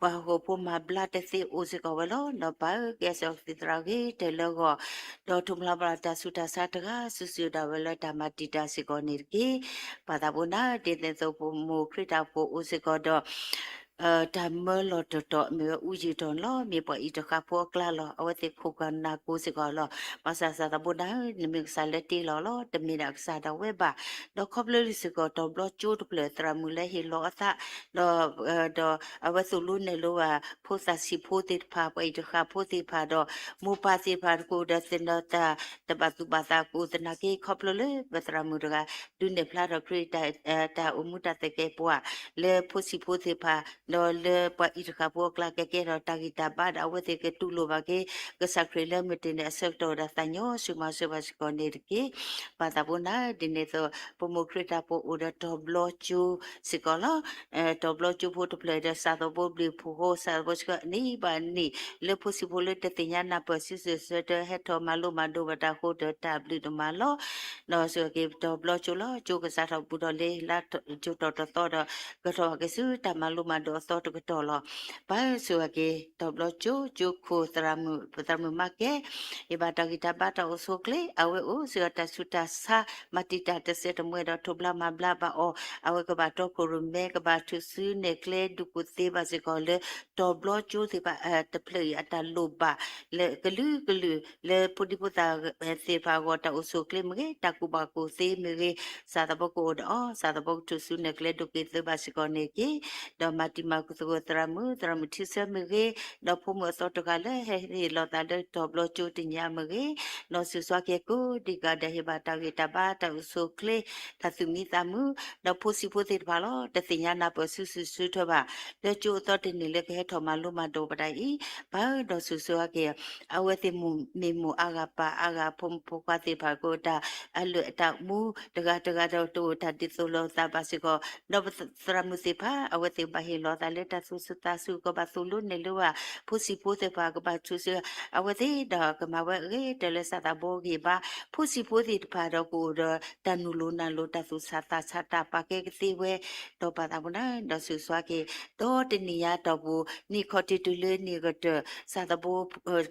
ပှၤဟီၣ်ခိၣ်ဖိမၤဘျါတသ့အိၣ်စ့ၢ်ကီးဝဲလီၤ. ဒီးပၢ်ဧၢ ကဲစ့ၢ်ကီးသ့ၣ်သရၣ်ဂ့ၤတၢ်လၢအဂီၢ်, ဒီးထိၣ်ဖျါဘၣ်တၢ်ဆူးတၢ်ဆါတဂၤစုာ်စုာ်ဒၣ်ဝဲလၢတၢ်မၤတံာ်တာ်စ့ၢ်ကီးန့ၣ်တက့ၢ်. ပၢ်သးဘိနၤဧၢ, ဒ်န့ၣ်အသိးပမိၢ်ခရံာ်တၢ်အိၣ်ဖှိၣ်အိၣ်စ့ၢ်ကီးဒီး တၢ်မၢလီၤတီၤတီၤ မ့ၢ်ဝဲအူယံာ်တီၤန့ၣ်လီၤ. မ့ၢ်ပှၤအံၤတဃာဖိအကျါလီၤ. အဝဲသ့ၣ်ခိၣ်ကနၢ်ကိးစ့ၢ်ကီးလီၤ. ဘၣ်ဆၣ်ကစၢ်သးဘိနၤဧၢ, နမ့ၢ်ကစၢ်လၢတ့လီၤလီၤ. တမ့ၢ်ဒၣ်ကစၢ်ဒၣ်ဝဲဘၣ်. ဒီးခီဖျိလံစ့ၢ်ကီး တီၤဘျီကၠိတဖျၢၣ် သရၣ်မုၣ်လၢဟ့ၣ်လီၤအသး ဒီး ဒီးအဝဲသိၣ်လိနဲၣ်လိဘၣ် ဖိသၣ်ဆံးဖိသ့ၣ်တဖၣ် ပှၤအံၤတဃာဖိသ့ၣ်တဖၣ်ဒီး မိၢ်ပၢ်သ့ၣ်တဖၣ်တကအိၣ်ဒီးသ့ၣ်နီၣ်တၢ် တဘၣ်သူၣ်ဘၣ်သးကအိၣ်သနာ်က့ ခီဖျိလၢပသရၣ်မုၣ်တဂၤ ဒုးနဲၣ်ဖျါထီၣ်ခရံာ် တၢ်အိၣ်မူတၢ်သကဲးပဝး လၢဖိဆံးဖိသ့ၣ်တဖၣ် ဒီးလၢပှၤအံၤတဃာဖိအကျါ ကကဲထီၣ်တၢ်ဂံၢ်တၢ်ဘါဒီး အဝဲသ့ၣ်ကတူၢ်လိာ်ဘၣ်က့ၤ ကစၢ်ခရံာ်လၢမုၢ်တနံၤအဆၢကတီၢ်ဒီး သးကညီၤဆိၣ်ဂ့ၤမၤစၢၤဘၣ်စ့ၢ်ကီးန့ၣ်တက့ၢ်. ပၢ်သးဘိနၤဧၢ, ဒ်န့ၣ်အသိး ပမိၢ်ခရံာ်တၢ်အိၣ်ဖှိၣ်အိၣ်ဒီးတီၤဘျီကၠိစ့ၢ်ကီးလီၤ. တီၤဘျီကၠိဖိတဖျၢၣ်ဒီး ကစၢ်သးဘိဘျုးဖှိၣ်ဃိ ကစၢ်သးဘိစ့ၢ်ကီးန့ၢ်ဘၣ်န့ၢ် လၢဖိဆံးဖိလၢတသ့ၣ်ညါနၢ်ပၢၢ်စုစုဆၢတၢ ဟဲထီၣ်မၤလိမၤဒိးဘၣ်တၢ်အဃိဒီး တၢ်ဘျုးဒိၣ်မးလီၤ. ဒီးစ့ၢ်ကီးက့ၤတီၤဘျီကၠိလီၤ. ကၠိကစးထီၣ်ဘူးထီၣ်လံ လါကၠိတီၤတသီဒီး ကထီၣ်ဘၣ်က့ၤဆူတၢ်မၤလိမၤဒိးအသီတကတီၢ်လီၤ. ပၢ်ဧၢ စ့ၢ်ကီးက့ၤ တီၤဘျီကၠိ ကၠိခိၣ်သရၣ်မုၣ် ပသရၣ်မုၣ်မၤကဲ ယဘၣ်တၢ်ဂံၢ်တၢ်ဘါတၢ်အိၣ်ဆူၣ်အိၣ်ချ့ အဝဲအိၣ်စ့ၢ်ကီးတၢ်ဆူးတၢ်ဆါ မၤတံာ်တာ်တစဲးတမှဲဒီး ထိၣ်ဖျါမၤဘျါဘၣ်အီၤ အဝဲကဘၣ်တီခိၣ်ရိၣ်မဲ ကဘၣ်ထုးစုနဲၣ်ကျဲဒုးကူၣ်သ့ဘၣ်စ့ၢ်ကီးလၢ တီၤဘျီကၠိသ့ၣ်တဖၣ် တဖျၢၣ်အံၤ အတၢ်လိၣ်ဘၣ် လၢကလုာ်ကလုာ် လၢဖိဒံဖိသၣ်သ့ၣ်တဖၣ်အဂီၢ် တၢ်အိၣ်ဆူၣ်အိၣ်ချ့မ့ၢ်ဂ့ၤ တၢ်ကူၣ်ဘၣ်ကူၣ်သ့မ့ၢ်ဂ့ၤ ကစၢ်သးဘိကအိၣ်ဒီးအီၤ ကစၢ်သးဘိကထုးစုနဲၣ်ကျဲဒုးကူၣ်သ့ဘၣ်စ့ၢ်ကီးန့ၣ်တက့ၢ်. ဒီးမၤတံၤမၤသကိးသရၣ်မုၣ် သရၣ်မုၣ်ထံဆၢမ့ၢ်ဂ့ၤ ဒီးဖိမုၣ်အသီတဂၤလၢဟဲဟ့ၣ်လီၤသးလၢတီၤဘျီကၠိတနံၤအံၤမ့ၢ်ဂ့ၤ ဒီးစူၢ်စွါက့ၤကိးဒံးကဒါ ဟ့ၣ်ဘၣ်တၢ်ဂံၢ်တၢ်ဘါတၢ်အိၣ်ဆူၣ်အိၣ်ချ့ တၢ်သူၣ်မံသးမုာ် ဒီးဖိဆံးဖိသ့ၣ်တဖၣ်လီၤ. တသ့ၣ်ညါနၢ်ပၢၢ်စုစုဆၢထၢၣ်ဘၣ် လၢကၠိအသီတနံၤလၢကဟဲထီၣ်မၤလိမၤဒိးဘၣ်တၢ်အံၤ ပၢ်ဧၢ ဒီးစူၢ်စွါက့ၤ အဝဲသ့ၣ်မ့ၢ်မိၢ်အါဂၤပၢ်အါဂၤ ဖိမုၣ်ဖိခွါသ့ၣ်တဖၣ်ကအိၣ်တၢ်အလုၢ်အတၢ်မူ တဂၤတဂၤဒီးတအိၣ်တၢ်ဒ်သိးလိာ်သးဘၣ်စ့ၢ်ကီး ဒီးပသရၣ်မုၣ်သ့ၣ်တဖၣ် အဝဲသ့ၣ်ဘၣ်ဟ့ၣ်လီၤ ကဘၣ်သူၣ်ထီၣ်လီၤသးလၢတၢ်သူၣ်စူၤသးစူၤ, ကဘၣ်သိၣ်လိနဲၣ်လိဘၣ် ဖိဆံးဖိသ့ၣ်တဖၣ် ကဘၣ်ထုးစ့အဝဲသ့ၣ်ဒီး ကမၤဝဲအဂ့ၤကတၢၢ်လၢစးသးဘိဂံၢ်ဘါ, ဖိဆံးဖိသ့ၣ်တဖၣ်ဒီးကအိၣ်ဒီးတၢ်နုာ်လီၤနုာ်လီၤ တၢ်သူၣ်ဆးသးဆး တၢ်ပာ်ကဲကသ့ဝဲ, ဒီးပၢ်သးဘိန့ၣ်ဒီး စူၢ်က့ၤ ဒီးတနံၣ်ညါတီၢ်ပူၤ နံၣ်ခီၣ်ထံးတုၤလၢနံၣ်ကတၢၢ် စးသးဘိ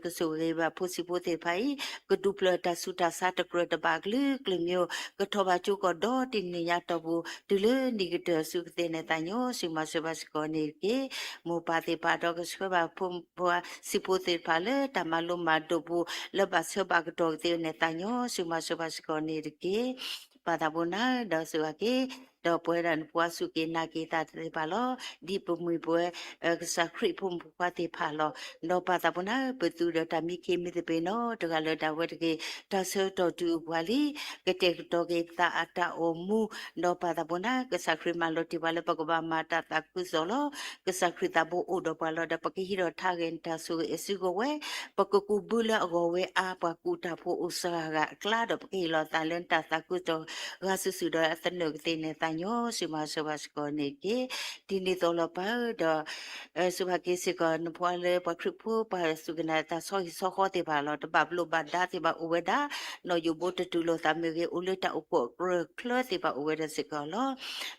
ကဆိၣ်ဂ့ၤဘၣ်ဖိဆံးဖိသ့ၣ်တဖၣ်အံၤ ကဒုးဖျၢၣ်တၢ်ဆူးတၢ်ဆါတကြၢးတဘၣ်ကလုာ်ကလုာ်မ့ၢ် ကထီၣ်ဘၣ်ကၠိကီၢ်ဒီးတနံၣ်ညါတီၢ်ပူၤ တုၤလၢနံၣ်ကတၢၢ် စူၢ်ကသ့ၣ်န့ၣ် သးညီစူၢ်မၤစၢၤဘၣ်စ့ၢ်ကီးန့ၣ်တက့ၢ်. မိၢ်ပၢ်သ့ၣ်တဖၣ်ဒီးကဆှၢဘၣ်ဖိ ဖိဆံးဖိသ့ၣ်တဖၣ်လၢတၢ်မၤလိမၤဒိးပူၤ လၢဘၣ်ဆၢဘၣ်ကတီၢ်ကသ့န့ၣ် သးညီစူၢ်မၤစၢၤဘၣ်စ့ၢ်ကီးန့ၣ်တက့ၢ်. ပၢ်သးဘိန့ၣ်ဒီးစူၢ်က့ၤ ဒီးပဝဲဒၣ်နဖိအစူၢ်က့ၤနာ်က့ၤသးသ့ၣ်တဖၣ်လီၤ. ဒ်ပမှံၤပဝဲ ကစၢ်ခရံာ်ဖိမုၣ်ဖိခွါသ့ၣ်တဖၣ်လီၤ. ဒီးပၢ်သးဘိန့ၣ် ပသူဒီးတၢ်မံခ့မံသပ့ၤနီတဂၤလၢၤဒၣ်ဝဲတဂ့ၤ, တၢ်ဆၢကတီၢ်တုၤအိၣ်ပှၤလံ, ကတဲာ်ကတီၤက့ၤပသးအတၢ်အိၣ်မူ, ဒီးပၢ်သးဘိန့ၣ်ကစၢ်ခရံာ်မၤလီၤတံၢ်ပှၤလၢပကဘၣ်မၤတၢ်သးခုကစီၣ်လီၤ. ကစၢ်ခရံာ်သးဘိအိၣ်ဒီးပှၤလီၤဒီး ပကဟံးထီၣ်ထါဂဲၤနတၢ်ဆိၣ်ဂ့ၤအစုကဝဲၤ, ပကကူးဘုလၢအဂီၢ်ဝဲအါ ပှၤကူးတၢ်ဖိအိၣ်စှၤဂၤအကျါဒီး ပကဟ့ၣ်လီၤသးလၢနတၢ်သးခုကစီၣ်ဂၤစုာ်စုာ်ဒီးအသနၢၣ်ကသ့န့ၣ် သးညီစူၢ်မၤစၢၤဘၣ်စ့ၢ်ကီးန့ၣ်တက့ၢ်. ဒ်န့ၣ်အသိးလီၤပၢ်ဧၢ, ဒီး စူၢ်က့ၤစ့ၢ်ကီး နဖိလၢပှၤခရံာ်ဖိ ပှၤစူၢ်က့ၤနာ်က့ၤတၢ်ဆီဟံၣ်ဆီဃီသ့ၣ်တဖၣ်လီၤ. တဘၣ်ဘျိးဘၣ်ဒါသ့ၣ်တဖၣ်အိၣ်ဝဲဒၣ်, နီၢ်ယိးဘိတတူၢ်လိာ်သးမ့ၢ်ဂ့ၤ, အိၣ်လၢတၢ်အိၣ်ဖှိၣ်အကြၢးချၢသ့ၣ်တဖၣ်အိၣ်ဝဲဒၣ်စ့ၢ်ကီးလီၤ.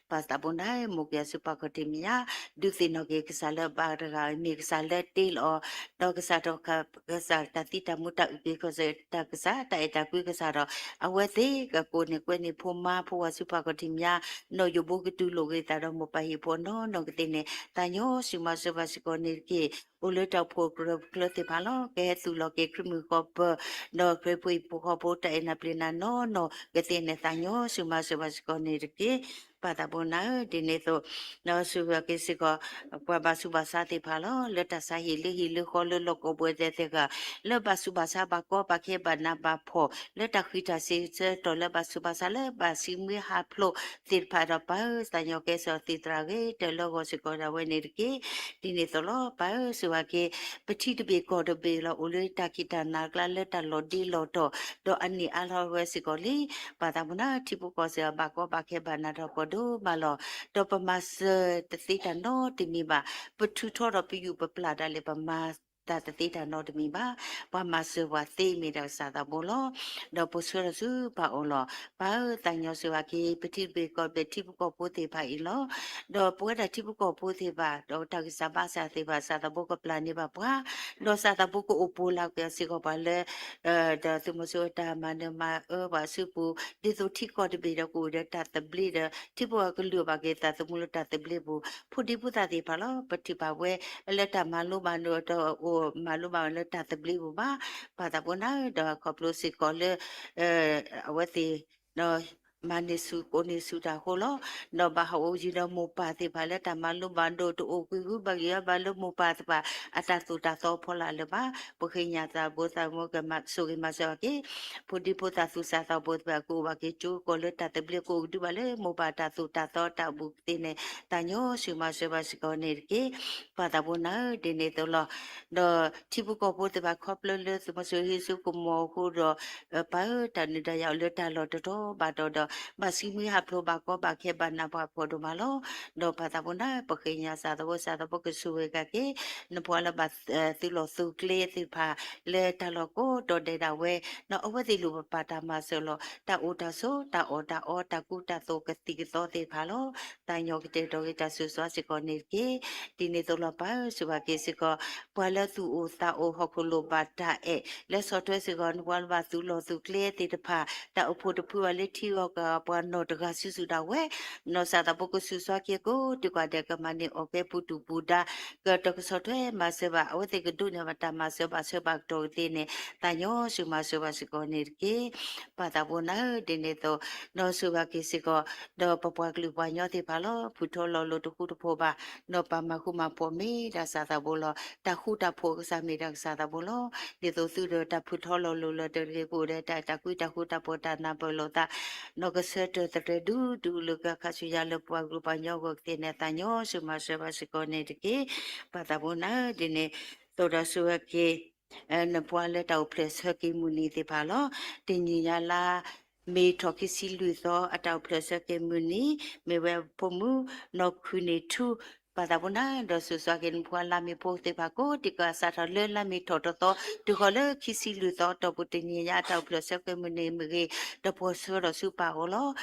ပၢ်သးဘိန့ၣ် မိၢ်က့ၤအစုပာ်ခီၣ်ထံးမဲာ်ညါ, ဒုးသ့ၣ်နီၣ်က့ၤကစၢ်လၢအဘၣ်တဂၤ မ့ၢ်ကစၢ်လၢတ့လီၤအီၤ, ဒီးကစၢ်တခါ ကစၢ်တၢ်သံတၢ်မူတၢ်အုၣ်က့ၤခီၣ်ဆၢ တၢ်ကစၢ်တၢ်အဲၣ်တၢ်ကွံကစၢ်ဒီး အဝဲသ့ၣ်ကကိးန့ၢ်ကွဲန့ၢ်ဖိမါဖိဝၤစုပာ်ခီၣ်ထံးမဲာ်ညါ, နီၢ်ယိးဘိကတူၢ်လိာ်က့ၤသးဒီးမိၢ်ပၢ်ဟံၣ်ဖိနီၢ်နီၢ်ကသ့န့ၣ် သးညီစူၢ်မၤစၢၤဘၣ်စ့ၢ်ကီးန့ၣ်တက့ၢ်. အိၣ်လၢတၢ်အိၣ်ဖှိၣ်ကြၢးချၢသ့ၣ်တဖၣ်လီၤ. ကဟဲသူၣ်လီၤက့ၤခရံာ်မုၣ်ဃီပၢၤ, ဒီးခရံာ်ဖိဟံၣ်ဖိဃီဖိတၢ်အဲၣ်နၢ်ပျံၤနၤနီၢ်နီၢ်ကသ့န့ၣ် သးညီစူၢ်မၤစၢၤဘၣ်စ့ၢ်ကီးန့ၣ်တက့ၢ်. ပၢ်သးဘိန့ၣ် ဒ်န့ၣ်အသိး ဒီးစူၢ်က့ၤစ့ၢ်ကီး ပှၤဘၣ်ဆူးဘၣ်ဆါသ့ၣ်တဖၣ်လီၤ. လၢတၢ်ဆါဟံၣ်လၢဟံၣ်လၢဃီလၢလီၢ်ကီၢ်ပူၤသ့ၣ်တဖၣ်, လၢဘၣ်ဆူးဘၣ်ဆါဘၣ်ကီဘၣ်ခဲဘၣ်နးဘၣ်ဖှီၣ်, လၢတၢ်ဃံတၢ်စ့ၤဆၢကတီၢ်လၢဘၣ်ဆူးဘၣ်ဆါလၢဘၣ်စံးမွံဟးဖျိးသ့ၣ်တဖၣ်ဒီး ပၢ်ဧၢ သးညီကဲစ့ၢ်ကီးသ့ၣ်သရၣ်ဂ့ၤ တၢ်လၢဂီၤစ့ၢ်ကီးဒၣ်ဝဲန့ၣ်တက့ၢ်. ဒ်န့ၣ်အသိးလီၤ ပၢ်ဧၢ စူၢ်က့ၤ ပထံတဘ့ၣ်ကီၢ်တဘ့ၣ်လီၤ အိၣ်လၢတၢ်ခံးတၢ်နၤအကျါ လၢတၢ်လီၤဒ့လီၤတီၤ, ဒီးအနံၣ်အါလီၤဝဲစ့ၢ်ကီးလံ. ပၢ်သးဘိန့ၣ် ထံဖိကီၢ်ဖိစ့ၢ်ကီး ဘၣ်ကီဘၣ်ခဲဘၣ်နးထီၣ်ကီၢ်ဒိၣ်မးလီၤ. ဒီးပမၤစၢၤတသ့တၢ်နီတမံၤဘၣ်. ပထုးထီၣ်ဒီးပယူၢ်ပပျၢ်ဒၣ်လဲာ် ပမၤတၢ်တသ့တၢ်နီတမံၤဘၣ်. ပှၤမၤစၢၤပှၤသ့မ့ၢ်ဒၣ်ကစၢ်သးဘိလီၤ. ဒီးပဆှၢလီၤဆူပၢ်အအိၣ်လီၤ. ပၢ်ဧၢ သးညီစူၢ်က့ၤ ပထံတဘ့ၣ်ကီၢ်တဘ့ၣ် ထံဖိကီၢ်ဖိသ့ၣ်တဖၣ်အံၤလီၤ. ဒီးပဝဲဒၣ်ထံဖိကီၢ်ဖိသ့ၣ်တဖၣ် ဒီးတၢ်ဂံၢ်စၢ်ဘါစၢ်သ့ၣ်တဖၣ် စၢ်သးဘိကပျၢ်န့ၢ်ဘၣ်ပှၤ, ဒီးစၢ်သးဘိကအိၣ်ပိၢ်လၢ်ကွံာ်စ့ၢ်ကီးပှၤလၢ ဒီးသုးမီၤစိရိၤတၢ်မၤနၢၤမၤအၢပှၤအစုပူၤ, ဒ်သိးထံကီၢ်တဘ့ၣ်ဒီးကအိၣ်ဒီးတၢ်သဘျ့ဒီး ထံဖိကီၢ်ဖိကလုၢ်ဘၣ်က့ၤတၢ်သမူလၢတၢ်သဘျ့ပူၤ, ဖိဒံဖိသၣ်သ့ၣ်တဖၣ်လီၤ. ပထံၣ်ဘၣ်ဝဲလၢတၢ်မၤလိမၤဒိး တအိၣ်မၤလိမၤဒိးလၢတၢ်သဘျ့ပူၤဘၣ်. ပၢ်သးဘိန့ၣ် ဒီးခီဖျိစ့ၢ်ကီးလၢ အဝဲသ့ၣ် မၤန့ၢ်ဆူၣ်ကိးန့ၢ်ဆူၣ်တၢ်အဃိလီၤ. ဒီးဘၣ်ဟးအိၣ်ယံၤဒီးမိၢ်ပၢ်သ့ၣ်တဖၣ်လၢတၢ်မၤလိမၤဒိး တအိၣ်ကွံာ်ဂုၤဘၣ်ဂ့ၤဘၣ်လၢမိၢ်ပၢ်သ့ၣ်တဖၣ် အတၢ်သိၣ်တၢ်သီအဖီလာ်လၢၤဘၣ်. ပဃ့ကညးသးဘိသးမူကမၤဆိၣ်ဂ့ၤမၤစၢၤဘၣ်က့ၤ ဖိဒံဖိသၣ်သူၣ်စၢ်သးဘိသ့ၣ်တဖၣ် ကအိၣ်ဘၣ်က့ၤကၠိကီၢ်လၢတၢ်သဘျ့ ကအိၣ်ကဒုဘၣ်လၢမိၢ်ပၢ်တၢ်သိၣ်တၢ်သီတၢ်အဘူးကသ့န့ၣ် သးညီစူၢ်မၤစၢၤဘၣ်စ့ၢ်ကီးန့ၣ်တက့ၢ်. ပၢ်သးဘိန့ၣ် ဒ်န့ၣ်အသိးလီၤ. ဒီးထံဖိကီၢ်ဖိသ့ၣ်တဖၣ် ခီဖျိလၢသုးမီၤစိရိၤဟံးစုကမီၤအဃိဒီး ပၢ်ဧၢ တၢ်နုာ်တၢ်ယၤအိၣ်လၢတၢ်လီၢ်တတီၤဘၣ်တီၤဒီး ဘၣ်စံးမွံဟးဖျိးဘၣ်ကီဘၣ်ခဲဘၣ်နးဘၣ်ဖှီၣ်ဒိၣ်မးလီၤ. ဒီးပၢ်သးဘိန့ၣ် ပဃ့ကညးစၢ်သးဘိ စၢ်သးဘိကဆိၣ်ဂ့ၤက့ၤ နဖိလၢဘၣ်သုးလီၢ်သုးကျဲသ့ၣ်တဖၣ် လၢတၢ်လီၢ်ကိးတီၤဒဲးဒၣ်ဝဲ ဒီးအဝဲသ့ၣ်လိၣ်ပပၢ်တၢ်မၤစၢၤလီၤ. တၢ်အိၣ်တၢ်ဆိး တၢ်အီၣ်တၢ်အီ တၢ်ကူတၢ်သိးကသံၣ်ကသီသ့ၣ်တဖၣ်လီၤ. သးညီကတဲာ်ကတီၤက့ၤတၢ်ဆိၣ်ဂ့ၤစ့ၢ်ကီးန့ၣ်တက့ၢ်. ဒ်န့ၣ်အသိးလီၤ ပၢ်ဧၢ စူၢ်က့ၤစ့ၢ်ကီး ပှၤလၢသူၣ်အိၣ်သးအိၣ်ဟီၣ်ခိၣ်လိၣ်ဘၣ်တၢ်အဲၣ် လၢဆီၣ်ထွဲစ့ၢ်ကီး နဖိလၢဘၣ်သုးလီၢ်သုးကျဲသ့ၣ်တဖၣ် တၢ်အိၣ်ဖှိၣ်တဖုဘၣ်လၢထံဂီၢ်ကပှၤနီၢ်တဂၤစုာ်စုာ်ဒၣ်ဝဲ နီၢ်စၢ်သးဘိကစူၢ်စီက့ၤကိး တုၤကွၢ်ဒဲးကမၤန့ၢ်အီၣ်ကဲပူၤတူၢ်ပူၤဒါ ကတီၢ်ကဆီၣ်ထွဲမၤစၢၤဘၣ် အဝဲသ့ၣ်ကဒိးန့ၢ်ဘၣ်တၢ်မၤစၢၤဘၣ်ဆၢဘၣ်ကတီၢ်ကသ့န့ၣ် သးညီစူၢ်မၤစၢၤဘၣ်စ့ၢ်ကီးန့ၣ်တက့ၢ်. ပၢ်သးဘိန့ၣ် ဒ်န့ၣ်အသိး ဒီးစူၢ်က့ၤစ့ၢ်ကီး ဒီးပပှၤကလုာ်ပှၤကညီသ့ၣ်တဖၣ်လီၤ ဖုထီၣ်လီၤလိၤတဃူတဖိးဘၣ် ဒီးပၢ်မၤဃူမၤဖိးမ့ၢ်ဒၣ်စၢ်သးဘိလီၤ. တၢ်ဃူတၢ်ဖိးကစၢ်မ့ၢ်ဒၣ်ကစၢ်သးဘိလီၤ. ဒ်သိးသုဒီးတၢ်ဖုထီၣ်လီၤလိၤလၢတဂ့ၤကအိၣ်ဒီးတၢ်အဲၣ်တၢ်ကွံတၢ်ဃူတၢ်ဖိးတၢ်နၢ်ပၢၢ်လိာ်သး နီၢ်ကစၢ်တၢ်သရဲၤဒူဒူလၢကခါဆူညါလၢပှၤကလုာ်ပှၤကညီဂီၢ်ကသ့န့ၣ် သးညီစူၢ်မၤစၢၤဘၣ်စ့ၢ်ကီးန့ၣ်တက့ၢ်. ပၢ်သးဘိန့ၣ် ဒ်န့ၣ် သိးဒီးစူၢ်က့ၤ နပှၤလၢတၢ်အိၣ်ဖျဲၣ်ဆၢက့ၤမုၢ်နံၤသ့ၣ်တဖၣ်လီၤ. တနံၤညါလါ မ့ၤထီၣ်ခံဆံလွံၢ်သီ အတၢ်အိၣ်ဖျဲၣ်ဆၢက့ၤမုၢ်နံၤ မ့ၢ်ဝဲဖိမုၣ် နီၢ်ခုၣ်န့ၢ်ထူ ပၢ်သးဘိနၤ ဒီးစူးစွါက့ၤနဖိခွါလါမ့ၤဖိသ့ၣ်တဖၣ်ကိးဒံကိးဂၤ စးထီၣ်လၢလါမ့ၤထီၣ်တသီ တုၤဃီၤလၢခံဆံလွံၢ်သီ တီၢ်ပူၤတနံၤညါ အတၢ်အိၣ်ဖျဲၣ်ဆၢက့ၤမုၢ်နံၤမ့ၢ်ဂ့ၤ ဒီးပှၤဆှၢဒီးဆူပၢ်အအိၣ်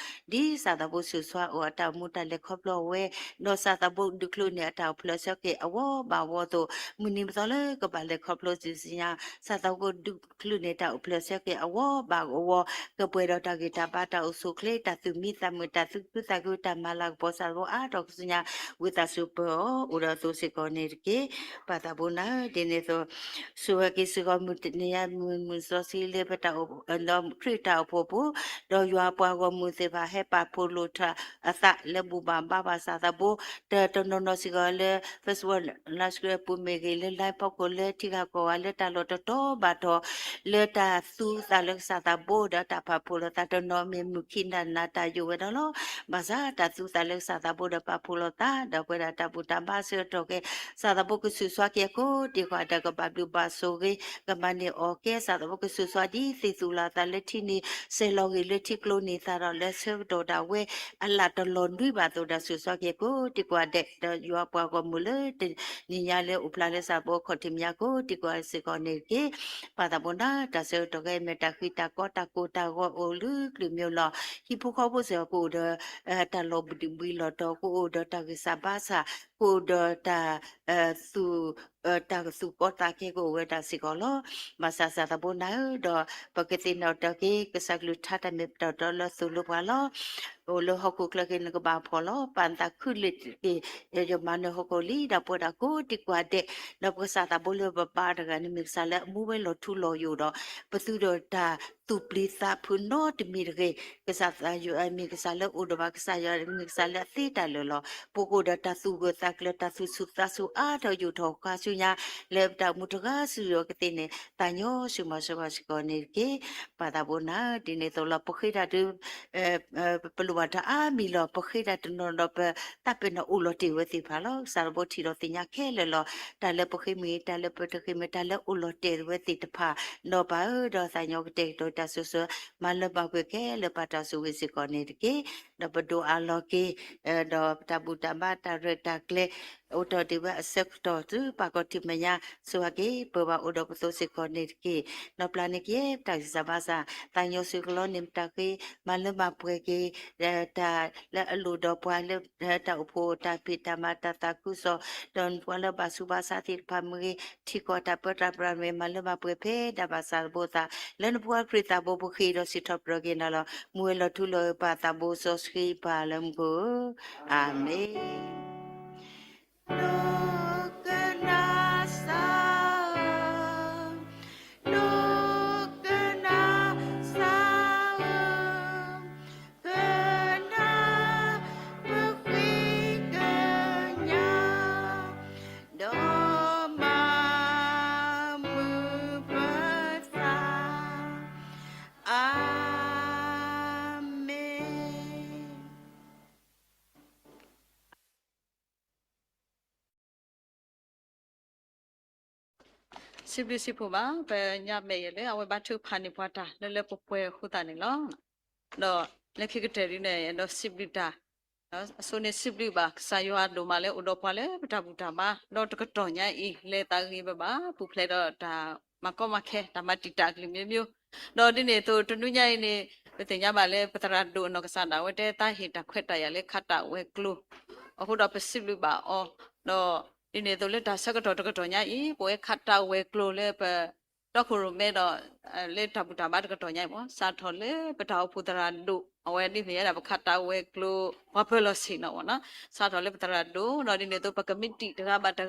လီၤ. ဒ်စးသးဘိစူးစွါအိၣ်အတၢ်မူတၢ်လဲၤခီဖျိအဝဲ ဒီးစးသးဘိဒုးချုးန့ၢ်အတၢ်အိၣ်ဖျဲၣ်ဆၢက့ၤအဝီဘၣ်အဝီအသိး မုၢ်နံၤမုၢ်သီလၢကဘၣ်လဲၤခီဖျိတနံၤညါ စးသးဘိဒုးချုးန့ၢ်တၢ်အိၣ်ဖျဲၣ်ဆၢက့ၤအဝီဘၣ်အဝီ ကပှဲၤဒီးတၢ်ဂံၢ်တၢ်ဘါ တၢ်အိၣ်ဆူၣ်အိၣ်ချ့ တၢ်သူၣ်မံသးမုာ် တၢ်သူၣ်ခုသးခု တၢ်မၤလၤကပီၤ စးသးဘိအါထီၣ်ကစၢ်ညါ ဝံသးစူၤပၢၤအီၤ အိၣ်ဒီးအသိးစ့ၢ်ကီးန့ၣ်တက့ၢ်. ပၢ်သးဘိနၤဧၢ ဒ်န့ၣ်အသိး စူးဝဲက့ၤစ့ၢ်ကီးမုၢ်တနံၤညါ မုၢ်မုၢ်စီဆှံလၢပတၢ်အိၣ် ခရံာ်တၢ်အိၣ်ဖှိၣ်ပူၤ ဒီးယွၤအပှၤဂီၢ်မုၢ်သ့ၣ်တဖၣ် ဟဲပာ်ဖှိၣ်လိာ်ထီၣ်အသးလၢဘူၣ်ဘၣ်ဘါဘၣ်စးသးဘိ တနီၤနီၤစ့ၢ်ကီးလၢ Facebook Live ပူၤမ့ၢ်ဂ့ၤ လၢ live ဖီခိၣ် လၢထံဂၤကီၢ်ဂၤလၢတၢ်လီၢ်တတီၤဘၣ်တီၤ လၢတၢ်သူသးလၢကစၢ်သးဘိဒီးတၢ်ပာ်ဖှိၣ်လိာ်သး တနီၤမ့ၢ်မုၢ်ခံနးနးတၢ်ယိာ်ဝဲဒီးလီၤ. ဘၣ်ဆၣ်တၢ်သူသးလၢကစၢ်သးဘိဒီးပာ်ဖှိၣ်လိာ်သး ဒီးပဝဲဒၣ်တၢ်ဘူၣ်တၢ်ဘါဆၢကတီၢ်က့ၤ စးသးဘိကစူးစွါက့ၤအကိးဒံကိးဂၤဒဲး ကဘၣ်ဘျုးဘၣ်ဆိၣ်ဂ့ၤ ကမၤန့ၢ်အီၣ်ကဲ စးသးဘိကစူးစွါဒ်သ့ၣ်သူၣ်လီၤအသးလၢထံန့ၣ် စဲၤလီၤဂ့ၤလၢထံကျိန့ၣ် သးဒီးလၢဆၢကတီၢ်ဒၣ်ဝဲ အလၢ်တလီၤနွံဘၣ်အသိးဒီး စူးစွါက့ၤကိးဒံကိးဂၤဒဲး ဒီးယွၤပှၤဂီၢ်မုၢ်လၢတနံၤညါလၢအိၣ်ဖျါလၢစးသးဘိ ခီၣ်ထံးမံၤညါကိးဒံကိးဂၤစ့ၢ်ကီးန့ၣ်တက့ၢ်. ပၢ်သးဘိနၤ တၢ်ဆၢကတီၢ်ခဲအံၤမ့ၢ်တၢ်ဃံတၢ်ကီတၢ်ကိၢ်တၢ်ဂီၤအိၣ်လၢကလုာ်မံၤလီၤ. ဟံၣ်ဖိဃီဖိစ့ၢ်ကီးကအိၣ်ဒီး တၢ်လီၤဘှံးလီၤတီၤ ကအိၣ်ဒီးတၢ်ဂံၢ်စၢ်ဘါစၢ် ကအိၣ်ဒီးတၢ် သူၣ် တၢ်သူၣ်ကီသးခဲကအိၣ်ဝဲဒၣ်စ့ၢ်ကီးလီၤ. ဘၣ်ဆၣ်စးသးဘိနၤဧၢ ဒီးပကသ့ၣ်နီၣ်ထီၣ်က့ၤ ကစၢ်ကလုၢ်ကထါတၢ်မ့ၢ်တၢ်တီလၢသိၣ်လိပှၤလီၤ. အိၣ်လၢဟီၣ်ခိၣ်ချၢက့ၤ နကဘၣ်ဖှီၣ်လီၤ. ပာ်နသးခုလ့ၤတက့ၢ် ယမၤနၢၤဟီၣ်ခိၣ်လံ ဒီးပဝဲဒၣ်ကိးဒံကိးဂၤဒဲး ဒီးပကစၢ်သးဘိလၢပဘါတဂၤန့ၣ် မ့ၢ်ကစၢ်လၢအမူဝဲလီၤထူလီၤယိာ်ဒီး ပသုဒီးတၢ်သူၣ်ပျံၤသးဖုးနီတမံၤတဂ့ၤ. ကစၢ်ယွၤမ့ၢ်ကစၢ်လၢအိၣ်ဒီးပှၤ ကစၢ်ယွၤမ့ၢ်ကစၢ်လၢအသ့တၢ်လၢာ်လီၤ. ပကအိၣ်ဒီးတၢ်သူၣ်ဂၢၢ်သးကျၢၤ တၢ်သူၣ်ဆူၣ်သးဆူၣ်အါထီၣ်ယိာ်ထီၣ်ခါဆူညါ လၢပတၢ်အိၣ်မူတဂၤစုာ်အကသ့ၣ်န့ၣ် သးညီစူၤမၤစၢၤပှၤစ့ၢ်ကီးန့ၣ်တက့ၢ်. ပၢ်သးဘိနၤ ဒ်န့ၣ်အသိးလီၤ ပဃ့တၢ်ဒုး ပလိၣ်ဘၣ်တၢ်အါမံၤလီၤ. ပဃ့တၢ်တနီၤဒီး ပသးပ့ၤနီၣ်အိၣ်လီၤတ့ၢ်ဝဲသ့ၣ်တဖၣ်လီၤ. ကစၢ်သးဘိထံၣ်ဒီးသ့ၣ်ညါခဲလၢာ်လီၤ. တၢ်လၢပဃ့မ့ၢ်ဂ့ၤ တၢ်လၢပတဃ့မ့ၢ် တၢ်လၢအိၣ်လီၤတဲာ်ဝဲသ့ၣ်တဖၣ် ဒီးပၢ်ဧၢ ဒီးသးညီကတဲာ်ကတီၤတၢ်စိၤစိၤ မၤလၢဘၣ်ကွံာ်ခဲလၢာ် ပာ်တၢ်ဆိၣ်ဂ့ၤစ့ၢ်ကီးန့ၣ်တက့ၢ်. ဒီးပဒိးအးလီၤက့ၤ ဒီးပတၢ်ဘူၣ်တၢ်ဘါ တၢ်ရဲၣ်တၢ်ကျဲၤ အိၣ်ထီၣ်ဒံးဝဲအဆၢကတီၢ် တုၤပၢ်ခီၣ်ထံးမဲာ်ညါ စူၢ်က့ၤပၢၤဘၣ်အိၣ်ဒီးပသိးစ့ၢ်ကီးန့ၣ်တက့ၢ်. ဒီးပျၢ်န့ၢ်က့ၤ ပတၢ်ဂံၢ်စၢ်ဘါစၢ် သးညီစုကလီန့ၣ် ပတၢ်ဃ့ မၤလၢမၤပှဲၤက့ၤ တၢ်လၢအလိၣ်ဒီးပှၤလၢ တၢ်အိၣ်ဖှိၣ်တၢ်ဖံးတၢ်မၤတၢ်သးခုကစီၣ် ဒီးပှၤလၢဘၣ်ဆူးဘၣ်ဆါသ့ၣ်တဖၣ်မ့ၢ်ဂ့ၤ ထံကီၢ်တၢ်ပၢတၢ်ပြးမ့ၢ် မၤလၢမၤပှဲၤဖဲဒၣ်ဘၣ်စၢ်သးဘိသး လၢနဖိခွါခရံာ်သးဘိပဃ့ဒီးစံးထီၣ်ပတြၢၤက့ၤနၤလီၤ. မူဝဲလီၤထူလီၤယိာ်ပၢ်သးဘိစီဆှံပၢ်လၢမူခိၣ်ဧၢ, အၤမ့ၣ်. ဒိကနၣ်စၢ်ဧၢ, ဒိကနၣ်စၢ်ဧၢ, ကနၣ်ပဃ့ကညး ဒီးမၤမုာ်ပသး, အၤမ့ၣ်. စံးဘျုးစံးဖှိၣ်ဘၣ် ပညါမဲာ်ယဲလၢအဝဲဘါထုကဖၣ်န့ၢ်ပှၤတၢ်လၢလၢပှဲၤပှဲၤအဃိသတးန့ၣ်လီၤ. ဒီးလၢခံကတၢၢ်ဒ်န့ၣ် ဒီးစံးဘျုးတၢ် အဆိန့ၣ်စံးဘျုးဘၣ် ကစၢ်ယွၤဒိၣ်မးလၢအိၣ်ဒီးပှၤလၢပတၢ်ဘူၣ်တၢ်ဘါ ဒီးတကတီၢ်ညါအံၤ လဲၤသးဂ့ၤဘၣ်ဘၣ် ပူၤဖျဲးဒီးတၢ်မၤကီမၤခဲ တၢ်မၤတံာ်တာ်ကလုာ်မျိုးမျိုး, ဒီးဒ်န့ၣ်အသိးတနွံညါအံၤန့ၣ် ပသ့ၣ်ညါဘၣ်လၢပသရၣ်ဒိၣ်အနီၢ်ကစၢ်ဒၣ်ဝဲတဲသးဟ့ၣ်တၢ်ခွဲးတၢ်ယာ်လၢခးတၢ်ဝဲၤကျိၤ, အဃိဒီးပစံးဘျုးဘၣ်အီၤ, ဒီးဒ်န့ၣ်အသိးလၢတၢ်ဆၢကတီၢ်တကတီၢ်ညါအံၤ ပဝဲခးတၢ်ဝဲၤကျိၤလၢပ တီခိၣ်ရိၣ်မဲဒီး လၢတၢ်ဘူၣ်တၢ်ဘါတကတီၢ်ညါအံၤမ့ၢ် စးထီၣ်လၢပတၢ်အိၣ်ဖှိၣ်သရၣ်ဒိၣ် အဝဲဒ်မ့ၢ်ဝဲဒၣ်ပခးတၢ်ဝဲၤကျိၤ ပှၤပၢၤလီၢ်ဆ့ၣ်နီၤမ့ၢ်နီၤ, စးထီၣ်လၢပသရၣ်ဒိၣ် ဒီးဒ်န့ၣ်အသိးပကမံးတံာ်တဂၤဘၣ်တဂ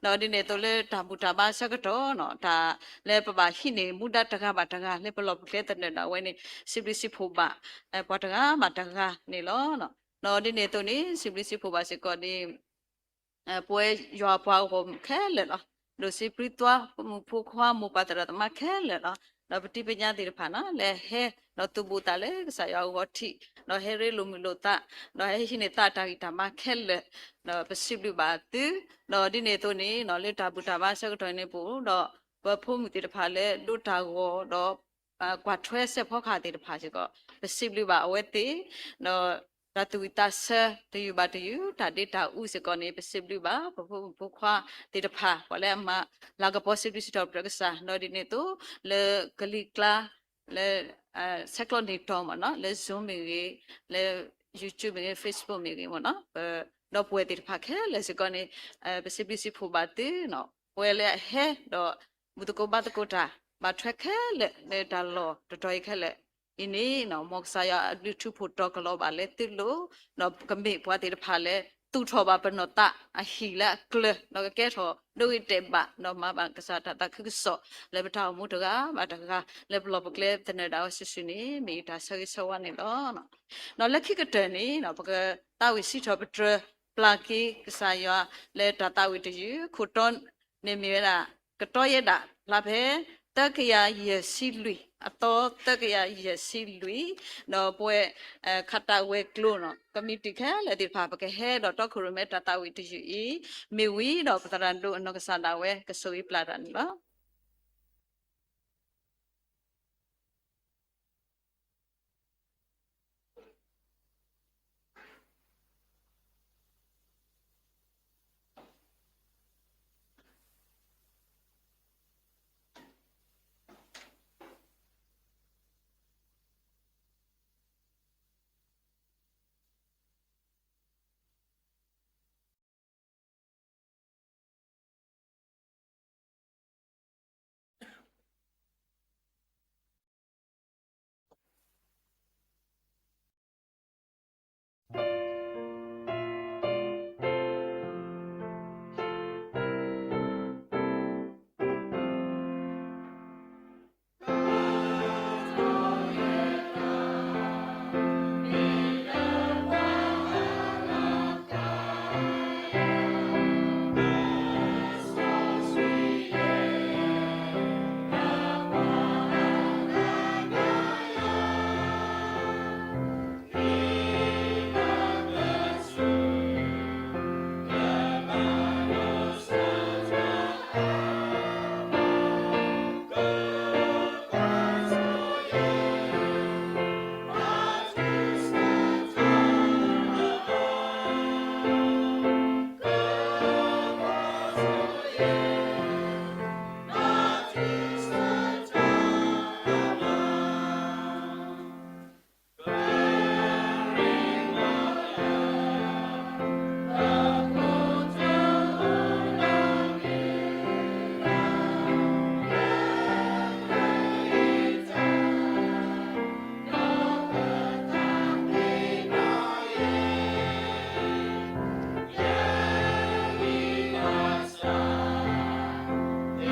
ၤ, ဒီးဒ်န့ၣ်အသိးလၢတၢ်ဘူၣ်တၢ်ဘါဆၢကတီၢ်နီၤ တၢ်လၢပဘၣ်ဟံးန့ၢ်မူဒါတဂၤဘၣ်တဂၤ လၢပလီၢ်ပကျဲသနၢၣ်ဒၣ်ဝဲန့ၣ် စံးဘျုးစံးဖှိၣ်ဘၣ် ပှၤတဂၤဘၣ်တဂၤန့ၣ်လီၤ. ဒီးဒ်န့ၣ်အသိးန့ၣ် စံးဘျုးစံးဖှိၣ်ဘၣ်စ့ၢ်ကီးန့ၣ် ပဝဲယွၤပှၤဂီၢ်မုၢ်ခဲလၢာ်လီၤ. ဒိၣ်စ့ပြံသွါ မုၣ်ဖိခွါ မိၢ်ပၢ်သရၣ်သမါခဲလၢာ်လီၤ. ဒီးပတံၤပညါသ့ၣ်တဖၣ်နီၤ လဲၤဟဲဒီးသူၣ်ဘိၣ်သးလၢကစၢ်ယွၤအဂီၢ်ထံး, ဒီးဟဲရ့လိာ်မုာ်လိာ်သး, ဒီးဟဲဟံးန့ၢ်သးတၢ်ဂံၢ်တၢ်ဘါခဲလၢာ်, ဒီးပစံးဘျုးဘၣ်သု, ဒီးဒ်န့ၣ်အသိးန့ၣ် လၢတၢ်ဘူၣ်တၢ်ဘါဆၢကတီၢ်န့ၣ်ပူၤ ဒီးပဖိမုၣ်သ့ၣ်တဖၣ်လၢဒိးတၢ်ဂီၤ ဒီး ကွၢ်ထွဲစဲးဖီကဟၣ်သ့ၣ်တဖၣ်စ့ၢ်ကီး ပစံးဘျုးဘၣ်အဝဲသ့ၣ်, ဒီး တၢ်သူၣ်ဝံၣ်သးဆၢတယုၢ်ဘၣ်တယုၢ် တၢ်ဒ့တၢ်အူစ့ၢ်ကီးန့ၣ် ပစံးဘျုးဘၣ် ပဖိမုၣ်ဖိခွါသ့ၣ်တဖၣ် ပှၤလၢအမၤလၤကပီၤစံးဘျုးစံးထီၣ်ပတြၢၤကစၢ် ဒီးဒ်န့ၣ်အသိး လၢကလံၤကျါ လၢ ဆဲးကျိးန့ၢ်တီၤမ့ၢ်နီၤ လၢ Zoom မ့ၢ်ဂ့ၤ, လၢ YouTube မ့ၢ်ဂ့ၤ, Facebook မ့ၢ်ဂ့ၤမ့ၢ်နီၤ ပဒီပုၢ်ဝဲၢ်သ့ၣ်တဖၣ်ခဲလၢာ်စ့ၢ်ကီးန့ၣ် ပစံးဘျုးစံးဖှိၣ်ဘၣ်သုနီၤ ပဝဲလၢအဟဲဒီး ဘူၣ်သကိးဘါသကိးတၢ် ဘၣ်ထွဲခဲလၢာ်လၢတၢ်လီၢ်တတီၤအံၤခဲလၢာ်အံၤန့ၣ်နီၤ မ်ကစၢ်ယွၤအဘျုးထူးဖှိၣ်တီၤကလီၤဘၣ်လၢသုလိၤ ဒီးကမ့ၢ်ပှၤသ့ၣ်တဖၣ်လၢ သူၣ်ထီၣ်ဘၣ်ပနီၢ်သးအဟံၣ်လၢအကျၢၤ ဒီးကကဲထီၣ်ဒိဂ့ၤတဲာ်ဘၣ် ဒီးမၤဘၣ်ကစၢ်တၢ်သးခုကစီၣ် လၢပတၢ်အိၣ်မူတဂၤဘၣ်တဂၤ လၢပလီၢ်ပကျဲသနၢၣ်ဒၣ်ဝဲစုာ်စုာ်န့ၣ် မ့ၢ်ယတၢ်ဆၢဂ့ၤဆၢဝါန့ၣ်လီၤ. ဒီးလၢခံကတၢၢ်န့ၣ် ပကသးဝံၣ်စံးထီၣ်ပတြၢၤပျၢ်က့ၤကစၢ်ယွၤ လၢတၢ်သးဝံၣ်တယုၢ်ခိၣ်တီန့ၣ်မ့ၢ်ဝဲဒၣ် ကတီယဲဒၣ်ဖျါဖဲ သၢကယၤယဲၢ်ဆံလွံၢ် အသီသၢကယၤယဲၢ်ဆံလွံၢ် ဒီးပဝဲ ခးတၢ်ဝဲၤကျိၤနီၤ ကမံးတံာ်ခဲလၢာ်သ့ၣ်တဖၣ် ပကဟဲဒီးတီခိၣ်ရိၣ်မဲတၢ်သးဝံၣ်တယုၢ်အံၤ မ့ၢ်ဝံၤဒီးပသရၣ်ဒိၣ်အနီၢ်ကစၢ်ဒၣ်ဝဲကဆိၣ်ဂ့ၤပျၢ်တၢ်န့ၣ်လီၤ.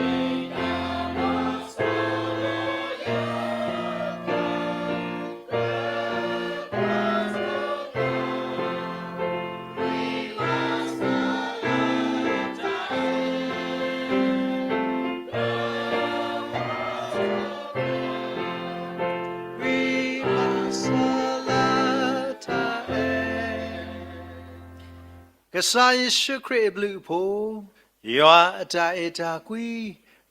ကစၢ်ယ့ၣ်ၡူးခရံာ်အဘျုးအဖှိၣ်, ယွၤအတၢ်အဲၣ်တၢ်ကွံ,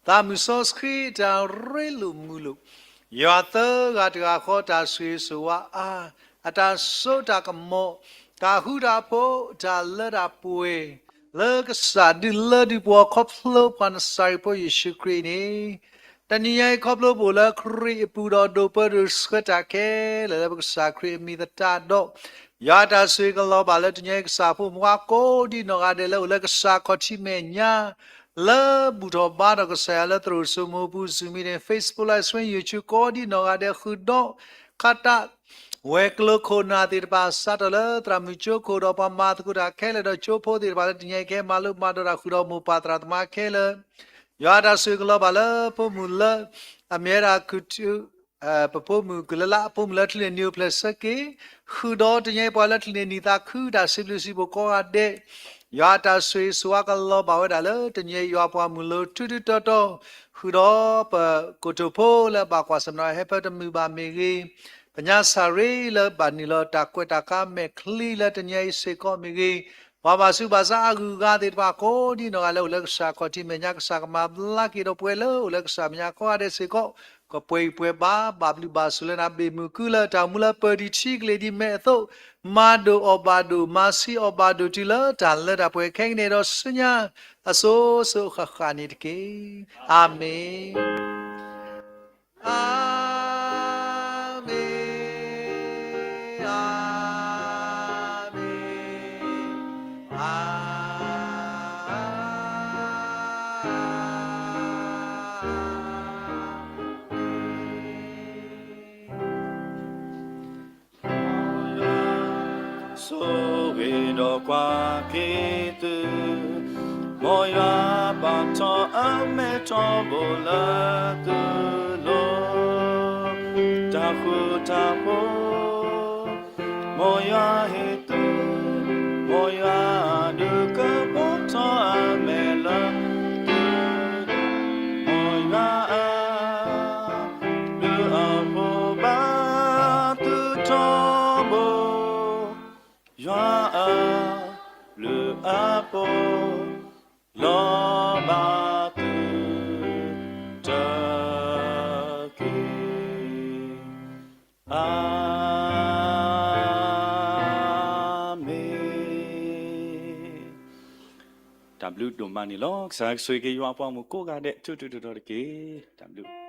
သးမုၢ်စီဆှံတၢ်ရ့လိာ်မုာ်လိာ်, ယွၤသၢဂၤတဂၤဃီတၢ်ဆိၣ်ဂ့ၤဆိၣ်ဝါအါ, အတၢ်စိတၢ်ကမီၤ, တၢ်ဃူတၢ်ဖိး, တၢ်လၢတၢ်ပှဲၤ, လၢကစၢ်ဒုးလၢဒုးပှီၤခီဖျိပှၤနစၤရ့းဖိယ့ၣ်ၡူးခရံာ်န့ၣ် တနံၤညါအံၤခီဖျိပအိၣ်လၢခရံာ်အပူၤဒီးဒိးပၢဒိးဆှၢတၢ်ခဲလၢာ်လၢပကစၢ်ခရံာ်အမံၤသတးဒီး, ယွၤအတၢ်ဆိၣ်ဂ့ၤကလီၤဘၣ်လၢတနံၤညါအံၤကစၢ်ဖိမုၣ်ဖိကိးဒံနီၢ်ဂၤဒဲးလၢအိၣ်လၢကစၢ်ခီၣ်ထံးမဲာ်ညါ လၢဘူၣ်ထီၣ်ဘါထီၣ်ကစၢ်ယွၤလၢသရိာ်စိမိၤပူၤ Zoom meeting, Facebook live stream, YouTube ကိးဒံနီၢ်ဂၤဒဲးဃုာ်ဒီး ခးတၢ် ဝဲၤကျိၤခိၣ်နၢ်သ့ၣ်တဖၣ် စးထီၣ်လၢသရၣ်မုၣ်ကၠိခိၣ်ဒီးပှၤမၤသကိးတၢ်ခဲလၢာ်ဒီးကၠိဖိသ့ၣ်တဖၣ်လၢတနံၤညါအံၤ ကဟဲမၤလိမၤဒိးတၢ်ဃုာ်ဒီးမိၢ်ပၢ်သရၣ်သမါခဲလၢာ်, ယွၤအတၢ်ဆိၣ်ဂ့ၤကလီၤဘၣ်လၢဖိမုၣ်လၢ အမ့ၢ်ဝဲဒၣ် ပဖိမုၣ်ကလၢလၢ အဖိမုၣ်လၢချံးန့ၢ်နံၤအိၣ်ဖျဲၣ်ဆၢက့ၤ, ဃုာ်ဒီးတနံၤညါအံၤပှၤလၢချံးန့ၢ်နံၤသးခုတၢ်စံးဘျုးစံးဖှိၣ်ကိးဂၤဒဲး, ယွၤအတၢ်ဆိၣ်ဂ့ၤဆိၣ်ဝါကလီၤဘၣ်ဝဲဒၣ်လၢတနံၤညါအံၤယွၤပှၤမုၢ်လိထူထူတီတီ, ဃုာ်ဒီးပကိတိာ်ဖိလၢဘၣ်ကွၢ်ဆၢၣ်မဲာ်ဒီးဟဲဖၢတမုာ်ဘၣ်မ့ၢ်ဂ့ၤ, ပညါစၢ်ရ့လၢဘၣ်နုာ်လီၤတၢ်ကွဲးတၢ်ခါမဲာ်ချံလၢတနံၤညါအံၤစ့ၢ်ကီးမ့ၢ်ဂ့ၤ, ပှၤဘၣ်ဆူးဘၣ်ဆါအါဂုၤအဂၤသ့ၣ်တဖၣ်ကိးဒံနီၢ်ဂၤလၢအိၣ်လၢကစၢ်ခီၣ်ထံးမဲာ်ညါ ကစၢ်ကမၤဘျါက့ၤဒီးပှၤလၢအိၣ်လၢကစၢ်မဲာ်ညါကိးဂၤဒဲးစ့ၢ်ကီး, ကပှဲၤဂံၢ်ပှဲၤဘါ ဘၣ်ဘျုးဘၣ်ဆိၣ်လၢနဘ့ၣ်မုၢ်ကုလၢတၢ်မူလၢပၢၢ်ဒံးထံကလ့ၢ်ဒံးမဲာ်အသိး, မၤဒိၣ်အီၣ်ဘၣ်ဒိၣ် မၤဆံးအီၣ်ဘၣ်ဒိၣ်တုၤလၢတၢ်လၢတၢ်ပှဲၤ ခဲကနံၣ်ဒီးဆူညါအစိၤစိၤဃၣ်ဃၣ်န့ၣ်တက့ၢ်. အၤမ့ၣ်, အၤမ့ၣ်, အၤမ့ၣ်, အၤ ဆိၣ်ဂ့ၤဒီးကွၢ်က့ၤသု, မ်ယွၤပာ်ထီၣ်အမဲာ်ထီဘိလၢသုလိၤ, တၢ်ဃူတၢ်ဖိး မ်ယွၤဟ့ၣ်သု, မ်ယွၤဒုးကပီၤထီၣ်အမဲာ်လၢသု, မ်ယွၤအ ဘျုးအဖှိၣ်ဘၣ်သုထီဘိ, ယွၤအဘျုးအဖှိၣ် လီၤဘၣ်သုတက့ၢ်. အၤ မ့ၣ်. တၢ်ဘျုးဒိၣ်မးန့ၣ်လီၤ. ကစၢ်ကဆိၣ်ဂ့ၤက့ၤယွၤအပှၤဂီၢ်မုၢ်ကိးဂၤဒဲး ထူထူတီတီတက့ၢ်. တၢ်ဘျုး